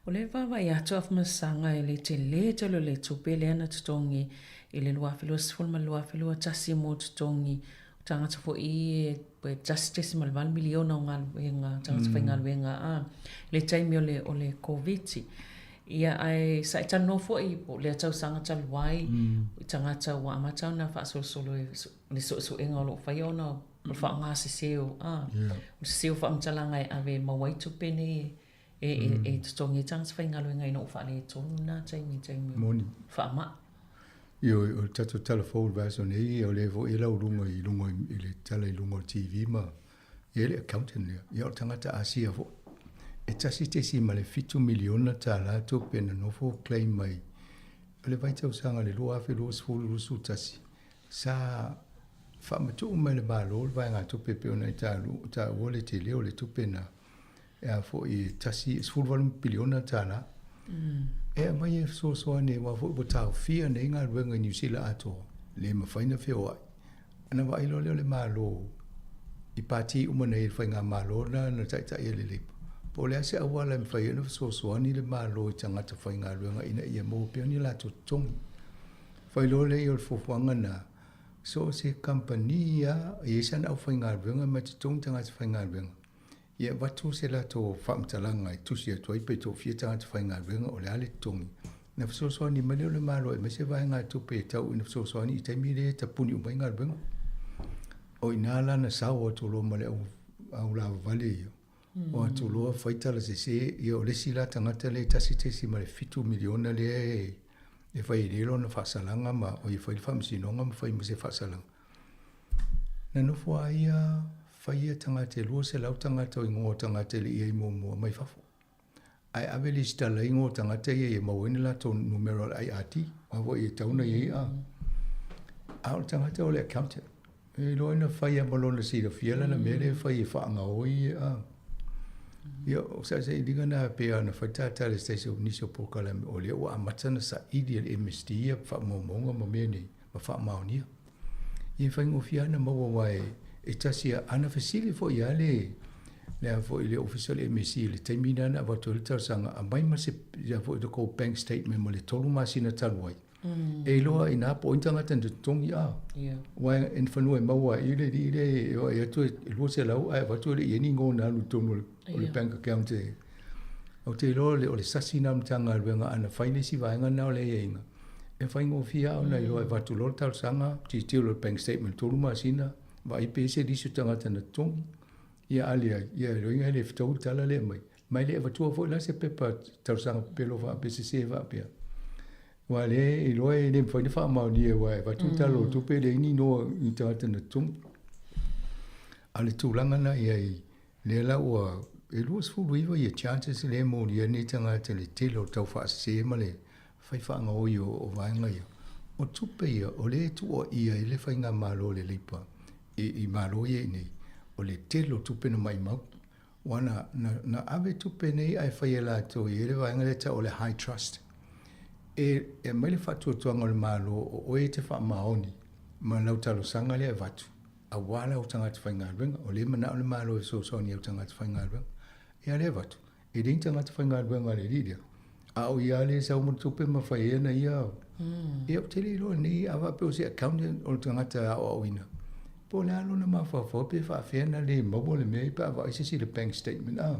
O le vaavaai atu a Afamasaga e le tele tele o le tupe lea na totogi i le 2020 ma le 2021 mo totogi o tagata foi e 1.8 miliona o galuega, tagata faigaluega a le taimi o le, o le Koviti. Ia, ae sa e talanoa foi po o lea tausaga talu ai, i tagata ua amata ona faasolosolo i le suesuega o lo o faia ona o le faaaoga sese o, a, o le sese o faamatalaga e ave e maua ai tupe nei e, e, e totogi ai tagata faigaluega ina ua faaletonu lena taimi i taimi o faamai. Ioe, o le tatou tala fou i le vaiaso nei, o lea foi e lauluga i luga i le tala i luga o le TV ma e i ai le accountant lea, ia o le tagata Asia foi. E $1.7 miliona tala tupe na nofo claim mai o le vaitausaga le 2020/2021 sa faamatuu mai le Malo le vaegatupe e pei ona e taua le tele o le tupe na e a foi e tasi, e $18 piliona tala e aumai e fesoasoani aua foi ua taofia nei galuega i Niu Sila atoa, le mafai ona feoai. Ona vaai loa lea o le Malo i pati uma nei i le faigamalo lena na taitai e le Labour, po o le a se auala e mafai ai ona fesoasoani le Malo i tagata faigaluega ina ia maua pea ni latou totogi. Fai loa lea o le fuafuaga lena, so o se kamupani lava e i ai sana aufaigaluega ma e totogi tagata faigaluega, Ia avatu se latou faamatalaga e tusi atu ai pe toafia tagata faigaluega o le a le totogi. Na fesoasoani mai lea o le Malo e aumai se vaegatupe e tau ina fesoasoani i taimi lea e tapuni uma ai galuega. O i ina la na sao atu loa ma le au, au lavavale ia. O atu loa fai tala sese, ia o le isi la tagata lea e $1.7 miliona lea e, e fai ai lona faasalaga ma o ia fai le faamasinoga ma fai ma se faasalaga. Na nofo a ia fai ia tagata e 200 tagata o igoa o tagata e le i ai muamua mai fafo. Ae ave lesitala ai igoa o tagata ia ia maua ai ni latou numera o le IRD, aua foi e tatau ona i ai a. A o le tagata o le accountant. E iloa ai na fai lava ma lona silafia lana mea lea e fai e faagaoi a. Ia, o sailiiliga na pei lava ona fai tata i se tasi o nisi o polokalame, o lea ua amata ona saili e le MSD ia faamaumauga ma mea nei ma faamaonia. Ia e faigofie lava ona maua aua e tasi lava. Ana fesili foi lava le le a foi le Ofisa o le MSC i le taimi lena na avatu ai le talosaga, aumai ma se a foi le tou bank statement mo le 3 masina talu ai. E iloa i ina po o ai ni tagata na totogi a. Aua e fanua e maua ai le alii lea e vaai atu e 200 ae avatu e le i ai ni igoa na alu i totonu o le bank account e. Ou te iloa o le sasi lena o le Matagaluega ana fai le isi vaega lena o le aiaiga, e faigofie lava ona iloa e avatu loa le talosaga, tilotilo i le bank statement 3 masina, vaai pe i ai se lisi o tagata na totogi, ia a leai, ia lona uiga e le fetaui le tala lea e aumai. Ma e le avatua foi la se pepa talosaga pepelo faapea sese faapea. Aua o lea e iloa e le mafai ona faamaonia aua e avatu le tala o le tupe e leai ni igoa i tagata na totogi. A o le tulaga lena i ai, lea la ua e 29 ia charges lea e molia nei tagata i le tele o le tau faasese ma le fai faagaoi o vaega ia. O tupe ia o lea e tuuaia ai le faigamalo a le Labour i Malo ia i inei, o le tele o tupe na maimau. Ua na, na, na ave tupe nei ae fai e latou i ai le vaega lea e tau o le high trust. E, e aumai le faatuatuaga o le Malo o oe e te faamaoni ma lau talosaga lea e avatu aua lau tagata faigaluega. O lea e manao le Malo e fesoasoani i au tagata faigaluega. Ia lea e avatu, e leai ni tagata faigaluega a le alii lea, a o ia lava lea e sau ma le tupe ma fai ai ana ia. Ia ou te le iloa nei a faapea o se accountant o le tagata e aoaoina, po o le a lona mafaufau pe faapefea ona le maua le mea pe a vaai se isi i le bank statement a.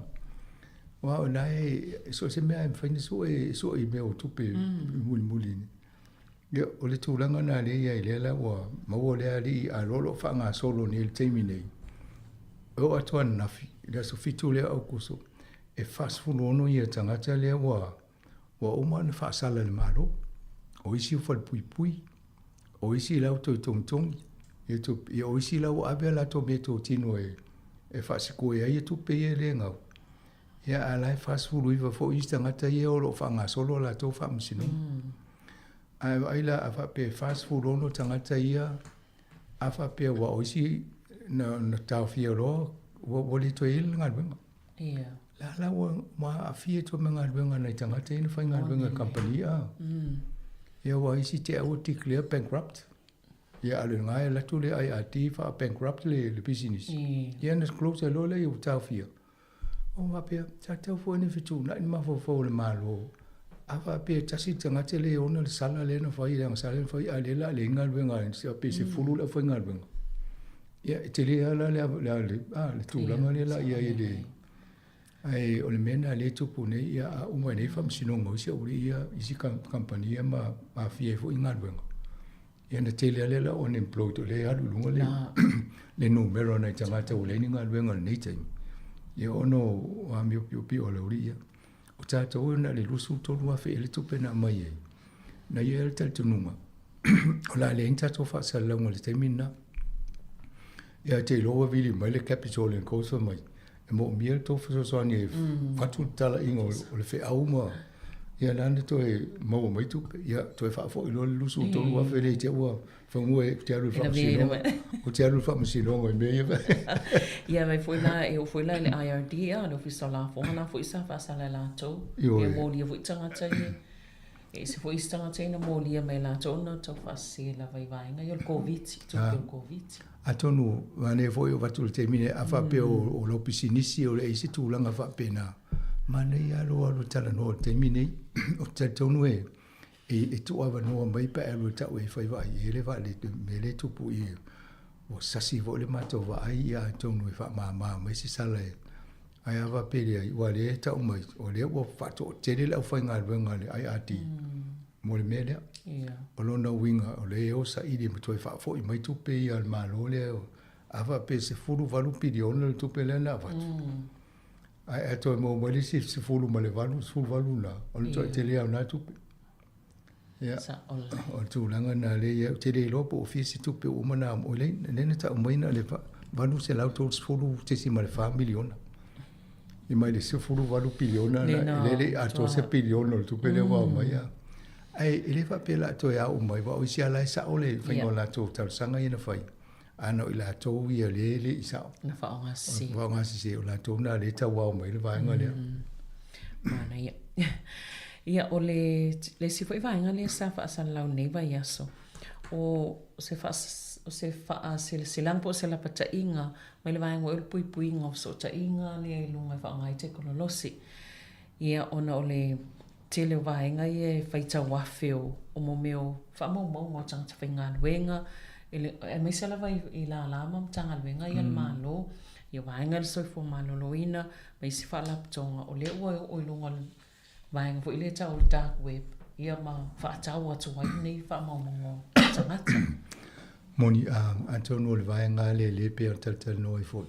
Aua o lena e so o se mea lava e mafai ona sue, e sue i mea o tupe mulimuli. Ia o le tulaga lena lea e i ai lea la ua maua lea alii a loa o lo o faagasolo nei i le taimi nei, e oo atu ananafi i le aso 7 lea o Aokuso, e 46 ia tagata lea ua ua uma ona faasala e le Malo. O isi o falepuipui, o isi la ua toe togitogi, ia o isi la ua ave a latou meatotino e faasikoe ai tupe ia e le gau. Ia a o la e 49 foi isi tagata ia o lo o faagasolo a latou faamasinoga. Ae vaai la a faapea e 46 tagata ia, a faapea aua o isi na taofia loa ua le toe i ai le galuega. Ia. La la ua aafia atu ma galuega a nai tagata ia na faigaluega i kamupani a. Ia aua isi te au ua declare bankrupt. Ia a o lena e alu atu le IRD faa-bankrupt le pisinisi. Ia ona close ai loa lea ua taofia. O faapea, sa tatau foi ona fetuunai le mafaufau o le Malo, a faapea e tasi le tagata lea e ona le sala lea na fai, le agasala lea na fai, a o lea o le a leai ni galuega, pe 10 le aufaigaluega. Ia, e tele lava la le tulaga lea o le a i ai i le... Ae o le mea lena lea e tupu nei, ia a uma nei faamasinoga o isi aualii ia, isi kamupani ia ma aafia ai foi i galuega, ia ona tele lava lea o le au unemployed o lea e alu i luga le, le numera o nai tagata ua leai ni galuega i lenei taimi, ia ona o amio piopio a le aualii ia. O tatou na o le $23,000 ea le tupe na aumai ai, na i ai le talitonuga, o le a leai ni tatou faasalalauga i le taimi lena. Ia te iloa ua vili mai le Capital and Coast fai mai, e moomia le tou fesoasoani e avatu le talaiga o le feau ma ia lea na toe maua mai tupe. Ia toe faafoi loa le $23,000 lea i te ua fagua ou te alu i le faamasinoga. Ou te alu i le faamasinoga i mea ia. Ia mai foi la, e oo foi la i le IRD, le Ofisa o Lafoga la foi sa faasala e latou. Ia molia foi tagata ia. E ese foi isi tagata ia na molia mai e latou ona tau faasese lava i vaega ia o le Koviti, tupe o le Koviti. Atonu, manaia foi o avatu i le taimi nei, a faapea o lau pisinisi o le i ai se tulaga faapena, manaia lava lou alu e talanoa i le taimi nei. Ou te talitonu e e tuuavanoa mai pe a e alu e tau e fai vaai i ai le mea lea e tupu i ua sasi foi le matou vaai, ia atonu e faamama mai se sala e Ae a faapea e leai, aua o lea e tau mai, o lea ua faatoatele le aufaigaluega a le IRD mo le mea lea. O lona uiga, o lea e o saili ma toe faafoi mai tupe ia a le Malo lea. A faapea e 18 piliona le tupe lea na avatu, ae a toe maua mai le isi 18, 18 na, o le toatele lava o na tupe. Ia, o le tulaga lena lea e i ai. Ou te le iloa po o fia se tupe ua uma ona o lea na tau mai na o le $830.4 miliona. I mai le 18 piliona na, e le i atoa se piliona o le tupe lea ua aumai. Ae e le faapea o le a toe ao mai, aua o isi lava la e sao le faiga o latou talosaga ia na fai, a na o i latou ia lea e le i sao. Na faaaogasese. Faaaogasese, o latou na lea e tau ao mai le vaega lea. Manaia. Ia, o le, le isi foi vaega lea sa faasalalau i lenei vaiaso, o se faa, o se faaseleselaga po o se lapataiga mai le vaega o le puipuiga o fesootaiga lea i luga e faaaoga ai tekonolosi. Ia, ona o le tele o vaega ia e faitau afe o, o mo mea o faamaumauga o tagata faigaluega, aemaise lava i lala ma Matagaluega ia a le Malo, ia vaega i le soifua maloloina ma isi faalapotopotoga, o lea ua oo i luga o le vaega foi lea e tau o le dark web, ia ma faatau atu ai nei faamaumauga o tagata. Moni, atonu o le vaega lea lea pei ona talatalanoa ai foi,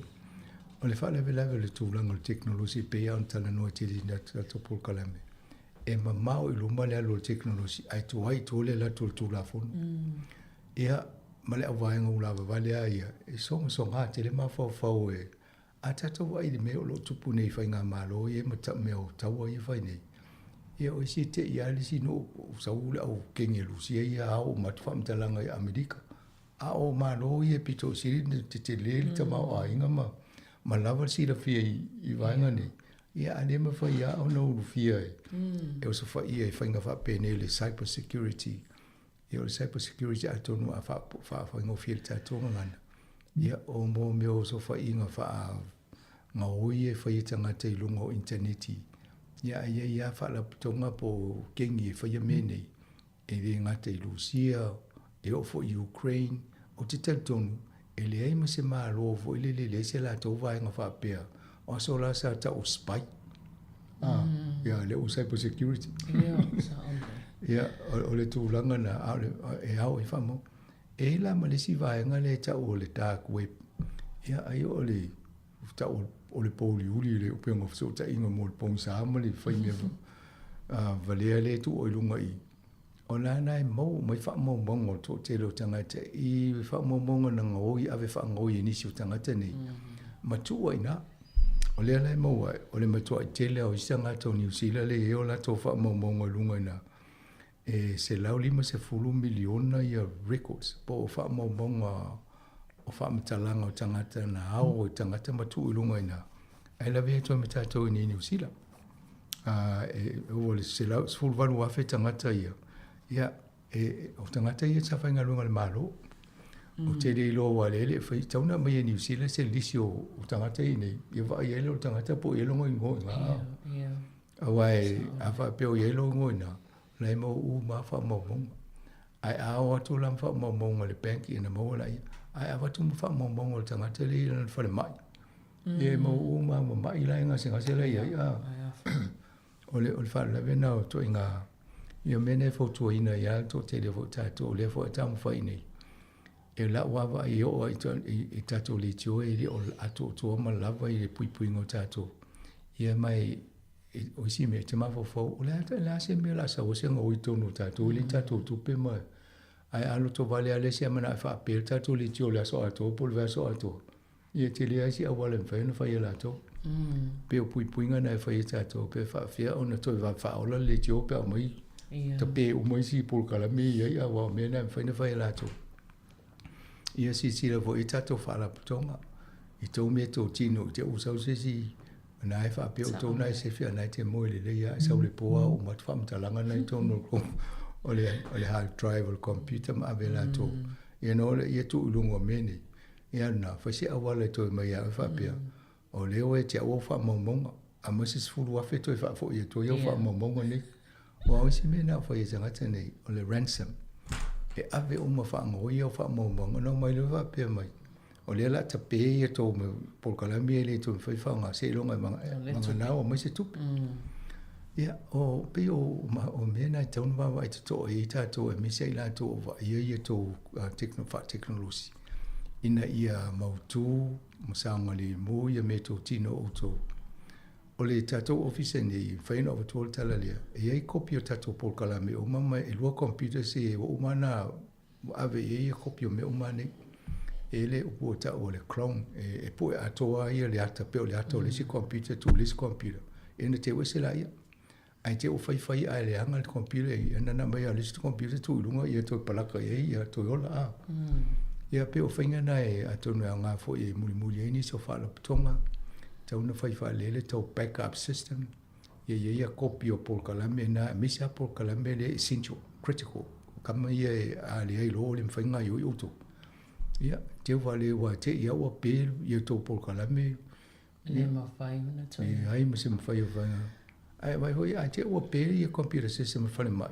o le faalavelave o le tulaga o le tekonolosi e pei lava ona talanoa tele i tatou polokalame, e mamao i luma le alu o le tekonolosi ae tuai i tua le alu atu o le Tulafono. Ia, ma le auvaega ulavavale lava ia, e sogasoga tele mafaufau e A tatou vaai i le mea o lo o tupu nei i faigamalo ia ma mea o taua ia e fai nei, ia o isi e te i lava le isi nuu sau le au kegi a Lusia ia ao uma atu faamatalaga i Amerika. A o Malo ia e pito sili ona tetele le tamaoaiga ma ma lava le silafia i vaega nei, ia a le mafai lava ona ulufia e e osofaia i faiga faapenei le cyber security. Ia o le cyber security atonu a faafaigofie i le tatou gagana, ia o mo mea o osofaiga faagaoi e fai e tagata i luga o initaneti, ia ae i ai lava faalapotopotoga po o kegi e faia mea nei, e le gata i Lusia, e oo foi i Ukraine. Ou te talitonu, e leai ma se Malo foi lele e leai se latou vaega faapea, o aso la sa tau o spy. Ah, ia, lea ua cyber security. Ia, o le tulaga na, a o le, e ao ai faamau. E i ai la ma le isi vaega lea e tau o le dark web. Ia, ai o le tau o le pouliuli, le upega o fesootaiga mo le pogisa ma le fai mea valea lea e tuu i luga i O lana e maua mai faamaumauga o le toatele o tagata i faamaumauga na gaoi ave faagaoi e nisi o tagata nei, ma tuu ai i ina. O lea la e maua ai, o le matuai tele lava o isi tagata o Niu Sila lea e i ai o latou faamaumauga i luga i ina, e 150 miliona ia records po o faamaumauga o faamatalaga o tagata na ao i tagata ma tuu i luga i ina, ae lavea atu ai ma tatou i inei i Niu Sila. E ua le 18,000 tagata ia, ia, e, o tagata ia sa faigaluega i le Malo. Ou te le iloa aua o lea e le i faia, tatau ona aumai e Niu Sila se lisi o, o tagata ia nei, ia vaai ai lea o le tagata po o i ai lona igoa i ina. Aua e, a faapea o i ai lou igoa i ina, o la e maua uma lava faamaumauga. Ae a o atu la ma faamaumauga i le bank ia ona maua lea. Ae avatu ma faamaumauga o le tagata lea i lana falemai. Ia e maua uma ma ma'i la e gasegase la i ai a. O le o le faalavelave lena o ituaiga ia mea na e fautuaina ai lava le toatele foi o tatou o lea foi a taumafai nei e lau lava vaai e oo i tatou leitio e le o atoatoa ma lava i le puipuiga o tatou. Ia ma e o isi mea e te mafaufau o le a se mea o le a sau ai se gaoi i totonu o tatou e leai ni tatou tupe ma ae a lotovale lava le isi a manao e faape le tatou leitio i le aso atoa po o le vaiaso atoa. Ia e tele ai se auala e mafai ona fai e latou. Pei o puipuiga na e fai e tatou pe faafefea ona toe vave faaola le leitio pe a aumai tape uma isi polokalame ia i ai, aua o mea na e mafai ona fai e latou. Ia silasila foi i tatou faalapotopotoga i tou mea totino i te i ua sau se isi na e faapea outou na e sefe a na e te moe lelei lava e sau i le po a oo mai atu faamatalaga na i totonu o le hard drive o le computer ma ave e latou. Ia na o ia tuu i luga o mea nei. Ia na, fai se auala e toe mai ia oe faapea, o lea ua ia te au au faamaumauga, aumai se 10,000 toe faafoi atu ai au faamaumauga nei. Aua o isi mea na o fai e tagata nei, o le ransom. E ave uma faagaoi au faamaumauga, ona omai lea faapea mai, o lea o le a tape ia tou polokalame ia e le toe mafai ona faaaoga seiloga e maganao aumai se tupe. Ia, o, pei o, o mea na e tatau ona vaavaai totoa i ai tatou aemaise i latou o vaaia ia tou faatekonolosi ina ia mautu ma saogalemu ia meatotino o outou. O le tatou ofisa nei, e mafai ona avatua le tala lea, e i ai kopi o tatou polokalame uma ma e lua computers e ua uma ona ave i ai ia kopi o mea uma nei. E le upu ua tau o le clone, e pue atoa ia le ata, pei o le ata o le isi computer tuu i le isi computer, ia ona teu ese laia. Ae te i ua faifai ae leaga le computer ia ona aumai lea o le isi computer tuu i luga ia toe palaka i ai ia toe ola a. Ia pei o faiga na e atonu e aoga foi e mulimuli ai nisi o faalapotopotoga, tatau ona fai faalele tou backup system, ia i ai ia kopi o polokalame na, aemaise lava polokalame lea essential, critical, o kama ia a leai loa ua le mafai ona gaoioi outou. Ia, teu vale ua te i lava ua pe ia tou polokalame. E le mafai ona toe. E leai ma se mafai o fai. Ae vaai foi, a te i ua pe ia computer system o le falemai,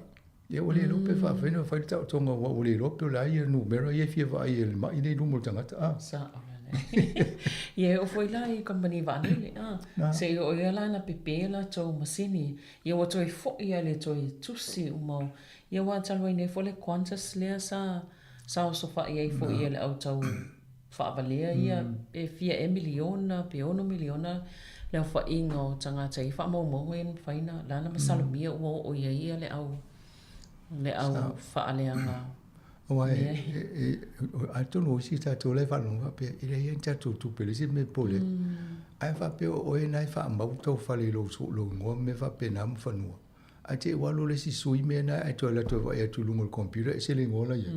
ia ua le iloa pe faafefea ona fai le taotoga aua ua le iloa pe o le a ia numera ia e fia vaai ai i le mai lea i luma o le tagata. A. Sao lelei. Ia e oo foi la i kamupani vaalele, a. Se i oo ia la ina pepe latou masini, ia ua toe foi lava i le toe tusi uma o, ia aua talu ai nei foi le Qantas lea sa sa osofai ai foi e le au tau faavalea ia pe fia ea miliona pe ono miliona le aofaiga o tagata i faamaumauga ia na mafai ona la na masalomia ua oo i ai ia le au le au faaleaga Aua e, atonu o isi tatou la e faalogo faapea, e leai lava ni tatou tupe i le isi mea e popole ai. Ae faapea o oe na e faamau tou fale i lou igoa ma mea faapena ma fanua. Ae te i ua alu le isi sui mea na ae toe alu atu e vaai atu i luga o le computer ese le igoa la i ai.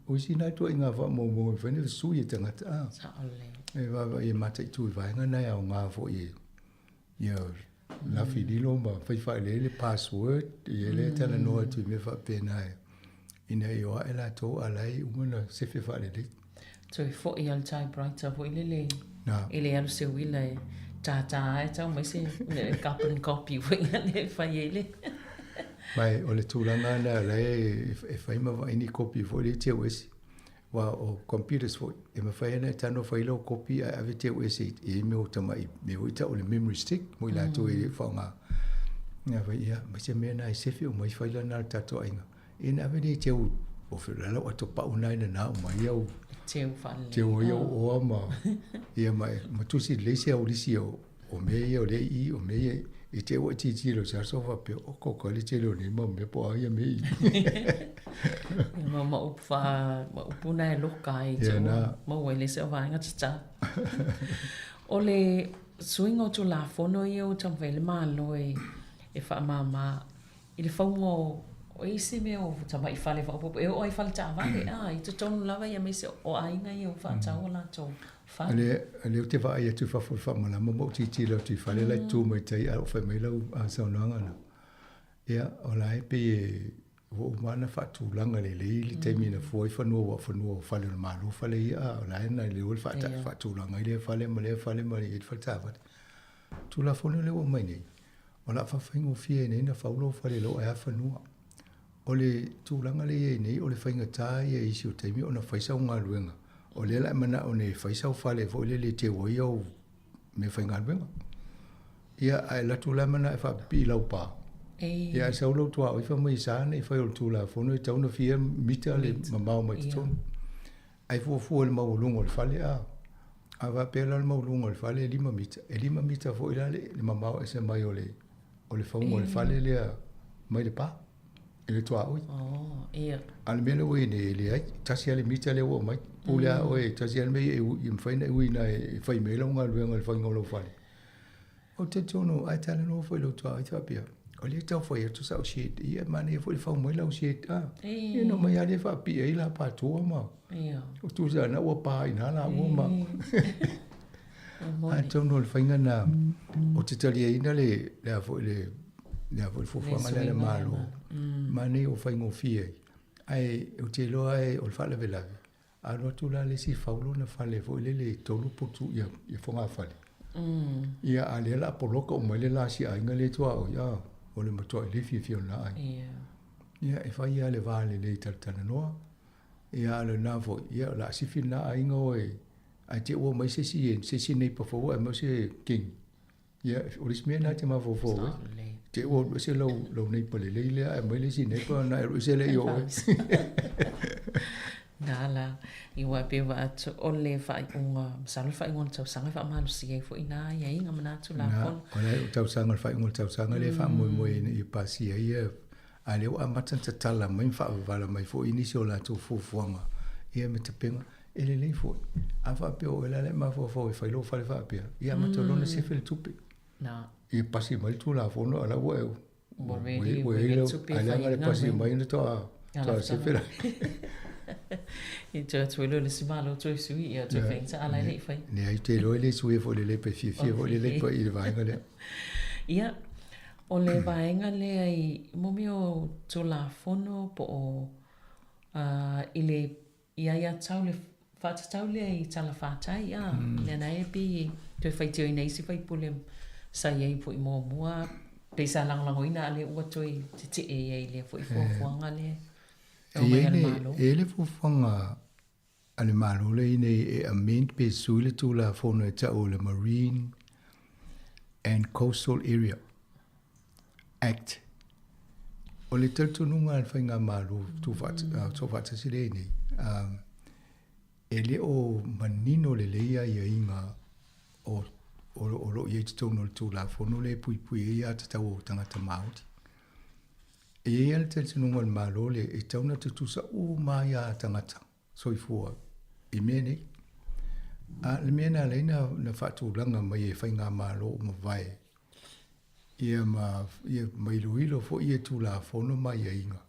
O isi na ituaiga faamaumauga e mafai ona sui e tagata a. Sao lelei. E vaavaai e mataitu i vaega na e aoga foi e ia lafi lilo ma fai faaeleele password ia lea e talanoa atu i mea faapena e ina ia o ae latou a la e uma ona sefe faalelei. Toe foi lava le typewriter foi lele e le alu se uila e tātā ai tau mai se carbon copy foi lea e fai ai le. Ma o le tulaga lena o la e fai ma vaai ni kopi foi lea e teu ese. Aua o computers foi, e mafai ona e tago fai lau kopi ae ave teu ese i mea o tamai mea foi tau o le memory stick mo i latou e le faaaoga. Ia fai, ia, ma se mea na e sefe uma ai faila na a le tatou aiga. Ia na ave lea teu o fe la lau ato pau na ina na uma ai au teu faalelei. Teu ai au oa ma ia ma ma tusi lelei se au lisi o o mea ia o lea i o mea ia i te ua tilotilo i se aso faapea o ko ka le tele o nei mau mea po o a ia mea i. Ia ma ma upu wha ma upu na e loka ai te ua maua ai le se o vaega tata. O le suiga o Tulafono ia ua taumafai ai le Malo e e faamama I le fauga o isi mea o tamai fale faaopoopo e oo ai fale taavale, a, i totonu lava ia aemaise o aiga ia ua faatau o latou fale. O lea ou te vaai atu i fafo i le faamalama ma ou tilotilo atu i fale la e tu mai tai a o fai mai lau saunoaga na. Ia, o la e pei e ua uma ona faatulaga lelei le taimi na fua ai fanua aua o fanua o fale o le Malo fale ia, a o la e na leo le faatulaga ai lea fale ma lea fale ma le fale taavale. Tulafono lea ua aumai nei, O le a faafaigofie ai nei ona fau lou fale i lou ae fanua. O le tulaga lea e i ai nei, o le faigata ia i isi o taimi ona fai sau galuega. O lea la e manao nei e fai sau fale foi lele e teu ai au meafaigaluega. Ia, a e alu atu la ma na e faapipii i lau pa. Ia, ae sau lou tuaoi fai mai sa na i fai o le Tulafono e tatau ona fia mita le mamao mai totonu. Ae fuafua i le maualuga o le fale, a. A faapea la o le maualuga o le fale e 5 mita, e 5 mita foi la le mamao ese mai o le o le fauga o le fale lea mai le pa i le tuaoi. Oh, ia. A o le mea lea ua i ai nei, e leai, tasi lava le mita lea ua aumai. Pule lava oe, tasi lava le mea e mafai ona e uiina e fai mai ai lau galuega i le faiga o lou fale. Ou te talitonu, a e talanoa foi i lou tuaoi faapea, o lea e tau fai atu sau shed, ia e manaia foi le fau mai lau shed, a. Ia ona omai lava lea faapipii ai la patua ma o tusa na ua pa i ina laua ma. Atonu o le faiga lena ou te taliaina le le a foi le le a foi le fuafuaga lea a le Malo, manaia ua faigofie ai. Ae ou te iloa o le faalavelave, A alu atu la le isi fau lona fale foi lele e tolu putu ia ia fogafale. Ia a lea la poloka uma ai le la si aiga lea i tuaoi, a o le matuai le fiafia o lena aiga. Ia e fai lava le va lelei i talatalanoa. Ia a o lena foi, ia o le a sifi lena aiga oe ae te i ua omai se isi se isi neighbour fou ae aumai se king. Ia, o le isi mea lena e te mafaufau ai. Te i ua alu ese lau, lau neighbour lelei lea ae aumai le isi neighbour ona e alu ese lea i o oe. Na la, i ua pei ua atu o le faaiuga, masalo le faaiuga o le tausaga e faamalosia ai foi na aiaiga ma na Tulafono. Na, o le tausaga, o le faaiuga o le tausaga lea e faamoemoe ina ia pasia ai ia, a lea ua amata ona tatala mai ma faavavala mai foi nisi o latou fuafuaga ia ma tapena. E lelei foi, a faapea o oe la le mafaufau e fai lou fale faapea, ia amata loa ona sefe le tupe. Na. Ia pasi mai le Tulafono a la ua e Ua ready, ua i ai le tupe e fai ai le pasi mai ona toa toa sefe la. I toe atu ai loa le isi Malo toe sui, ia toe fai ta ala e le i fai. Leai, te iloa e le suia foi le lepa e fiafia foi le lepa i le vaega lea. Ia, o le vaega lea i mo mea o Tulafono po o i le I aiatatau le faatatau lea i Talafātai, a, lea na e pei e toe faitioina ai isi faipule sa i ai foi muamua, pei sa lagolagoina a lea ua toe tetee ai i lea foi fuafuaga lea e aumai a le Malo. E i ai le fuafuaga a le Malo lea i nei e amend pe sui le Tulafono e tau o le Marine and Coastal Area Act. O le talitonuga a le Faigamalo Soofaatasi lea i nei, e le o manino lelei aiaiga o lo o i ai i totonu o le Tulafono lea e puipui ai aiatatau a tagata Māori. E i ai lava le talitonuga o le Malo lea e tatau ona tutusa uma lava ia tagata soifua i mea nei. A o le mea na ala ai ona faatulaga mai e Faigamalo ua mavae ia ma ia ma iloilo foi ia Tulafono ma aiaiga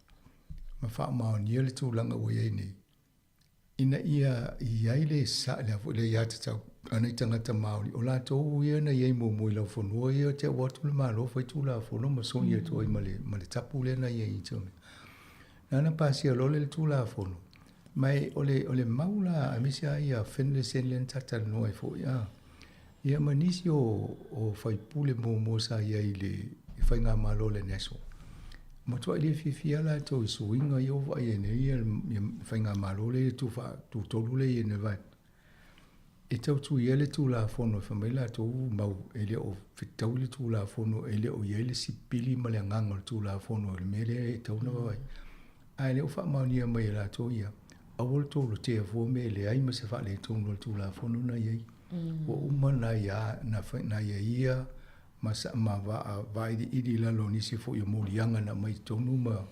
ma faamaonia le tulaga ua i ai nei, ina ia i ai le sa, le a foi le aiatatau a nai tagata Māori, o latou ia na i ai muamua i laufanua ia te au atu le Malo fai Tulafono ma sogi atu ai ma le, ma le tapu lea na i ai i tau. Na ona pasia loa lea le Tulafono, ma e, o le, o le mau la, aemaise lava ia Finlayson lea na ta talanoa ai foi, a, ia ma nisi o, o faipule muamua sa i ai i le Faigamalo a le National. Matuai le fiafia latou i suiga ia ua vaai ai nei ia, ia Faigamalo lea e tutolu lea i ai nei vaega. E tau tuia le Tulafono e fai mai latou mau e le o fetaui le Tulafono, e le o i ai le sipili ma le agaga o le Tulafono i le mea lea e tatau ona vaavaai. Ae le o faamaonia mai e latou ia, aua le tou lotea fua mea e leai ma se faaletonu o le Tulafono na i ai. Ua uma na ia, na, na aiaia ma, ma vailiili i lalo o nisi foi o moliaga na aumai i totonu ma,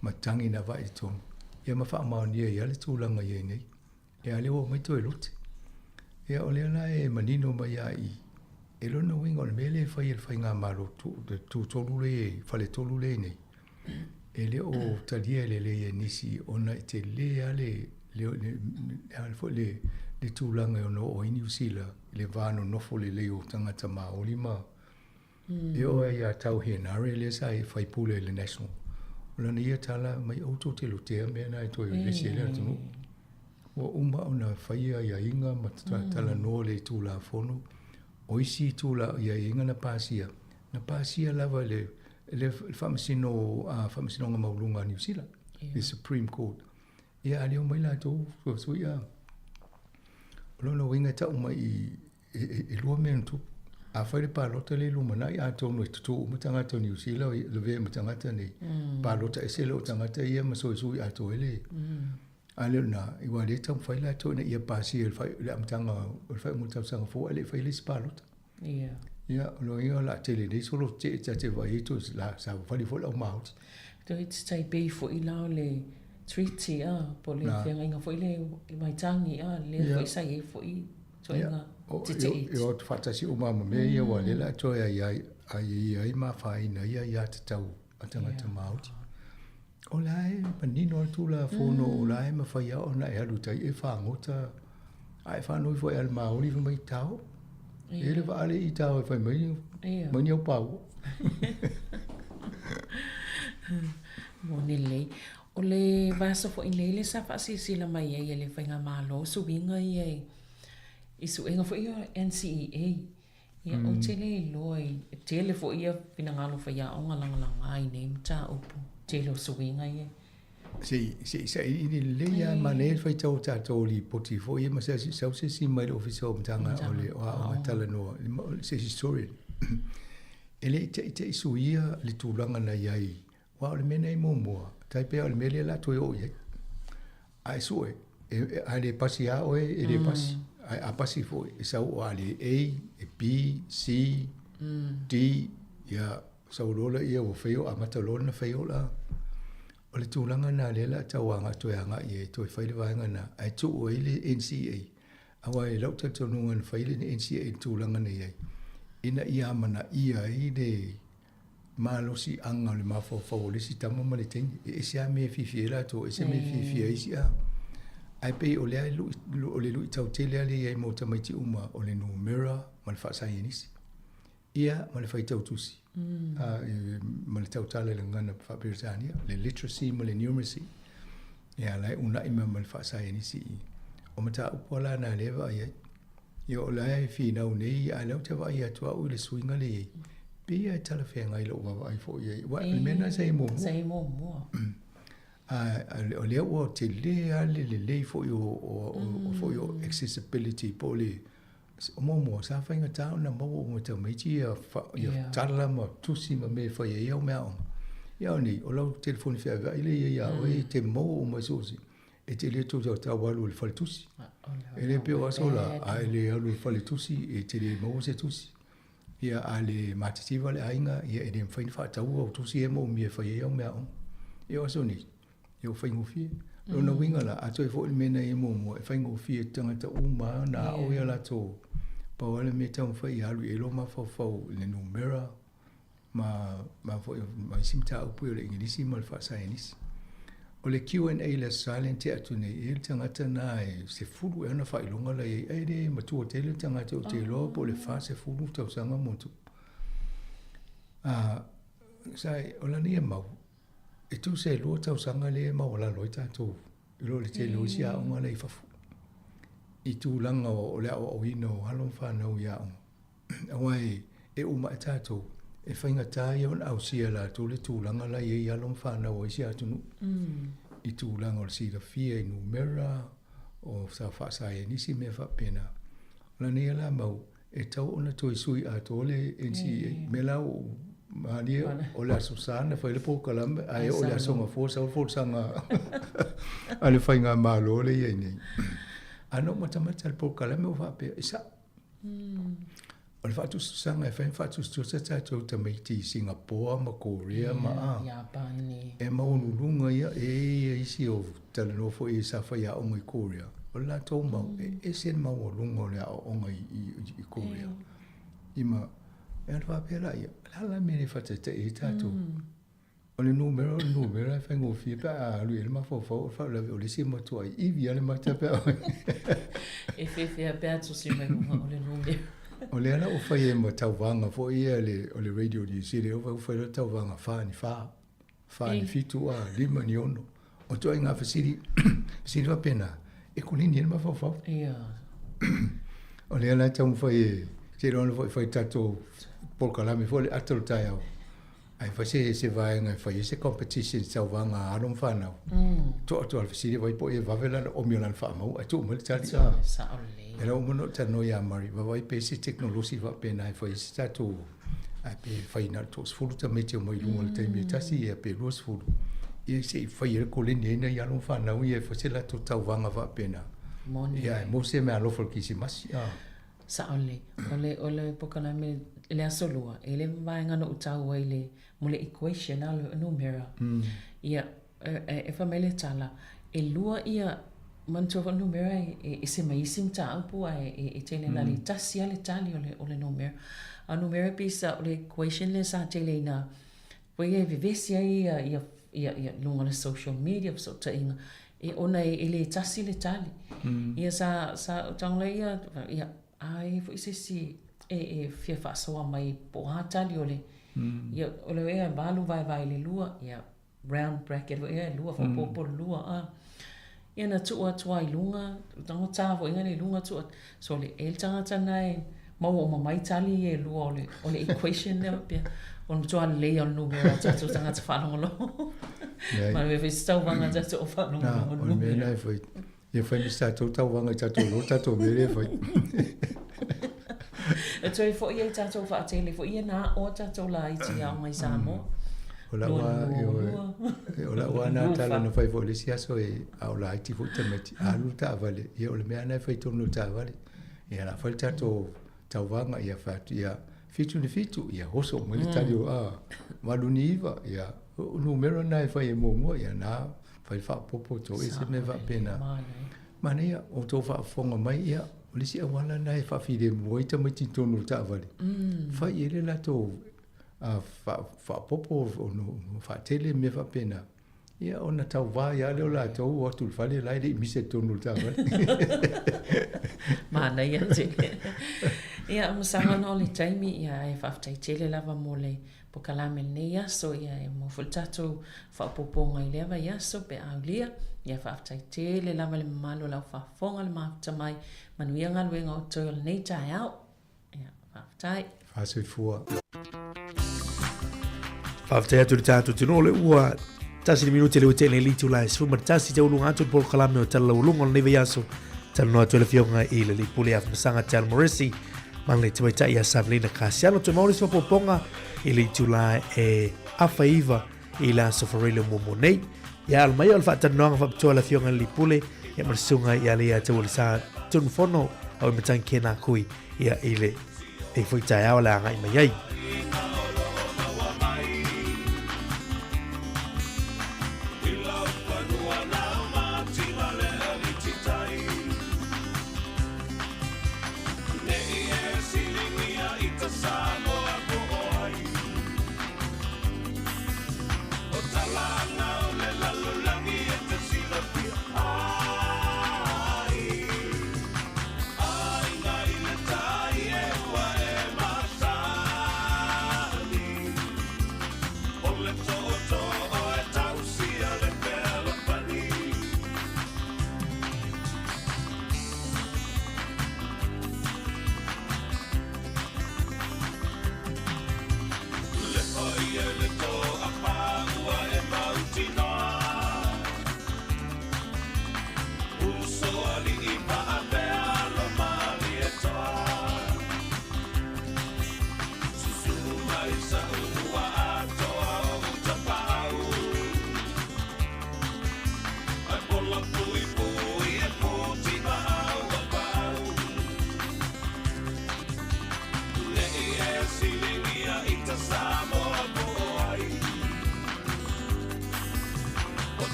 ma tagi na vaai i totonu, ia ma faamaonia ai lava le tulaga i ai nei. Ia a lea ua omai toe lote. Ia o lea la e manino mai lava i i, e lona uiga o le mea lea e fai e le Faigamalo tutolu lea e, faletolu lea e i nei, e le o talia lelei e nisi ona e tele lava le, le, le, le, foi le, le tulaga e ono oo ai Niu Sila i le va nonofo lelei o tagata Māori ma E oo ai ia Tau Henare lea sa e faipule i le National. O lana ia tala mai outou te lotea mea na e toe vevesi ai le atunuu. Ua uma ona faia aiaiga ma talanoa le Tulafono. O isi tula aiaiga na pasia, na pasia lava e le, le Faamasino, Faamasinoga Maualuga a Niu Sila, le Supreme Court. Ia a leo mai latou, sui a. O lona uiga e tau mai i e lua mea na tupu. A fai le palota lea i lumanai, atonu e tutū uma tagata o Niu Sila, lavea ma tagata nei, palota ese loa o tagata ia ma soisui atoa ai le. A le o lena, aua o lea e taumafai latou ina ia pasia i le amataga o le faaiuga o le tausaga fou ae le i faia le isi palota. Ia. Ia, o lona uiga o le a tele nei solo tetee ta te vaai ai toe la savavali foi le au maoti. Toeitiiti tai pei foi la o le treaty a, po o le feagaiga foi lea i Waitangi a, lea foi sa i ai foi ituaiga tetee. E o atu faatasi uma lava ma mea ia, aua o lea o le a toe aiaia ai ma afaina ai aiatatau a tagata Māori. O la e manino le Tulafono, o la e mafai lava ona e alu i tai e fagota, a e faanoi foi ia le Māori fai mai tao. E le vaa le i tao e fai mai, mai ni au paua. Moni lelei. O le vaiaso foi nei lea sa faasilasila mai ai e le Faigamalo suiga ia i suega foi ia o NCEA. Ia, ou te le iloa i tele foi ia finagalo faiaoga lagalaga i nei mataupu, tele o suiga ia. Se i, se i sailiili lelei lava manaia le faitau o tatou lipoti foi ia ma se asi, sau se isi mai le Ofisa o Matagaluega o le o Aoga Talanoa, se isi historian. E le i teitei suia le tulaga na i ai, aua o le mea na i ai muamua, tai pei o le mea lea o le a toe oo i ai. A e sue, e, a le pasi lava oe, e le pasi. Ae a pasi foi, e sau o a le A, e B, C, D, ia, sau loa laia ua fail, amata loa ona fail la. O le tulaga lena lea o le a tau agai, toe agai i ai, toe fai le vaega lena, ae tuu ai le NCEA. Aua i lou talitonuga na fai le NCEA i le tulaga na i ai, ina ia amanaia ai le malosiaga o le mafaufau o le isi tama ma le teine. E ese lava mea e fiafia ai latou, ese mea e fiafia ai isi a. Ae pei o lea o le luitau tele lava lea e i ai mo tamaiti uma o le numera ma le faasaienisi. Ia ma le faitau tusi. Ma le tautala i le gagana faa-Peretania, le literacy ma le numeracy. Ia la e uunai mai ma le faasaienisi i. O mataupu lava la na lea e vaai ai. Ia o la e finau nei, a o lea ou te vaai atu au i le suiga lea e i ai, pei lava e talafeagai i lou vaavaai foi i ai, aua o le mea lena sa i ai muamua. Sa i ai muamua. A o lea ua tele lava le lelei foi o foi o accessibility po o le o muamua sa faigata ona maua uma e tamaiti ia tala ma tusi ma mea e fai ai au meaaoga. Ia a o nei, o lau telefoni feaveai lea e i ai ia oe, e te maua uma i so o se E te le toe tau alu i le faletusi. E le pei o aso la, a e le alu i le faletusi, e te le maua se tusi. Ia, a le matitiva le aiga, ia e le mafai ona faataua au tusi ia e moomia e fai ai au meaaoga. Ia o aso nei, ia ua faigofie. Lona uiga la, a toe foi i le mea na i ai muamua, e faigofie i tagata uma lava ona ao ia latou. Pau lava le mea e taumafai ia alu i ai lou mafaufau i le numera, ma, ma foi ma isi mataupu o le Igilisi ma le faasaienisi. O le Q&A i le Aso Sa lea na tea atu nei, e i ai le tagata na e 10 ea ona faailoga la i ai, ae le matua tele le tagata ou te iloa po o le 40 tausaga ma ona tupu. Sa, o lana ia mau, e tusa e 2 tausaga lea e maualalo ai tatou i lo le tele o isi aoga la i fafo i tulaga o le aoaoina o alo ma fanau i aoga. Aua e uma ae tatou, e faigata ia ona ausia e latou le tulaga la e i ai alo ma fanau o isi atunuu i tulaga o le silafia i numera, o sa faasaienisi mea faapena. O lana ia la mau, e tatau ona toe sui atoa le NCEA. Mea la ua ou malie, o le Aso Sa na fai le polokalame, ae oo i le Aso Gafua sau le folasaga a le Faigamalo lea e i ai nei. Ae na ou matamata i le polokalame ou faapea, e sao. O le faatusatusaga e fai ma faatusatusa tatou tamaiti i Singapoa ma Korea ma a. Iapani. E maualuluga ia, e i ai isi o talanoa foi sa faiaoga i Korea, o le latou mau, e ese le maualuga o le aoaoga i Korea. I ma, e ona faapea laia, o le a la le mea e le faataitai ai tatou? O le numera o le numera e faigofie pe a alu i ai le mafaufau, o le faalavelave o le isi e matuai ivi lava le mata pe a E whewhea pea tusi mai luga o le numera. O lea la ua fai ai ma tauvaga foi ia le, o le Radio New Zealand, ua fai loa tauvaga fa ni fa, fa ni fitu a, lima ni ono. O ituaiga fesili, fesili faapena, e koleni ai le mafaufau. Ia. O lea la e taumafai e, seiloga foi e fai tatou polokalame foi le ata o le taeao. Ae fai se se vaega e fai ai se competition i tauvaga a alo ma fanau. To'a atu lava i le fesili vaai po o ia vave lana omi o lana faamau ae tuu mai le tali. Sao lelei. Ia la ua uma ona ou talanoa ia Murray, vaavaai pe i ai se tekonolosi faapena e fai ai se tatou ae pe fai na o le toasefulu tamaiti e omai i luga i le taimi e tasi ia pe 20, ia se i fai ai le koleni ai nai alo ma fanau ia e fai se latou tauvaga faapena. Moni. Ia ae maua se meaalofa i le Kerisimasi. Sao lelei. O le, o le polokalame i le Aso Lua, e le vaega na ou tau ai le, mo le equation a le numera. Ia, e, e fai mai le tala, e lua ia, manatua foi le numera e, e ese mai isi mataupu ae e, e tele na le tasi lava le tali o le, o le numera. A o numera pei sa, o le equation lea sa tele ina, foi ia e vevesi ai ia, ia, ia, ia luga o le social media fesootaiga, e ona e, e le tasi le tali. Ia sa, sa ou tago lea ia, ia, a i ai foi se isi e, e fia faasoa mai po o a tali o le, ia, o le ea e valu vaevae i le lua, ia, round bracket foi ia e lua, faaopoopo le lua, a. Ia na tuu atu lava i luga, tago ta foi i luga tuu atu, sole, e i ai le tagata lena e maua uma mai tali ia e lua o le, o le equation lea faapea, o le matua lelei lava o le numera o tatou tagata faalogologo. Ma le mea foi se tauvaga a tatou o faalogologo i le numera. O le mea lena e fai, ia fai ma se tatou tauvaga i tatou iloa le tatou mea lea e fai. E toe foi ai tatou faatele foi ia na aʻo a tatou laiti i aoga i Samoa. O lau lava, o lau lava na tala na fai foi i le isi aso e, a o laiti foi tamaiti, alu le taavale, ia o le mea lava lena e fai i totonu o le taavale. Ia o le a fai le tatou tauvaga, ia fai atu, ia fitu i le fitu, ia oso mai le tali o a, valu i le iva, ia o numera na e fai e muamua, ia na fai le faaopoopo toese mea faapena. Manaia, o outou faafofoga mai, ia, o le isi auala lena e faafilemu ai tamaiti i totonu o le taavale, fai i ai le latou faaopoopo o faatele mea faapena, ia ona tauva ai lava lea o latou o atu i le fale la e le i misa i totonu o le taavale. Manaia tele. Ia, masalo ona o le taimi, ia, ae faafetai tele lava mo le polokalame i lenei aso, ia e maua foi le tatou faaopoopoga i lea vaiaso pe a aulia. Ia faafetai tele lava i le mamalu o lau faafofoga le mafuta mai, manuia galuega o toe o lenei taeao. Ia, faafetai. Faasoifua. Faafetai atu i le tatou atunuu o le ua tasi le minute le ua tele le itula e 11 taualuga atu le polokalame o Tala Laualuga o lenei vaiaso. Talanoa atu ai le Afioga i le Alii Pule ia Afamasaga Tal Moresi ma le Tamaitai ia Savelina Kasiano. Toe maua le isi faaopoopoga i le itula e 9:30 i le aso Faraile o muamua nei. Ia alo mai o le faatalanoaga faapitoa a le Afioga i le Alii Pule ia ma le Susuga ia Leiataualesa Tunumafono au i Matangi Kena Kui ia i le nei foi taeao le agai mai ai.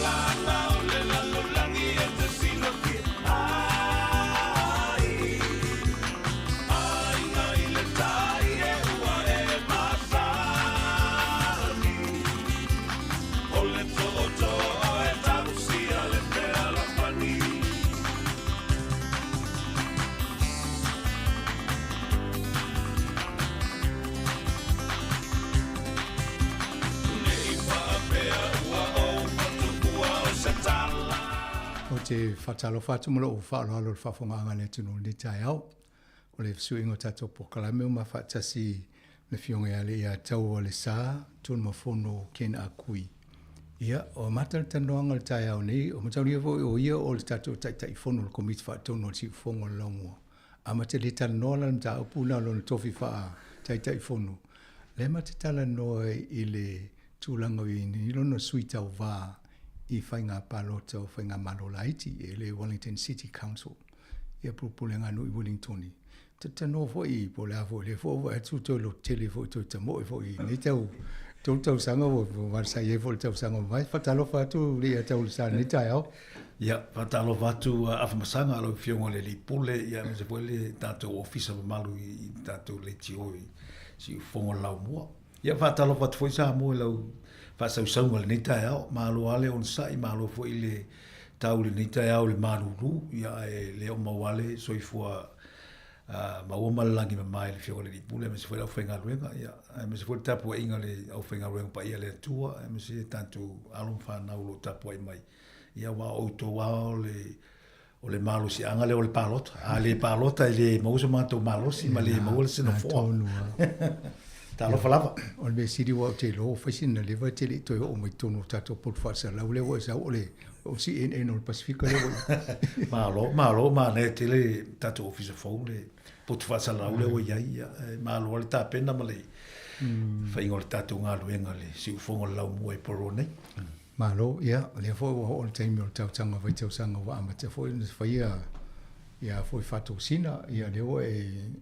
malala o le lalolagi e te silafia ai. Aiga i le tai e ua e masani. O le tootoo e tausia le fealofani. Ne i faapea ua ou fatuua o se tala. Ou te faatalofa atu ma lou faaaloalo i le faafofogaaga a le atunuu i lenei taeao. O le fesuiaiga o tatou polokalame ua mafaatasi le Afioga ia Leiataua Lesa Tunumafono Ken Akui. Ia, ua amata le talanoaga i le taeao nei, o mataulia foi o ia o le tatou Taitaifono o le Komiti Faatonu o le Siufofoga o le Laumua. Amata le talanoa la le mataupu na o lona tofi faa-Taitaifono, lea ma te talanoa i le tulaga o i ai nei lona sui tauva i faiga palota o faigamalo laiti e le Wellington City Council, ia pulepulega nuu i Wellingtoni. Talanoa foi po o le a foi, lea foi ua vaai atu toe lototele foi, toe tamoe foi i lenei tau tolu tausaga ua sa i ai foi le tausaga ua mavae. Faatalofa atu Leiataulesa i lenei taeao. Ia, faatalofa atu Afamasaga lau Afioga i le Alii Pule, ia aemaise foi le tatou Ofisa mamalu i le tatou Leitio i Siufofoga o le Laumua. Ia, faatalofa atu foi Samoa i lau faasausauga i lenei taeao. Malo lava le onosai, malo foi le tau i lenei taeao i le malulu, ia ae le o maua lava le soifua maua ma le lagi mama i le Afioga i le Alii Pule aemaise foi le aufaigaluega, ia, aemaise foi le tapuaiga a le aufaigaluega paia a le Atua, aemaise tatou alo ma fanau o lo o tapuai mai. Ia, aua o outou lava o le O le malosiaga lea o le palota. A le palota e le maua so matou malosi ma le maua se nofoa. Talofa lava. O le mea sili aua ou te iloa ua fai sina leva e te le i toe oo mai totonu o tatou poto faasalalau lea ua e sau o le o CNN o le Pasefika lea ua i Malo, malo, manaia tele tatou ofisa fou le poto faasalalau lea ua i ai. Ia, e malo lava le tapena ma le faiga o le tatou galuega le siufofoga o le laumua i Paeroa nei. Malo, ia, o lea foi ua oo le taimi o le tausaga faitausaga ua amata foi ona faia ia foi faatosina, ia lea ua e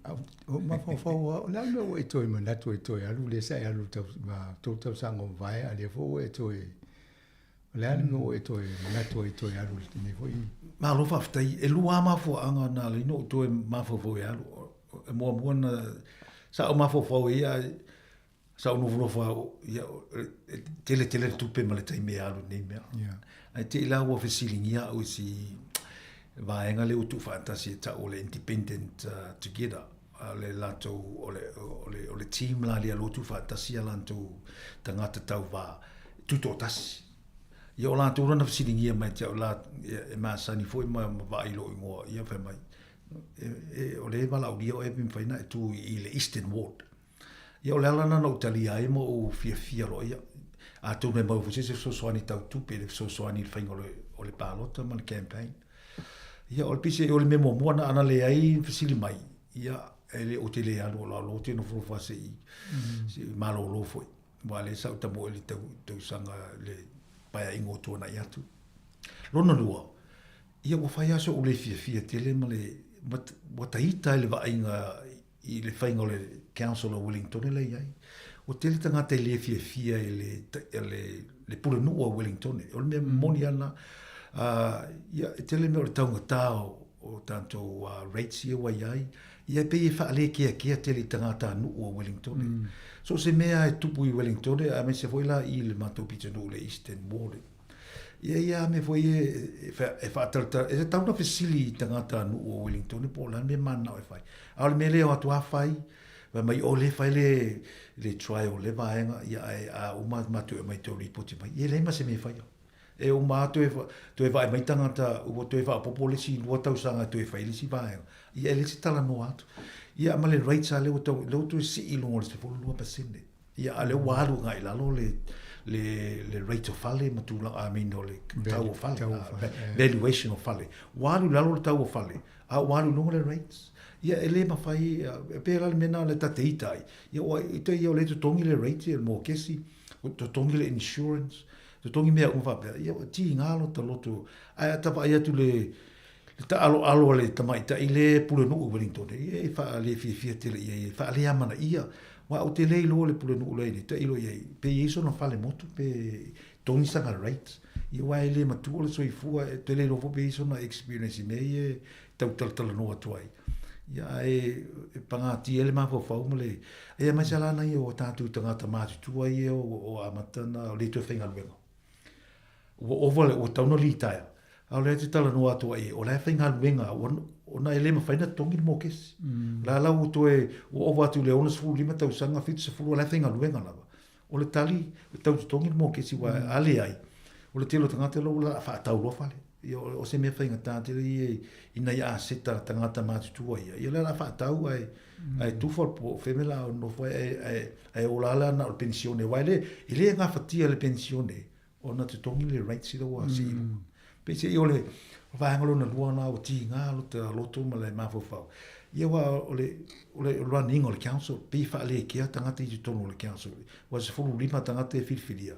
ou mafaufau lava, o le a le mea ua e toe manatu e toe alu lea sa e alu i le 3 tausaga ua mavae, a o lea foi ua e toe, o le a le mea ua e toe manatu ai e toe alu i lenei foi. Malo faafetai. E lua lava mafuaaga na ala ai ona ou toe mafaufau e alu. E muamua na sa ou mafaufau ai ae Sa ou nofonofo lava, ia, e tele tele le tupe ma le taimi e alu i lenei mea. Yeah. Ae te i la ua fesiligia au i si vaega lea ua tuufaatasi e tau o le Independent Together, le latou, o le, o le, o le team la lea ua tuufaatasi a latou tagata tauva tutoatasi. Ia o latou la na fesiligia mai te au la, e masani foi ma vaai i lou igoa, ia fai mai, e, o lea e valaaulia oe pe mafai ona e tu i le Eastern Ward. Ia o le ala lena na ou talia ai ma ou fiafia loa ia. Atonu e maua foi se isi fesoasoani tau tupe, le fesoasoani i le faiga o le, o le palota ma le campaign. Ia o le pise, o le mea muamua na ana leai fesili mai, ia e le, ou te le alu o lalo, ou te nofonofo lava se i, se i malolo foi. Aua o lea sa ou tamoe i le tau, tausaga, le paeaiga ua tuanai atu. Lona lua, ia ua fai lava so'u le fiafia tele ma le, ua taita i le vaaiga i le faiga o le Council o Wellingtone lea e i ai. Ua tele tagata e le fiafia i le, le, le pulenuu o Wellingtone. O le mea moni lava lena. Ia, e tele mea o le taugata o, o tatou rates ia ua i ai. Ia e pei e faalekeakea tele i tagatanuu o Wellingtone. So o se mea e tupu i Wellingtone, aemaise foi la i le matou pitonuu i le Eastern Ward. Ia ia a mea foi e, e faatalatala, e tatau ona fesili i tagatanuu o Wellington po o le a le mea mananao e fai. A o le mea lea o atu lava fai, fai mai o lea e fai le, le trial o le vaega, ia ae a uma matou e aumai tou lipoti mai. Ia e leai ma se mea e faia. E uma lava toe, toe vaai mai tagata ua toe faaopoopo le isi 2 tausaga e toe fai le isi vaega. Ia e leai se talanoa atu. Ia ma le rates lava lea ua tau, lea ua toe sii i luga o le 12%. Ia, a o lea ua alu agai i lalo le, le, le rate o fale ma tulaga, I mean, o le tau o fale, valuation o fale. Ua alu i lalo le tau o fale, a ua alu i luga le rates. Ia, e le mafai, e pei la le mea lena o le ta te ita ai. Ia, ua, ita ia o lea e totogi le rate, le mokesi, totogi le insurance, totogi mea uma faapea. Ia, ua tiga lota loto, ae a ta vaai atu le, Le taaloalo a le tamaitai lea e pulenuu i Wellington, ia e faalefiafia tele i ai, e faaleamanaia. Aua ou te le iloa le pulenuu la e i ai, tailo i ai, pe i ai sona fale motu, pe togi sana rate. Ia aua e le matua le soifua, e te le iloa foi pe i ai sona experience i mea ia e tau talatalanoa atu ai. Ia ae e pagatia ai le mafaufau ma le, ia aemaise lava la nai o tatou tagata matutua ia ua amata ona le toe faigaluega. Ua ova le, ua tatau ona litaea, a o lea e te talanoa atu ai, o la e faigaluega, ona e le mafai ona totogi le mokesi. O la la ua toe, ua ova atu i le 65 tausaga, 70, o la e faigaluega lava. O le tali, e tau totogi le mokesi, aua a leai, o le tele o tagata la ua faatau loa fale. Ia, o se mea faigata tele ia i nai aseta a tagata matutua ia. Ia o lea o le a faatau ae, ae tufa po o fea mea o le a nofo ai, ae, ae ola lava la na o le penisione, aua e le, e le gafatia le penisione ona totogi le rates ila ua sii i luga. Peiseai o le vaega lona lua lena ua tiga lota loto ma le mafaufau, ia aua o le, o le run ina o le council, pei e faalekea tagata i totonu o le council, aua e 15 tagata e filifilia,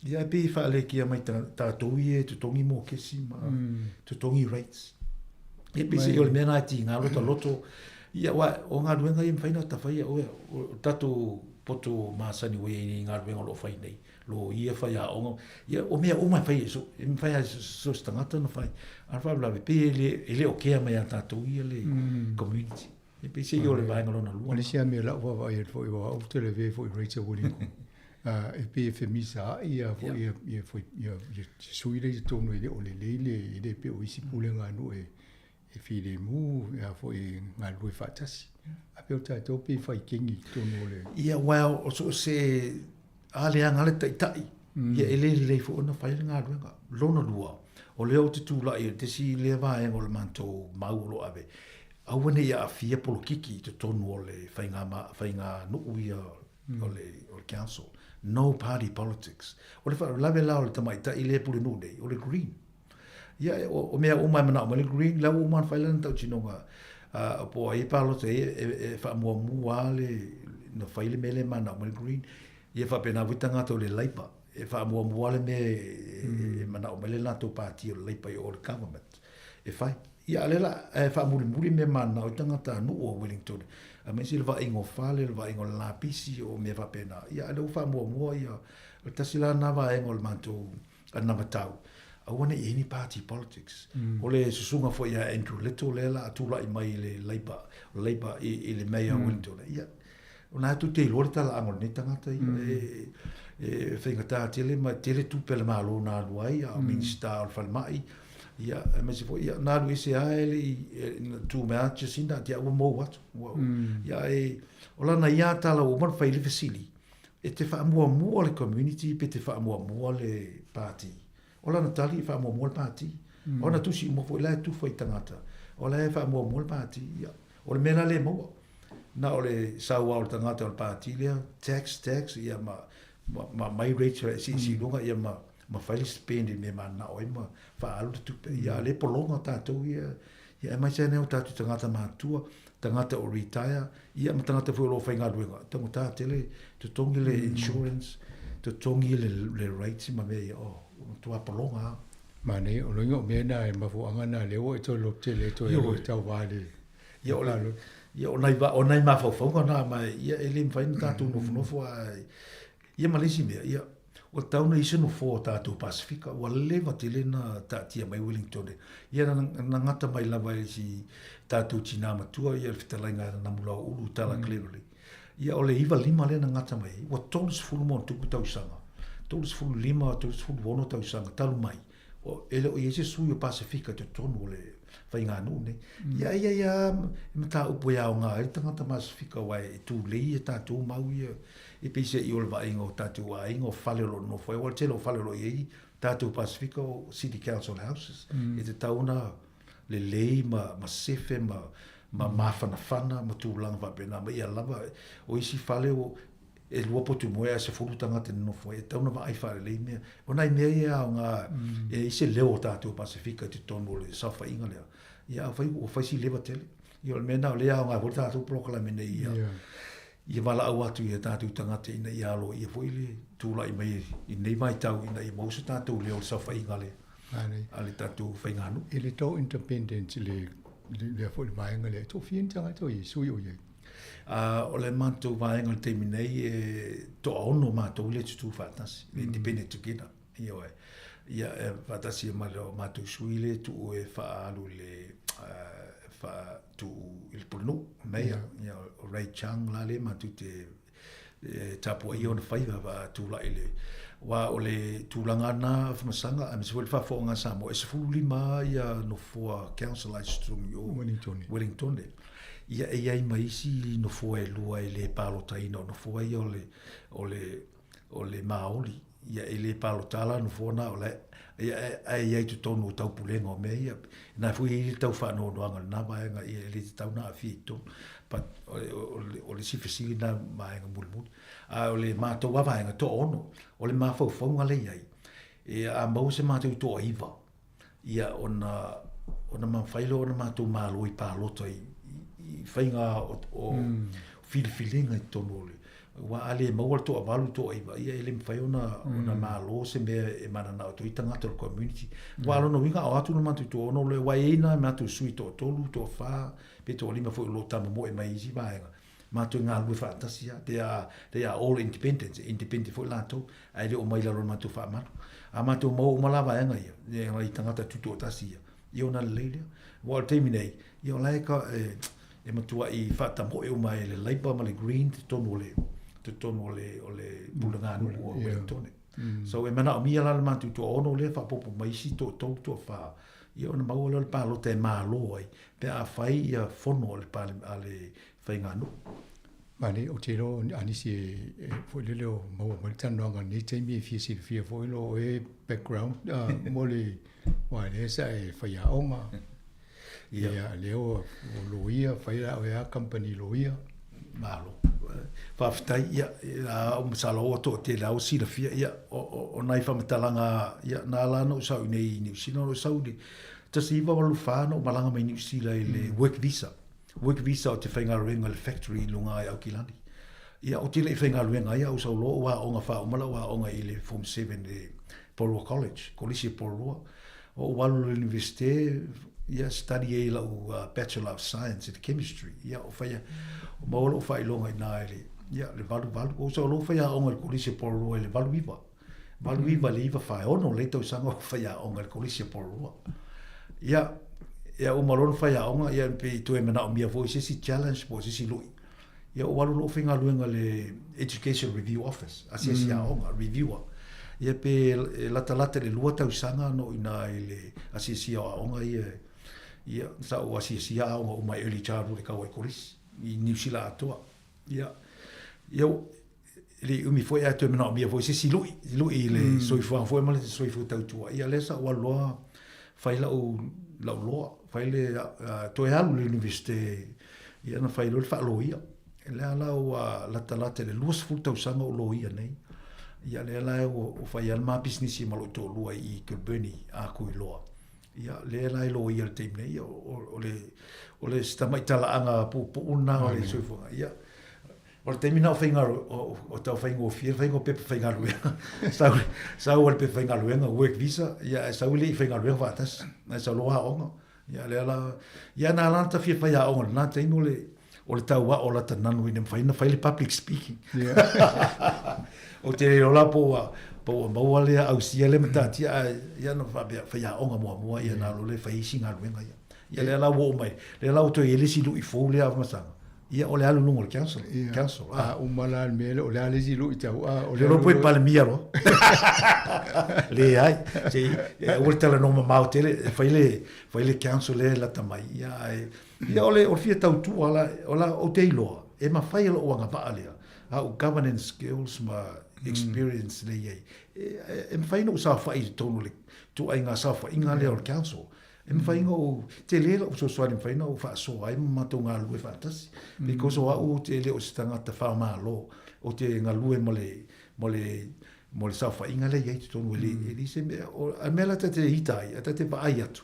ia ae pei e faalekea mai tatou ia e totogi mokesi ma totogi rates. Ia peiseai o le mea lena e tiga lota loto, ia aua o galuega ia e mafai ona ta faia, o tatou poto masani ua i ai nei i galuega o lo o fai nei. loia, faiaoga, ia o mea uma e fai e so, e mafai lava e so o se tagata ona fai. A o le faalavelave, pei e le, e le o kea mai ia tatou ia le community. E pei se i o le vaega lona lua. O le isi lava mea o lau vaavaai atu foi, aua ou te lavea foi i Rachel William, e pei e femisaai lava foi ia, ia, ia, ia sui lea i totonu e le o lelei le, e le pei o isi pulega a nuu e, e filemu a foi e galulue faatasi. A pei o tatou pei e fai kegi i totonu o le... Ia, aua o so o se a leaga lava le taitai, ia e le lelei foi ona fai le galuega. Lona lua, o lea ou te tulai i le isi lea vaega o le matou mau o lo o ave, aua ne i aafia polokiki i totonu o le faiga, faiganuu ia o le, o le council. No party politics. O le faalavelave la o le tamaitai lea e pulenuu nei, o le Green. Ia, o mea uma e manao mai le Green, la ua uma ona fai lana tautinoga, po o ai e palota i ai, e faamuamua lava le, na fai le mea lea e manao mai le Green. Ia faapena foi tagata o le Labour, e faamuamua lava le mea e manao mai le latou pati o le Labour i o le government e fai. Ia, a o lea la e faamulimuli mea mananao ai tagatanuu o Wellington, aemaise le vaaiga o fale, le vaaiga o le lapisi, o mea faapena. Ia, a o lea ua faamuamua ia, o le tasi la lena vaega o le matou anavatau, aua ne i i ai ni party politics. O le susuga foi ia Andrew Little lea la a tulai mai i le Labour, Labour i, i le Mayor mm. Wellington, ia, o na atu te iloa le talaaga o lenei tagata ia, e, e faigata tele ma tele tupe a le Malo na alu ai, a o Minista o le Falemai, ia, aemaise foi, ia, na alu ese lava e le i, e, tu mai a Jacinda, tia ua mou atu. Ua, ia, e, o lana ia tala ua uma ona fai le fesili, E te faamuamua le community pe te faamuamua le pati? O lana tali, e faamuamua le pati. O ana tusi uma foi la e tufa i tagata, o la e faamuamua le pati. Ia, o le mea la lea e maua. Na o le sau lava o le tagata o le pati lea, tax, tax, ia ma, ma, ma aumai rates e siisii i luga, ia ma, ma fai le spend i mea e mananao ai ma faaalu le tupe. Ia, a o lea e pologa tatou ia, ia aemaise lava nai o tatou tagata matutua, tagata o retire, ia ma tagata foi o lo o faigaluega, e taugata tele, totogi le insurance, totogi le, le rates ma mea ia, oh, ua matua pologa lava. Manaia, o lona uiga o mea na e mafuaaga na lea ua e toe lototele e toe alu e tauva i le Ia o le, ia o nai, o nai mafaufauga na, ma ia e le mafai ona tatou nofonofo ae, ia ma le isi mea, ia, Ua tatau ona i ai se nofoa o tatou Pasefika, ua leva tele na taatia mai Wellington. Ia na gata mai lava e si tatou tinā matua ia le fetalaiga a Namulauulu Tala Cleverly. Ia o le 95 lea na gata mai ai, ua 30 ma ona tupu tausaga, 35, 36 tausaga talu mai, e le o i ai se sui o Pasefika i totonu o le faiganuu nei. Ia e i ai lava mataupu e aoga ai le tagata Pasefika aua e tulei a tatou mau ia e pei se i o le vaaiga o tatou aiga, o fale o lo o nonofo ai, aua o le tele o fale o lo o i ai tatou Pasefika o City Council houses. E tatau ona lelei ma sefe ma mafanafana ma tulaga faapena ma ia lava. O isi fale e lua potu moe ae 10 tagata e nonofo ai, e tatau ona vaai faalelei mea. O nai mea ia e aoga e i ai se leo o tatou Pasefika i totonu o le saofaiga lea, ia afai ua fai si leva tele. Ia o le mea lena o lea e aoga ai foi le tatou polokalame nei ia, ia valaau atu i a tatou tagata ina ia aloaia foi le tulai mai i lenei vaitau ina ia maua se tatou leo i le saofaiga a le tatou faiganuu. I le tou independence i le lea foi le vaega lea, e toafia ni tagata o i ai, sui o i ai? O le matou vaega i le taimi nei, e toaono matou lea e tutū faatasi, le Independent Together. Ioe. Ia, e faatasi ai ma le matou sui lea e tuu e faaalu i le faatuu i le pulenuu, mayor, ia, o Ray Chung la lea matou te e tapuaia ona faiva faatulai i le aua o le tulaga lena Afamasaga aemaise foi le faafofoga a Samoa, e 15 ia nofoa councillor i totonu i o Wellingtone. Ia e i ai ma isi nofoa e lua e le palotaina, o nofoa ia o le o le o le Māori, ia e le palota la nofoa na o la ia ae i ai i totonu o taupulega o mea ia. Na foi e i ai le tau faanoanoaga o lena vaega ia e le tatau ona aafia i totonu. But o le isi fesili lena vaega mulimuli. A o le matou lava vaega toaono, o le mafaufauga lea i ai, ia a maua se matou toaiva, ia ona ona mafai loa ona matou malo i palota i, i, i faiga o, o mm. filifiliga i totonu o le aua a le maua le toavalu toaiva ia e le mafai ona mm. ona malo se mea e mananao atu ai tagata o le community mm. Aua lona uiga a o atu le matou toaono le aua e i ai nai matou sui toatolu toafa pe toalima foi o lo o tamomoe mai i isi vaega matou e galulue faatasi lava, they are, they are all independent, e independent foi latou, ae le o mai i lalo o le matou faamalu. A matou maua uma la vaega ia, e nai tagata tutoatasi ia, ia ona lelei lea. Aua o le taimi nei, ia o la e ka, e, e matuai faatamoe uma e le Labour ma le Green totonu o le, totonu o le, o le puleganuu o Wellington. So e manaomia la le matou toaono lea faaopoopo mai isi toatolu toafa, ia ona maua lea o le palota e malo ai pe a fai ia fono a le, a le faiganuu. Mane, ou te iloa a nisi e, e foi lele o maua mai le talanoaga i lenei taimi e fia silafia foi lo oe background uh, mo le aua lea sa e faiaoga. Ia, yeah, lea ua loia, fai la oe a company loia. Malo. Faafetai, ia, a o masalo ua toatele lava ua silafia, ia, o, o, o nai faamatalaga, ia, na ala ona ou sau i inei i Niu Sila, na ou sau i le 1984 na ou malaga mai Niu Sila i le work visa. Work visa o te faigaluega i le factory i luga i Aukilani. Ia, ou te le i faigaluega ai, a ou sau loa ou aoga faauma lau aoga i le Form 7 i le Porirua College, Kolisi o Porirua. Ou alu i le Universite, ia, study ai lau Bachelor of Science in Chemistry. Ia, o faia, o maua lou faailoga i ina i le, ia, le 88. Ou sau loa fai aoga i le Kolisi o Porirua i le 89. 89 i le 9 46 lea tausaga o faiaoga i le Kolisi o Porirua. Ia, ia uma loa ona faiaoga, ia pei toe manaomia foi se isi challenge po o se isi lui. Ia ou alu loa faigaluega i le Education Review Office, asiasi aoga, reviewer. Ia pe e latalata i le lua tausaga na ou i ina i le asiasia o aoga ia. Ia, sa ou asiasia aoga uma i Early Childhood e kau ai i Kolisi, i Niu Sila atoa. Ia, ia, e le i umi foi ae toe manaomia foi se isi lui, lui i le mm. soifuaga foi ma le soifua tautua. Ia lea sa ou alu loa fai lau, lau loa, fai le, uh, toe alu le universite, ia na fai loa le faaloia. Lea la ua latalata i le 20 tausaga o loia nei. Ia lea la ua, ua fai lava le ma pisinisi ma lou toalua i Kilbirnie a Kuiloa. Ia lea la e loia i le taimi nei, o, o, o le, o le si tamai talaaga puupuu lena o le soifuaga. Ia, O le taimi na o faiga o tau faigofie le faiga o pepa faigaluega. Sau sau le pepa faigaluega work visa ia ae sau le i faigaluega faatasi. Ae sau loa aoga. Ia lea la ia na la ta fia fai aoga lena taimi o le o le tau ao lata nanu ina mafai ona fai le public speaking. Ou te le iloa la po ua po ua maua lea ausia lea matatia ae ia na faapea fai aoga muamua ia na alu lea fai isi galuega ia. Ia lea la ua oo mai, lea la ua toe i ai le isi lui fou lea a Afamasaga. Ia o le alu i luga o le council. Ia. Council. Ah. A uma la le mea lea, o le a le isi lui tau, a o le alu loa. Palemia loa. Leai. Se i, aua le talanoa mamao tele, e fai le, fai le council lea e lata mai. Ia, ae, ia o le, o le fia tautua la, o la, ou te iloa, e mafai e lou agavaa lea, au governance skills ma experience lea i ai, e, e mafai ona ou saofai i totonu o le ituaiga saofaiga lea o le council. E mafai ona ou, tele lou fesoasoani e mafai ona ou faasoa ai ma matou galulue faatasi. Because o au ou te le o se tagata faamalo, ou te galue ma le, ma le, ma le saofaiga lea e i ai i totonu, e le, e leai se mea, o le mea la ta te ita ai, ta te vaai atu,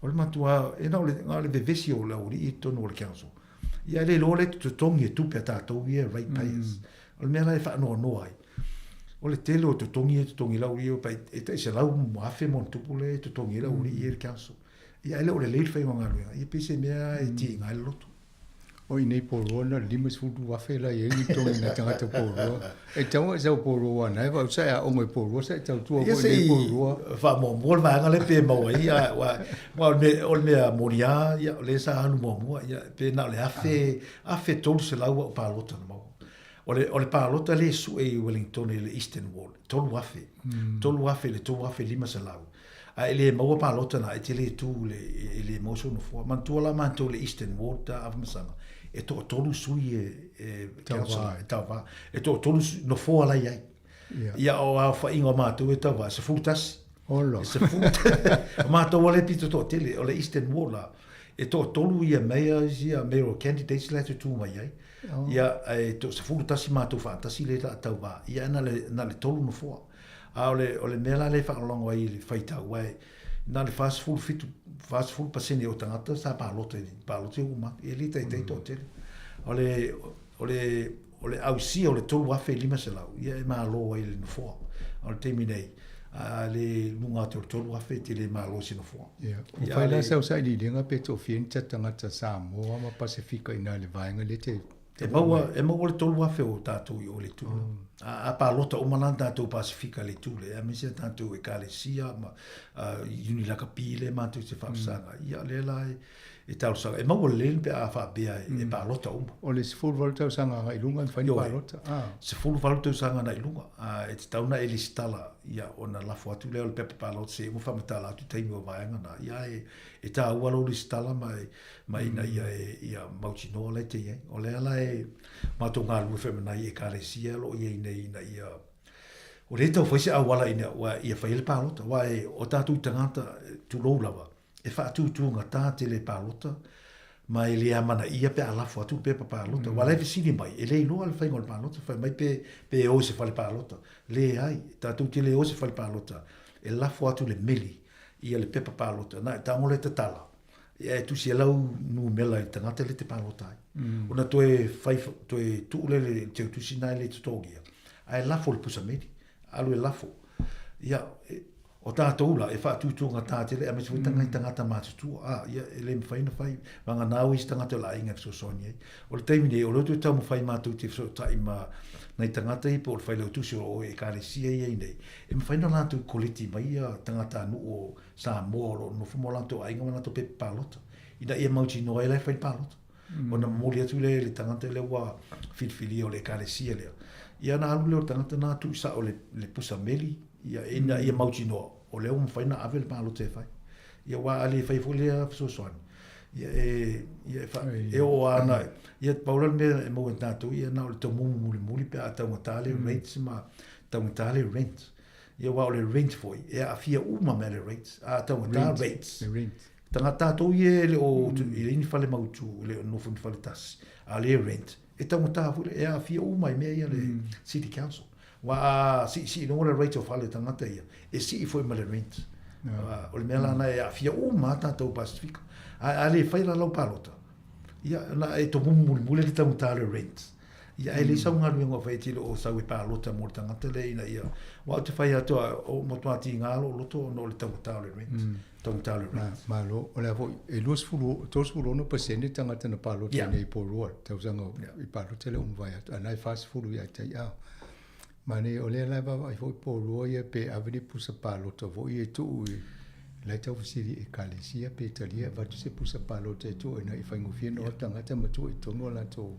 o le matua, e na o le, na o le vevesi o le aualii i totonu o le council. Ia e le iloa lea e totogi e tupe a tatou ia rate payers. O le mea la e faanoanoa ai, o le tele o totogi ia e totogi e le aualii e tai 100,000 ma ona tupu lea e totogi ai le aualii ia i le council. Ia ae le o lelei le faiga o galuega, ia pei se mea e tiga ai le loto. O i nei Porouroa na o le 52,000 la i ai ni totogi nai tagata Porouroa. E tatau ona e sau Porouroa aua na e vaai sa e aoga i Porouroa sa e tautua foi i nei Porouroa. Faamuamua le vaega lea pe maua ai aua o le mea moni lava ia o lea sa alu muamua ia pe na o le 1300 au palota na maua. O le, o le palota lea e sue i Wellington i le Eastern Ward, 3,000. 3,000 i le 3,500. A e le maua palota na, e te le tu le, e le maua sou nofoa. Manatua la matou le Eastern Ward a Afamasaga, e toatolu sui e, e councillor, e tauva. E toatolu nofoa la i ai. Ia o aofaiga o matou e tauva, 11. Olo. E 10. O matou a le pito toatele, o le Eastern Ward la, e toatolu ia mayors, ia mayoral candidates la e tutū mai ai. Ia, e to 11 matou faatasi le la tauva. Ia, na le, na le tolu nofoa. A o le, o le mea la lea e faalogologo ai i le faitau, aua e na o le 47, 40% o tagata sa palota i palota ia ua uma atu. E le taitai toatele. O le, o le, o le ausia o le 3,500, ia e malo ai le nofoa. A o le taimi nei, a le luga atu o le 3,000 e te le malo i se nofoa. Ia, ua fai la sau sailiiliga pe toafia ni tagata Samoa ma Pasefika i ina i le vaega lea te E maua, e maua le 3,000 o tātou i o le itu la. A, a palota uma la tātou Pasifika le itu le, aemaise a tātou ekalesia ma uh, uni lakapi le mātou te whaapasaga. Ia le la e, e talosaga. E maua lelei pe a whaapea e, e palota uma. O le 18 tausaga agai i luga e mafai ona palota. Ah. 18 tausaga na i luga. A, e tatau na e lesitala ia, ona lafo atu lea o le pepa palota se uma whaamatala atu taimi o vaega na. Ia e, e tāua lou lesitala ma e, ma ina ia e ia mautinoa la e te i ai. O lea la e matou galulue foi ma nai ekalesia o lo o i ai nei ina ia o lea e tau fai se auala ina ua ia fai ai le palota. Aua e o tatou tagata tulou lava e faatūtūgatā tele palota ma e le amanaia pe a lafo atu le pepa palota. Aua la e fesili mai, e le iloa le faiga o le palota, fai mai pe, pe e o i se fale palota. Leai, tatou te le o i se fale palota, e lafo atu le meli ia le pepa palota, na e tago lea tatala, Ia e tusi e lau numera i le tagata lea e te palota ai. Ona toe fai, toe tuu lea i le teutusi na e le totogia, ae lafo le pusa meli, alu e lafo. Ia, o tatou la, e faatūtūgatā tele, aemaise foi tagai tagata matutua, a, ia, e le mafai ona fai, vagana au isi tagata o le aiga e fesoasoani ai. O le taimi nei, o lea toe taumafai matou te fesootai ma nai tagata ia po o le failautusi o ekalesia ia i nei, e mafai ona latou koleti mai ia tagatanuu o Samoa o lo o nofo ma o latou aiga ma latou pepa palota, ina ia mautinoa ai la e fai le palota. Ona momoli atu lea i le tagata lea ua filifilia o le ekalesia lea. Ia ona alu lea o le tagata na tuu sao le, le pusa meli, ia, ina ia mautinoa, o lea ua mafai ona ave le palota e fai. Ia aua a le fai foi lea fesoasoani, ia e, ia e, fa, e oo lava na, ia pau la le mea e maua e tatou, ia na o le tomumu mulimuli pe a taugata le rates ma taugata le rent. Ia aua o le rent foi, e aafia uma mea le rates, a taugata rates. Le rent. Tagata tatou ia e le o i le ni fale mautu, e le o nofo i ni fale tasi, a le rent, e taugata foi, e aafia uma i mea ia le City Council. Aua a siisii i luga le rate o fale tagata ia, e sii foi ma le rent. O le mea la na e aafia uma a tatou Pasifika. A, a le fai la lau palota, ia na e tomumu mulimuli le taugata le rent. Ia e leai sau galuega o fai e te le o sau e palota mo le tagata lea ina ia aua ou te fai atu a o matua tiga lou loto ona o le taugata o le rent. Taugata o le rent. Malo, o le a foi, e 20, 36% tagata na palota yeah. nei Porouroa, tausaga yeah. i palota le ua mavae atu, a na e 40 ia te ai. Ma nei, o lea la e vaavaai foi Porouroa ia pe ave ni pusa palota foi e tuu i la e taufesili ekalesia pe talia e avatu se pusa palota e tuu ina i faigofie ona o tagata ma tuu i totonu o latou.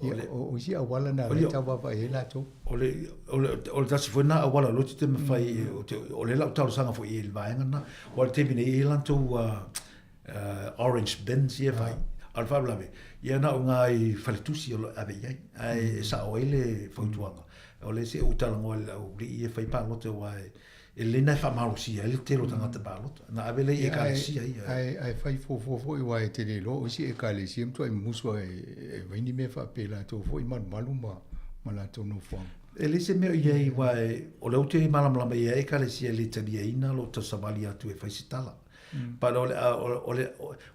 Ia, o isi auala na lea e tau vaavaai ai latou. O le, o le, o le tasi foi na auala o lea te mafai, o le lau talosaga foi i le vaega na, o le taimi nei e i ai latou orange bins ia e fai. A o le faalavelave, ia na o ngā i faletusi o lo ave i ai, ae e sao ai le fautuaga. O le se ou talanoa i le au alii e fai palota aua e, E lelei na e faamalosia ai le tele o tagata palota. Na ave lea i ekalesia ia. Ae fai fuafua foi aua e te le iloa o isi ekalesia matuai musu lava e fai ni mea faapea i latou foi malumalu ma latou nofoaga. E leai se mea o i ai aua o lea ou te malamalama i ai ekalesia e le taliaina lou tausavali atu e fai se tala. But o le, o le,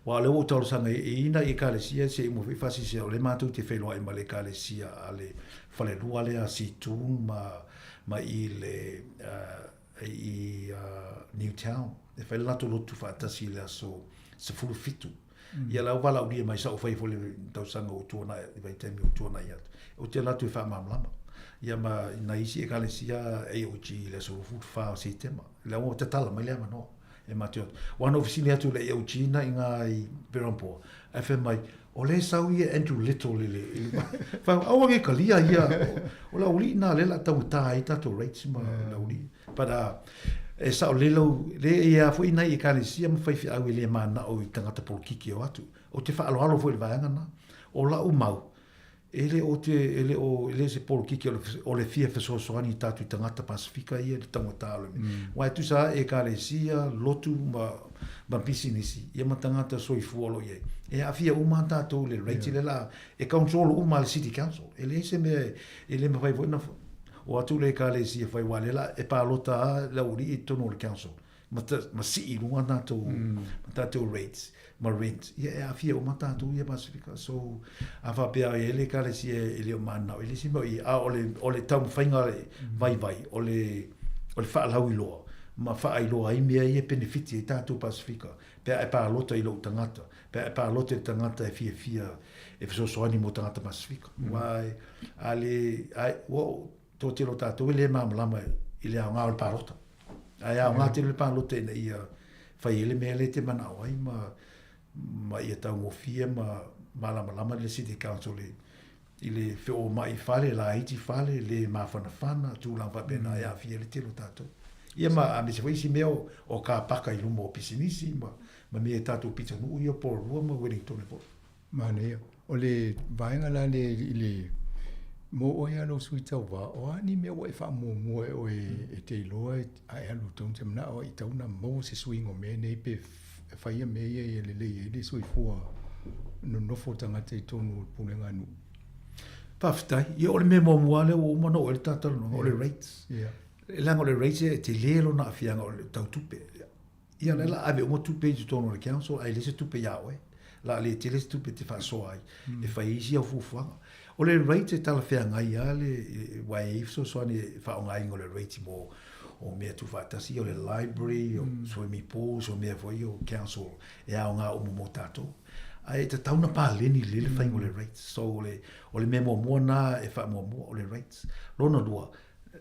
aua o lea ua ou talosaga i ina i ekalesia se i uma foi faasisia o lea matou te feiloai ma le ekalesia a le falelua lea a Seatoun ma ma i le i Newtown e fai le latou lotu faatasi i le aso 17. Ia la ua valaaulia mai sa ou faia foi le tausaga ua tuanai i vaitaimi ua tuanai atu. Ou te alu atu e faamalamalama. Ia ma nai isi Ekalesia AOG i le aso 24 o Setema. La ua tatala mai le avanoa e matou o atu. Aua na ou fesili atu i le AOG na i ina i Berhampore, ae fai mai, o lea e sau ia Andrew Little i le, i le fai, aua ne i talia ia, o le aualii lena lea o le a taugata ai tatou rates ma le aualii. But e sao lelei lau, le e i ai foi nai ekalesia ma faifeau e le mananao i tagata polokiki e o atu. Ou te faaaloalo foi i le vaega lena. O lau mau, e le o te, e le o, e le o se polokiki o le, o le fia fesoasoani i tatou tagata Pasefika ia i le taugata o le mea. Aua e tusa lava ekalesia, lotu ma, ma pisinisi, ia ma tagata soifua o lo o i ai. E aafia uma lava tatou i le rate lea o le a, e control uma lava e le City Council. E leai se mea e le mafai foi ona O atu le ekalesia whai wā le la, e pālota a le aualii i totonu o le council. Ma, ta, ma sii i luga tātou, ma tātou rates, ma rent. Ia e aafia uma tātou ia Pasifika. So, a whapea ai e le ekalesia e le o mananao, e le se mea i, a o le, o le taumafaiga vaivai, o le, o le faalauiloa, ma faailoa ai mea ia e penefiti ai tātou Pasifika. Pe a e pālota i lou tagata, pe a e pālota i le tagata e fiafia e fesoasoani mo tagata Pasifika. Wā e, a le, a, ua o, toatele o tātou e le māmalama i le aoga o le pālota. Ae aoga tele le pālota ina ia whai e le mea le te manao ai ma, ma ia taugofie ma mālamalama le City Council i, i le feoma'i fale, laiti fale, le mafanafana, tulaga faapena e aafia ai le tele o tatou. Ia ma aemaise foi isi mea o, o kāpaka i luma o pisinisi ma, ma mea e tatou pitonuu ia o Porirua ma Wellingtone foi. Manaia. O le vaega la le i le mo oe lava lou sui tauva, o a ni mea ua e faamuamua e oe e te iloa a e alu tau te manao ai tau na maua se suiga o mea nei pe faia mea ia ia lelei ai le soifua nonofo o tagata i totonu o le pulega a nuu. Faafetai. Ia o le mea muamua lea ua uma ona oo i ai le ta talanoaga, o le rates. Ia. Leaga o le rates e tele lona aafiaga o le tau tupe. Ia lea la ave uma tupe i totonu o le council ae leai se tupe ia oe. La le tele se tupe e te faasoa ai e fai ai isi au fuafuaga. O le rate e talafeagai lava le aua e i ai fesoasoani e faaaogaina o le rate mo o mea tuufaatasi, o le library, o swimming pools, o mea foi ia o council e aoga uma mo tatou. Ae e tatau ona paleni lelei le faiga o le rates. So o le, o le mea muamua lena e faamuamua o le rates. Lona lua,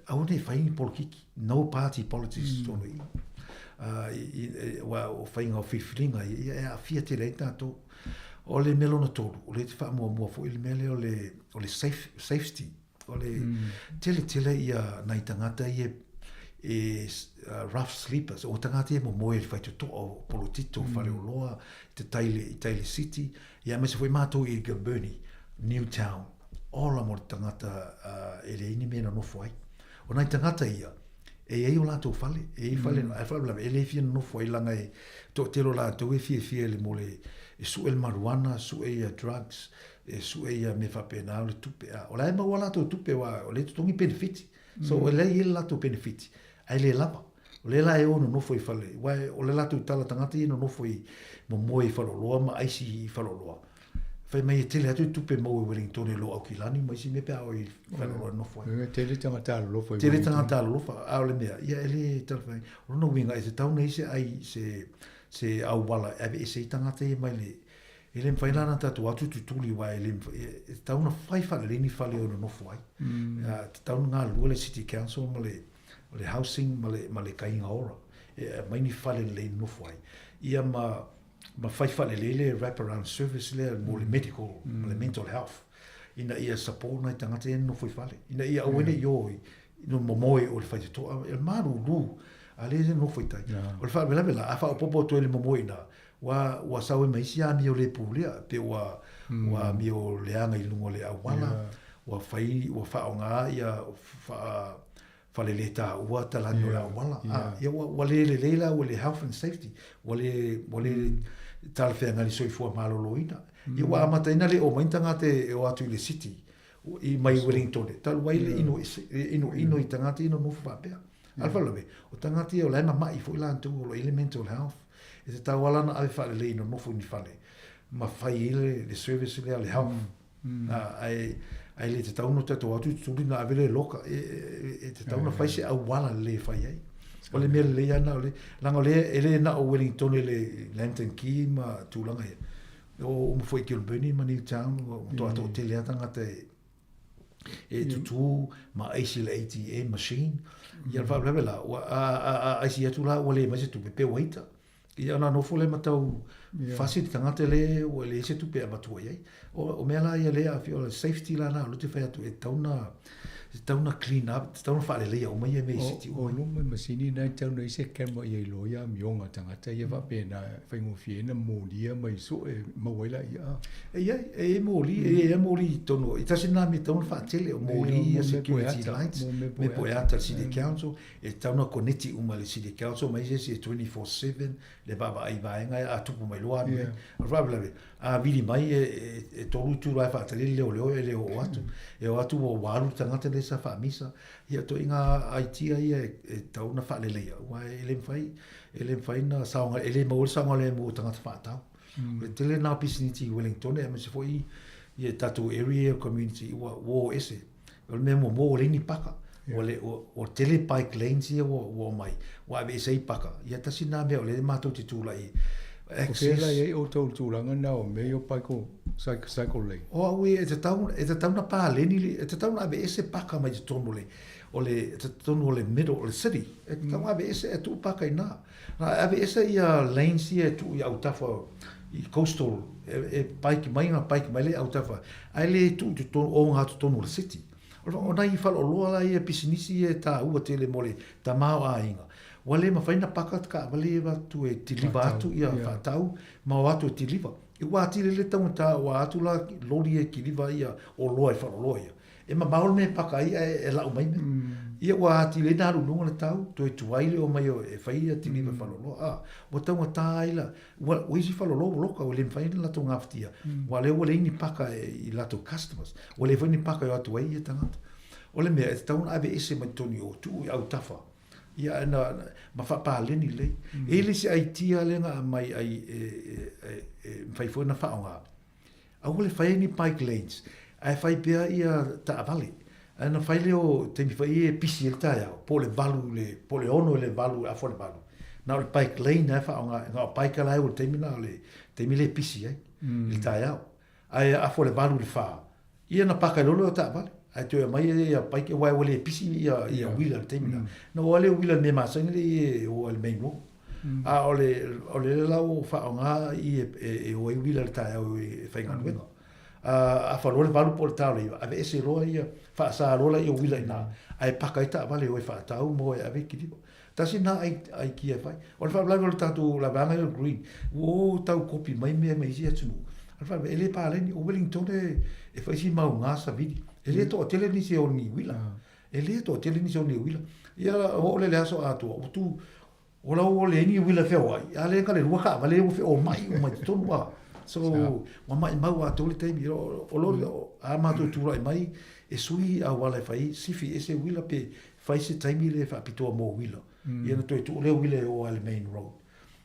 aua ne i fai ni polokiki, no party politics i totonu i i. Aua o faiga o filifiliga ia, ia e aafia tele ai tatou. O le mea lona tolu, o lea e te faamuamua foi le mea lea o le, o le safe, safety. O le tele tele ia nai tagata ia e rough sleepers, o tagata ia e momoe i le faitotoa o Polotito, Faleoloa, te tai i tai le city, ia aemaise foi matou i Edgar Newtown, ola mo le tagata e leai ni mea e nonofo ai. O nai tagata ia, e i ai o latou fale, e i ai fale, ae faalavelave, e le fia nonofo ai leaga e toatele o latou e fiafia i le mo le, e sue le marijuana, sue ia drugs, e sue ia mea faapena o le tupe. A, o la e maua a latou tupe aua o lea e totogi penefiti. So, o lea e i ai le latou penefiti, ae le lava. O lea la e o nonofo i fale, aua o le latou tala tagata ia e nonofo i momoe i faleoloa ma aisi i faleoloa. Fai mai e tele atu tupe maua i Wellington i lo Aukilani ma isi mea pe a o i faleoloa e nofo ai. E tele tagata alolofa i Tele tagata alolofa, a o le mea, ia e le talafeagai. O lona uiga e tatau ona i ai se ai, se, se auala e aveese ai tagata ia mai le, E le mafai la ona tatou atu tutuli aua e le mafai, e tatau ona fai faalelei ni fale e nonofo ai. E tatau ona galulue le City Council ma le, le housing ma le, ma le kaiga ora e aumai ni fale lelei e nonofo ai. Ia ma, ma fai faalelei le wrap around service lea mo le medical ma le mental health ina ia support nai tagata ia e nonofo i fale. Ina ia aua ne i o i no momoe o le faitotoa, e malulu, a lea e nonofo i tai. O le faalavelave la, a faaopoopo atu ai le momoe i ina, Ua, ua sau ai ma isi amio le pulea, pe ua, ua amio leaga i luga o le auala, ua fai, ua faaaoga ia faa, faleletaua talani o le auala. A, ia ua, ua le lelei la ua le health and safety, ua le, ua le talafeagai le soifua maloloina. Ia ua amataina le omai ni tagata e o atu i le city, i mai Wellington, talu ai le ino, inoino i tagata ia nonofo faapea. A o le faalavelave, o tagata ia o la e mama'i foi latou o lo o i ai le mental health, e tatau lava la ona ave faalelei i nonofo i ni fale ma fai ai le, le service lea le health. Ae, ae le tatau ona tatou atu tutuli ona ave lea i loka. E, e, e tatau ona fai se auala lelei e fai ai. O le mea lelei lava lena, o le, leaga o lea e le na o Wellington le Lambton Quay ma tulaga ia. E o uma foi i Kilbirnie ma Newtown, ua matua toatele lava tagata e e tutū ma aisi i le ATM machine. Ia o le faalavelave la, ua a, a, a aisi atu la ua le mai se tupe, pe ua ita. Ia ona nofo lea ma tau fasi le tagata le ua leai se tupe e avatua i ai. O, o mea la ia lea aafia, o le safety la na o lea ou te fai atu e tatau ona, e tatau ona clean up, e tatau ona faaleleia uma ia mea i city uma. O luma i masini na e tatau ona i ai se camera ia iloa ai amioga a tagata ia faapena e faigofie ai ona molia ma sue e maua ai laia. E i ai, e i ai moli, e i ai moli i totonu, i tasi lena mea e tatau ona faatele, o moli ia security lights, mea poeata a le city council, e tatau ona koneti uma i le city council ma isi e 24/7 le vaavaai i vaega ia, a tupu mai loa alu ai. O le faalavelave, a vili mai e tolu itula e faatali le leoleo e le oo atu. E oo atu ua alu le tagata lea sa faamisa. Ia ituaiga aitia ia e tatau ona faaleleia aua e le mafai, e le mafai ona saoga, e le maua le saogalemu o tagata faatau. O le tele lena o pisinisi i Wellington aemaise foi ia tatou area community ua o ese. O le mea muamua ua leai ni paka. Ua le, ua, ua tele bike lanes ia ua, ua omai, ua aveese ai paka. Ia tasi lena mea o lea matou te tulai O fea la i ai outou i le tulaga lena o mea ia o bike, cycle lane? O au e tatau, e tatau ona paleni, e tatau ona aveese paka mai totonu o le, o le, totonu o le middle o le city. E tatau ona aveese ae tuu paka i ina. Na aveese ia lanes ia e tuu i autafa i coastal e bike mai ona bike mai lea i autafa ae le tuu i totonu o ogatotonu o le city. O nai faleoloa la ia pisinisi ia e taua tele mo le tamaoaiga ua le mafai ona paka taavale ia avatu e deliver atu ia faatau ma o atu e deliver. Ua atili le taugata ua atu la loli e kiliva ia oloa i faleoloa ia. E mamao le mea e paka ai ae e lau mai mea. Ia ua atili ai ona alu i luga le tau, toe tuai le omai e fai ia deliver i faleoloa. A, ua taugata ai la, ua, o isi faleoloa ua loka ua le mafai ona latou gafatia, aua o lea ua leai ni paka i latou customers. Ua leai foi ni paka e o atu ai ia tagata. O le mea, e tatau ona aveese mai totonu i o, tuu i autafa, ia na, ma faapaleni lelei. E i ai le isi idea lea na aumai ai e, e, e, e mafai foi ona faaaoga. Aua le faia ni bike lanes, ae fai pea ia taavale. Ae ona fai lea o taimi foi ia e pisi ai le taeao, po o le valu i le, po o le ono i le valu i le afa o le valu. Na o le bike lane lava e faaaoga, na o bike la e o i le taimi lena o le taimi lea e pisi ai i le taeao. Ae afa o le valu i le fa, ia ona paka ai loa lea o taavale. Ae toe aumai ia bike aua ua le pisi ia uila i le taimi lena. Ona o lea o uila i le mea masani lea e o ai i le main road. A o le, o le la ua faaaoga i e o ai uila i le taeao e faigaluega. A afa loa le valu po o le ta o le iva, aveese loa ia, faasa loa laia o uila i ina, ae paka ai taavale e o e faatau ma o e ave i kiliva. Tasi lena aikia e fai. O le faalavelave o le tatou laveaga ia o le green, ua o tau kopi mai mea mai isi atunuu. A o le faalavelave, e le paleni, o Wellington e fai si mauga savili. E le toatele nisi e o ni uila. E le toatele nisi e o ni uila. Ia, oo lea i le aso atoa, ua tu, O la ua leai ni uila feoai, a lea na o le lua taavale ua feomai uma i totonu a. So, ua maimau atoa le taimi. O lo, a matou tulai mai, e sui auala e fai, sifi ese uila pe fai se taimi lea e faapitoa mo uila. Ia ona toe tuu lea uila e o ai i le main road.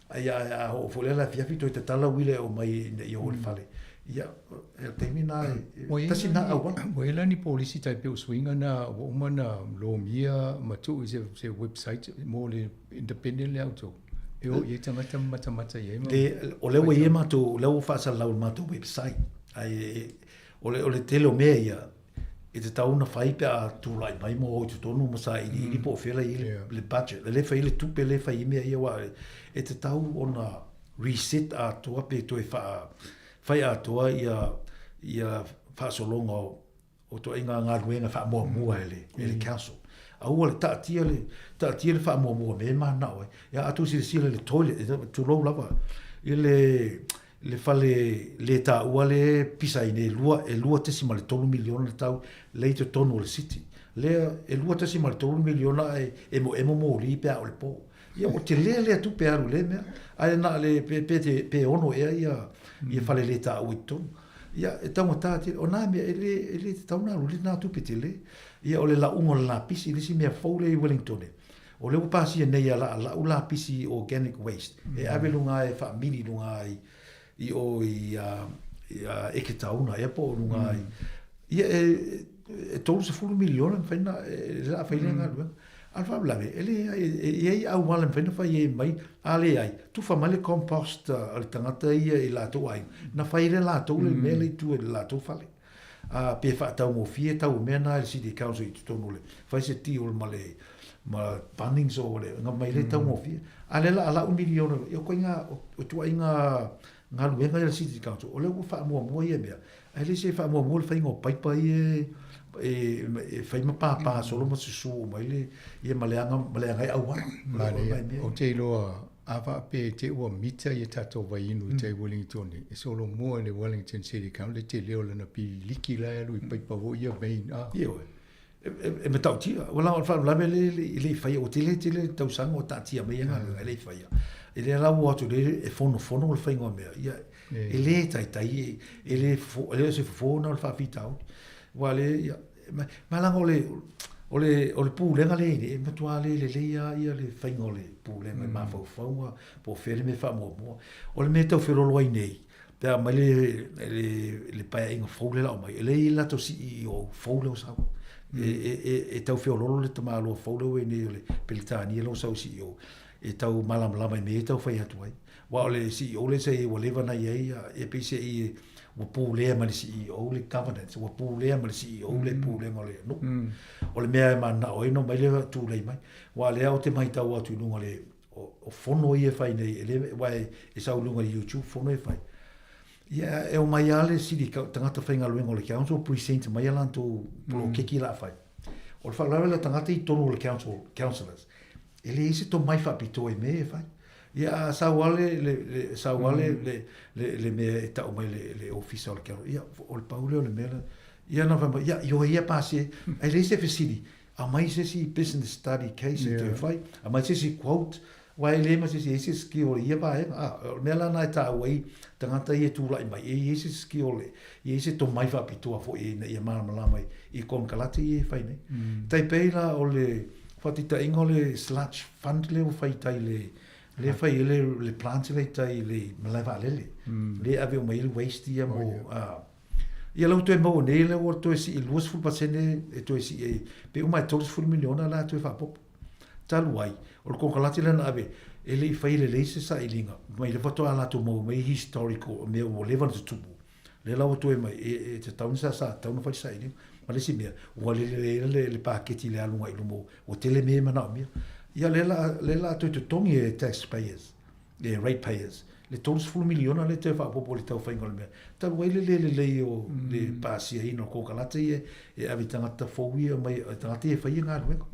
Ai a oo foi lea le afiafi toe tatala uila e omai ina ia oo i le fale. Ia, o le taimi lena e, tasi lena auala. Ua i ai la ni polisi tai pei o suiga na ua uma ona lomia ma tuu i se website mo le independent lea outou e o i ai tagata ma matamata i ai ma Le, o lea ua i ai matou, o lea ua faasalalau i le matou website. Ae o le, o le tele o mea ia, e tatau ona fai pe a tulai mai ma o i totonu ma sailiili po o fea la i ai le budget. E le fai le tupe lea e fai ai mea ia aua e tatau ona reset atoa pe toe faa, fai atoa ia, ia faasologa o, o ituaiga galuega faamuamua e le, e le council. Aua le taatia le, taatia le faamuamua mea e mananao ai. Ia a tou silasila i le toilet, tulou lava, i le, le fale le taua lea e pisa ai nei, e $2.3 miliona le tau lea i totonu o le city. Lea e $2.3 miliona ae emoemo moli pe a oo i le po. Ia ua tele lea tupe alu i lea mea, ae na o le pe, pe, pe, pe ono ea ia, ia fale le taua i totonu. Ia, e taugata tele. O nā mea, e le, e le tatau ona alu i lena tupe tele. Ia, o le lauga o le lapisi, le isi mea fou lea i Wellington, o lea ua pasia nei ia laalau lapisi organic waste, e ave luga e faamili luga i, i o i, i Eketauna ea po o luga i, ia e, e 30 miliona mafai ona, e, le a fai lea galuega. A o le faalavelave, e leai, e i ai auala e mafai ona fai ai mai, a leai, tufa mai le compost a le tagata ia i latou aiga, na fai ai le latou le mea lea i tua i le latou fale. A pe faataugofie tau o mea na e le City Council i totonu o le, fai se deal ma le, ma Bunnings or whatever, na mai le taugofie. A lea la a lau miliona, ia o koiga, o tuaiga galuega ia a le City Council, o lea ua faamuamua ia mea, ae le se faamuamua le faiga o paipa ia e fai ma pāpā solo ma susu uma ai le, ia ma leaga, ma leaga ai auala. Manaia. Ou te iloa a faapea i te ua mita ia tatou vaiinu i tai Wellington, e solomua i le Wellington City Council le tele o lana piliki la e alu i paipa foi ia main a. Ioe. E matautia. Ua o le faalavelave e le i faia, ua tele tele tausaga o taatia mai ia galuega e le i faia. E lea la ua o atu nei e fonofono le faiga o mea. Ia, e le taitai, e le fofo, e le o se fofo lena o le faafitauli. Aua o lea, ia, ma leaga o le, o le, o le pulega lea e i ai nei, e matua le lelei lava ia le faiga o le pulega i mafaufauga, po o fea le mea faamuamua. O le mea e tau feoloolo ai nei, pe a aumai le, le, le paeaiga fou lea o le a aumai, e leai latou CEO fou lea ua sau. E, e, e, e tau feoloolo le tamaloa fou lea ua i ai nei o le Peretania lea ua sau e CEO, e tau malamalama i mea e tau fai atu ai. Aua o le CEO lea sa i ai ua leva ona i ai, e pei se i ua pulea mai le CEO le governance, ua pulea mai le CEO le pulega o le nuu. O le mea e mananao ai ona omai lea tulei mai. Aua o lea ou te matau atu i luga o le o fono ia e fai nei, e le, aua e sau i luga o le YouTube fono e fai. Ia, e omai lava le city, tagata faigaluega o le council, present mai a latou poloketi o le a fai. O le faalavelave o tagata i totonu o le council, councillors, e leai se tomai faapitoa i mea ia e fai. Ia, a sau lava le, le, le, sau lava le, le, le, le mea e tau mai le, le ofisa o le council, ia, o le pau lea o le mea lea. Ia, na fai mai, ia, ioe ia pasia, ae leai se fesili, Aumai se isi business study case e toe fai, aumai se isi quote, aua e leai ma se isi e i ai se skill i ia vaega. A, o le mea la lena e taua ai tagata ia e tulai mai, e i ai se skill, e i ai se tomai faapitoa foi ina ia malamalama i konekarate ia e fai nei. Tai pei la o le faataitaiga o le sludge fund lea ua fai i tai i le, lea e fai ai le, le plant lea i tai i le malae vaalele, lea e ave uma i ai le waste ia mo, a, Ia la ua toe maua nei, lea ua toe sii 20% e toe sii ai, pe uma e 30 miliona la toe faaopoopo. Talu ai, o le konekarate lea na ave, e le i faia lelei se sailiga, mai le faatoa latou maua mai historical, mea ua leva ona tutupu. Lea la ua toe mai, e, e tatau ona sa, sa tatau ona fai le sailiga. Ma le isi mea, ua lelei le, le paketi i le aluga i luma, ua tele mea e manaomia. Ia lea la, lea la toe totogi e taxpayers. le ratepayers, le 30 miliona lea toe faaopoopo i le tau faiga o le mea. Talu ai le le lelei o le pasiaina o konekarate ia e ave i tagata fou ia mai, tagata ia e faia galuega.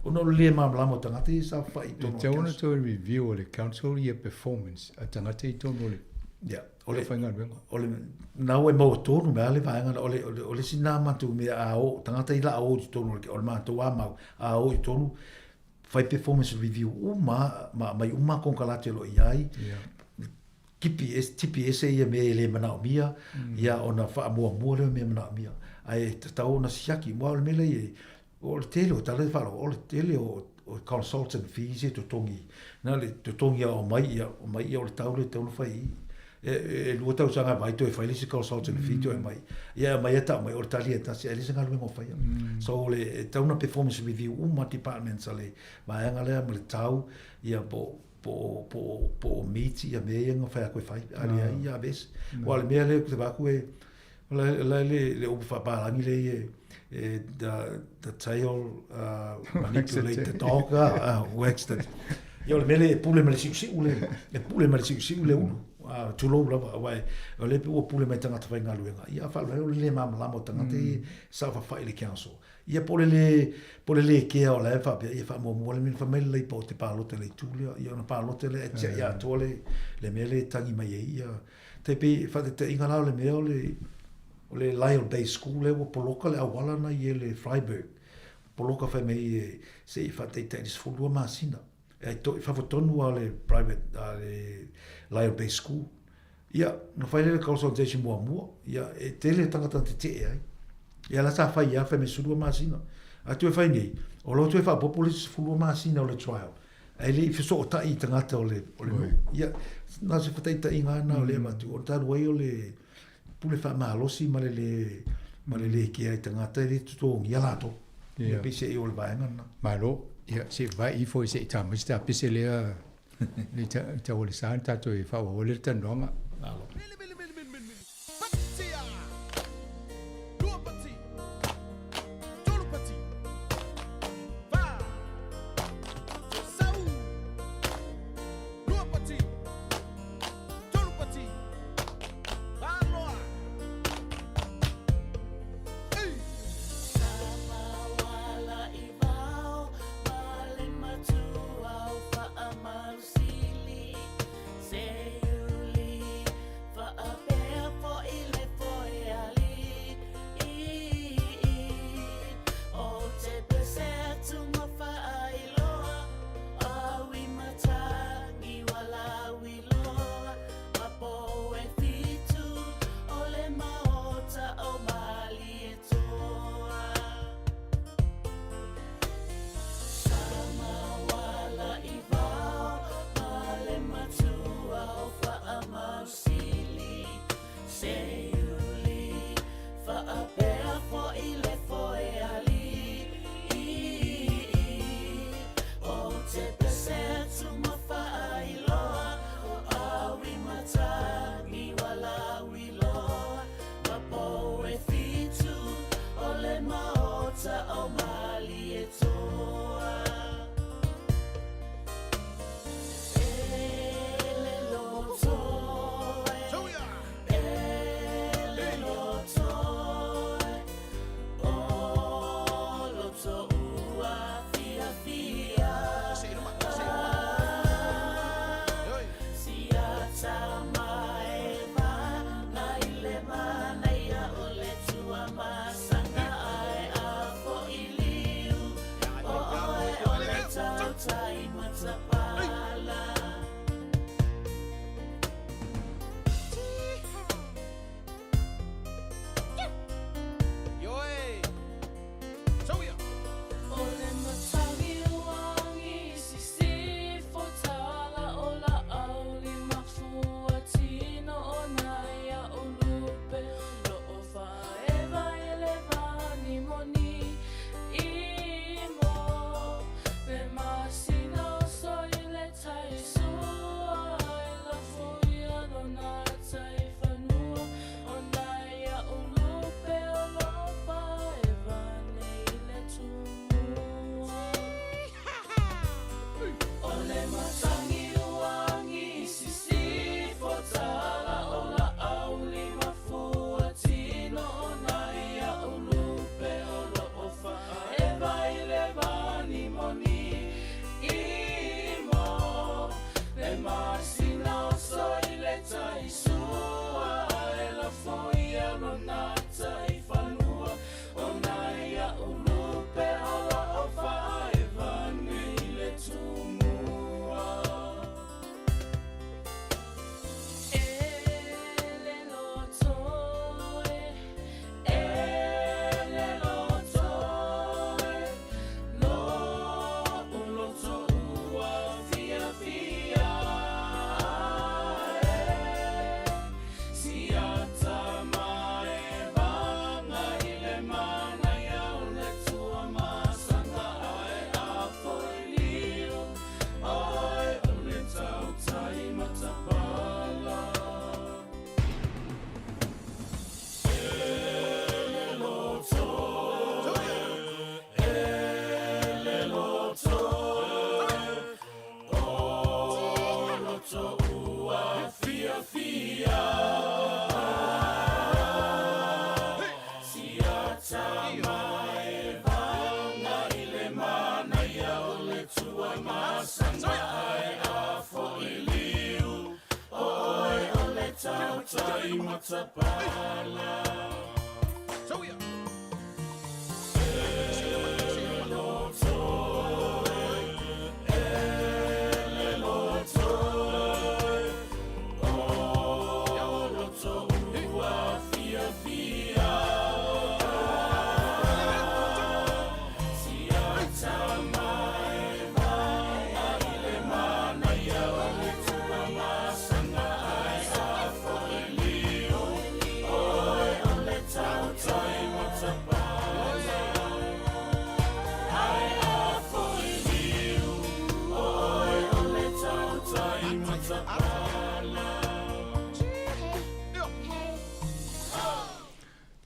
Ona o le le malamalama o tagata ia sa fai i totonu o le council. E tatau ona toe review e le council ia performance a tagata i totonu o le Ia, o le aufaigaluega. O le, na ua e maua tonu mai lava le vaega lena. O le, o le isi lena matou mea a o, tagata ia o le a o i totonu o le matou lava mau, a o i totonu, fai performance review uma ma aumai uma konekarate o lo o i ai, tipi ese, tipi ese ia mea e le manaomia, ia ona faamuamua lea o mea manaomia. Ae tatau ona siaki, aua o le mea lea e i ai, o le tele o tala e faalogo, o le tele o o consultant fees e totogi, na o le totogi lava o omai ia, omai ia o le tau lea e tatau ona fai i i. E lua tausaga e vaai toe fai le isi consultant fee toe aumai. Ia e aumai e tau mai o le tali e tasi ae leai se galuega o faia. So o le e tatau ona performance review uma departments a le vaega lea ma le tau ia po po po po o meet ia mea ia na fai atu e fai. A leai ia aveese. Aua o le mea lea ou te vaai atu e o la e le upu faapalagi lea e e the, the tail manipulate the dog, wags the... Ia o le mea lea e pule ma le siusiu le, e pule ma le siusiu le ulu. Tulou lava, aua e, o lea ua pule mai tagata faigaluega. Ia faalavelave o le le malamalama o tagata ia saofafai i le council. Ia po o le le, po o le le kea o la e faapea, ia faamuamua le mea, fai mai le Labour ou te palota i le itu lea. Ia ona palota lea e tiai atoa le, le mea lea e tagi mai ai. Ia, tai pei, faataitaiga la o le mea o le, O le Lyall Bay School lea ua poloka le auala na i le Freyberg. Poloka fai mai e se i faataitai le 12 masina. E ai to, i fafo tonu a le private, a le Lyall Bay School. Ia, na fai lea le consultation muamua, ia, e tele tagata na tetee ai. Ia la sa fai ia, fai mai 12 masina. A toe fai nei, o lo toe faaopoopo le isi 12 masina o le trial. Ae le i fesootai i tagata o le, o le nuu. Ia, na o se fataitaiga lava na o lea e avatu. O le talu ai o le, pule faamalosi ma le le ma le le kea i tagata e le totogia latou. Yeah. Pei se i o le vaega lena. Malo. Ia, se i vaai ifo se i ta mai se tapese lea le tau o le sa ona tatou e faaauau ai le talanoaga. Malo.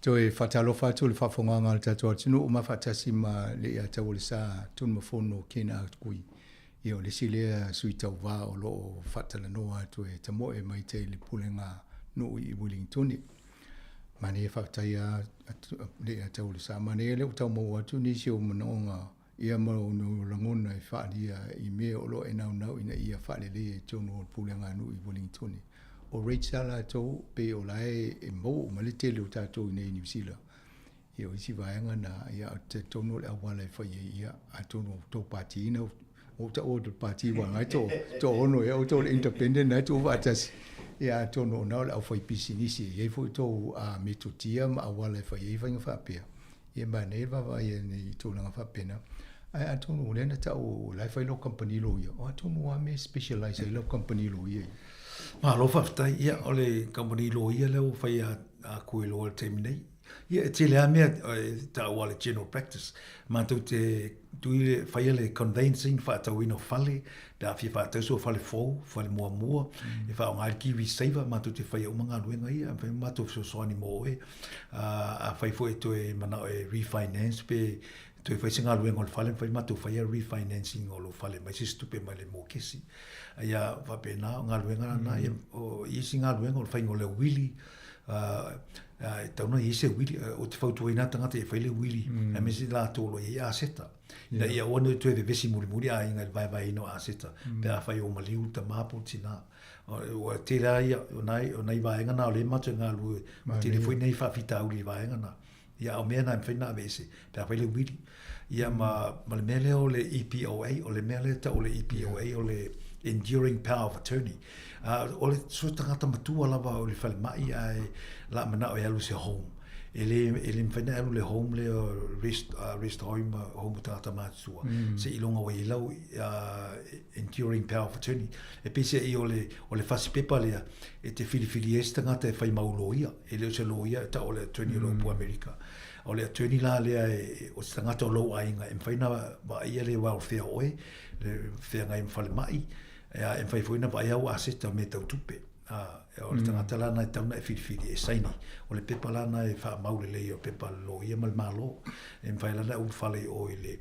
Toe faatalofa atu i le faafofogaaga a le tatou atunuu ma faatasi ma le Iataualesa Tunumafono Ken Ah Kui. Ia o le isi lea sui tauva o lo o faatalanoa atu e tamoe mai tai i le pulega nuu i Uelintone. Manaia faafetai lava le Iataualesa. Manaia lea ua tau maua atu nisi o manaoga ia ma ona lagona e faaalia i mea o lo o e naunau ina ia faaleleia i totonu o le pulega nuu i Uelintone. O rates a latou pei o la e maua uma le tele o tatou i inei i Niu Sila. Ia o isi vaega na, ia ou te talitonu o le auala e fai ai, ia atonu o tou pati na, ua ou taua atu le pati aua o lena e toaono ea outou o le independent na e tuufaatasi, ia atonu o na o le aufaipisinisi e i ai foi tou metotia ma auala e fai ai faiga faapea. Ia e manaia le vaavaai ane i tulaga faapena. Ae atonu o lea na tau o la e fai lau kamupani loia, o atonu o a mea e specialize ai lau kamupani loia ia? Malo faafetai. Ia o le kamupani loia lea ua fai atu i loa i le taimi nei. Ia e tele lava mea e taua le general practice. Matou te tui le faia le conveyancing, faatauina o fale, pe a fia faatau sou fale fou, fale muamua, e faaaoga ai le Kiwi Saver, matou te faia uma galuega ia, e mafai ona matou fesoasoani mo oe. Afai foi e toe manao e refinance pe toe fai se galuega o le fale, e mafai ona matou faia refinancing o lou fale mai se isi tupe mai le mokesi. Ia faapena, o galuega na, o isi galuega o le faiga o le uili, e tatau ona i ai se uili. Ou te fautuaina tagata ia fai le uili, aemaise i latou o lo o i ai aseta, ina ia aua ne i toe vevesi mulimuli aiga i le vaevaeina o aseta, pe afai ua maliu le tama po o le tina. Ua tele lava ia, o nai vaega na o lea matou te galulue, ua tele foi nai faafitauli i vaega na. Ia, a o mea na e mafai ona aveese pe afai le uili. Ia ma, ma le mea lea o le EPOA, o le mea lea e tau o le EPOA, o le Enduring Power of Attorney. O le so tagata matua lava o le falemai ae la manao e alu i se home. E le, e le mafai ona e alu i le home lea, rest, rest home, home o tagata matutua. Seiloga ua i ai lau Enduring Power of Attorney. E peiseai o le, o le fasipepa lea e te filifili ai se tagata e fai mau loia. E le o se loia e tau o le attorney o le upu Amerika. O le attorney la lea e, o se tagata o lou aiga e mafai ona vaaia le welfare o oe, le feagai ma falemai, e, e mafai foi ona vaaia au aseta o mea tau tupe. A, o le tagata la na e tatau ona e filifili e saini. O le pepa la na e faamau lelei o pepa a le loia ma le Malo. E mafai la ona e ulufale i o i le,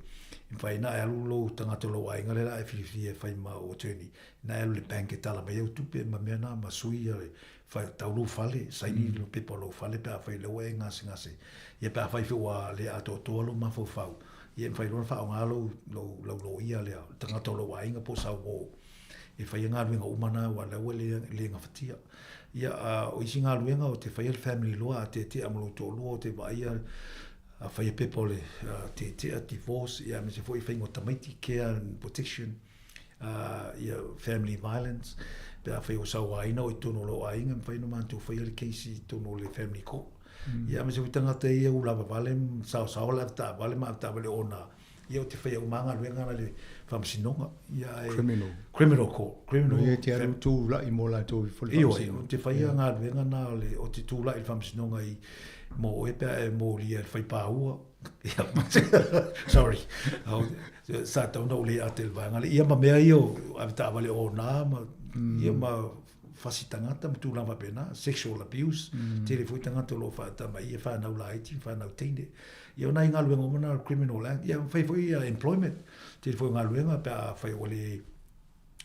e mafai ona e alu lou tagata o lou aiga lea la e filifilia e fai ma ou attorney, na e alu i le bank e tala mai au tupe ma mea na ma sui le tau lou fale, saini le pepa o lou fale pe afai o lea ua e gasegase. Ia pe afai foi ua le atoatoa lou mafaufau, ia e mafai loa ona faaaoga lou, lou, lau loia lea, le tagata o lou aiga po o sau uo e faia galuega uma na aua o lea ua le, le gafatia. Ia, a o isi galuega o te faia le family law a tetea ma lou toalua o te vaaia a faia pepa o le tetea, divorce, ia aemaise foi faiga o tamaiti, care and protection. ia family violence, pe afai o sauaina oe i totonu o lou aiga, e mafai ona matou faia le case i totonu o le family court. Ia aemaise foi tagata ia ua lavavale, saosaoa le avetaavale ma avetaavale ona, ia ou te faia uma lava galuega na i le faamasinoga. Ia ae Criminal. Criminal court. Criminal. Ia e te alu tulai mo latou i le faamasinoga. Ioe, ou te faia galuega na ou te tulai i le faamasinoga i mo oe pe a e molia i le faipāua. Sorry. Sa tatau ona ou le ate i le vaega lea. Ia ma mea ia o avetaavale ona ma, ia ma fasi tagata ma tulaga faapena, sexual abuse, tele foi tagata o lo o faatama i ia whanau laiti, whanau teine. Ia o nai galuega uma na o le Criminal Act, ia fai foi ia employment, tele foi o galuega pe a fai ua le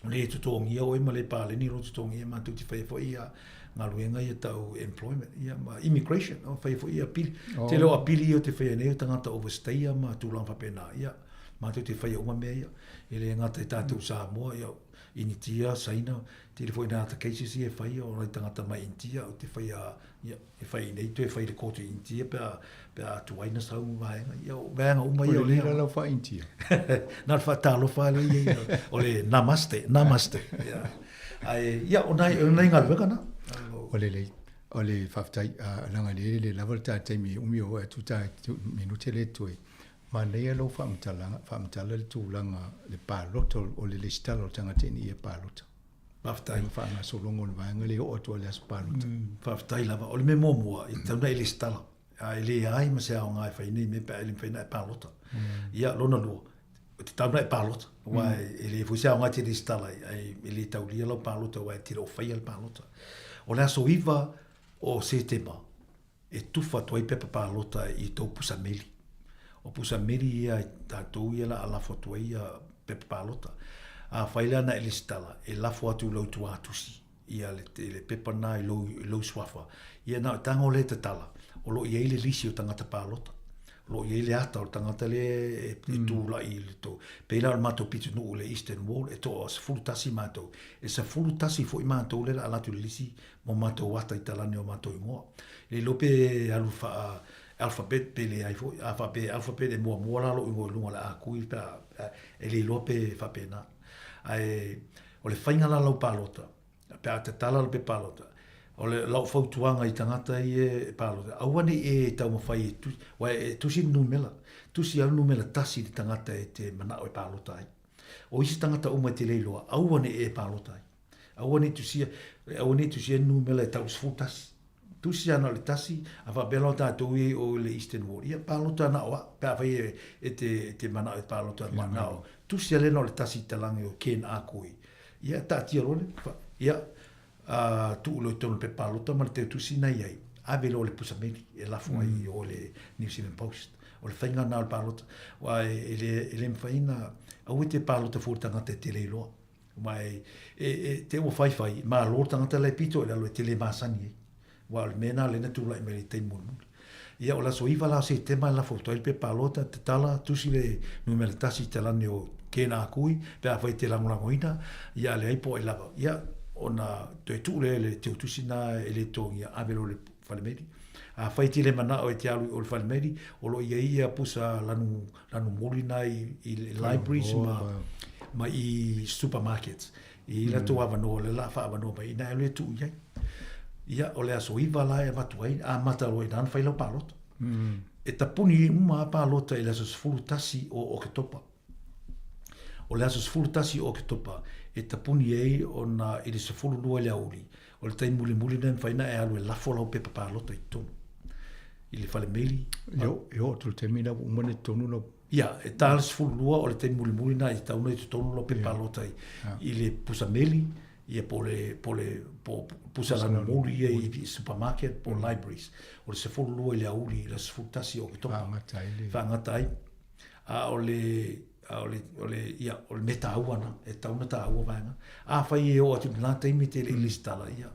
le totogia oe ma le paleni lou totogi, ia matou te faia foi ia galuega ia tau employment, ia ma immigration, o faia foi ia apili. Oh. Tele o apili ia o te faia nei o tagata overstayer ma tulaga faapena, ia matou te faia uma mea ia. E le gata i tatou Samoa, ia Initia, Saina, tele foi nā ata cases ia e faia o nai tagata mai Initia o te faia ia e fai i nei toe fai i le kooti i Initia pe a, pe a tuai na sau vaega. Ia, o vaega uma ia o lea. O le lau faa-Initia. Na le faatalofa lea ia ia, o le namaste, namaste. Ia. Ae, ia, o nai, o nai galuega na. O lelei, o le faafetai, leaga le le lava le ta taimi e umi o atu ta minute le toe. Manaia lou faamatalaga, faamatala le tulaga le palota o le lesitala o le tagata ina ia palota. Faafetai. Le faagasologa o le vaega lea e oo atu lava i le aso palota. Faafetai lava. O le mea muamua, e tatau ona e lesitala. A e leai ma se aoga e fai nei mea pe a e le mafai ona e palota. Ia, lona lua, E tatau ona e palota, aua e le foi se aoga e te resitala ai, ae e le taulia lau palota aua e te le o faia le palota. O le aso 9 o Setema, e tufa atu ai pepa palota i tou pusa meli. O pusa meli ia i tatou ia la a lafo atu ai ia pepa palota. Afai la na e resitala, e lafo atu i lou tuatusi ia le, le pepa na i lou, i lou suafa. Ia na o tago lea e tatala, o lo o i ai le lisi o tagata palota. O lo o i ai le ata o le tagata lea e, e tula'i i le tou. Pei la o le matou pitonuu i le Eastern Ward, e toa 11 matou. E 11 foi matou lea o le a alu atu i le lisi ma o matou ata i talane o matou igoa. E le iloa pe alu faa alphabet pe leai foi. A faapea e alphabet e muamua la lou igoa i luga o le a kui pe a, e le iloa pe faapena. Ae o le faiga la lau palota, pe a tatala le pepa palota, o le lau fautuaga i tagata ia e palota, aua ne i e taumafai e tusi, aua e tusi le numera, tusi lava le numera tasi i le tagata e te manao e palota ai. O isi tagata uma e te le iloa, aua ne i e palota ai. Aua ne i tusia, aua ne i tusia le numera e tau i le 11. Tusi ana o le tasi, a faapea la o tatou i o le Eastern Ward, ia palota ana o au, pe afai e, e te, e te manao e palota ma na o, tusi a lena o le tasi i talange o Ken Akoi. Ia taatia loa le, ia, a, tuu loa i totonu o le pepa palota ma le teu tusi na i ai, ave loa le pusa meli e lafo ai i o le New Zealand Post. O le faiga na o le palota. Aua e, e le, e le mafai na, aua e te palota fua i le tagata e te le iloa. Aua e, e, e te ua faifai, malo le tagata la e pito i lalo e te le masani ai. Aua o le mea lena lea na tulai mai i le taimi mulimuli. Ia o le aso 9 la o Setema e lafo atu ai le pepa palota, tatala, tusi le numera tasi i talane o kēnā kui, pe afai e te lagolagoina, ia a leai po o ai lava. Ia, ona toe tuu lea i le teutusi na e le totogia, ave loa i le fale meli. Afai e te le manao e te alu i o i le fale meli, o lo o i ai ia pusa lanu lanu moli na i, i libraries ma, ma i supermarkets. I latou avanoa, o le la faaavanoa mai, ina e alu e tuu i ai. Ia, o le aso 9 la e avatu ai, amata loa i ina ona fai lau palota. E tapuni uma lava palota i le aso 11 o Oketopa. O le aso 11 o Oketopa e tapuni ai ona i le 12 i le aoauli, o le taimi mulimuli lena e mafai ona e alu e lafo lau pepa palota i totonu i le fale meili. E oo atu i le taimi lena ua uma ona i totonu lau... Ia, e ta le 12 o le taimi mulimuli lena e tatau ona i totonu lau pepa palota i le pusa meli, ia po o le, po o le, po o pusa lanumuli ia i supermarket po o libraries. O le 12 i le aoauli i le aso 11 o Oketopa. Faagata ai le... Faagata ai. A o le, a o le, o le, ia, o le mea taua na, e tatau ona taua vaega. Afai e oo atu i lena taimi e te le i lesitala, ia,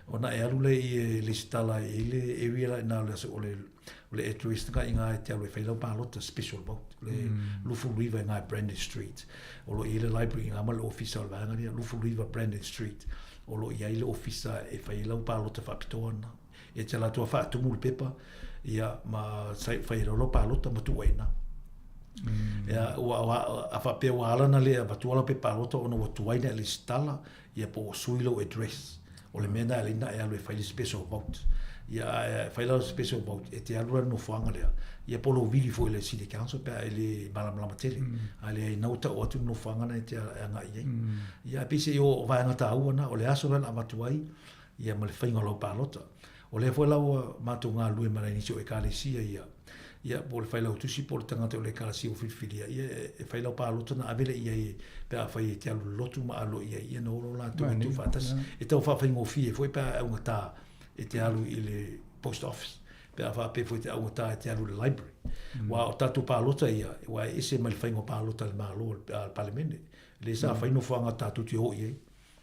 ona e alu lea i e lesitala e i le area la i ina o le aso, o le, o le address na i ina e te alu e fai lau palota, special vote, le 29 i ina i Brandon Street. O lo o i ai le library i ina ma le ofisa o le vaega lea, 29 Brandon Street, o lo o i ai le ofisa e fai ai lau palota faapitoa na. E te ala atu a faatumu le pepa, ia, ma fai ai loa palota ma tuu ai i ina. Ia, ua, ua, a faapea ua ala ona le avatua lau pepa palota ona ua tuai ona e lesitala, ia po ua sui lou address. O le mea lena e ala ai ona e alu e fai le special vote. Ia, a e fai la le special vote, e te alu la i le nofoaga lea, ia po o lou vili foi i le City Council pe a e le malamalama tele. A leai na ua tau atu le nofoaga lena e te agai i ai. Ia, ae peiseai o vaega taua na, o le aso lea na avatu ai, ia ma le faiga o lau palota. O lea foi la ua matou galulue ma nai nisi o Ekalesia ia, ia po o le failautusi po o le tagata o le Ekalesia ua filifilia, ia e fai lau palota ona ave lea i ai pe afai e te alu i le lotu ma alo i ai, ia ona o loa latou e tuufaatasi. E tau faafaigofie foi pe a e augata e te alu i le post office, pe a faapea foi e te augata e te alu i le library. Aua o tatou palota ia, aua e ese mai le faiga o palota a le Malo, a le Palemene, lea sa fai nofoaga tatou te o i ai.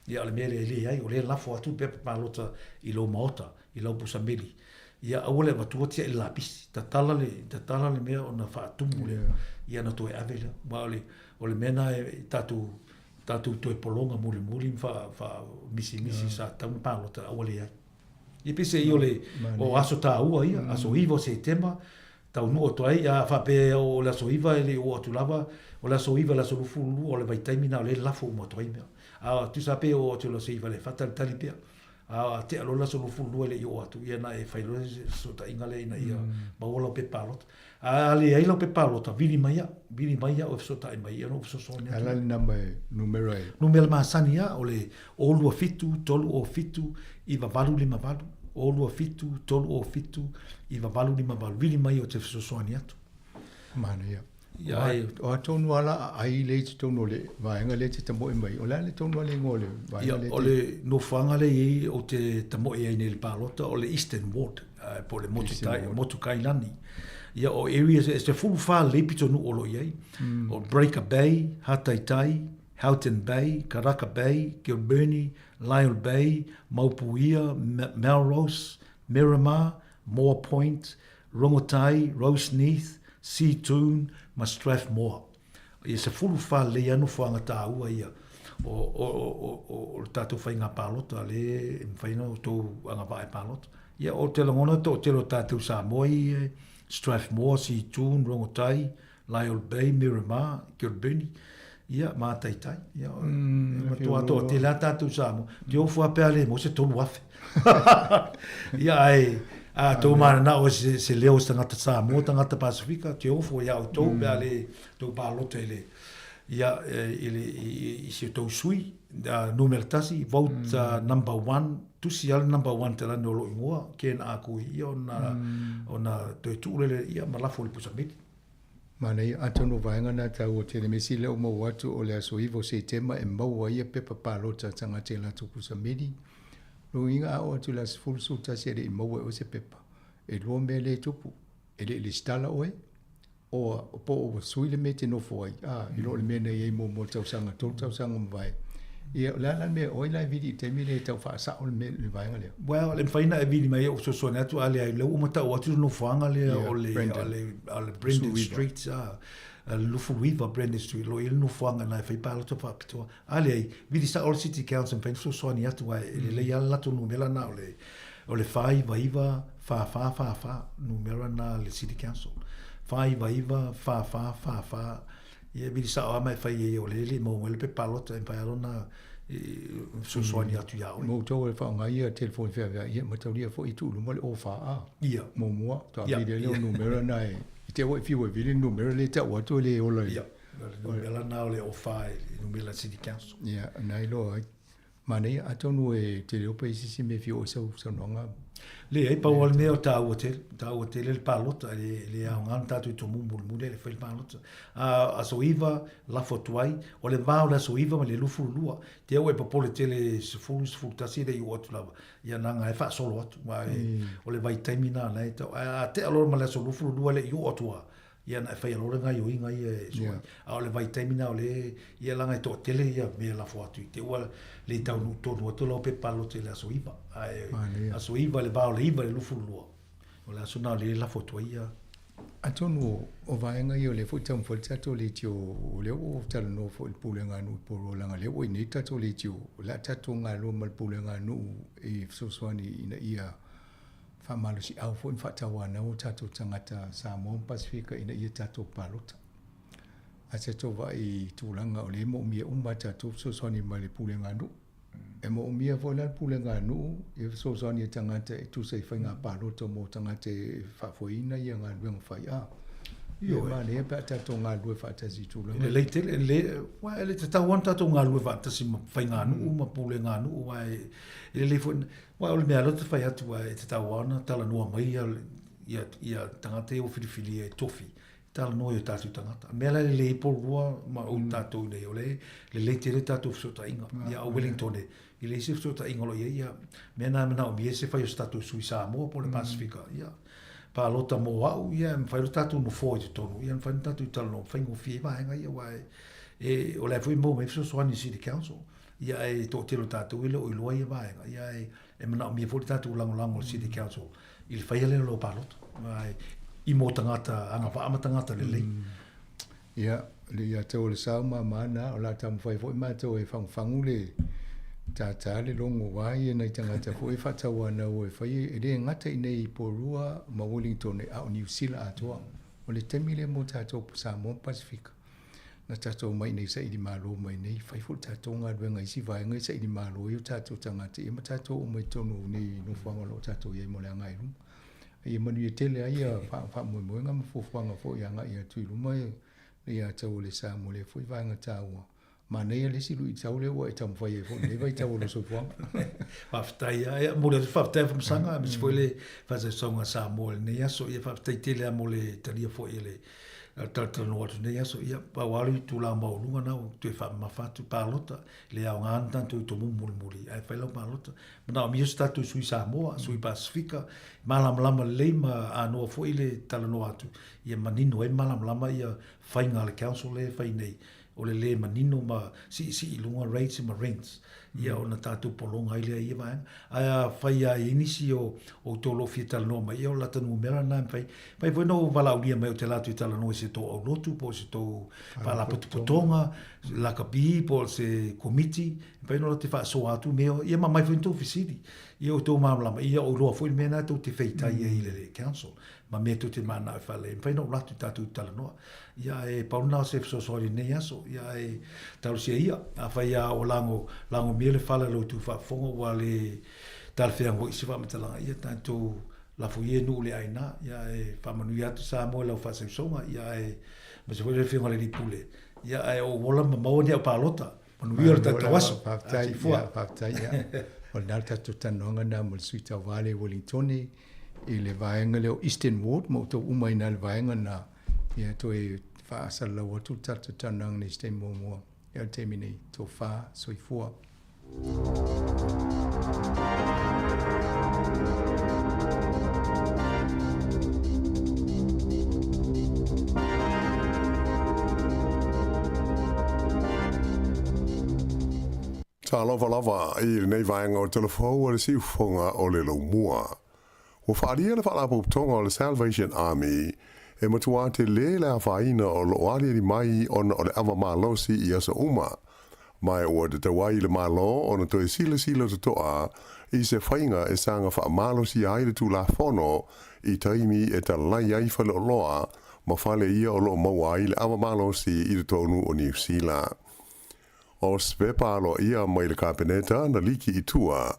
Ia, o le mea lea e leai, o lea e lafo atu le pepa palota i lou maota, i lau pusa meli. Ia, aua le avatua tiai le lapisi. Tatala le, tatala le mea ona faatumu lea. Ia, ona toe ave lea. Aua o le, o le mea lena e tatou, tatou toe pologa mulimuli ma faa, faamisimisi sa tatau ona palota, ae ua leai. Ia peiseai o le, o aso taua ia, aso 9 o Setema, taunuu atu ai, a faapea o le aso 9 e le i oo atu lava, o le aso 9 i le aso 22 o le vaitaimi lena o lea e lafo uma atu ai mea. A tusa pea e oo atu i le aso 9 le faatalitali pea. A tea loa le aso 22 e le i oo atu, ia na e fai loa le fesootaiga lea ina ia maua lau pepa palota. A leai lau pepa palota, vili mai au, vili mai au e fesootai mai, ia ona ou fesoasoani atu. E ala le nama e numera e. Numera masani lava, o le 027 307 9858, 027 307 9858, vili mai ou te fesoasoani atu. Manaia. Ia, ai. O a tonu lava la aai lea i totonu o le vaega lea e te tamoe mai ai? O le a le tonu lava le igoa o le vaega lea e te. Ia, o le nofoaga lea e i ai ou te tamoe ai nei i le palota, o le Eastern Ward, po o le motu tai, motu Kailani. Ia, o areas e 14 lelei pitonuu o lo o i ai. O Breaker Bay, Hataitai, Houghton Bay, Karaka Bay, Kilbirnie, Lyall Bay, Maupuia, Melrose, Miramar, Moa Point, Rongotai, Roseneath, Seatoun ma Strathmore. Ia 14 lelei lava nofoaga taua ia o, o, o, o, o le tatou faiga palota le e mafai ona outou agavaa e palota. Ia o te lagona toatele o tatou Samoa i Strathmore, Seatoun, Rongotai, Lyall Bay, Miramar, Kilbirnie, ia, ma Taitai. Ia, e matua toatele lava tatou Samoa. Te ofo lava pe a le maua se 3,000. Ia, ae, a tou mananao se, se leo o se tagata Samoa, tagata Pasifika, te ofo ia outou pe a le tou palota i le, ia, i le, i, i si o tou sui, numera tasi, vote number one, tusi lava le number one te lani o lou ingoa, Ken A. Kui, ia, ona, ona toe tuu lele, ia, ma lafo i le pusa meli. Manaia, atonu o vaega na taua tele mea sili lea ua maua atu o le aso 9 o Setema e maua ai ia pepa palota a tagata i latou pusa meli. Lona uiga a oo atu i le aso 10, 11 e le i maua e oe se pepa. E lua mea lea e tupu, e le i lesitala oe, oa po o ua sui le mea e te nofo ai, a, i lo le mea na i ai muamua i le tausaga, tolu tausaga ua mavae. Ia, o le a la le mea, o ai la e vili i le taimi lea e tau faasao le mea, le vaega lea? Well, e mafai ona e vili mai e ou fesoasoani atu, a leai, o lea ua uma tau atu le nofoaga lea o le, o le, o le Brandon Street, a, le 29 Brandon Street, o lo o i ai le nofoaga na e fai palota faapitoa. A leai, vili sao le City Council e mafai ona fesoasoani atu, ae e lelei lava le latou numera na o le, o le 499 4444, numera na a le City Council. 499 4444. Ia e vili sao lava ma e fai ai o lea e le i maua mai le pepa palota e mafai lava ona fesoasoani atu ia oe. Mo outou e faaaoga ia telefoni feaveai, ia mataulia foi e tuu i luma le O4A. Ia. Muamua, faatoa vili ai lea o numera na e, i te i ua e fiu e vili le numera lea e tau atu e le ola i. Ia, o le numera na o le O4 le numera City Council. Ia, na iloa ai. Manaia, atonu e te leo pe i se isi mea e fia oo i sau saunoaga. Leai, pau lava le mea o taua tele, taua tele le palota, e le, e le aoga ona tatou tomu mulimuli ai le fai le palota. A aso 9, lafo atu ai, o le va o le aso 9 ma le 22, te au e popole tele 10, 11 e le i oo atu lava, ia leaga e faasolo atu, aua o le vaitaimi lena o lena e tau, ae a tea loa ma le aso 22 e le i oo atu lava, Ia na e faia loa le gaioiga ia e sua ai. A o le vaitaimi na o le, ia leaga e toatele ia mea e lafo atu i te ua le taunuu tonu atu lau pepa palota i le aso 9. Ae aso 9 le va o le 9 i le 22, o le aso na o lea e lafo atu ai ia. Atonu o vaega ia o lea foi e taumafai le tatou leitio, o lea ua ou talanoa foi i le pulega a nuu i Poruo leaga o lea ua i inei le tatou leitio, o le a tatou galulue ma le pulega a nuu e fesoasoani ina ia faamalosiau foi ma faatauanau o tatou tagata Samoa ma Pasefika ina ia tatou palota. A tatou vaai i tulaga o lea e moomia uma a tatou fesoasoani mai le pulega a nuu. E moomia foi la le pulega a nuu e fesoasoani i tagata e tusa i faiga palota mo tagata e faafoeina ia galuega fai. A Ia manaia pe a tatou galulue faatasi i tulaga. E lelei tele, e le, aua e le tatau lava ona tatou galulue faatasi ma faiganuu ma pulega a nuu, aua e lelei foi, Aua o le mea lea ou te fai atu ai, e tatau lava ona talanoa mai ia, ia, ia tagata ia ua filifilia e tofi, talanoa i o tatou tagata. O le mea la e lelei ai Porirua ma o tatou nei, o le lelei tele tatou fesootaiga. Ia, o Wellington e, e leai se fesootaiga o lo o i ai, ia, mea na e manaomia ai se fai o se tatou sui Samoa po o le Pasifika, ia, palota mo au, ia, e mafai ona tatou nofoa i totonu, ia, e mafai ona tatou talanoa, faigofie ai vaega ia, aua e, e, o la e foi e maua mai fesoasoani i City Council. Ia ae toatele o tatou e le o iloa ia vaega, ia ae e manaomia foi le tatou lagolago o le City Council i le faia lea o lau palota. Ae i mo tagata agavaa ma tagata lelei. Ia, le ia te o le sao mama na, o la taumafai foi matou e fagufagu le tātā le logo wā ia nai tagata foi e faatauanau e fai e le gata i nei i Porirua ma Wellington a o Niu Sila atoa. O le taimi lea mo tatou Samoa ma Pasifika. Na tatou omai i nei saili malo mai nei, fai foi le tatou galuega i isi vaega i saili malo ai o tatou tagata ia ma tatou omai i totonu o nei nofoaga o lo o tatou i ai mo le agai i luma. Ia manuia tele ai ia faamoemoega ma fuafuaga foi agai atu i luma ia tau o le sa mo lea foi vaega taua. Manaia le isi luitau lea ua e taumafai ai foi i lenei vaitau o lou soifuaga. Faafetai lava. Ia, momoli atu le faafetai Afamasaga, aemaise foi le faasausauga a Samoa i lenei aso. Ia faafetai tele lava mo le talia foi e le. Talatalanoa atu nei aso, ia, pau lava le itula maualuga na ua toe faamamafa atu, palota, le aoga na tatou i tomumu mulimuli, ae fai lau palota. Manaomia se tatou sui Samoa, sui Pasifika, malamalama lelei ma anoa foi le talanoa atu, ia manino ai ma malamalama ia faiga a le council lea e fai nei, o le le manino ma siisii i luga rates ma rents, ia ona tatou pologa ai lea i ia vaega. Ae afai lava e i ai nisi o outou o lo o fia talanoa mai, ia o lata numera lena e mafai. Mafai foi ona ou valaaulia mai ou te alu atu e talanoa i se tou aulotu po o se tou faalapotopotoga, lakapi po o se komiti, e mafai ona lata faasoa atu mea, ia ma aumai foi ni tou fesili. Ia outou malamalama, ia ou iloa foi le mea lena tou te feitai ai i le council ma mea tou te mananao e faalelei. E mafai ona ou alu atu tatou talanoa. Ia ae pau lena o se fesoasoani i lenei aso. Ia ae talosia ia, afai lava ua lago, lagomia le fala i lo outou faafofoga ua le talafeagai i se faamatalaga, ia tatou lafo ia i nuu le aina. Ia ae faamanuia atu Samoa i lau faasausauga, ia ae aemaise foi le Afioga i le Alii Pule. Ia ae ou ola ma maua ni au palota. Manuia lo tatou aso. Faafetai, ia, faafetai, ia. O lena le tatou talanoaga lena mo le sui tauva lea i Wellingtone i le vaega lea o Eastern Ward ma outou uma i ina i le vaega lena. Ia toe faasalalau atu le tatou talanoaga nei i se taimi muamua. Ia o le taimi nei, tofa, soifua. Talofa lava i lenei vaega o Tala Fou a le Siufofoga o le Laumua. Ua faaalia le Faalapotopotoga o le Salvation Army e matua tele le afaina o lo o aliali mai ona o le ava malosi i aso uma, ma ua tatau ai i le Malo ona toe silasila totoa i se faiga e saga faamalosia ai le Tulafono i taimi e talai ai faleoloa ma fale ia o lo o maua ai le ava malosi i totonu o Niu Sila. O se pepa aloaia mai le Kapeneta na liki i tua,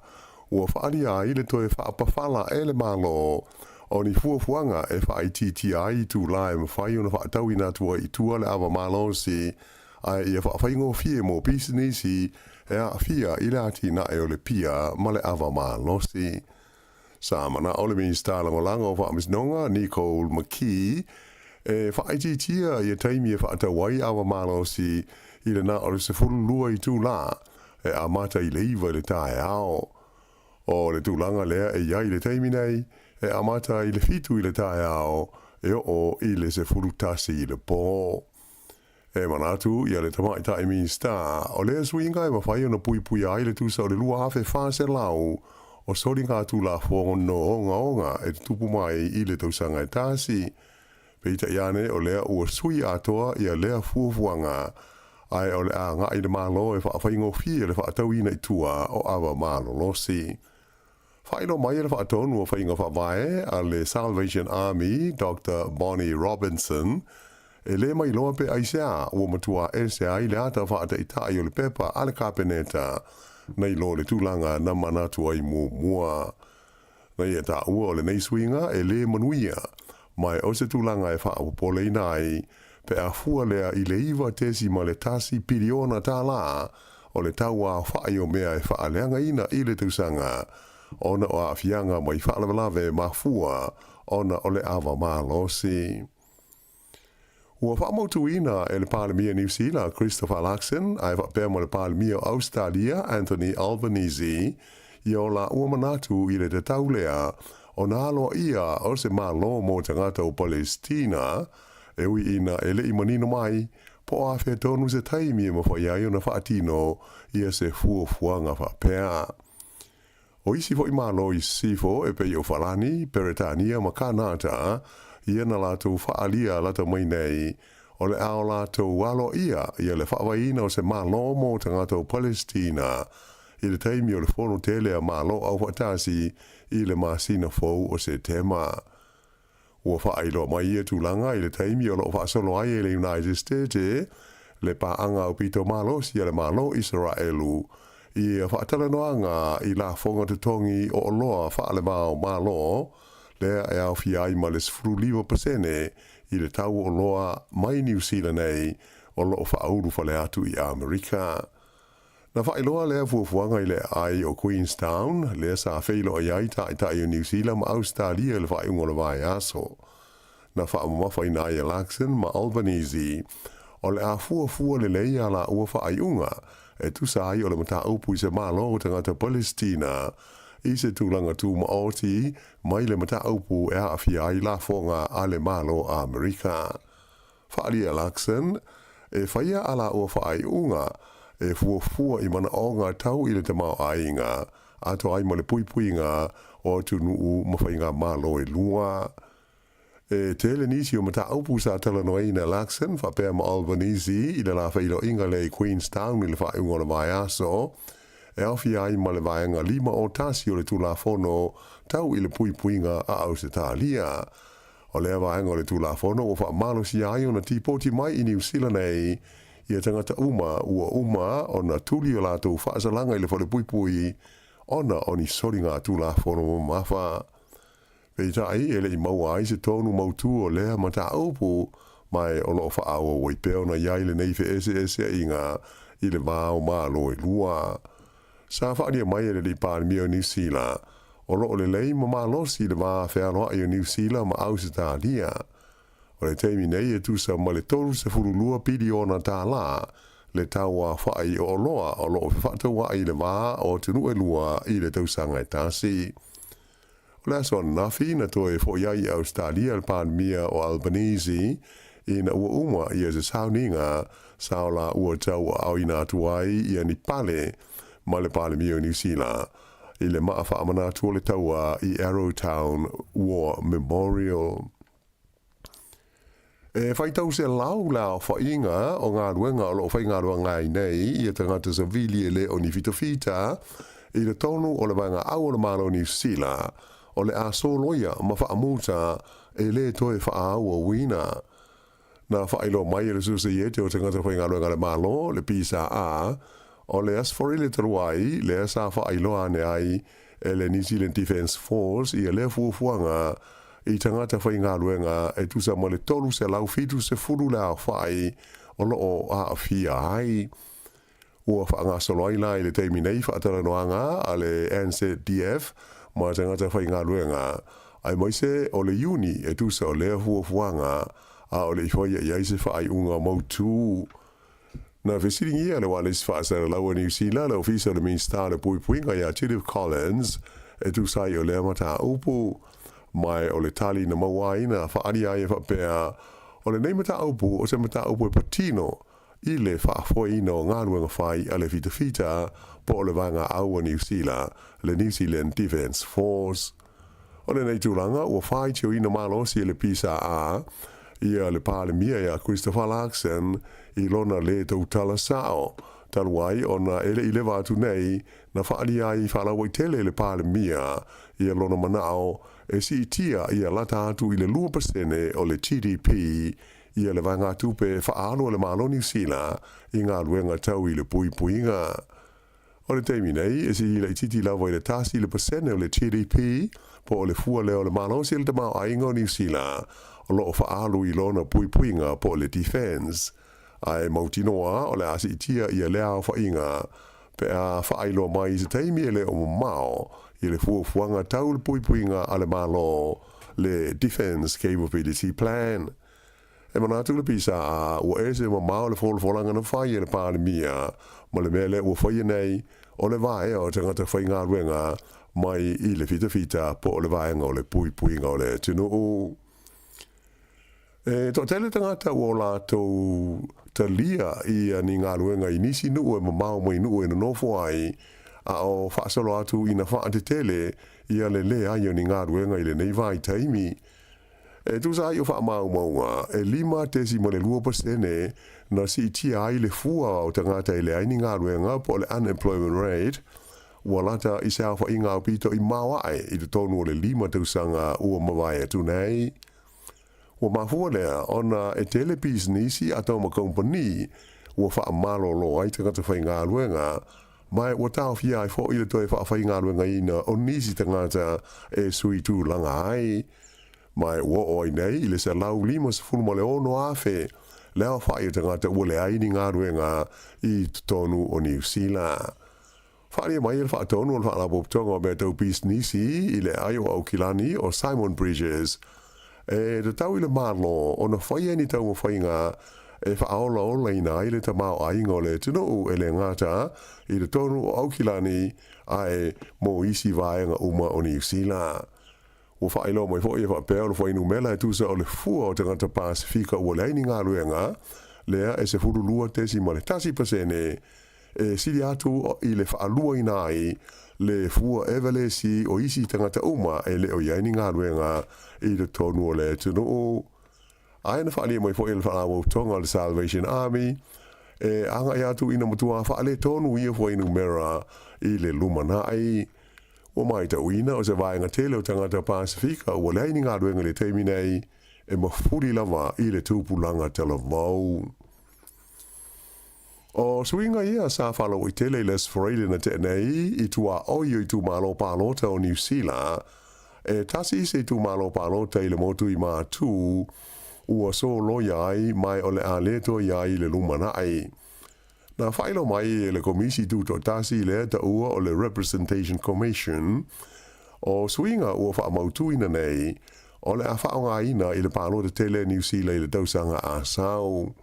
ua faaalia ai le toe faapafala e le Malo o ni fuafuaga e faaitiitia ai itulā e mafai ona faatauina atu ai i tua le ava malosi ae ia faafaigofie mo pisinisi e aafia i le atinae o le pia ma le ava malosi. Sa manao le Minisita Lagolago o Faamasinoga, Nicole McKee, e faaitiitia ia taimi e faatau ai ava malosi i le na o le 12 itulā e amata i le 9 i le taeao. O le tulaga lea e i ai i le taimi nei, e amata i le 7 i le taeao e oo i le 11 i le pō. E manatu ia le Tamaitai Minisita, o lea suiga e mafai ona puipuia ai le tusa o le 2,400 o soligatulafono ogaoga e tutupu mai i le tausaga e tasi. Peitai ane o lea ua sui atoa ia lea fuafuaga, ae o le a agai le Malo e faafaigofie le faatauina i tua o ava malolosi. Faailoa mai e le Faatonu o Faiga Faavae a le Salvation Army, Doctor Bonnie Robinson, e le mailoa pe aisea ua matua ese ai le ata faataitai o le pepa a le Kapeneta nei lo le tulaga na manatu ai muamua. Na ia taua o lenei suiga e le manuia, ma o se tulaga e faapopoleina ai pe a fua lea i le $9.1 piliona o le tau aofai o mea e faaleagaina i le tausaga ona o aafiaga mai faalavelave mafua ona o le ava malosi. Ua faamautuina e le Palemia Niu Sila Christopher Luxon ae faapea ma le Palemia o Ausetalia Anthony Albanese ia o laua manatu i le tatau lea ona aloaia o se Malo mo tagata o Palesitina e ui ina e le i manino mai po o afea tonu se taimi e mafai ai ona faatino ia se fuafuaga faapea. O isi foi Malo i Sisifo e pei o Falani, Peretania ma Kanata, ia na latou faaalia lata mai nei, o le a o latou aloaia ia le faavaeina o se Malo mo tagata o Palesitina i le taimi o le Fono tele a Malo Aufaatasi i le masina fou o Setema. Ua faailoa mai ia tulaga i le taimi o lo o faasolo ai e le United States le paaga aupito malosi a le Malo o Isaraelu i faatalanoaga i lafoga totogi o oloa faalevao Malo, lea e aofia ai ma le 15% i le tau o oloa mai Niu Sila nei o lo o faaulufale atu i Amerika. Na faailoa lea fuafuaga i le aai o Queenstown, lea sa feiloai ai taitai o Niu Sila ma Ausetalia i le faaiuga o le vaiaso. Na faamamafaina ai e Luxon ma Albanese, o le a fuafua lelei a laua faaiuga e tusa ai o le mataupu i se Malo o tagata Palesitina i se tulaga tumaoti mai le mataupu e aafia ai lafoga a le Malo Amerika. Faaalia e Luxon, e faia a laua faaiuga e fuafua i manaoga tau i le tamaoaiga atoa ai ma le puipuiga o atunuu ma faigamalo e lua. E tele nisi o mataupu sa talanoaina e Luxon faapea ma Albanese i le la feiloaiga lea i Queenstown i le faaiuga o le vaiaso, e aofia ai ma le Vaega 51 o le Tulafono tau i le Puipuiga a Ausetalia. O lea vaega o le Tulafono ua faamalosia ai ona tipoti mai i Niu Sila nei ia tagata uma ua uma ona tuli o latou faasalaga i le falepuipui ona o ni soliga Tulafono mamafa. Peitai, e le i maua ai se tonu mautū o lea mataupu, ma e o lo o faaauau ai pea ona i ai lenei feeseeseaiga i le va o Malo e lua. Sa faaalia mai e le Alii Palemia o Niu Sila, o lo o lelei ma malosi le va fealoai o Niu Sila ma Ausetalia. O le taimi nei e tusa ma le $32 piliona tālā le tau aofai o oloa o lo o fefaatauai i le va o atunuu e lua i le tausaga e tasi. O le aso ananafi na toe fo'i ai i Ausetalia le Palemia o Albanese ina ua uma ia se sauniga sa o laua tauaaoina atu ai ia ni pale ma le Palemia o Niu Sila i le maa faamanatu o le taua i Arrowtown War Memorial. E faitau selau le aofaiga o galuega o lo o faigaluega ai nei ia tagata savili e le o ni fitafita i totonu o le vaega au o le Malo o Niu Sila, o le a soloia ma faamuta e le toe faaauauina. Na faailoa mai e le Sosaiete o Tagata Faigaluega a le Malo, le PSA, o le Aso Faraile talu ai, lea sa faailoa ane ai e le New Zealand Defence Force ia lea fuafuaga i tagata faigaluega e tusa ma le 370 le aofai o lo o aafia ai. Ua faagasolo ai la i le taimi nei faatalanoaga a le NZDF ma tagata faigaluega, aemaise o le Iuni e tusa o lea fuafuaga a o le i faia i ai se faaiuga mautū. Na fesiligia le ualesi faasalalau a Niu Sila le Ofisa o le Minisita o le Puipuiga iā Judith Collins e tusa ai o lea mataupu. Ma o le tali na maua ai na faaalia ai e faapea, o lenei mataupu o se mataupu e patino i le faafoeina o galuega fai a le fitafita po o le Vaega Au a Niu Sila, le New Zealand Defence Force. O lenei tulaga ua faitioina malosi e le PSA ia le Palemia iā Christopher Luxon i lona lē tautala sa'o, talu ai ona e le i leva atu nei na faaalia ai faalauaitele e le Palemia ia lona mana'o e siitia ia lata atu i le 2% o le GDP ia le vaegatupe e faaalu a le Malo o Niu Sila i galuega tau i le puipuiga. O le taimi nei, e sili laitiiti lava i le 1% o le GDP, po o le fua lea o le malosi o le tamaoaiga o Niu Sila o lo o faaalu i lona puipuiga po o le defence. Ae mautinoa o le a siitia ia lea aofaiga pe a faailoa mai i se taimi e le o mamao i le fuafuaga tau le puipuiga a le Malo, le Defence Capability Plan. E manatu le pisa a ua ese mamao le folafolaga na fai e le Palemia ma le mea lea ua faia nei o le vaea o tagata faigaluega mai i le fitafita po o le vaega o le puipuiga o le atunuu. E toatele tagata ua o latou talia ia ni galuega i nisi nuu e mamao mai nuu e nonofo ai, a o faasolo atu ina faatetele ia le leai o ni galuega i lenei vaitaimi. E tusa ai o faamaumauga, e 5.2% na siitia ai le fua o tagata e leai ni galuega po o le unemployment rate, ua lata i se aofaiga aupito i maoae i totonu o le lima tausaga ua mavae atu nei. Ua mafua lea ona e tele pisinisi atau ma kamupani ua faamalolo ai tagata faigaluega, ma ua taofia ai fo'i le toe faafaigaluegaina o nisi tagata e sui tulaga ai. Ma ua oo ai nei i le 156,000 le aofai o tagata ua leai ni galuega i totonu o Niu Sila. Faaalia mai e le faatonu o le Faalapotopotoga o Mea Tau Pisinisi i le Aai o Aukilani o Simon Bridges. E tatau i le Malo ona faia ni taumafaiga e faaolaolaina ai le tamaoaiga o le atunuu e le gata i totonu o Aukilani ae mo isi vaega uma o Niu Sila. Ua faailoa mai foi e faapea o le fuainumera e tusa o le fua o tagata Pasefika ua leai ni galuega, lea e 12.1%, e sili atu i le faaluaina ai le fua evalesi o isi tagata uma e le o i ai ni galuega i totonu o le atunuu. Ae na faaalia mai foi e le Faalapotopotoga o le Salvation Army e agai atu ina matua faaletonu ia fuainumera i le lumanai. Ua matauina o se vaega tele o tagata Pasefika ua leai ni galuega i le taimi nei e mafuli lava i le tupulaga talavou. O suiga ia sa faalauaitele i le Aso Faraile na tea nei i tuaoi o itumalo palota o Niu Sila, e tasi se itumalo palota i le motu i Matū ua soloia ai ma o le a le toe i ai i le lumanai. Na faailoa mai e le Komisi Tutoatasi lea taua o le Representation Commission, o suiga ua faamautuina nei o le a faaaogaina i le palota tele a Niu Sila i le tausaga a sau.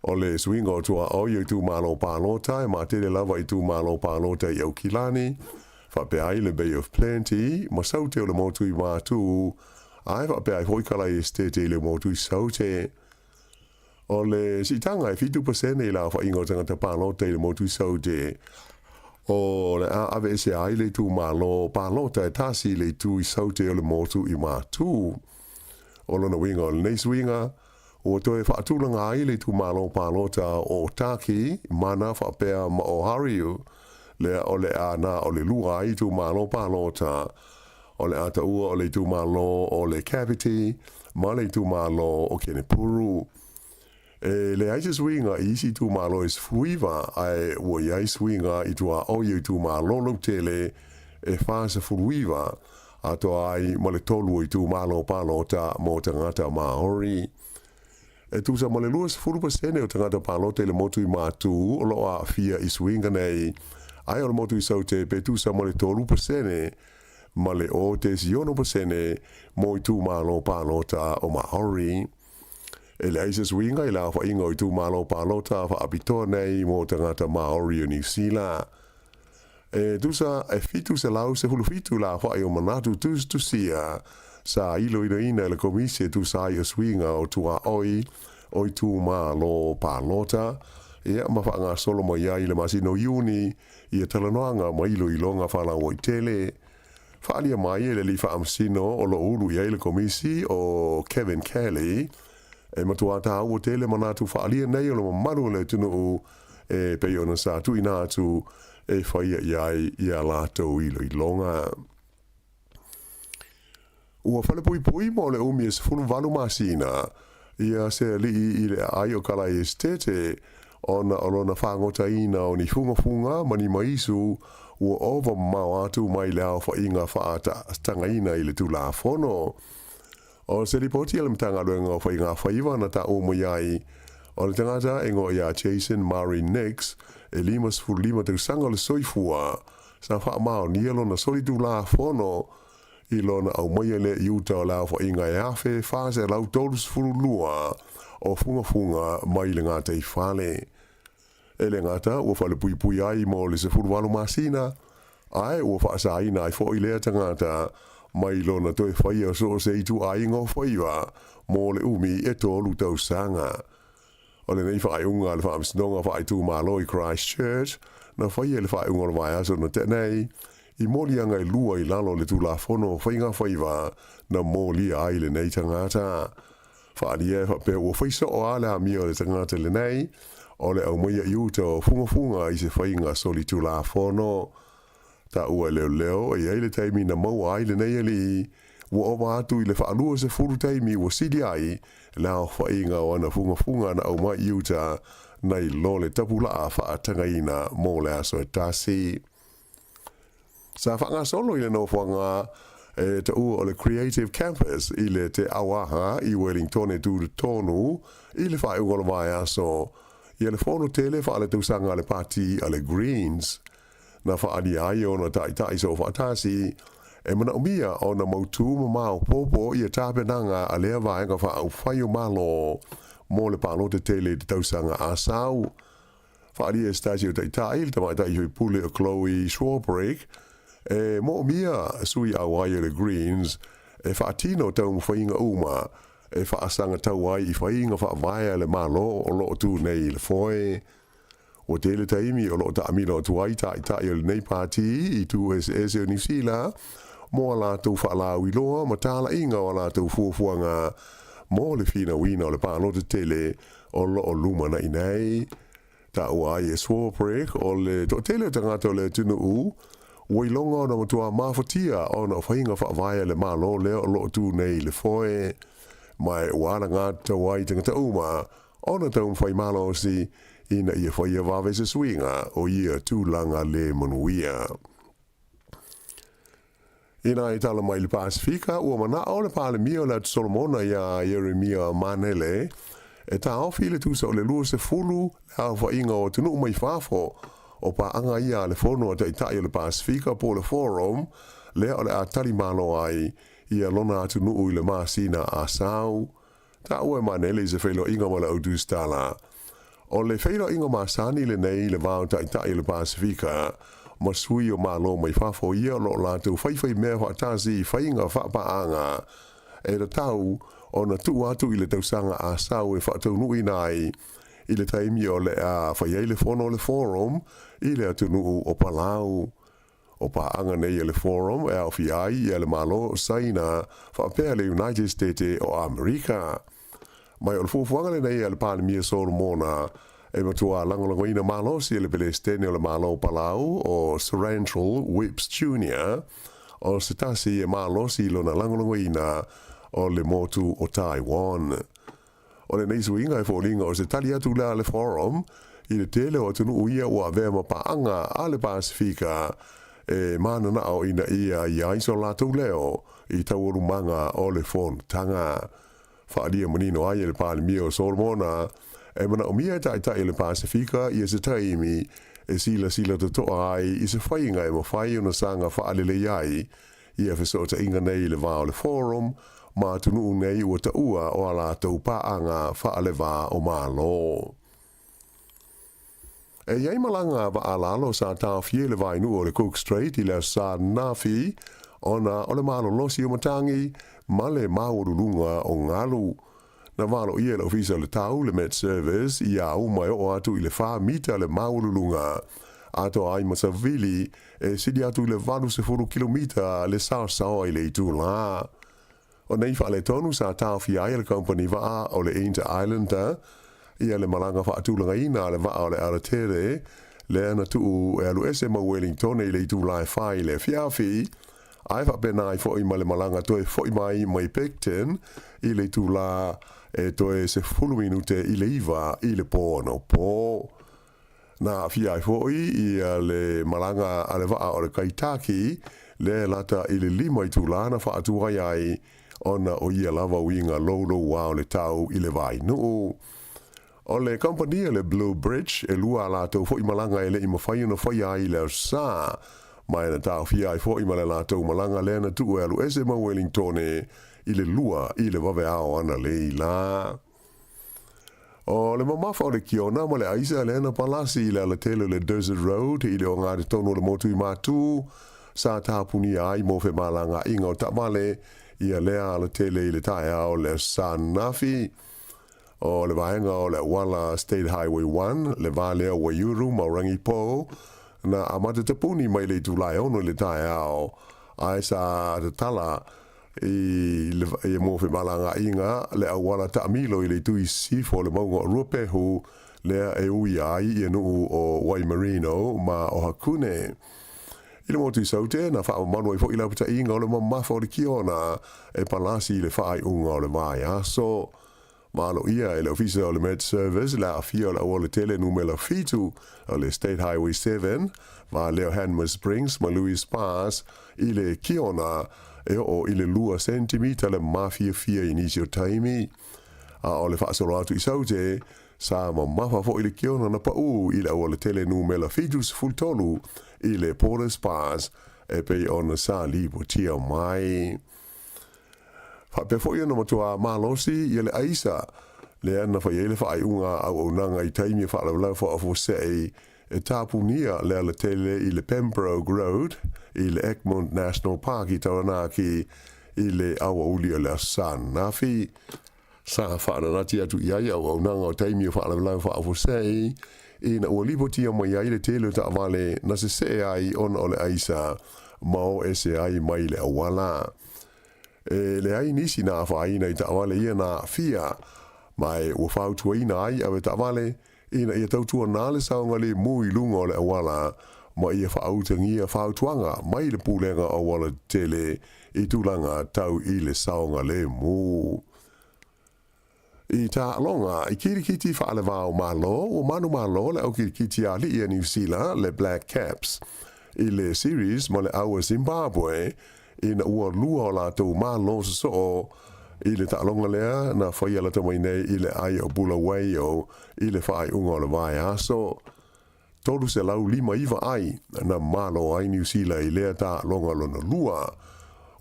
O le suiga o tuaoi o itumalo palota e matele lava itumalo palota i Aukilani, faapea ai le Bay of Plenty ma Saute o le motu i Matū, ae faapea ai foi Kalai Esetete i le motu i Saute. O le siitaga e 7% i le aofaiga o tagata palota i le motu i Saute, o le a aveesea ai le itumalo palota e tasi i le itu i Saute o le motu i Matū. O lona uiga o lenei suiga, ua toe faatulaga ai le itumalo palota o Otaki, Mana faapea ma Ohariu, lea o le a na o le lua ai itumalo palota. O le a taua o le itumalo o le Kapiti ma le itumalo o Kenepuru. E leai se suiga i isi itumalo e 19, ae ua i ai suiga i tuaoi o itumalo lautele e 49, atoa ai ma le tolu o itumalo palota mo tagata Māori. E tusa ma le 20% o tagata palota i le motu i Matū o lo o aafia i suiga nei, ae o le motu i Saute pe tusa ma le 3% ma le 0.6% mo itumalo palota o Māori. E leai se suiga i le aofaiga o itumalo palota faapitoa nei mo tagata Māori o Niu Sila. E tusa e 717 le aofai o manatu tusitusia sa iloiloina e le Komisi e tusa ai o suiga o tuaoi o itumalo palota, ia ma faagasolo mai ai i le masina o Iuni ia talanoaga ma iloiloga faalauaitele. Faaalia mai e le alii faamasino o lo o ulu i ai le Komisi o Kevin Kelly, e matua taua tele manatu faaalia nei o le mamalu o le atunuu e pei ona sa tuuina atu e faia i ai ia latou iloiloga. Ua falepuipui mo le umi e 18 masina ia se alii i le aai o Kalai Esetete ona o lona fagotaina o ni fugafuga ma ni maisu ua ova mamao atu mai le aofaiga faatagaina i le Tulafono. O se lipoti a le Matagaluega o Faigafaiva na taua mai ai, o le tagata e igoa ia Jason Murray Nix, e 55 tausaga o le soifua, sa faamaonia lona solitulafono i lona aumaia lea i uta o le aofaiga e 1,432 o fugafuga mai le gataifale. E le gata ua falepuipui ai mo le 18 masina, ae ua faasaina ai foi lea tagata mai lona toe faia so o se ituaiga o faiva mo le umi e tolu tausaga. O lenei faaiuga a le Faamasinoga Faaitumalo i Christchurch, na faia i le faaiuga o le vaiaso na tea nei, i moliaga e lua i lalo o le Tulafono o Faiga Faiva na molia ai lenei tagata. Faaalia e faapea ua fai soo lava le amio a le tagata lenei, o le aumaia i uta o fugafuga i se faiga solitulafono. Taua e leoleo e i ai le taimi na maua ai lenei alii, ua ova atu i le faalua-sefulu taimi ua sili ai le aofaiga o ana fugafuga na aumai i uta nai lo le tapulaa faatagaina mo le aso e tasi. Sa faagasolo i le nofoaga e taua o le Creative Campus i le Te Auaha i Wellingtone tutotonu i le faaiuga o le vaiaso ia le fono tele faaletausaga a le pati a le Greens. Na faaalia ai ona taitai soofaatasi E manaʻomia ona mautū ma maopoopo ia tapenaga a lea vaega faaupufai o Malo mo le palota tele i le tausaga a sau. Faaalia e se tasi o Taitai, le tamaitai faipule o Chloe Swarbrick, e moomia sui auai o le Greens e faatino taumafaiga uma e faasagatau ai i faiga faavae a le Malo o loo tu nei i le foe. Ua tele taimi o loo taamilo atu ai taitai o lenei pāti i itu eseese o Niu Sila mo a latou faalauiloa ma talaiga o a latou fuafuaga mo le finauina o le palota tele o loo lumanai nei. Taua ai e Swarbrick o le toatele o tagata o le atunuu ua iloga ona matuā mafatia ona o faiga faavae a le Malo lea o loo tu nei i le foe. Ma ua alagatatau ai tagata uma ona taumafai malosi ina ia faia vave se suiga o ia tulaga lē manuia. Inā e tala mai i le Pasefika, ua manaʻo le Palemia o le Atu Solomona iā Ieremia Manele e taofi i le tusa o le 20 le aofaiga o atunuu mai fafo o paaga ia a le Fono a Taitai o le Pasefika po o le Forum lea o le a tali malo ai ia lona atunuu i le masina a sau. Taua e Manele i se feiloaiga ma le au tusitala. O le feiloaiga masani lenei i le va o Taitai o le Pasefika ma sui o Malo mai fafo ia o lo o latou faifaimea faatasi i faiga faapaaga e tatau ona tuu atu i le tausaga a sau e faataunuuina ai i le taimi o le a fai ai le fono o le Forum i le atunuu o Palau. O paaga nei a le Forum e aofia ai ia le Malo o Saina faapea le United State o Amerika. Mai o le fuafuaga lenei a le Palemia Solomona e matuā lagolagoina malosi e le Pelesitene o le Malo o Palau o Surangel Whipps Junior o se tasi e malosi i lona lagolagoina o le motu o Taiwan. O lenei suiga e foliga o se tali atu lea a le Forum i le tele o atunuu ia ua avea ma paaga a le Pasefika e mananao ina ia i ai so latou leo i taualumaga o le fonotaga. Faaalia manino ai e le Palemia o Solomona e manaomia e taitai o le Pasefika ia se taimi e silasila totoa ai i se faiga e mafai ona saga faalelei ai ia fesootaiga nei i le va o le Forum ma atunuu nei ua taua o a latou paaga faaleva o Malo. E i ai malaga vaa lalo sa taofia i le vaenuu o le Cook Strait i le Aso Sa ananafi ona o le malolosi o matagi ma le maualuluga o galu. Na valoia e le Ofisa o le Tau, le Met Service, ia uma e oo atu i le fa mita le maualuluga, atoa ai ma savili e sili atu i le 80 kilomita le saosaoa i le itulā. O nei faaletonu sa taofia ai e le kamupani vaa o le Inter Islander ia le malaga faatulagaina a le vaa o le Aratere lea na tuu e alu ese ma Uelingtone i le itulā e fa i le afiafi, Ae faapena ai foi ma le malaga toe foi mai mai Picton i le itulā e toe 10 minute i le 9 i le pō anapo. Na aafia ai foi ia le malaga a le vaa o le Kaitaki lea e lata i le 5 itulā na faatuai ai ona o ia lava uiga loulouā o le tau i le vainuu. O le kamupani a le Blue Bridge, e lua a latou foi malaga e le i mafai ona faia ai i le Aso Sa. Ma e na taofia ai foi ma le latou malaga lea na tuu e alu ese ma Uelingtone i le 2 i le vaveao analeila. O le mamafa o le kiona ma le aisa lea na palasi i le alatele o le Desert Road i le ogatotonu o le motu i Matū, sa tapunia ai mo femalagaaiga o taavale ia lea alatele i le taeao o le Aso Sa ananafi. O le vaega o le auala State Highway 1, le va lea o Waiuru ma Rangipo, na amata tapuni mai le itulā e 6 i le taeao, ae sa tatala i le i mo femalagaaiga le auala taamilo i le itu i sisifo o le mauga o Ruapehu, lea e uia ai ia nuu o Waimarino ma Ohakune. I le motu i Saute, na faamamalu ai foi le apataiga o le mamafa o le kiona e palasi i le faaiuga o le vaiaso. Valoia e le Ofisa o le Met Service le aafia o le auala tele numera 7 o le State Highway 7, va lea o Hanmer Springs ma Louis Pass i le kiona e oo i le 2 sentimita le mafiafia i nisi o taimi. A o le faasolo atu i Saute, sa mamafa foi le kiona na paū i le auala tele numera 73 i le Porters Pass. e pei ona sa lipotia mai. Faapea foi ona matuā malosi ia le aisa lea na fai ai le faaiuga a auaunaga i taimi o faalavelave faafuasei e tapunia le alatele i le Pembroke Road i le Egmont National Park i Taranaki i le aoauli o le Aso Sa ananafi. Sa faananati atu i ai auaunaga o taimi o faalavelave faafuasei ina ua lipotia mai ai le tele o taavale na sesee ai ona o le aisa ma o ese ai mai le auala. E leai nisi na afaina i taavale ia na aafia, ma e ua fautuaina ai ave taavale ina ia tautuana le saogalemu i luga o le auala ma ia faautagia fautuaga mai le Pulega o Auala Tetele i tulaga tau i le saogalemu. I taaloga i kirikiti faalevao Malo, ua manumalo le au kirikiti a alii a Niu Sila, le Black Caps, i le series ma le au a Zimbabwe ina ua lua o latou malo sosoo i le taaloga lea na faia lata mai nei i le ai o Bulawayo i le faaiuga o le vaiaso. 359 ai na malo ai Niu Sila i lea taaloga lona lua.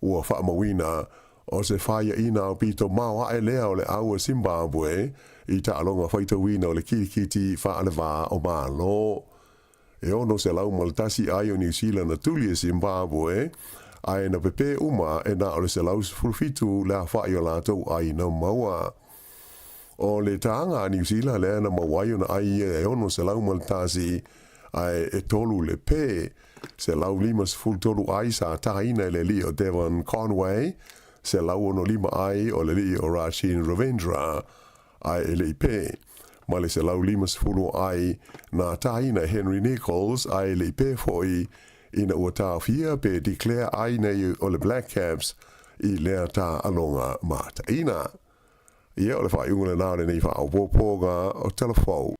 Ua faamauina o se faiaina aupito maoae lea o le au a Zimbabwe i taaloga faitauina o le kirikiti faalevā o Malo. E 601 ai o Niu Sila na tuli e Zimbabwe, ae na pepē uma e na o le 117 le afa'i o latou ai na maua. O le tāga a Niu Sila lea na maua ai ona ai ia e 601 ae e tolu le pē. 153 ai sa tāina e le alii o Devon Conway, 165 ai o le alii o Rachin Ravindra ae e le i pē. Ma le 150 ai na tāina e Henry Nicholls ae e le i pē fo'i ina ua taofia pe declare ai nei o le Black Caps i lea tāaloga mataina. Ia, o le faaiuga lenā o lenei faaopoopoga o Tala Fou.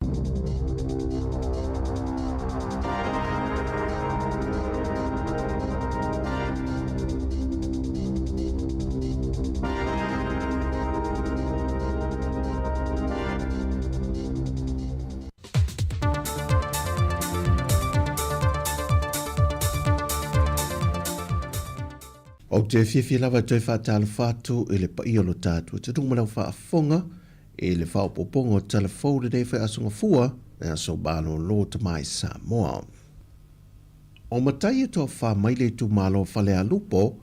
Ou te fiafia lava e toe faatalofa atu i le paia o lo tatou atunuu ma lau faafofoga i le faaopoopoga o tala fou lenei faiaso gafua le aso malolo tama i Samoa. O matai e toafa mai le itumalo o Falealupo,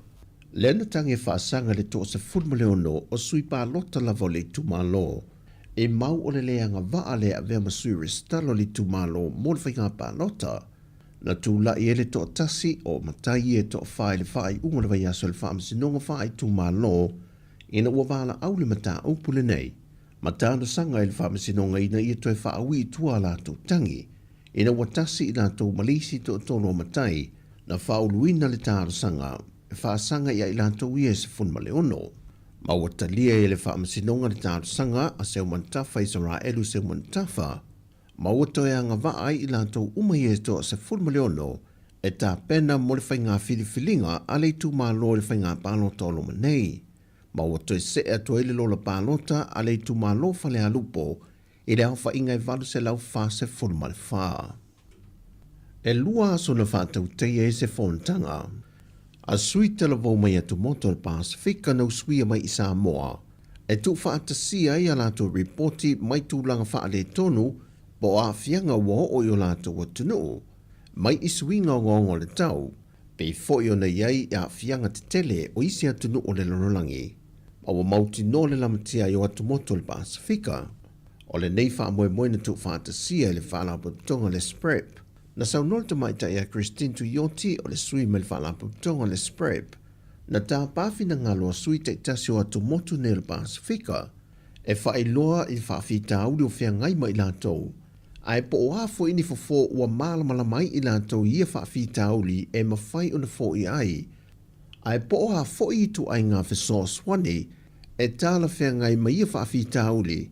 lea na tagi e faasaga i le toa 16 o sui palota lava o le itumalo e mau o le le agavaa le avea ma sui resitala o le itumalo mo le faiga palota. Na tulai ai le toatasi o matai e toafa i le faaiuga o le vaiaso i le Faamasinoga Faaitumalo ina ua valaau le mataupu lenei ma talosaga i le Faamasinoga ina ia toe faaui i tua a latou tagi ina ua tasi i latou ma le isi toatolu o matai na faauluina le talosaga e faasaga ia i latou ia e 16. Ma ua talia e le Faamasinoga le talosaga a Seumanutafa Isaraelu Seumanutafa ma ua toe agavaa ai i latou uma ia e toa 16 e tapena mo le faiga filifiliga a le itumalo i le faiga palota o loma nei, ma ua toe see atu ai le lola palota a le itumalo o Falealupo i le aofaiga e 844. E lua aso na faatautaia ai se fonotaga a sui talavou mai atumotu o le Pasefika na usuia mai i Samoa e tuufaatasia ai a latou ripoti mai tulaga faaletonu po o aafiaga ua oo i o latou atunuu mai i suiga ogaoga o le tau, pei foi ona i ai i aafiaga tetele o isi atunuu o le lalolagi, ma ua mautinoa le lamatia ai o atumotu o le Pasefika. O lenei faamoemoe na tuufaatasia e le Faalapotopotoga o le SPREP. Na saunoa le tamaitai a Christine Tuioti o le sui mai le Faalapotopotoga o le SPREP, Na tāpā finagalo a sui taitasi o atumotu nei o le Pasefika e faailoa i le faafitauli o feagai ma i latou, ae po o a foi ni fofo ua malamalama ai i latou i ia faafitauli e mafai ona foia ai, ae po o a foi ituaiga fesoasoani e talafeagai ma ia faafitauli,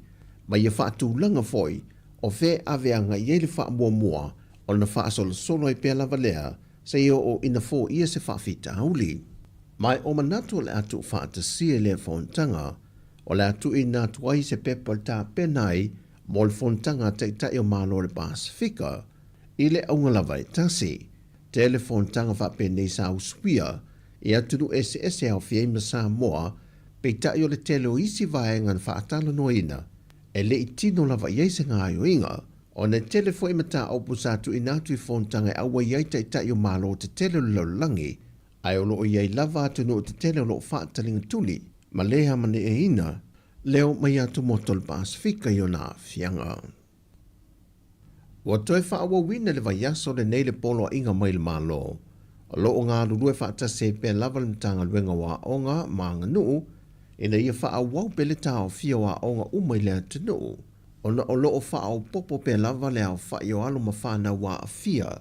ma ia faatulaga foi o fea e ave agai i ai le faamuamua ona faasolosolo ai pea lava lea Seia oo ina foia se faafitauli. Ma e o manatu o le a tuufaatasia i lea fonotaga, o le a tuuina atu ai se pepa e tapena ai mo le fonotaga a Taitai o Malo o le Pasefika i le auga lava e tasi. Tele fonotaga faapenei sa usuia i atunuu eseese e aofia ai ma Samoa, peitai o le tele o isi vaega na faatalanoaina e le i tino lava i ai se gaoioiga, ona e tele foi mataupu sa tuuina atu i fonotaga e auai ai taitai o Malo tetele o le lalolagi, ae o lo o i ai lava atunuu tetele o lo o faataligatuli ma le amaneeina leo mai atumotu o le Pasefika i ona aafiaga. Ua toe faaauauina i le vaiaso lenei le poloaiga mai le Malo, o lo o galulue faatasi ai pea lava le Matagaluega o Aoga ma Aganuu ina ia faaauau pea le taofia o aoga uma i le atunuu, ona o lo o faaopoopo pea lava le aofai o alo ma fanau aafia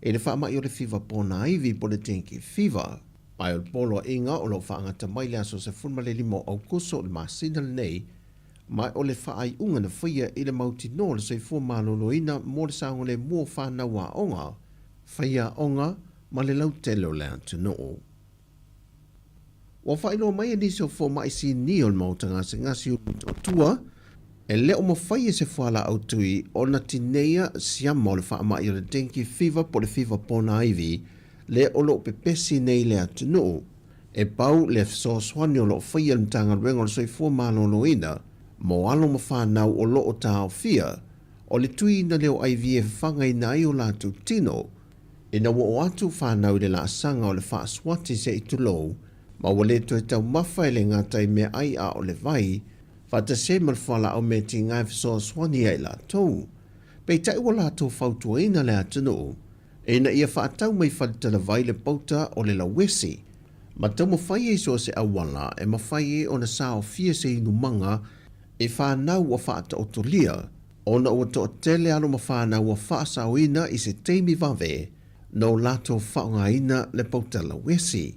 i le faamai o le fiva ponaivi po o le dengue fever. Ae o le poloaiga o lo o faagata mai le aso 15 o Aokuso o le masina lenei, ma o le faaiuga na faia i le mautinoa o le soifua maloloina mo le saogalemu o fanau aoga, faiaoga ma le lautele o le atunuu. Ua faailoa mai e nisi o fomai sinia o le Maota Gasegase o Motootua, e le o mafai e se fualaau tui ona tineia siama o le faamai o le dengue fever po o le fiva ponaivi le o lo o pepesi nei i le atunuu. E pau le fesoasoani o lo o faia e le Matagaluega o le Soifua Maloloina mo alo ma fanau o lo o taofia, o le tuiina lea o IV e fafagaina ai o latou tino ina ua oo atu fanau i le laasaga o le faasuati se i tulou, ma ua le toe taumafa e le gata i meaai a o le vai, faatasi ai ma le fualaau mea tiga e fesoasoani ia i latou. Peitai ua latou fautuaina le atunuu ina ia faatau mai faletalavai le pauta o le lauesi, ma taumafai ai so o se auala e mafai ai ona saofia se inumaga i fanau ua faataotolia, ona ua toatele alo ma fanau ua faasaoina i se taimi vave no latou faaaogaina le pauta lauesi.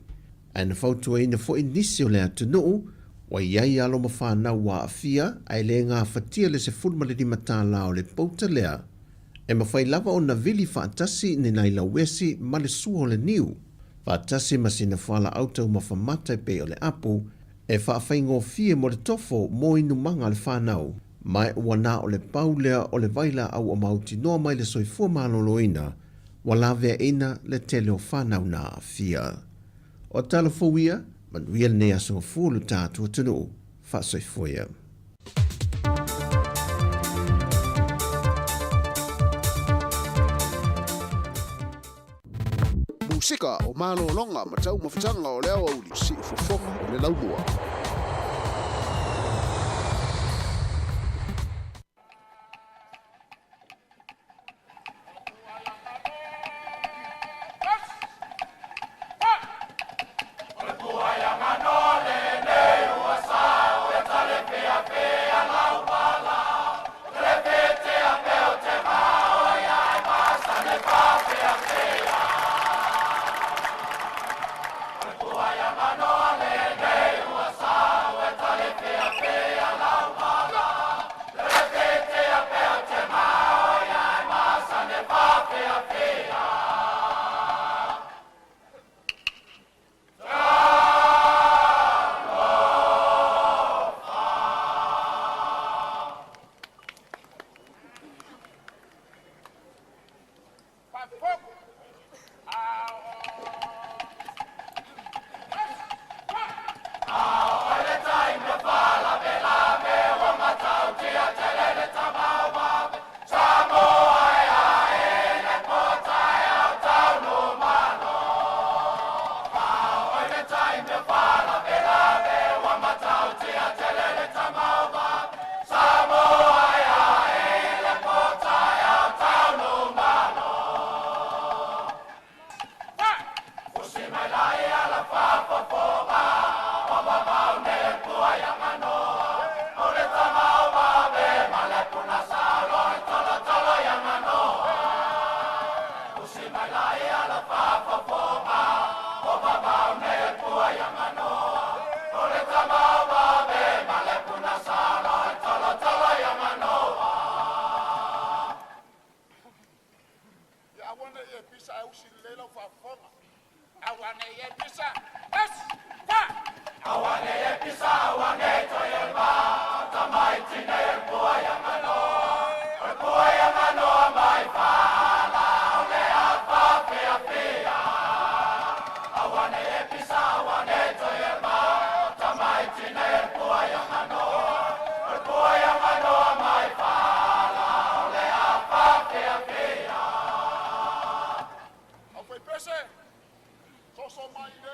Ae na fautuaina foi nisi o le atunuu ua i ai alo ma fanau ua aafia ae le gafatia le $15 tālā o le pauta lea, e mafai lava ona vili faatasi ni nai lauesi ma le sua o le niu, faatasi ma sina fualaau taumafa mata e pei o le apu, e faafaigofie mo le tofo mo inumaga a le fanau, ma ua na o le pau lea o le vailaau ua mautinoa mai le soifua maloloina ua laveaina le tele o fanau na aafia. O tala fou ia, manuia lenei aso gafua o lo tatou atunuu. Faasoifua ia. Musika o malologa ma taumafataga o le aoauli, siufofoga o le laumua.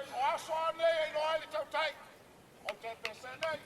O aso a nei e iloa ai le tautai. O te pese nei.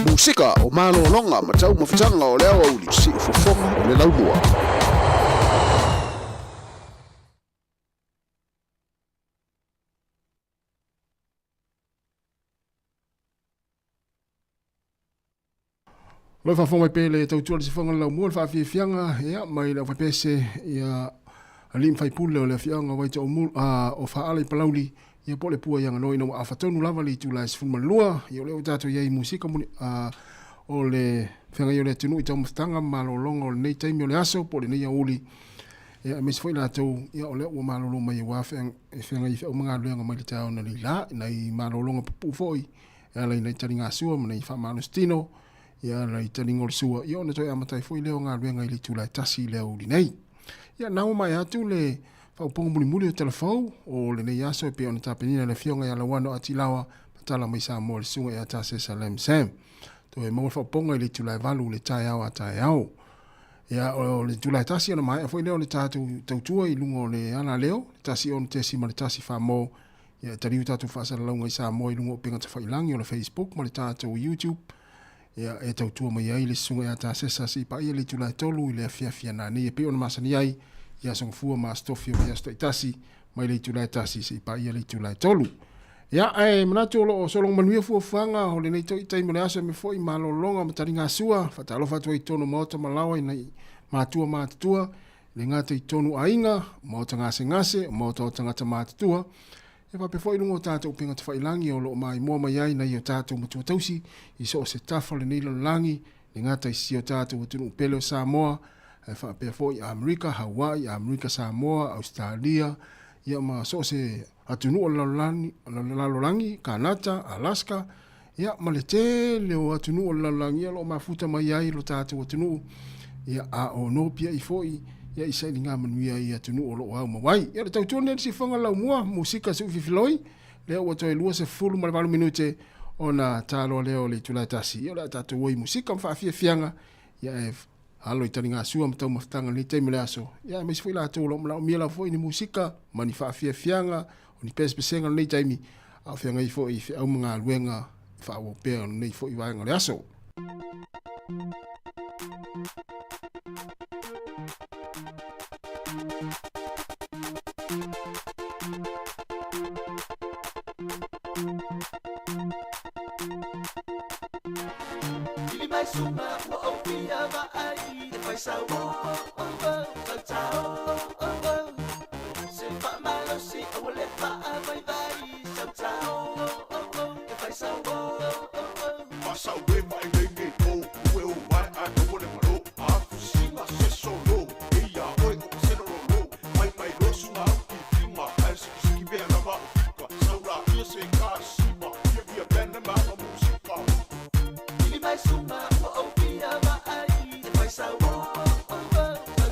Musika o malologa ma taumafataga o le aoauli siufofoga o le laumua. Lo faafofoga mai pea le tautua le sifoga le laumua le faafiafiaga ia mai le aufaipese ia alii ma faipule o le afioaga o Vaitoomul o Faala i Palauli ia po o le pua i Aganoa ina ua afa tonu lava le itula e 12 ia o lea ua tatou i ai i musika muli o le feagai o le atunuu i taumafataga ma malologa o lenei taimi o le aso po o lenei aoauli ia aemaise foi latou ia o lea ua malolo mai aua e feagai i feau ma galuega mai le taeao analeila nai malologa pupuu foi e ala i nai taligasua ma nai faamalositino ia nai taliga o le sua ia ona toe amata ai foi lea o galuega i le itula e 1 i le aoauli nei. Ia na ua maea atu le faaupuga mulimuli o tala fou o lenei aso e pei ona tapenina e le Afioga ia Lauano Atilawa ma tala mai Samoa le Susuga ia Tasesa Lam Sam. Toe maua le faaupuga i le itula e 8 i le taeao a taeao. Ia o le itula e 1 ona maea foi lea o le tatou tautua i luga o le alaleo, le 106.1 Famo. Ia e taliu tatou faasalalauga i Samoa i luga o upega tafailangi o le Facebook ma le tatou YouTube. Ia e tautua mai ai le Susuga ia Tasesa seia paia le itula e 3 i le afiafi a nanei e pei ona masani ai i Aso Gafua ma Aso Tofi o vaiaso taitasi mai le itula e 1 seia paia le itula e 3. Ia, ae manatu o lo o sologa manuia fuafuaga o lenei toi taimi o le aso e mea foi malologa ma taligasua. Faatalofa atu ai i totonu o maota ma laoa i nai matua matutua, le gata i totonu aiga, maota gasegase, maota o tagata matutua, e faapea foi i luga o tatou upega tafailangi o lo o maimoa mai ai nai o tatou matua tausi i so o se tafa o lenei lalolagi, le gata i si o tatou atunuu pele o Samoa, ae faapea foi Amerika, Hawaii, Amerika Samoa, Ausetalia, ia ma so o se atunuu o le lalolagi, lalolagi, Kanata, Alaska, ia ma le tele o atunuu o le lalolagi ia o lo o mafuta mai ai lo tatou atunuu, ia a o nopiai foi ia i sailiga manuia i atunuu o lo o au mau ai. Ia le tautua lenei i le sifoga laumua, musika suufifiloi, lea ua toe 28 minute ona taloa lea o le itula e 1. Ia o le a tatou o i musika ma faafiafiaga, ia e alo i taligasua ma taumafataga i lenei taimi o le aso, ia aemaise foi latou o lo o manaomia lava foi ni musika ma ni faafiafiaga, o ni pesepesega o lenei taimi, a o feagai foi i feau ma galuega e faaauau pea o lenei foi vaega o le aso. Pili mai suka ua ou fia vaai e fai sau oh oh oh tauta oh oh oh Se faamalosi aua le faavaivai sauta oh oh oh e fai sau oh oh oh Fasa ue mai nei o ue o mai a no le malo a fusinga se solo e ia oi o se lo lo mai mai lo sunga ki finga ai siki siki be na ma fika saura ia se ka sima ia via bena ma musika Pili mai suka ua ou fia vaai e fai sau oh oh oh.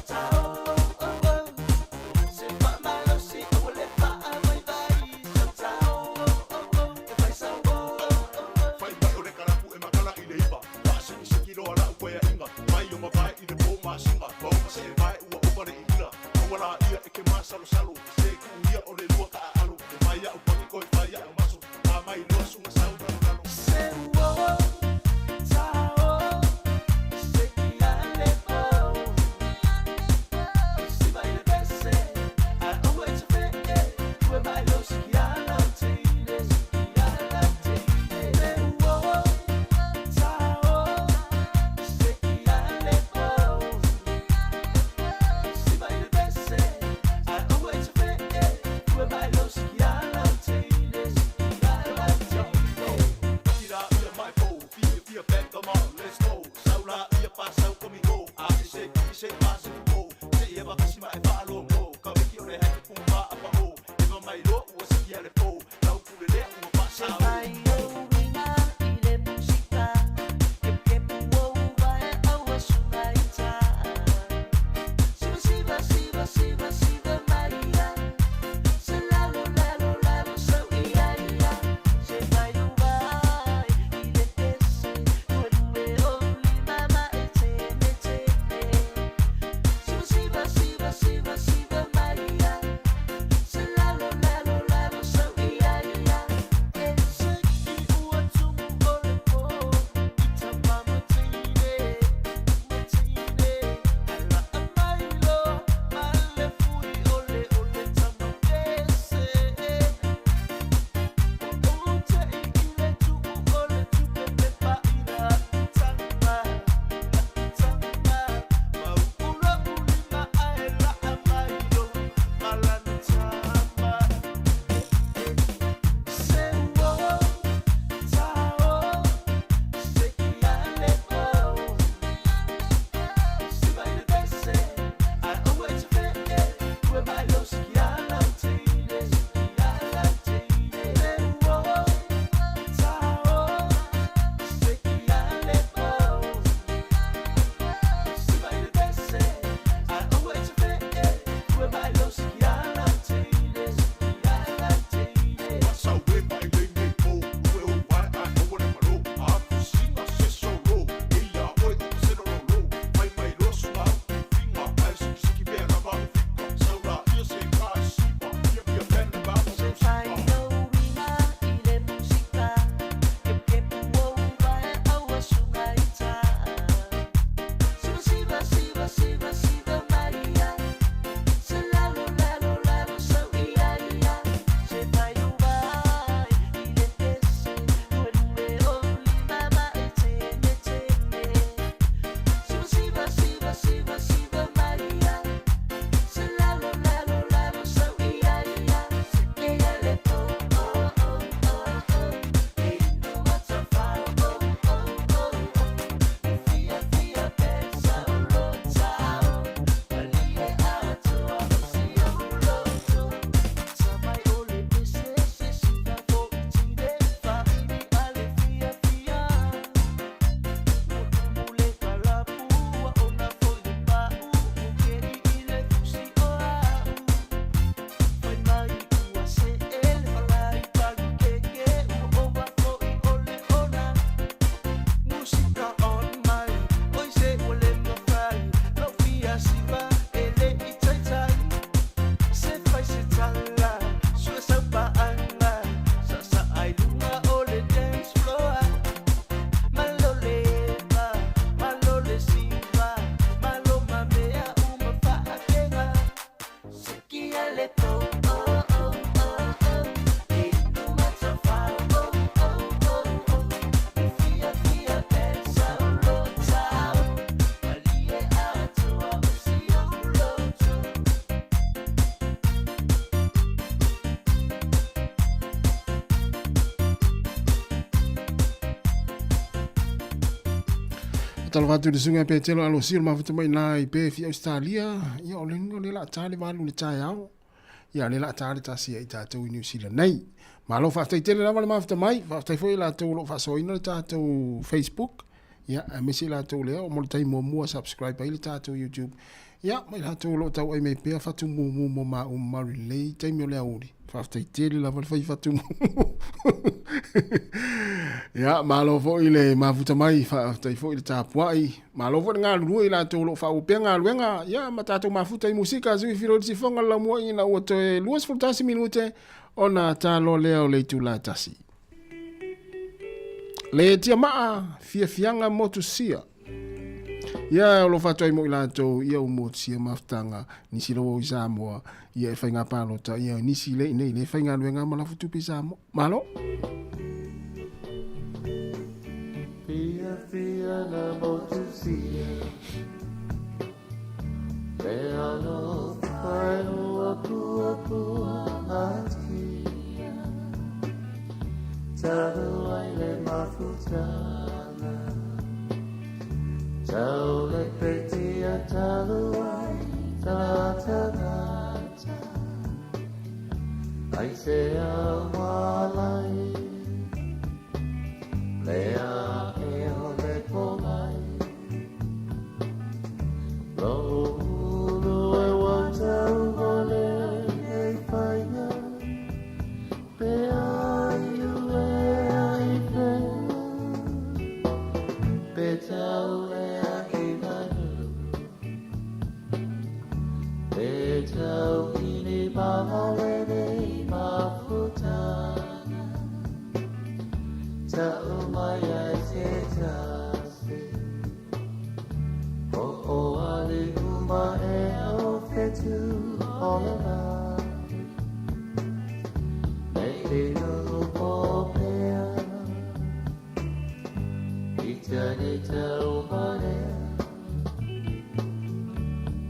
Faatalofa atu i le susuga ia Petelo Alosio le mafuta mai ina i Perth i Ausetalia. Ia o le o lea la ta le 8 i le taeao. Ia lea la ta le 1 ia i tatou i Niu Sila nei. Malo faafetai tele lava le mafuta mai. Faafetai foi i latou o lo o faasoaina le tatou Facebook. Ia aemaise i latou lea o mo le taimi muamua subscribe ai le tatou YouTube. Ia ma i latou o lo o tauai mai pea fatu mumu mo maua mamalu i lenei taimi o le aoauli. Faafetai tele lava le fai fatu mumu. Ia, malo foi le mafuta mai, faafetai foi le tapuai. Malo foi le galulue i latou o lo o faaauau pea galuega. Ia, ma tatou mafuta i musika, sui filo i le sifoga le laumua'i ina ua toe 21 minute ona ta loa lea o le itula e 1. Le tiamaa, fiafiaga motusia. Ia o lo faatoai mo i latou ia u motusia mafutaga nisi lo i Samoa ia e faiga palota ia nisi le nei le faigaluega ma lafu tupe i Samoa. Malo. Fia fia na motusia Le alo whai ua pua pua atia Talu ai le mafutaga Tau le petia talu ai ta Ai se awalai Le a e o le pomai Lo ulu e watau vale e whainga Pe ai ue ai whea Pe tau e a i manu Pe tau ini mahalene mafutanga Ta umai ai te tasi O o ali uma e o whetu o le lani Nei te nuu po pea I tane tau marea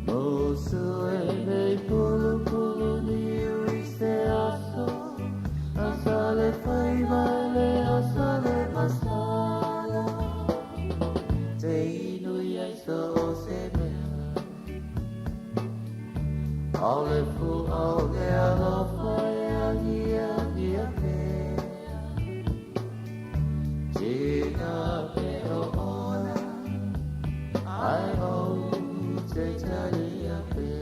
Musu e nei pulu pulu niu i se aso Asa le fai mai le asa le masala Te inu i ai so o se mea Au le fu au le alofa e agia ia pea Tina pe o ona Ai o te taria pea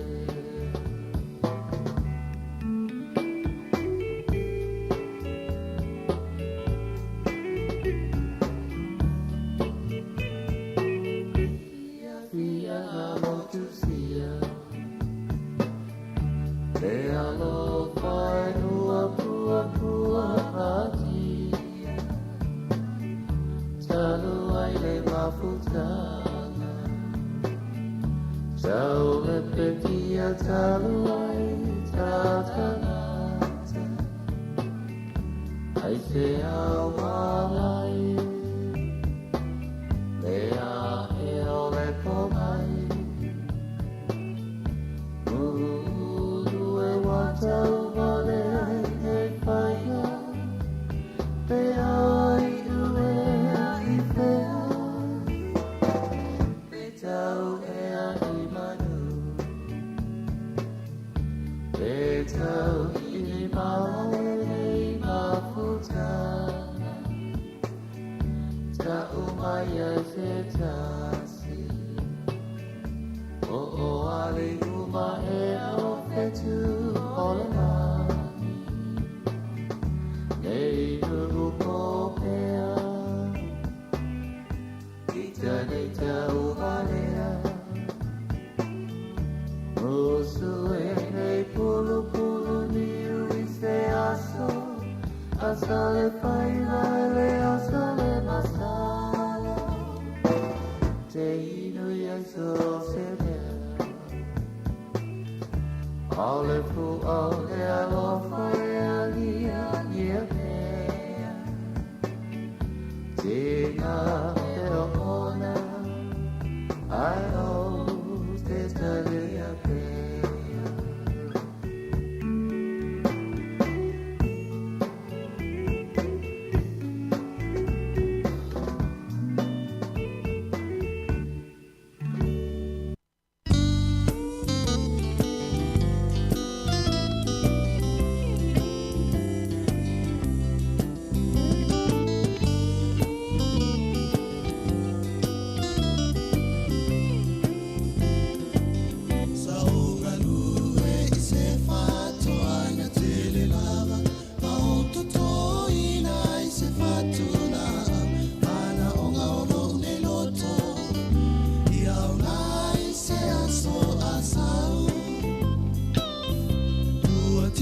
Fia motusia Le alofa e ua pua pua atia Talu ai le mafutaga Tau le petia talu ai ta Ai se awalai Le a e o le pomai Ulu e watau vale e whainga Pe ai ue a i whea Pe tau e a i manu Pe tau i maole mafutanga Ta umai ai se tasi O o ali uma e o whetu o le lani Nei nuu po pea I tane tau valea Musu e nei pulu pulu niu i se aso Asa le whai le asa le masala Te inu i ai so se mea Au le fu au le alofa e agia ia mea Tina e o ona Ai o te talia pea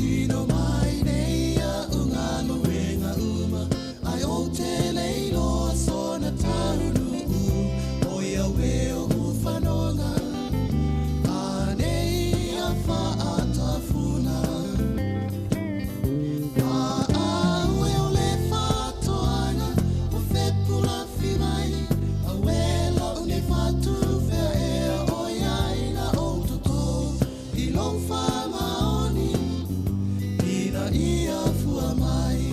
Tino mai nei a'u galuega uma, ae ou te le iloa sona taunuu. O ia ue o'u fanoga, a nei ia fa'atafuna. A au e o le fa'atoaga ua fepulafi mai, auē lo'u nei fatu, fea ea o iai la ou totō i lou faamaoni ina ia fua mai.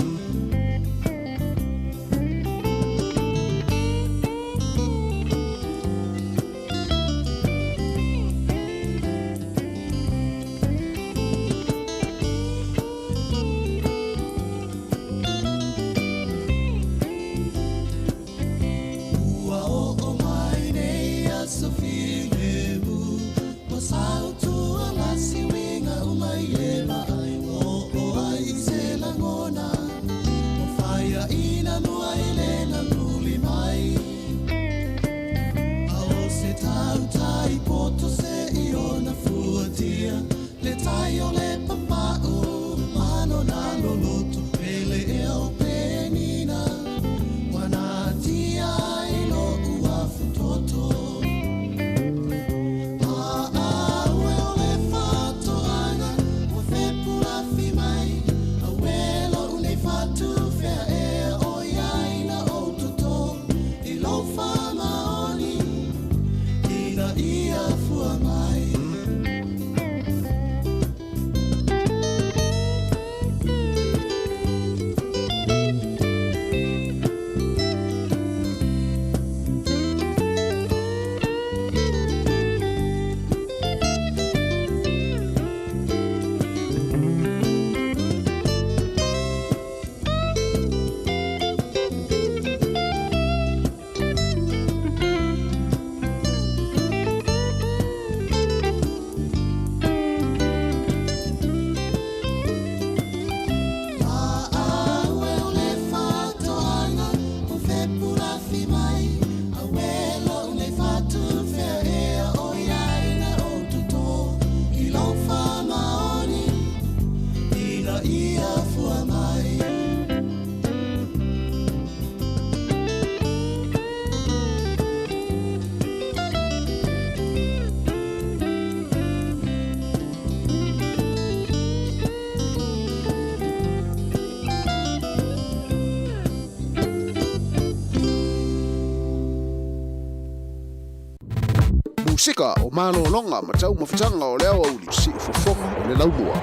Ua oo mai nei aso filemu, ua sautualasi uiga uma i le vaai, ua oo ai i se lagona, ua faiaina mua i le namuli mai. A o se tautai poto se'i ona fuatia le tai o le papa'u ma lona loloto, pele ea o Penina ua natia ai lo'u afutoto. A au e o le fa'atoaga ua fepulafi mai, auē lo'u nei fatu, fea ea o iai la ou totō i lou faamaoni ina ia fua mai. A au e o le fa'atoaga ua fepulafi mai, auē lo'u nei fatu, fea ea o iai la ou totō i lou faamaoni ina ia fua mai. Musika o malologa ma taumafataga o le aoauli, siufofoga o le laumua.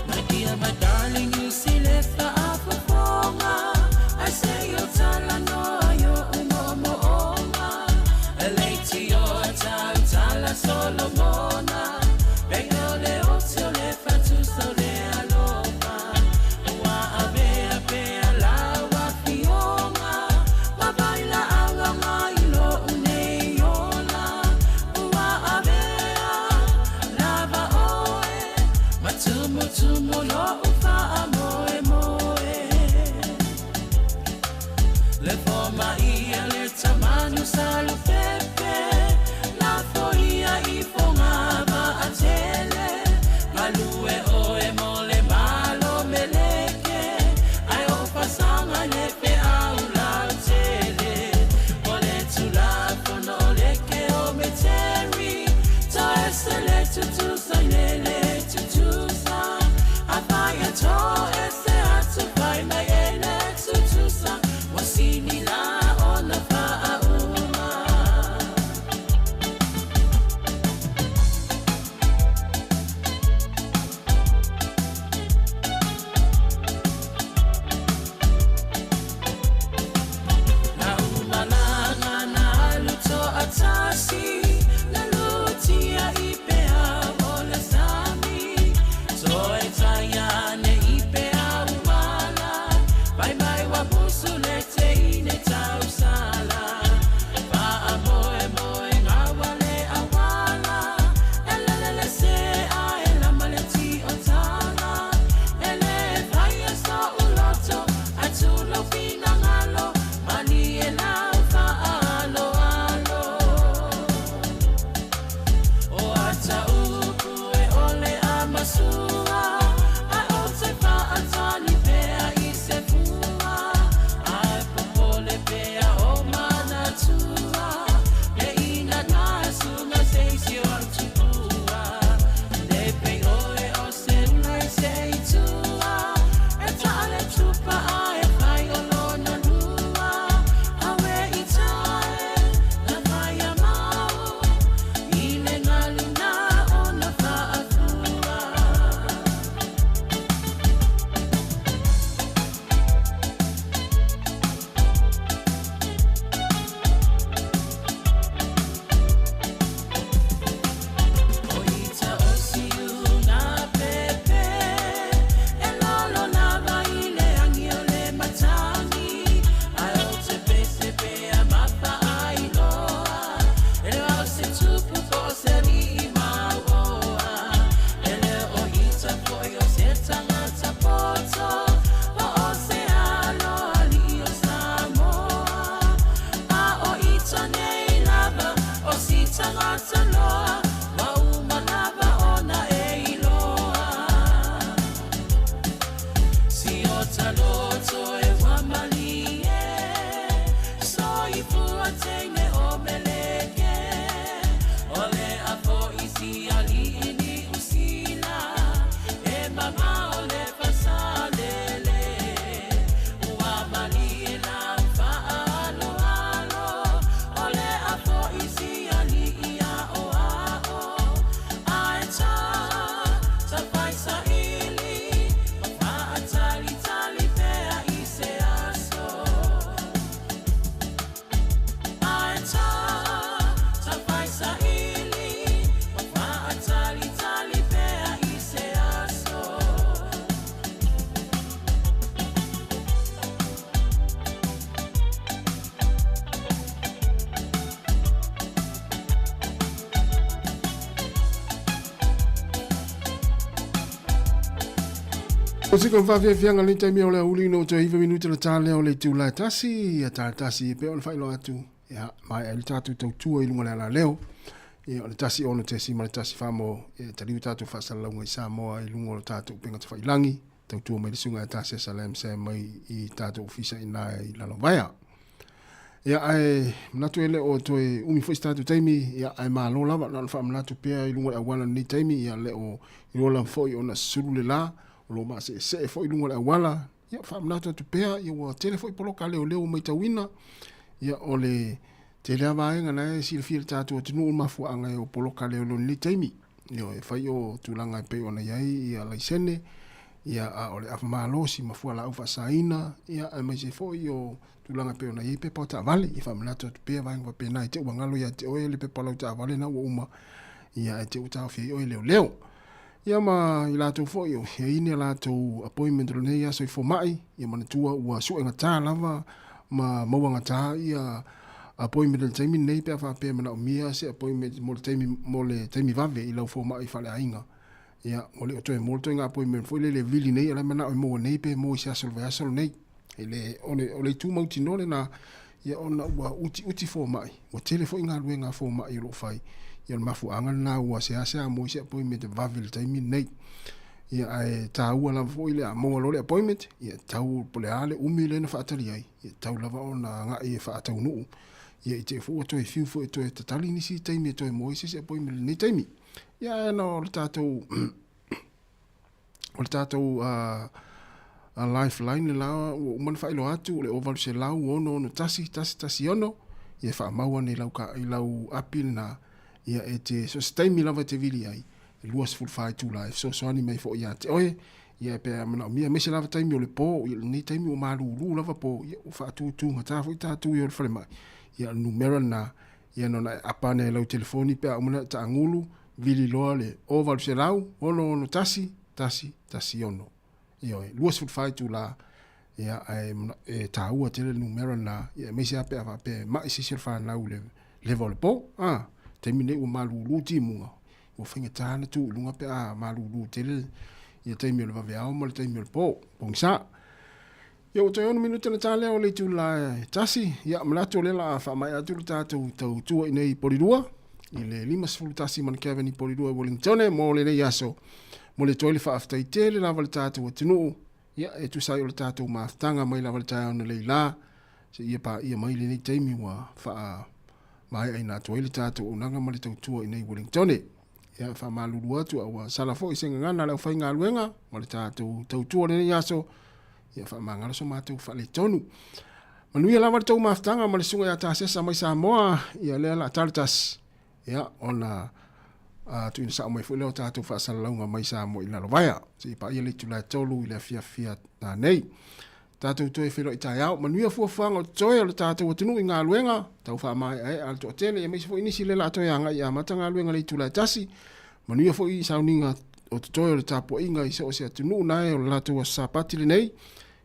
My dear, my darling, you see lefa afofonga. I say yo tala no yo umomo onga. Eleiti yo tau tala Solomona. Benga le otio le fatuso le alofa. Ua avea pea la wa fionga. Mabaila awa ngai lo unei ola. Ua avea lava oe. Matumutumu lo ufa a moe moe. Le foma ia le tamanu salu pepe. La foia i fonga va a tele. Malue oe mo le malo meleke. Ai o fasanga le pe au lau tele. O le tula fono le ke o me teri. Ta ese le tutusa i le le tutusa. A fai a O se kon faafiafiaga lenei taimi o le aoauli ina ua toe 9 minute le ta lea o le itula e tasi, ia ta tasi e pei ona faailoa atu, ia maea ai le tatou tautua i luga o le alaleo. Ia o le 16.1 mo e taliu tatou faasalalauga i Samoa i luga o le tatou upega tafailagi, tautua mai le susuga ia Tasesa Lam Sam mai i tatou ofisa i ina i Lalovaea. Ia ae manatu e le o toe umi foi se tatou taimi, ia ae malo lava na ona faamanatu pea i luga o le auala i lenei taimi, ia le o iloa lava foi ona sulu le la, o lo o maaseesee foi i luga o le auala, ia faamanatu atu pea, ia ua tele foi poloka leoleo ua matauina, ia o le tele lava vaega na e silafia e le tatou atunuu le mafuaaga o poloka leoleo i lenei taimi. Ioe, e fai o tulaga e pei ona i ai ia laisene, ia a o le ava malosi ma fualaau faasaina, ia aemaise foi o tulaga e pei ona i ai pepa o taavale. Ia faamanatu atu pea vaega faapena i te i ua galo ia te oe le pepa o lau taavale na ua uma, ia ae te i ua taofia ai oe e leoleo. Ia ma i latou foi o i ai ni a latou appointment o lenei aso i fomai, ia manatua ua suegata lava ma mauagata ia appointment i le taimi lenei pe a faapea e manaomia se appointment mo le taimi, mo le taimi vave i lau fomai faaleaiga. Ia, ua le o toe maua le ituaiga appointment foi lele e vili nei, o la e manao e maua nei pe maua i se aso o le vaiaso lenei. E le, o le, o le itu mautinoa lena, ia ona ua utiuti fomai, ua tele foi galuega a fomai o lo o fai, ia o le mafuaaga lena ua seasea maua ai se appointment vave i le taimi lenei. Ia ae taua lava foi le a maua loa le appointment, ia tau po o le a le umi lea na faatali ai, ia tau lava ona agai e faataunuu, ia i te i foi ua toe fiu foi e toe tatali nisi taimi e toe maua ai se isi appointment i lenei taimi. Ia ae ona o le tatou o le tatou lifeline le la ua uma ona faailoa atu, o le 0800 661 116, ia e faamau ane i lau, i lau api lena, ia e te, so o se taimi lava e te vili ai, e 24 itula e fesoasoani mai foi ia te oe, ia pe a manaomia, aemaise lava taimi o le po, ia lenei taimi ua malulu lava po, ia ua faatutugata foi tatou i o i le falemai, ia o le numera lena, ia na ona e apa ane i lau telefoni pe a uma ona e taagulu, vili loa le 0800 661 116. Ioe, 24 itula, ia, ae e taua tele le numera lena, ia, aemaise lava pe a faapea e mai se isi o le fanau i le leva o le po. A, taimi nei ua malulu timuga, ua faigata ona tu i luga pe a malulu tele ia taimi o le vaveao ma le taimi o le po, pogisa. Ia ua toe 6 minute ona ta lea o le itula e tasi. Ia manatu o lea la a faamaea atu le tatou tautua i nei i Polilua i le 51 Manukau Avenue Polilua i Wellingtone mo lenei aso. Mo le toe le faafetai tele lava le tatou atunuu. Ia e tusa ai o le tatou mafutaga mai lava le taeao na lei la seia paia mai lenei taimi ua faamaeaina atu ai le tatou auaunaga ma le tautua i nei Wellingtone. Ia faamalulu atu a ua sala foi se gagana a le aufaigaluega ma le tatou tautua o lenei aso. Ia faamagalo so matou faaletonu. Manuia lava le tou mafutaga ma le susuga ia Tasesa mai Samoa, ia lea la talo tasi. Ia ona a tuuina sao mai foi lea o tatou faasalalauga mai Samoa i Lalovaea. Seia paia le itula e 3 i le afiafi nanei. Tatou toe feiloai taeao. Manuia fuafuaga o totoe o le tatou atunuu i galuega, tau faamaeaea a le toatele, aemaise foi nisi lea la toe agai e amata galuega i le itula e 1. Manuia foi i sauniga o totoe o le tapuaiga i so o se atunuu nae o le latou aso Sapati lenei.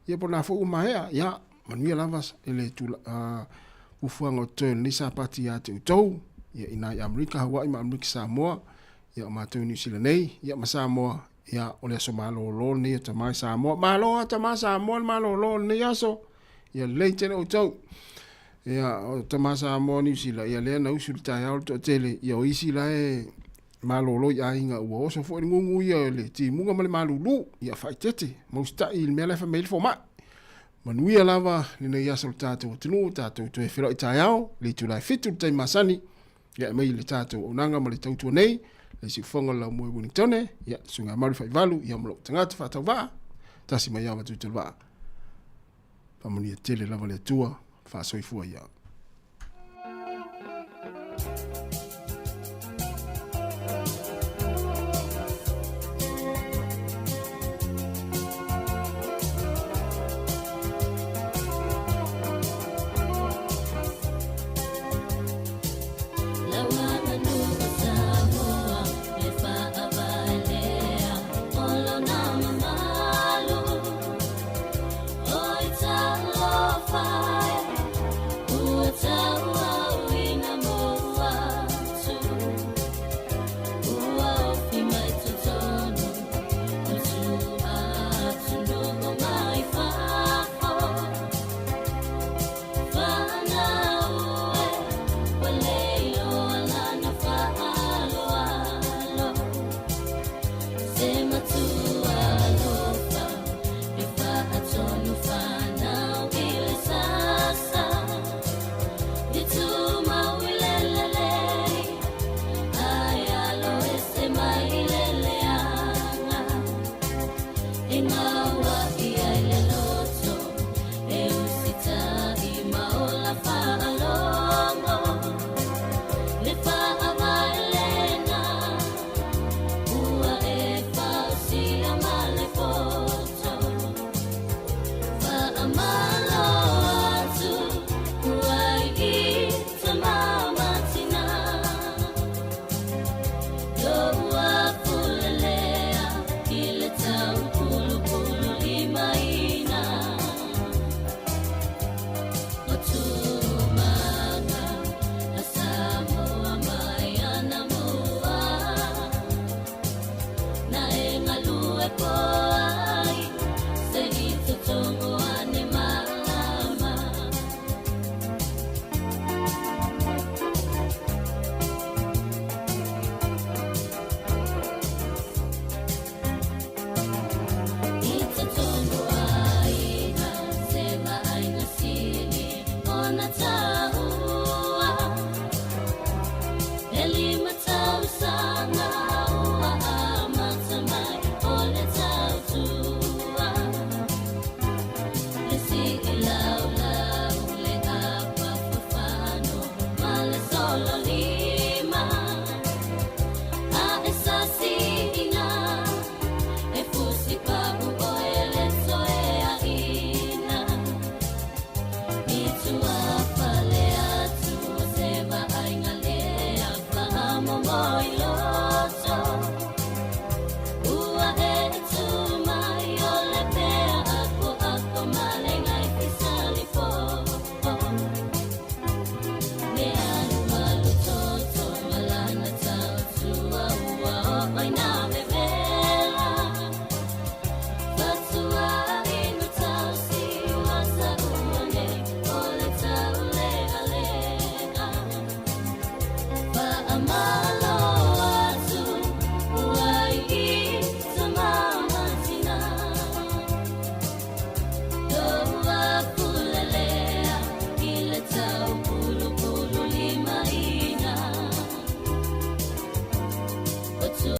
Ia po o lena foi ua maea, ia, manuia lava i le tula, fuafuaga o totoe o lenei Sapati ia te outou, ia i nai Amerika, Hawaii ma Amerika Samoa, ia o matou i Niu Sila nei, ia ma Samoa, ia o le aso malolo lenei o tama i Samoa. Malo lava tama Samoa le malolo o lenei aso, ia lelei tele outou. Ia, o tama Samoa Niu Sila, ia lea na usu i le taeao le toatele, ia o isi la e malolo i aiga ua oso foi le gugu ia o le timuga ma le malulu, ia faaeteete ma usitai i le mea la e fai mai ai le fomai. Manuia lava lenei aso le tatou atunuu, tatou toe feiloai taeao i le itula e 7 le taimi masani. Ia e mai le tatou auaunaga ma le tautua nei, le siufofoga o le Laumua i Wellingtone, ia Susuga Maru Faivalu, ia ma lou tagata faatauvaa, tasi mai ava Tuitelevaa. Faamanuia tele lava le Atua, faasoifua ia.